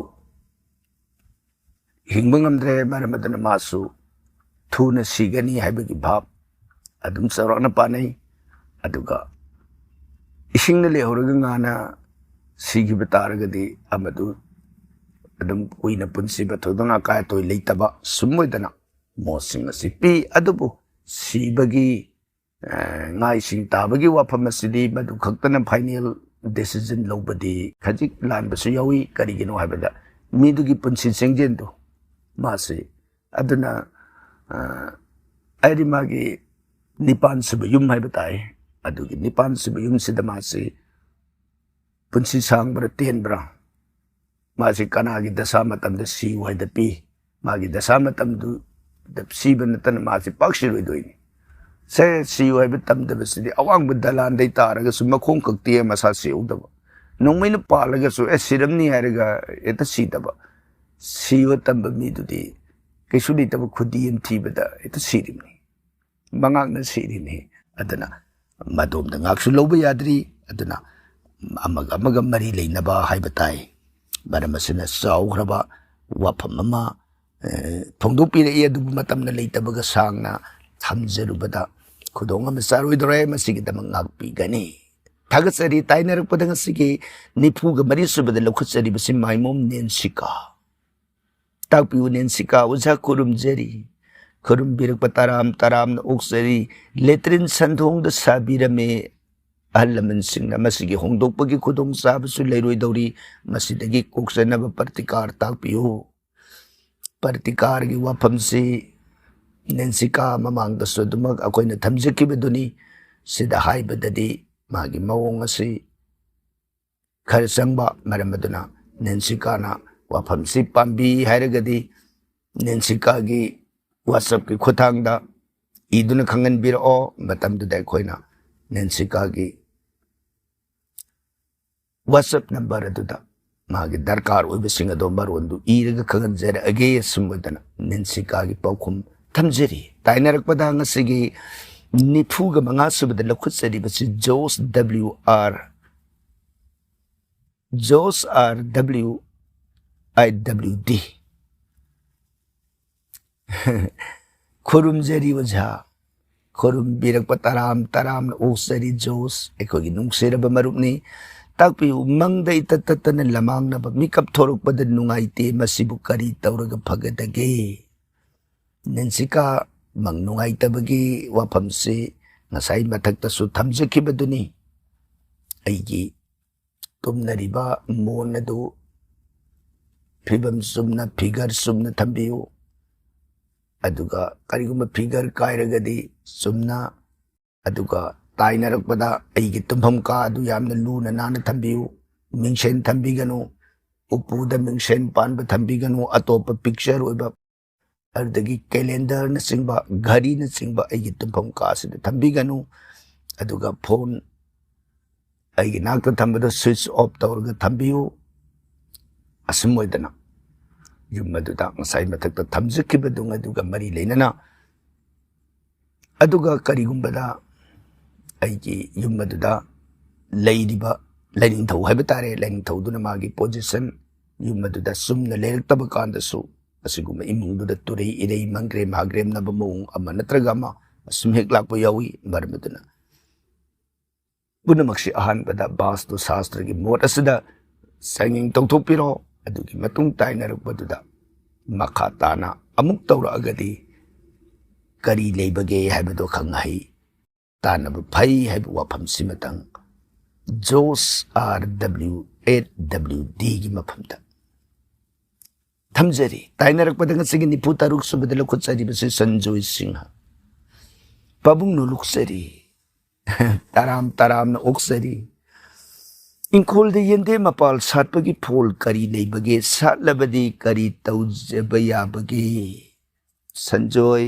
ꯍꯤꯡꯕ ꯉꯝꯗ꯭ꯔꯦ, ꯃꯔꯝ ꯑꯗꯨꯅ ꯃꯥꯁꯨ ꯊꯨꯅ ꯁꯤꯒꯅꯤ ꯍꯥꯏꯕꯒꯤ ꯚꯥꯞ ꯑꯗꯨꯝ ꯆꯥꯎꯔꯥꯛꯅ ꯄꯥꯅꯩ꯫ ꯑꯗꯨꯒ ꯏꯁꯤꯡꯅ ꯂꯩꯍꯧꯔꯒ ꯉꯥꯅ ꯁꯤꯈꯤꯕ ꯇꯥꯔꯒꯗꯤ ꯑꯃꯗꯨ ꯑꯗꯨꯝ ꯀꯨꯏꯅ ꯄꯨꯟꯁꯤꯕ, ꯊꯣꯏꯗꯣꯛꯅ ꯑꯀꯥꯏ ꯑꯇꯣꯏ ꯂꯩꯇꯕ ꯁꯨꯝ ꯑꯣꯏꯗꯅ ꯃꯣꯠꯁꯤꯡ ꯑꯁꯤ ꯄꯤ꯫ ꯑꯗꯨꯕꯨ ꯁꯤꯕꯒꯤ, ꯑ, ꯉꯥ ꯏꯁꯤꯡ ꯇꯥꯕꯒꯤ ꯋꯥꯐꯝ ꯑꯁꯤꯗꯤ ꯃꯗꯨ ꯈꯛꯇꯅ ꯐꯥꯏꯅꯦꯜ ꯗꯤꯁꯤꯖꯟ ꯂꯧꯕꯗꯤ ꯈꯖꯤꯛ ꯂꯥꯟꯕꯁꯨ ꯌꯥꯎꯏ꯫ ꯀꯔꯤꯒꯤꯅꯣ ꯍꯥꯏꯕꯗ ꯃꯤꯗꯨꯒꯤ ꯄꯨꯟꯁꯤ ꯆꯦꯡꯖꯦꯜꯗꯨ ꯃꯥꯁꯤ꯫ ꯑꯗꯨꯅ, ꯑ, ꯍꯥꯏꯗꯤ ꯃꯥꯒꯤ ꯅꯤꯄꯥꯟ ꯁꯨꯕ ꯌꯨꯝ ꯍꯥꯏꯕ ꯇꯥꯏ꯫ ꯑꯗꯨꯒꯤ ꯅꯤꯄꯥꯟ ꯁꯨꯕ ꯌꯨꯝꯁꯤꯗ ꯃꯥꯁꯤ ꯄꯨꯟꯁꯤ ꯁꯥꯡꯕ꯭ꯔꯥ ꯇꯦꯟꯕ꯭ꯔꯥ, ꯃꯥꯁꯤ ꯀꯅꯥꯒꯤ ꯗꯁꯥ ꯃꯇꯝꯗ ꯁꯤꯌꯨ ꯍꯥꯏꯗ ꯄꯤ? ꯃꯥꯒꯤ ꯗꯁꯥ ꯃꯇꯝꯗꯨꯗ ꯁꯤꯕ ꯅꯠꯇꯅ ꯃꯥꯁꯤ ꯄꯥꯛ ꯁꯤꯔꯣꯏꯗꯣꯏꯅꯤ꯫ ꯁꯦ, ꯁꯤꯌꯨ ꯍꯥꯏꯕ ꯇꯝꯗꯕꯁꯤꯗꯤ ꯑꯋꯥꯡꯕ ꯗꯂꯥꯟꯗꯩ ꯇꯥꯔꯒꯁꯨ ꯃꯈꯣꯡ ꯈꯛ ꯇꯦꯛꯑ ꯃꯁꯥ ꯁꯤꯍꯧꯗꯕ꯫ ꯅꯣꯡꯃꯩꯅ ꯄꯥꯜꯂꯒꯁꯨ, "ꯑꯦ, ꯁꯤꯔꯝꯅꯤ" ꯍꯥꯏꯔꯒ ꯍꯦꯛꯇ ꯁꯤꯗꯕ꯫ ꯁꯤꯕ ꯇꯝꯕ ꯃꯤꯗꯨꯗꯤ ꯀꯩꯁꯨ ꯂꯩꯇꯕ ꯈꯨꯗꯤ ꯑꯃ ꯊꯤꯕꯗ ꯍꯦꯛꯇ ꯁꯤꯔꯤꯕꯅꯤ, ꯃꯉꯥꯛꯅ ꯁꯤꯔꯤꯅꯤ꯫ ꯑꯗꯨꯅ ꯃꯗꯣꯝꯗ ꯉꯥꯛꯁꯨ ꯂꯧꯕ ꯌꯥꯗ꯭ꯔꯤ꯫ ꯑꯗꯨꯅ ꯑꯃꯒ ꯑꯃꯒ ꯃꯔꯤ ꯂꯩꯅꯕ ꯍꯥꯏꯕ ꯇꯥꯏ꯫ ꯃꯔꯝ ꯑꯁꯤꯅ ꯆꯥꯎꯈ꯭ꯔꯕ ꯋꯥꯐꯝ ꯑꯃ, ꯑꯦ, ꯐꯣꯡꯗꯣꯛꯄꯤꯔꯛꯏ꯫ ꯑꯗꯨꯕꯨ ꯃꯇꯝꯅ ꯂꯩꯇꯕꯒ ꯁꯥꯡꯅ ꯊꯝꯖꯔꯨꯕꯗ ꯈꯨꯗꯣꯡ ꯑꯃ ꯆꯥꯔꯣꯏꯗꯧꯔꯦ꯫ ꯃꯁꯤꯒꯤꯗꯃꯛ ꯉꯥꯛꯄꯤꯒꯅꯤ꯫ ꯊꯥꯒꯠꯆꯔꯤ꯫ ꯇꯥꯏꯅꯔꯛꯄꯗ ꯉꯁꯤꯒꯤ ꯅꯤꯐꯨꯒ ꯃꯔꯤ ꯁꯨꯕꯗ ꯂꯧꯈꯠꯆꯔꯤꯕꯁꯤ ꯃꯥꯏꯃꯣꯝ ꯅꯦꯟꯁꯤꯀꯥ꯫ ꯇꯥꯛꯄꯤꯌꯨ ꯅꯦꯟꯁꯤꯀꯥ ꯑꯣꯖꯥ, ꯈꯨꯔꯨꯝꯖꯔꯤ꯫ ꯈꯨꯔꯨꯝꯕꯤꯔꯛꯄ ꯇꯔꯥꯝ ꯇꯔꯥꯝꯅ ꯑꯣꯛꯆꯔꯤ꯫ ꯂꯦꯇ꯭ꯔꯤꯟ ꯁꯟꯊꯣꯡꯗ ꯁꯥꯕꯤꯔꯝꯃꯦ꯫ ꯑꯍꯜ ꯂꯃꯟꯁꯤꯡꯅ ꯃꯁꯤꯒꯤ ꯍꯣꯡꯗꯣꯛꯄꯒꯤ ꯈꯨꯗꯣꯡꯆꯥꯕꯁꯨ ꯂꯩꯔꯣꯏꯗꯧꯔꯤ꯫ ꯃꯁꯤꯗꯒꯤ ꯀꯣꯛꯆꯅꯕ ꯄ꯭ꯔꯇꯤꯀꯥꯔ ꯇꯥꯛꯄꯤꯌꯨ꯫ ꯄ꯭ꯔꯇꯤꯀꯥꯔꯒꯤ ꯋꯥꯐꯝꯁꯤ ꯅꯦꯟꯁꯤꯀꯥ ꯃꯃꯥꯡꯗꯁꯨ ꯑꯗꯨꯃꯛ ꯑꯩꯈꯣꯏꯅ ꯊꯝꯖꯈꯤꯕꯗꯨꯅꯤ꯫ ꯁꯤꯗ ꯍꯥꯏꯕꯗꯗꯤ ꯃꯥꯒꯤ ꯃꯑꯣꯡ ꯑꯁꯤ ꯈꯔ ꯆꯪꯕ ꯃꯔꯝ ꯑꯗꯨꯅ ꯅꯦꯟꯁꯤꯀꯥꯅ ꯋꯥꯐꯝꯁꯤ ꯄꯥꯝꯕꯤ ꯍꯥꯏꯔꯒꯗꯤ ꯅꯦꯟꯁꯤꯀꯥꯒꯤ WhatsApp-ꯀꯤ ꯈꯨꯠꯊꯥꯡꯗ ꯏꯗꯨꯅ ꯈꯪꯍꯟꯕꯤꯔꯛꯑꯣ꯫ ꯃꯇꯝꯗꯨꯗ ꯑꯩꯈꯣꯏꯅ ꯅꯦꯟꯁꯤꯀꯥꯒꯤ WhatsApp number ꯑꯗꯨꯗ ꯃꯥꯒꯤ ꯗꯔꯀꯥꯔ ꯑꯣꯏꯕꯁꯤꯡ ꯑꯗꯣ ꯃꯔꯣꯟꯗꯨ ꯏꯔꯒ ꯈꯪꯍꯟꯖꯔꯛꯑꯒꯦ꯫ ꯑꯁꯨꯝ ꯑꯣꯏꯗꯅ ꯅꯦꯟꯁꯤꯀꯥꯒꯤ ꯄꯥꯎꯈꯨꯝ ꯊꯝꯖꯔꯤ꯫ ꯇꯥꯏꯅꯔꯛꯄꯗ ꯉꯁꯤꯒꯤ ꯅꯤꯐꯨꯒ ꯃꯉꯥ ꯁꯨꯕꯗ ꯂꯧꯈꯠꯆꯔꯤꯕꯁꯤ ꯖꯣꯁ W R, ꯖꯣꯁ R W I W D꯫ ꯈꯨꯔꯨꯝꯖꯔꯤ ꯑꯣꯖꯥ꯫ ꯈꯨꯔꯨꯝꯕꯤꯔꯛꯄ ꯇꯔꯥꯝ ꯇꯔꯥꯝꯅ ꯑꯣꯛꯆꯔꯤ ꯖꯣꯁ, ꯑꯩꯈꯣꯏꯒꯤ ꯅꯨꯡꯁꯤꯔꯕ ꯃꯔꯨꯞꯅꯤ꯫ ꯇꯥꯛꯄꯤꯌꯨ, ꯃꯪꯗ ꯏꯇꯠ ꯇꯠꯇꯅ ꯂꯃꯥꯡꯅꯕ, ꯃꯤꯀꯞ ꯊꯣꯔꯛꯄꯗ ꯅꯨꯡꯉꯥꯏꯇꯦ, ꯃꯁꯤꯕꯨ ꯀꯔꯤ ꯇꯧꯔꯒ ꯐꯒꯗꯒꯦ? ꯅꯦꯟꯁꯤꯀꯥ, ꯃꯪ ꯅꯨꯡꯉꯥꯏꯇꯕꯒꯤ ꯋꯥꯐꯝꯁꯤ ꯉꯁꯥꯏ ꯃꯊꯛꯇꯁꯨ ꯊꯝꯖꯈꯤꯕꯗꯨꯅꯤ꯫ ꯑꯩꯒꯤ ꯇꯨꯝꯅꯔꯤꯕ ꯃꯣꯟ ꯑꯗꯨ ꯐꯤꯕꯝ ꯆꯨꯝꯅ, figure ꯆꯨꯝꯅ ꯊꯝꯕꯤꯌꯨ꯫ ꯑꯗꯨꯒ ꯀꯔꯤꯒꯨꯝꯕ figure ꯀꯥꯏꯔꯒꯗꯤ ꯆꯨꯝꯅ, ꯑꯗꯨꯒ ꯇꯥꯏꯅꯔꯛꯄꯗ ꯑꯩꯒꯤ ꯇꯨꯝꯐꯝ ꯀꯥ ꯑꯗꯨ ꯌꯥꯝꯅ ꯂꯨꯅ ꯅꯥꯟꯅ ꯊꯝꯕꯤꯌꯨ꯫ ꯃꯤꯡꯁꯦꯟ ꯊꯝꯕꯤꯒꯅꯨ, ꯎꯄꯨꯗ ꯃꯤꯡꯁꯦꯟ ꯄꯥꯟꯕ ꯊꯝꯕꯤꯒꯅꯨ, ꯑꯇꯣꯞꯄ picture ꯑꯣꯏꯕ, ꯑꯗꯨꯗꯒꯤ calendarꯅꯆꯤꯡꯕ, ꯘꯔꯤꯅꯆꯤꯡꯕ ꯑꯩꯒꯤ ꯇꯨꯝꯐꯝ ꯀꯥ ꯑꯁꯤꯗ ꯊꯝꯕꯤꯒꯅꯨ꯫ ꯑꯗꯨꯒ phone ꯑꯩꯒꯤ ꯅꯥꯛꯇ ꯊꯝꯕꯗꯣ switch off ꯇꯧꯔꯒ ꯊꯝꯕꯤꯌꯨ꯫ ꯑꯁꯨꯝ ꯑꯣꯏꯗꯅ ꯌꯨꯝ ꯑꯗꯨꯗ ꯉꯁꯥꯏ ꯃꯊꯛꯇ ꯊꯝꯖꯈꯤꯕꯗꯨ ꯑꯗꯨꯒ ꯃꯔꯤ ꯂꯩꯅꯅ, ꯑꯗꯨꯒ ꯀꯔꯤꯒꯨꯝꯕꯗ ꯑꯩꯒꯤ ꯌꯨꯝ ꯑꯗꯨꯗ ꯂꯩꯔꯤꯕ ꯂꯥꯏꯅꯤꯡꯊꯧ ꯍꯥꯏꯕ ꯇꯥꯔꯦ, ꯂꯥꯏꯅꯤꯡꯊꯧꯗꯨꯅ ꯃꯥꯒꯤ position ꯌꯨꯝ ꯑꯗꯨꯗ ꯆꯨꯝꯅ ꯂꯩꯔꯛꯇꯕ ꯀꯥꯟꯗꯁꯨ, ꯑꯁꯤꯒꯨꯝꯕ ꯏꯃꯨꯡꯗꯨꯗ ꯇꯨꯔꯩ ꯏꯔꯩ ꯃꯪꯒ꯭ꯔꯦꯝ ꯍꯥꯒ꯭ꯔꯦꯝꯅꯕ ꯃꯑꯣꯡ ꯑꯃ ꯅꯠꯇ꯭ꯔꯒ ꯑꯃ ꯑꯁꯨꯝ ꯍꯦꯛ ꯂꯥꯛꯄ ꯌꯥꯎꯏ꯫ ꯃꯔꯝ ꯑꯗꯨꯅ ꯄꯨꯝꯅꯃꯛꯁꯤ ꯑꯍꯥꯟꯕꯗ ꯕꯥꯁꯇꯨ ꯁꯥꯁꯇ꯭ꯔꯒꯤ ꯃꯣꯠ ꯑꯁꯤꯗ ꯆꯥꯡꯌꯦꯡ ꯇꯧꯊꯣꯛꯄꯤꯔꯣ꯫ ꯑꯗꯨꯒꯤ ꯃꯇꯨꯡ ꯇꯥꯏꯅꯔꯛꯄꯗꯨꯗ ꯃꯈꯥ ꯇꯥꯅ ꯑꯃꯨꯛ ꯇꯧꯔꯛꯑꯒꯗꯤ ꯀꯔꯤ ꯂꯩꯕꯒꯦ ꯍꯥꯏꯕꯗꯣ ꯈꯪꯍꯩ ꯇꯥꯟꯅꯕ ꯐꯩ ꯍꯥꯏꯕ ꯋꯥꯐꯝꯁꯤꯃꯇꯪ ꯖꯣꯁ ꯑꯥꯔ ꯗꯕ꯭ꯂꯤꯎ ꯑꯦꯠ ꯗꯕ꯭ꯂꯤꯎ ꯗꯤꯒꯤ ꯃꯐꯝꯗ ꯊꯝꯖꯔꯤ꯫ ꯇꯥꯏꯅꯔꯛꯄꯗ ꯉꯁꯤꯒꯤ ꯅꯤꯐꯨ ꯇꯔꯨꯛ ꯁꯨꯕꯗ ꯂꯧꯈꯠꯆꯔꯤꯕꯁꯤ ꯁꯟꯖꯣꯏ ꯁꯤꯡꯍ꯫ ꯄꯥꯕꯨꯡ ꯅꯣꯂꯨꯛꯆꯔꯤ꯫ ꯇꯔꯥꯝ ꯇꯔꯥꯝꯅ ꯑꯣꯛꯆꯔꯤ꯫ ꯏꯪꯈꯣꯜꯗ ꯌꯦꯟꯗꯦꯝ ꯃꯄꯥꯜ ꯁꯥꯠꯄꯒꯤ ꯐꯣꯜ ꯀꯔꯤ ꯂꯩꯕꯒꯦ? ꯁꯥꯠꯂꯕꯗꯤ ꯀꯔꯤ ꯇꯧꯖꯕ ꯌꯥꯕꯒꯦ? ꯁꯟꯖꯣꯏ,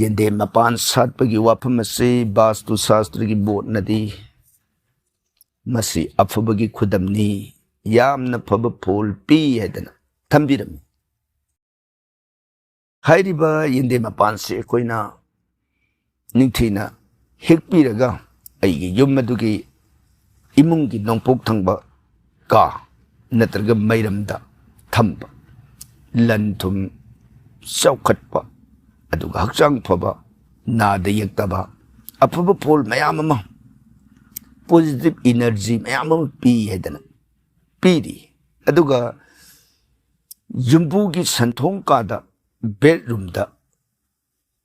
ꯌꯦꯟꯗꯦꯝ ꯃꯄꯥꯟ ꯁꯥꯠꯄꯒꯤ ꯋꯥꯐꯝ ꯑꯁꯤ ꯕꯥꯁꯇꯨ ꯁꯥꯁꯇ꯭ꯔꯒꯤ ꯃꯣꯠꯅꯗꯤ ꯃꯁꯤ ꯑꯐꯕꯒꯤ ꯈꯨꯗꯝꯅꯤ, ꯌꯥꯝꯅ ꯐꯕ ꯐꯣꯜ ꯄꯤ ꯍꯥꯏꯗꯅ ꯊꯝꯕꯤꯔꯝꯃꯤ꯫ ꯍꯥꯏꯔꯤꯕ ꯌꯦꯟꯗꯦꯝ ꯃꯄꯥꯟꯁꯤ ꯑꯩꯈꯣꯏꯅ ꯅꯤꯡꯊꯤꯅ ꯍꯦꯛꯄꯤꯔꯒ ꯑꯩꯒꯤ ꯌꯨꯝ ꯑꯗꯨꯒꯤ ꯏꯃꯨꯡꯒꯤ ꯅꯣꯡꯄꯣꯛ ꯊꯪꯕ ꯀꯥ ꯅꯠꯇ꯭ꯔꯒ ꯃꯩꯔꯝꯗ ꯊꯝꯕ, ꯂꯟ ꯊꯨꯝ ꯆꯥꯎꯈꯠꯄ, ꯑꯗꯨꯒ ꯍꯛꯆꯥꯡ ꯐꯕ, ꯅꯥꯗ ꯌꯦꯛꯇꯕ, ꯑꯐꯕ ꯐꯣꯜ ꯃꯌꯥꯝ ꯑꯃ, positive energy ꯃꯌꯥꯝ ꯑꯃ ꯄꯤ ꯍꯥꯏꯗꯅ ꯄꯤꯔꯤ꯫ ꯑꯗꯨꯒ ꯌꯨꯝꯕꯨꯒꯤ ꯁꯟꯊꯣꯡ ꯀꯥꯗ, ꯕꯦꯗꯔꯨꯝꯗ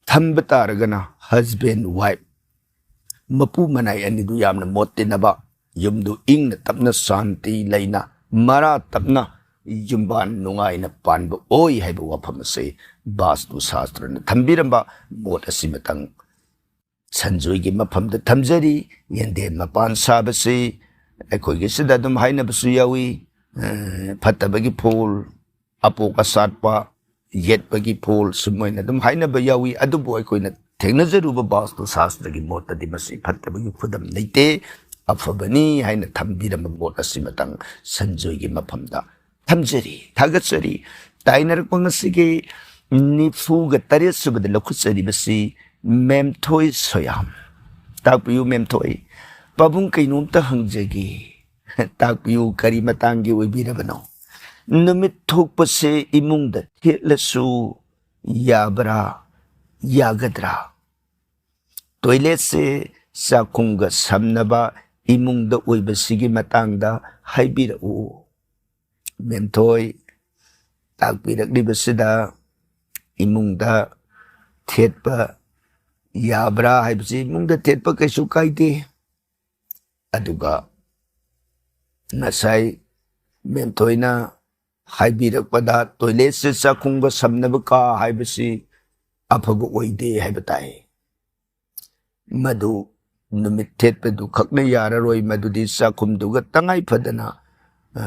ꯊꯝꯕ ꯇꯥꯔꯒꯅ husband wife, ꯃꯄꯨ ꯃꯅꯥꯏ ꯑꯅꯤꯗꯨ ꯌꯥꯝꯅ ꯃꯣꯠ ꯇꯤꯟꯅꯕ, ꯌꯨꯝꯗꯨ ꯏꯪꯅ ꯇꯞꯅ ꯁꯥꯟꯇꯤ ꯂꯩꯅ ꯃꯔꯥ ꯇꯞꯅ ꯌꯨꯝꯕꯥꯟ ꯅꯨꯡꯉꯥꯏꯅ ꯄꯥꯟꯕ ꯑꯣꯏ ꯍꯥꯏꯕ ꯋꯥꯐꯝ ꯑꯁꯤ ꯕꯥꯁꯇꯨ ꯁꯥꯁꯇ꯭ꯔꯅ ꯊꯝꯕꯤꯔꯝꯕ ꯃꯣꯠ ꯑꯁꯤꯃꯇꯪ ꯁꯟꯖꯣꯏꯒꯤ ꯃꯐꯝꯗ ꯊꯝꯖꯔꯤ꯫ ꯌꯦꯟꯗꯦꯝ ꯃꯄꯥꯟ ꯁꯥꯕꯁꯤ ꯑꯩꯈꯣꯏꯒꯤ ꯁꯤꯗ ꯑꯗꯨꯝ ꯍꯥꯏꯅꯕꯁꯨ ꯌꯥꯎꯏ, ꯑ, ꯐꯠꯇꯕꯒꯤ ꯐꯣꯜ, ꯑꯄꯣꯛ ꯑꯁꯥꯠꯄ, ꯌꯦꯠꯄꯒꯤ ꯐꯣꯜ, ꯁꯨꯃꯥꯏꯅ ꯑꯗꯨꯝ ꯍꯥꯏꯅꯕ ꯌꯥꯎꯏ꯫ ꯑꯗꯨꯕꯨ ꯑꯩꯈꯣꯏꯅ ꯊꯦꯡꯅꯖꯔꯨꯕ ꯕꯥꯁꯇꯨ ꯁꯥꯁꯇ꯭ꯔꯒꯤ ꯃꯣꯠꯇꯗꯤ ꯃꯁꯤ ꯐꯠꯇꯕꯒꯤ ꯈꯨꯗꯝ ꯂꯩꯇꯦ, ꯑꯐꯕꯅꯤ ꯍꯥꯏꯅ ꯊꯝꯕꯤꯔꯝꯕ ꯃꯣꯠ ꯑꯁꯤꯃꯇꯪ ꯁꯟꯖꯣꯏꯒꯤ ꯃꯐꯝꯗ ꯊꯝꯖꯔꯤ, ꯊꯥꯒꯠꯆꯔꯤ꯫ ꯇꯥꯏꯅꯔꯛꯄ ꯉꯁꯤꯒꯤ ꯅꯤꯐꯨꯒ ꯇꯔꯦꯠ ꯁꯨꯕꯗ ꯂꯧꯈꯠꯆꯔꯤꯕꯁꯤ ꯃꯦꯝꯊꯣꯏ ꯁꯣꯌꯥꯝ꯫ ꯇꯥꯛꯄꯤꯌꯨ ꯃꯦꯝꯊꯣꯏ, ꯄꯥꯕꯨꯡ ꯀꯩꯅꯣꯝꯇ ꯍꯪꯖꯒꯦ꯫ ꯇꯥꯛꯄꯤꯌꯨ, ꯀꯔꯤ ꯃꯇꯥꯡꯒꯤ ꯑꯣꯏꯕꯤꯔꯕꯅꯣ? ꯅꯨꯃꯤꯠ ꯊꯣꯛꯄꯁꯦ ꯏꯃꯨꯡꯗ ꯊꯦꯠꯂꯁꯨ ꯌꯥꯕ꯭ꯔꯥ, ꯌꯥꯒꯗ꯭ꯔꯥ? ꯇꯣꯏꯂꯦꯠꯁꯦ ꯆꯥꯛꯈꯨꯝꯒ ꯁꯝꯅꯕ ꯏꯃꯨꯡꯗ ꯑꯣꯏꯕꯁꯤꯒꯤ ꯃꯇꯥꯡꯗ ꯍꯥꯏꯕꯤꯔꯛꯎ꯫ ꯃꯦꯝꯊꯣꯏ ꯇꯥꯛꯄꯤꯔꯛꯂꯤꯕꯁꯤꯗ ꯏꯃꯨꯡꯗ ꯊꯦꯠꯄ ꯌꯥꯕ꯭ꯔꯥ ꯍꯥꯏꯕꯁꯤ, ꯏꯃꯨꯡꯗ ꯊꯦꯠꯄ ꯀꯩꯁꯨ ꯀꯥꯏꯗꯦ꯫ ꯑꯗꯨꯒ ꯉꯁꯥꯏ ꯃꯦꯝꯊꯣꯏꯅ ꯍꯥꯏꯕꯤꯔꯛꯄꯗ ꯇꯣꯏꯂꯦꯠꯁꯦ ꯆꯥꯛꯈꯨꯝꯒ ꯁꯝꯅꯕ ꯀꯥ ꯍꯥꯏꯕꯁꯤ ꯑꯐꯕ ꯑꯣꯏꯗꯦ ꯍꯥꯏꯕ ꯇꯥꯏ꯫ ꯃꯗꯨ ꯅꯨꯃꯤꯠ ꯊꯦꯠꯄꯗꯨ ꯈꯛꯅ ꯌꯥꯔꯔꯣꯏ, ꯃꯗꯨꯗꯤ ꯆꯥꯛꯈꯨꯝꯗꯨꯒ ꯇꯉꯥꯏ ꯐꯗꯅ, ꯑ,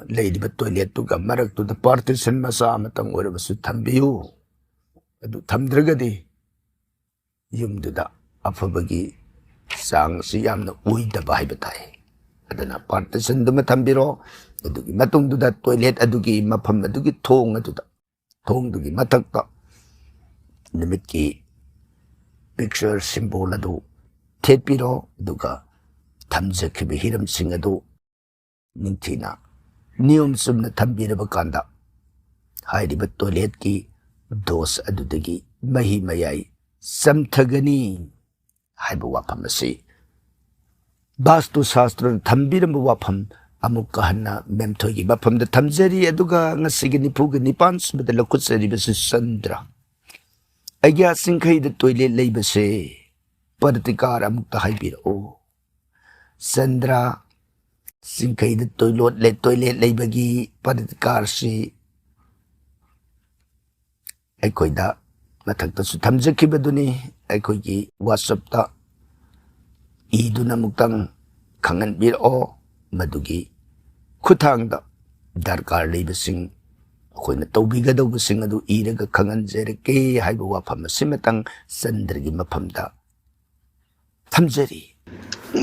ꯂꯩꯔꯤꯕ ꯇꯣꯏꯂꯦꯠꯇꯨꯒ ꯃꯔꯛꯇꯨꯗ ꯄꯥꯔꯇꯤꯁꯟ ꯃꯆꯥ ꯑꯃꯇꯪ ꯑꯣꯏꯔꯕꯁꯨ ꯊꯝꯕꯤꯌꯨ꯫ ꯑꯗꯨ ꯊꯝꯗ꯭ꯔꯒꯗꯤ ꯌꯨꯝꯗꯨꯗ ꯑꯐꯕꯒꯤ ꯆꯥꯡ ꯑꯁꯤ ꯌꯥꯝꯅ ꯑꯣꯏꯗꯕ ꯍꯥꯏꯕ ꯇꯥꯏ꯫ ꯑꯗꯨꯅ ꯄꯥꯔꯇꯤꯁꯟꯗꯨꯃ ꯊꯝꯕꯤꯔꯣ꯫ ꯑꯗꯨꯒꯤ ꯃꯇꯨꯡꯗꯨꯗ ꯇꯣꯏꯂꯦꯠ ꯑꯗꯨꯒꯤ ꯃꯐꯝ ꯑꯗꯨꯒꯤ ꯊꯣꯡ ꯑꯗꯨꯗ, ꯊꯣꯡꯗꯨꯒꯤ ꯃꯊꯛꯇ ꯅꯨꯃꯤꯠꯀꯤ ꯄꯤꯛꯆꯔ ꯁꯤꯝꯕꯣꯜ ꯑꯗꯨ ꯊꯦꯠꯄꯤꯔꯣ꯫ ꯑꯗꯨꯒ ꯊꯝꯖꯈꯤꯕ ꯍꯤꯔꯝꯁꯤꯡ ꯑꯗꯨ ꯅꯤꯡꯊꯤꯅ ꯅꯤꯌꯣꯝ ꯆꯨꯝꯅ ꯊꯝꯕꯤꯔꯕ ꯀꯥꯟꯗ ꯍꯥꯏꯔꯤꯕ ꯇꯣꯏꯂꯦꯠꯀꯤ ꯗꯣꯁ ꯑꯗꯨꯗꯒꯤ ꯃꯍꯤ ꯃꯌꯥꯏ ꯆꯝꯊꯒꯅꯤ ꯍꯥꯏꯕ ꯋꯥꯐꯝ ꯑꯁꯤ ꯕꯥꯁꯇꯨ ꯁꯥꯁꯇ꯭ꯔꯅ ꯊꯝꯕꯤꯔꯝꯕ ꯋꯥꯐꯝ ꯑꯃꯨꯛꯀ ꯍꯟꯅ ꯃꯦꯝꯊꯣꯏꯒꯤ ꯃꯐꯝꯗ ꯊꯝꯖꯔꯤ꯫ ꯑꯗꯨꯒ ꯉꯁꯤꯒꯤ ꯅꯤꯐꯨꯒ ꯅꯤꯄꯥꯟ ꯁꯨꯕꯗ ꯂꯧꯈꯠꯆꯔꯤꯕꯁꯤ ꯆꯟꯗ꯭ꯔ꯫ ꯑꯩꯒꯤ ꯆꯤꯡꯈꯩꯗ ꯇꯣꯏꯂꯦꯠ ꯂꯩꯕꯁꯦ ꯄ꯭ꯔꯇꯤꯀꯥꯔ ꯑꯃꯨꯛꯇ ꯍꯥꯏꯕꯤꯔꯛꯎ꯫ ꯆꯟꯗ꯭ꯔ, ꯆꯤꯡꯈꯩꯗ ꯇꯣꯏꯂꯣꯠ ꯂꯩ-, ꯇꯣꯏꯂꯦꯠ ꯂꯩꯕꯒꯤ ꯄ꯭ꯔꯇꯤꯀꯥꯔꯁꯤ ꯑꯩꯈꯣꯏꯗ ꯃꯊꯛꯇꯁꯨ ꯊꯝꯖꯈꯤꯕꯗꯨꯅꯤ꯫ ꯑꯩꯈꯣꯏꯒꯤ WhatsApp-ꯇ ꯏꯗꯨꯅ ꯑꯃꯨꯛꯇꯪ ꯈꯪꯍꯟꯕꯤꯔꯛꯑꯣ꯫ ꯃꯗꯨꯒꯤ ꯈꯨꯠꯊꯥꯡꯗ ꯗꯔꯀꯥꯔ ꯂꯩꯕꯁꯤꯡ, ꯑꯩꯈꯣꯏꯅ ꯇꯧꯕꯤꯒꯗꯧꯕꯁꯤꯡ ꯑꯗꯨ ꯏꯔꯒ ꯈꯪꯍꯟꯖꯔꯛꯀꯦ ꯍꯥꯏꯕ ꯋꯥꯐꯝ ꯑꯁꯤꯃꯇꯪ ꯆꯟꯗ꯭ꯔꯒꯤ ꯃꯐꯝꯗ ꯊꯝꯖꯔꯤ꯫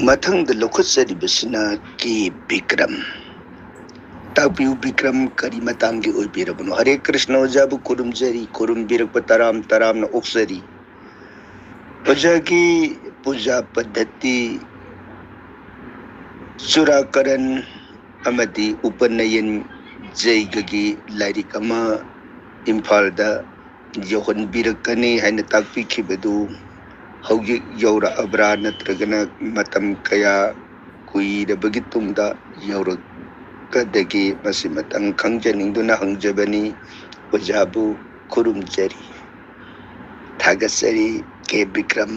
ꯃꯊꯪꯗ ꯂꯧꯈꯠꯆꯔꯤꯕꯁꯤꯅ ꯀꯦ ꯕꯤꯀ꯭ꯔꯝ꯫ ꯇꯥꯛꯄꯤꯌꯨ ꯕꯤꯀ꯭ꯔꯝ, ꯀꯔꯤ ꯃꯇꯥꯡꯒꯤ ꯑꯣꯏꯕꯤꯔꯕꯅꯣ? ꯍꯔꯦ ꯀ꯭ꯔꯤꯁꯅ ꯑꯣꯖꯥꯕꯨ ꯈꯨꯔꯨꯝꯖꯔꯤ, ꯈꯨꯔꯨꯝꯕꯤꯔꯛꯄ ꯇꯔꯥꯝ ꯇꯔꯥꯝꯅ ꯑꯣꯛꯆꯔꯤ꯫ ꯑꯣꯖꯥꯒꯤ ꯄꯨꯖꯥ ꯄꯗꯙꯇꯤ, ꯆꯨꯔꯥꯀꯔꯟ ꯑꯃꯗꯤ ꯎꯄꯅꯌꯟ ꯖꯩꯒꯒꯤ ꯂꯥꯏꯔꯤꯛ ꯑꯃ ꯏꯝꯐꯥꯜꯗ ꯌꯧꯍꯟꯕꯤꯔꯛꯀꯅꯤ ꯍꯥꯏꯅ ꯇꯥꯛꯄꯤꯈꯤꯕꯗꯨ ꯍꯧꯖꯤꯛ ꯌꯧꯔꯛꯑꯕ꯭ꯔꯥ, ꯅꯠꯇ꯭ꯔꯒꯅ ꯃꯇꯝ ꯀꯌꯥ ꯀꯨꯏꯔꯕꯒꯤ ꯇꯨꯡꯗ ꯌꯧꯔꯛꯀꯗꯒꯦ? ꯃꯁꯤꯃꯇꯪ ꯈꯪꯖꯅꯤꯡꯗꯨꯅ ꯍꯪꯖꯕꯅꯤ꯫ ꯑꯣꯖꯥꯕꯨ ꯈꯨꯔꯨꯝꯖꯔꯤ꯫ ꯊꯥꯒꯠꯆꯔꯤ ꯀꯦ ꯕꯤꯀ꯭ꯔꯝ꯫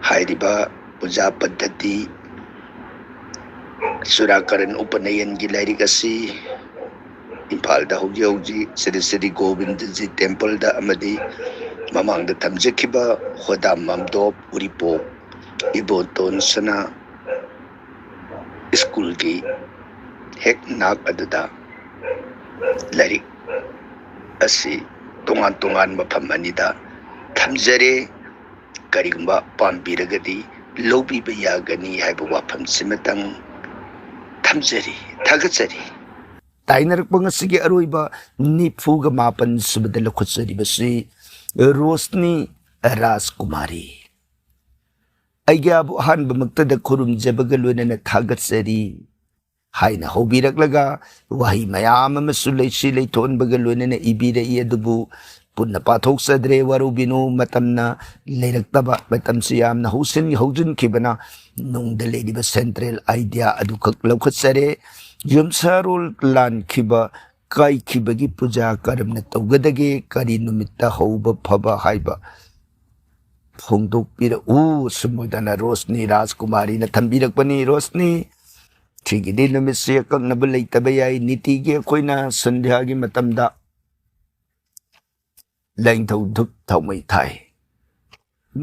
ꯍꯥꯏꯔꯤꯕ ꯄꯨꯖꯥ ꯄꯗꯙꯇꯤ, ꯆꯨꯔꯥꯀꯔꯟ ꯎꯄꯅꯌꯟꯒꯤ ꯂꯥꯏꯔꯤꯛ ꯑꯁꯤ ꯏꯝꯐꯥꯜꯗ ꯍꯧꯖꯤꯛ ꯍꯧꯖꯤꯛ ꯁ꯭ꯔꯤ ꯁ꯭ꯔꯤ ꯒꯣꯕꯤꯟꯗꯖꯤ ꯇꯦꯝꯄꯜꯗ ꯑꯃꯗꯤ ꯃꯃꯥꯡꯗ ꯊꯝꯖꯈꯤꯕ ꯍꯣꯗꯥ ꯃꯥꯝꯗꯣꯞ, ꯎꯔꯤꯄꯣꯛ ꯏꯕꯣꯇꯣꯟ ꯁꯅꯥ ꯁ꯭ꯀꯨꯜꯒꯤ ꯍꯦꯛ ꯅꯥꯛ ꯑꯗꯨꯗ ꯂꯥꯏꯔꯤꯛ ꯑꯁꯤ ꯇꯣꯉꯥꯟ ꯇꯣꯉꯥꯟꯕ ꯃꯐꯝ ꯑꯅꯤꯗ ꯊꯝꯖꯔꯦ꯫ ꯀꯔꯤꯒꯨꯝꯕ ꯄꯥꯝꯕꯤꯔꯒꯗꯤ ꯂꯧꯕꯤꯕ ꯌꯥꯒꯅꯤ ꯍꯥꯏꯕ ꯋꯥꯐꯝꯁꯤꯃꯇꯪ ꯊꯝꯖꯔꯤ꯫ ꯊꯥꯒꯠꯆꯔꯤ꯫ ꯇꯥꯏꯅꯔꯛꯄ ꯉꯁꯤꯒꯤ ꯑꯔꯣꯏꯕ ꯅꯤꯐꯨꯒ ꯃꯥꯄꯟ ꯁꯨꯕꯗ ꯂꯧꯈꯠꯆꯔꯤꯕꯁꯤ ꯔꯣꯁꯅꯤ ꯔꯥꯖꯀꯨꯃꯥꯔꯤ꯫ ꯑꯩꯒꯤ ꯑꯕꯨ ꯑꯍꯥꯟꯕꯃꯛꯇꯗ ꯈꯨꯔꯨꯝꯖꯕꯒ ꯂꯣꯏꯅꯅ ꯊꯥꯒꯠꯆꯔꯤ ꯍꯥꯏꯅ ꯍꯧꯕꯤꯔꯛꯂꯒ ꯋꯥꯍꯩ ꯃꯌꯥꯝ ꯑꯃꯁꯨ ꯂꯩꯁꯤ ꯂꯩꯊꯣꯟꯕꯒ ꯂꯣꯏꯅꯅ ꯏꯕꯤꯔꯛꯏ, ꯑꯗꯨꯕꯨ ꯄꯨꯟꯅ ꯄꯥꯊꯣꯛꯆꯗ꯭ꯔꯦ꯫ ꯋꯥꯔꯧꯕꯤꯅꯨ, ꯃꯇꯝꯅ ꯂꯩꯔꯛꯇꯕ, ꯃꯇꯝꯁꯤ ꯌꯥꯝꯅ ꯍꯧꯁꯤꯟ ꯍꯧꯖꯤꯟꯈꯤꯕꯅ ꯅꯨꯡꯗ ꯂꯩꯔꯤꯕ ꯁꯦꯟꯇ꯭ꯔꯦꯜ ꯑꯥꯏꯗꯤꯌꯥ ꯑꯗꯨꯈꯛ ꯂꯧꯈꯠꯆꯔꯦ꯫ ꯌꯨꯝꯁꯥꯔꯣꯜ ꯂꯥꯟꯈꯤꯕ ꯀꯥꯏꯈꯤꯕꯒꯤ ꯄꯨꯖꯥ ꯀꯔꯝꯅ ꯇꯧꯒꯗꯒꯦ, ꯀꯔꯤ ꯅꯨꯃꯤꯠꯇ ꯍꯧꯕ ꯐꯕ ꯍꯥꯏꯕ ꯐꯣꯡꯗꯣꯛꯄꯤꯔꯛꯎ꯫ ꯁꯨꯝ ꯑꯣꯏꯗꯅ ꯔꯣꯁꯅꯤ ꯔꯥꯖꯀꯨꯃꯥꯔꯤꯅ ꯊꯝꯕꯤꯔꯛꯄꯅꯤ꯫ ꯔꯣꯁꯅꯤ, ꯁꯤꯒꯤꯗꯤ ꯅꯨꯃꯤꯠꯁꯤ ꯑꯀꯛꯅꯕ ꯂꯩꯇꯕ ꯌꯥꯏ꯫ ꯅꯤꯇꯤꯒꯤ ꯑꯩꯈꯣꯏꯅ ꯁꯟꯙ꯭ꯌꯥꯒꯤ ꯃꯇꯝꯗ ꯂꯦꯡꯊꯧ ꯙꯨꯞ ꯊꯥꯎꯃꯩ ꯊꯥꯏ꯫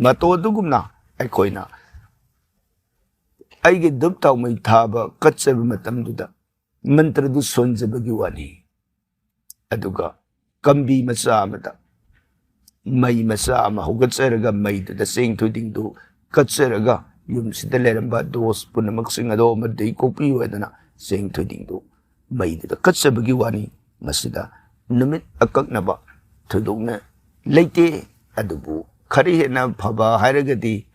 ꯃꯇꯧ ꯑꯗꯨꯒꯨꯝꯅ ꯑꯩꯈꯣꯏꯅ ꯑꯩꯒꯤ ꯙꯨꯞ ꯊꯥꯎꯃꯩ ꯊꯥꯕ ꯀꯠꯆꯕ ꯃꯇꯝꯗꯨꯗ ꯃꯟꯇ꯭ꯔꯗꯨ ꯁꯣꯟꯖꯕꯒꯤ ꯋꯥꯅꯤ꯫ ꯑꯗꯨꯒ ꯀꯝꯕꯤ ꯃꯆꯥ ꯑꯃꯗ ꯃꯩ ꯃꯆꯥ ꯑꯃ ꯍꯧꯒꯠꯆꯔꯒ ꯃꯩꯗꯨꯗ ꯆꯦꯡ ꯊꯣꯏꯗꯤꯡꯗꯨ ꯀꯠꯆꯔꯒ ꯌꯨꯝꯁꯤꯗ ꯂꯩꯔꯝꯕ ꯗꯣꯁ ꯄꯨꯝꯅꯃꯛꯁꯤꯡ ꯑꯗꯣ ꯑꯃꯗꯒꯤ ꯀꯣꯛꯄꯤꯌꯨ ꯍꯥꯏꯗꯅ ꯆꯦꯡ ꯊꯣꯏꯗꯤꯡꯗꯨ ꯃꯩꯗꯨꯗ ꯀꯠꯆꯕꯒꯤ ꯋꯥꯅꯤ꯫ ꯃꯁꯤꯗ ꯅꯨꯃꯤꯠ ꯑꯀꯛꯅꯕ ꯊꯣꯏꯗꯣꯛꯅ ꯂꯩꯇꯦ꯫ ꯑꯗꯨꯕꯨ ꯈꯔ ꯍꯦꯟꯅ ꯐꯕ ꯍꯥꯏꯔꯒꯗꯤ,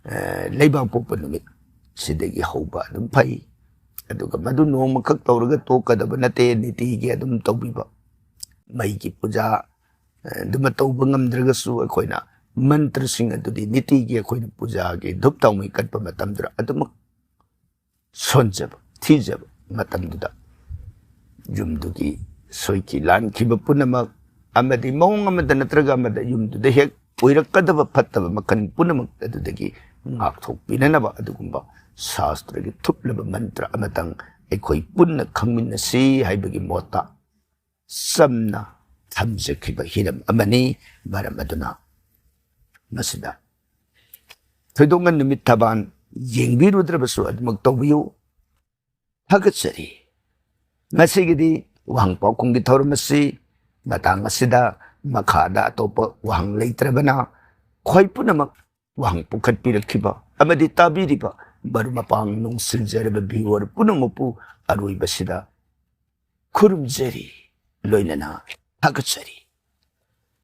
ꯑ, ꯂꯩꯕꯥꯛ ꯄꯣꯛꯄ ꯅꯨꯃꯤꯠ ꯁꯤꯗꯒꯤ ꯍꯧꯕ ꯑꯗꯨꯝ ꯐꯩ꯫ ꯑꯗꯨꯒ ꯃꯗꯨ ꯅꯣꯡꯃꯈꯛ ꯇꯧꯔꯒ ꯇꯣꯛꯀꯗꯕ ꯅꯠꯇꯦ, ꯅꯤꯇꯤꯒꯤ ꯑꯗꯨꯝ ꯇꯧꯕꯤꯕ꯫ ꯃꯩꯒꯤ ꯄꯨꯖꯥ, ꯑ, ꯑꯗꯨꯃ ꯇꯧꯕ ꯉꯝꯗ꯭ꯔꯒꯁꯨ, ꯑꯩꯈꯣꯏꯅ ꯃꯟꯇ꯭ꯔꯁꯤꯡ ꯑꯗꯨꯗꯤ ꯅꯤꯇꯤꯒꯤ ꯑꯩꯈꯣꯏꯅ ꯄꯨꯖꯥꯒꯤ ꯙꯨꯞ ꯊꯥꯎꯃꯩ ꯀꯠꯄ ꯃꯇꯝꯗꯨꯗ ꯑꯗꯨꯃꯛ ꯁꯣꯟꯖꯕ, ꯊꯤꯖꯕ ꯃꯇꯝꯗꯨꯗ ꯌꯨꯝꯗꯨꯒꯤ ꯁꯣꯏꯈꯤ ꯂꯥꯟꯈꯤꯕ ꯄꯨꯝꯅꯃꯛ ꯑꯃꯗꯤ ꯃꯑꯣꯡ ꯑꯃꯗ ꯅꯠꯇ꯭ꯔꯒ ꯑꯃꯗ ꯌꯨꯝꯗꯨꯗ ꯍꯦꯛ ꯑꯣꯏꯔꯛꯀꯗꯕ ꯐꯠꯇꯕ ꯃꯈꯜ ꯄꯨꯝꯅꯃꯛ ꯑꯗꯨꯗꯒꯤ ꯉꯥꯛꯊꯣꯛꯄꯤꯅꯅꯕ ꯑꯗꯨꯒꯨꯝꯕ ꯁꯥꯁꯇ꯭ꯔꯒꯤ ꯊꯨꯞꯂꯕ ꯃꯟꯇ꯭ꯔ ꯑꯃꯇꯪ ꯑꯩꯈꯣꯏ ꯄꯨꯟꯅ ꯈꯪꯃꯤꯟꯅꯁꯤ ꯍꯥꯏꯕꯒꯤ ꯃꯣꯠꯇ ꯆꯝꯅ ꯊꯝꯖꯈꯤꯕ ꯍꯤꯔꯝ ꯑꯃꯅꯤ꯫ ꯃꯔꯝ ꯑꯗꯨꯅ ꯃꯁꯤꯗ ꯊꯣꯏꯗꯣꯛꯅ ꯅꯨꯃꯤꯠ ꯊꯕꯥꯟ ꯌꯦꯡꯕꯤꯔꯨꯗ꯭ꯔꯕꯁꯨ ꯑꯗꯨꯃꯛ ꯇꯧꯕꯤꯌꯨ꯫ ꯊꯥꯒꯠꯆꯔꯤ꯫ ꯉꯁꯤꯒꯤꯗꯤ ꯋꯥꯍꯪ ꯄꯥꯎꯈꯨꯝꯒꯤ ꯊꯧꯔꯝ ꯑꯁꯤ ꯃꯇꯥꯡ ꯑꯁꯤꯗ ꯃꯈꯥꯗ ꯑꯇꯣꯞꯄ ꯋꯥꯍꯪ ꯂꯩꯇ꯭ꯔꯕꯅ, ꯈ꯭ꯋꯥꯏ ꯄꯨꯝꯅꯃꯛ ꯋꯥꯍꯪ ꯄꯨꯈꯠꯄꯤꯔꯛꯈꯤꯕ ꯑꯃꯗꯤ ꯇꯥꯕꯤꯔꯤꯕ ꯃꯔꯨꯞ ꯃꯄꯥꯡ ꯅꯨꯡꯁꯤꯖꯔꯕ viewer ꯄꯨꯝꯅꯃꯛꯄꯨ ꯑꯔꯣꯏꯕꯁꯤꯗ ꯈꯨꯔꯨꯝꯖꯔꯤ, ꯂꯣꯏꯅꯅ ꯊꯥꯒꯠꯆꯔꯤ꯫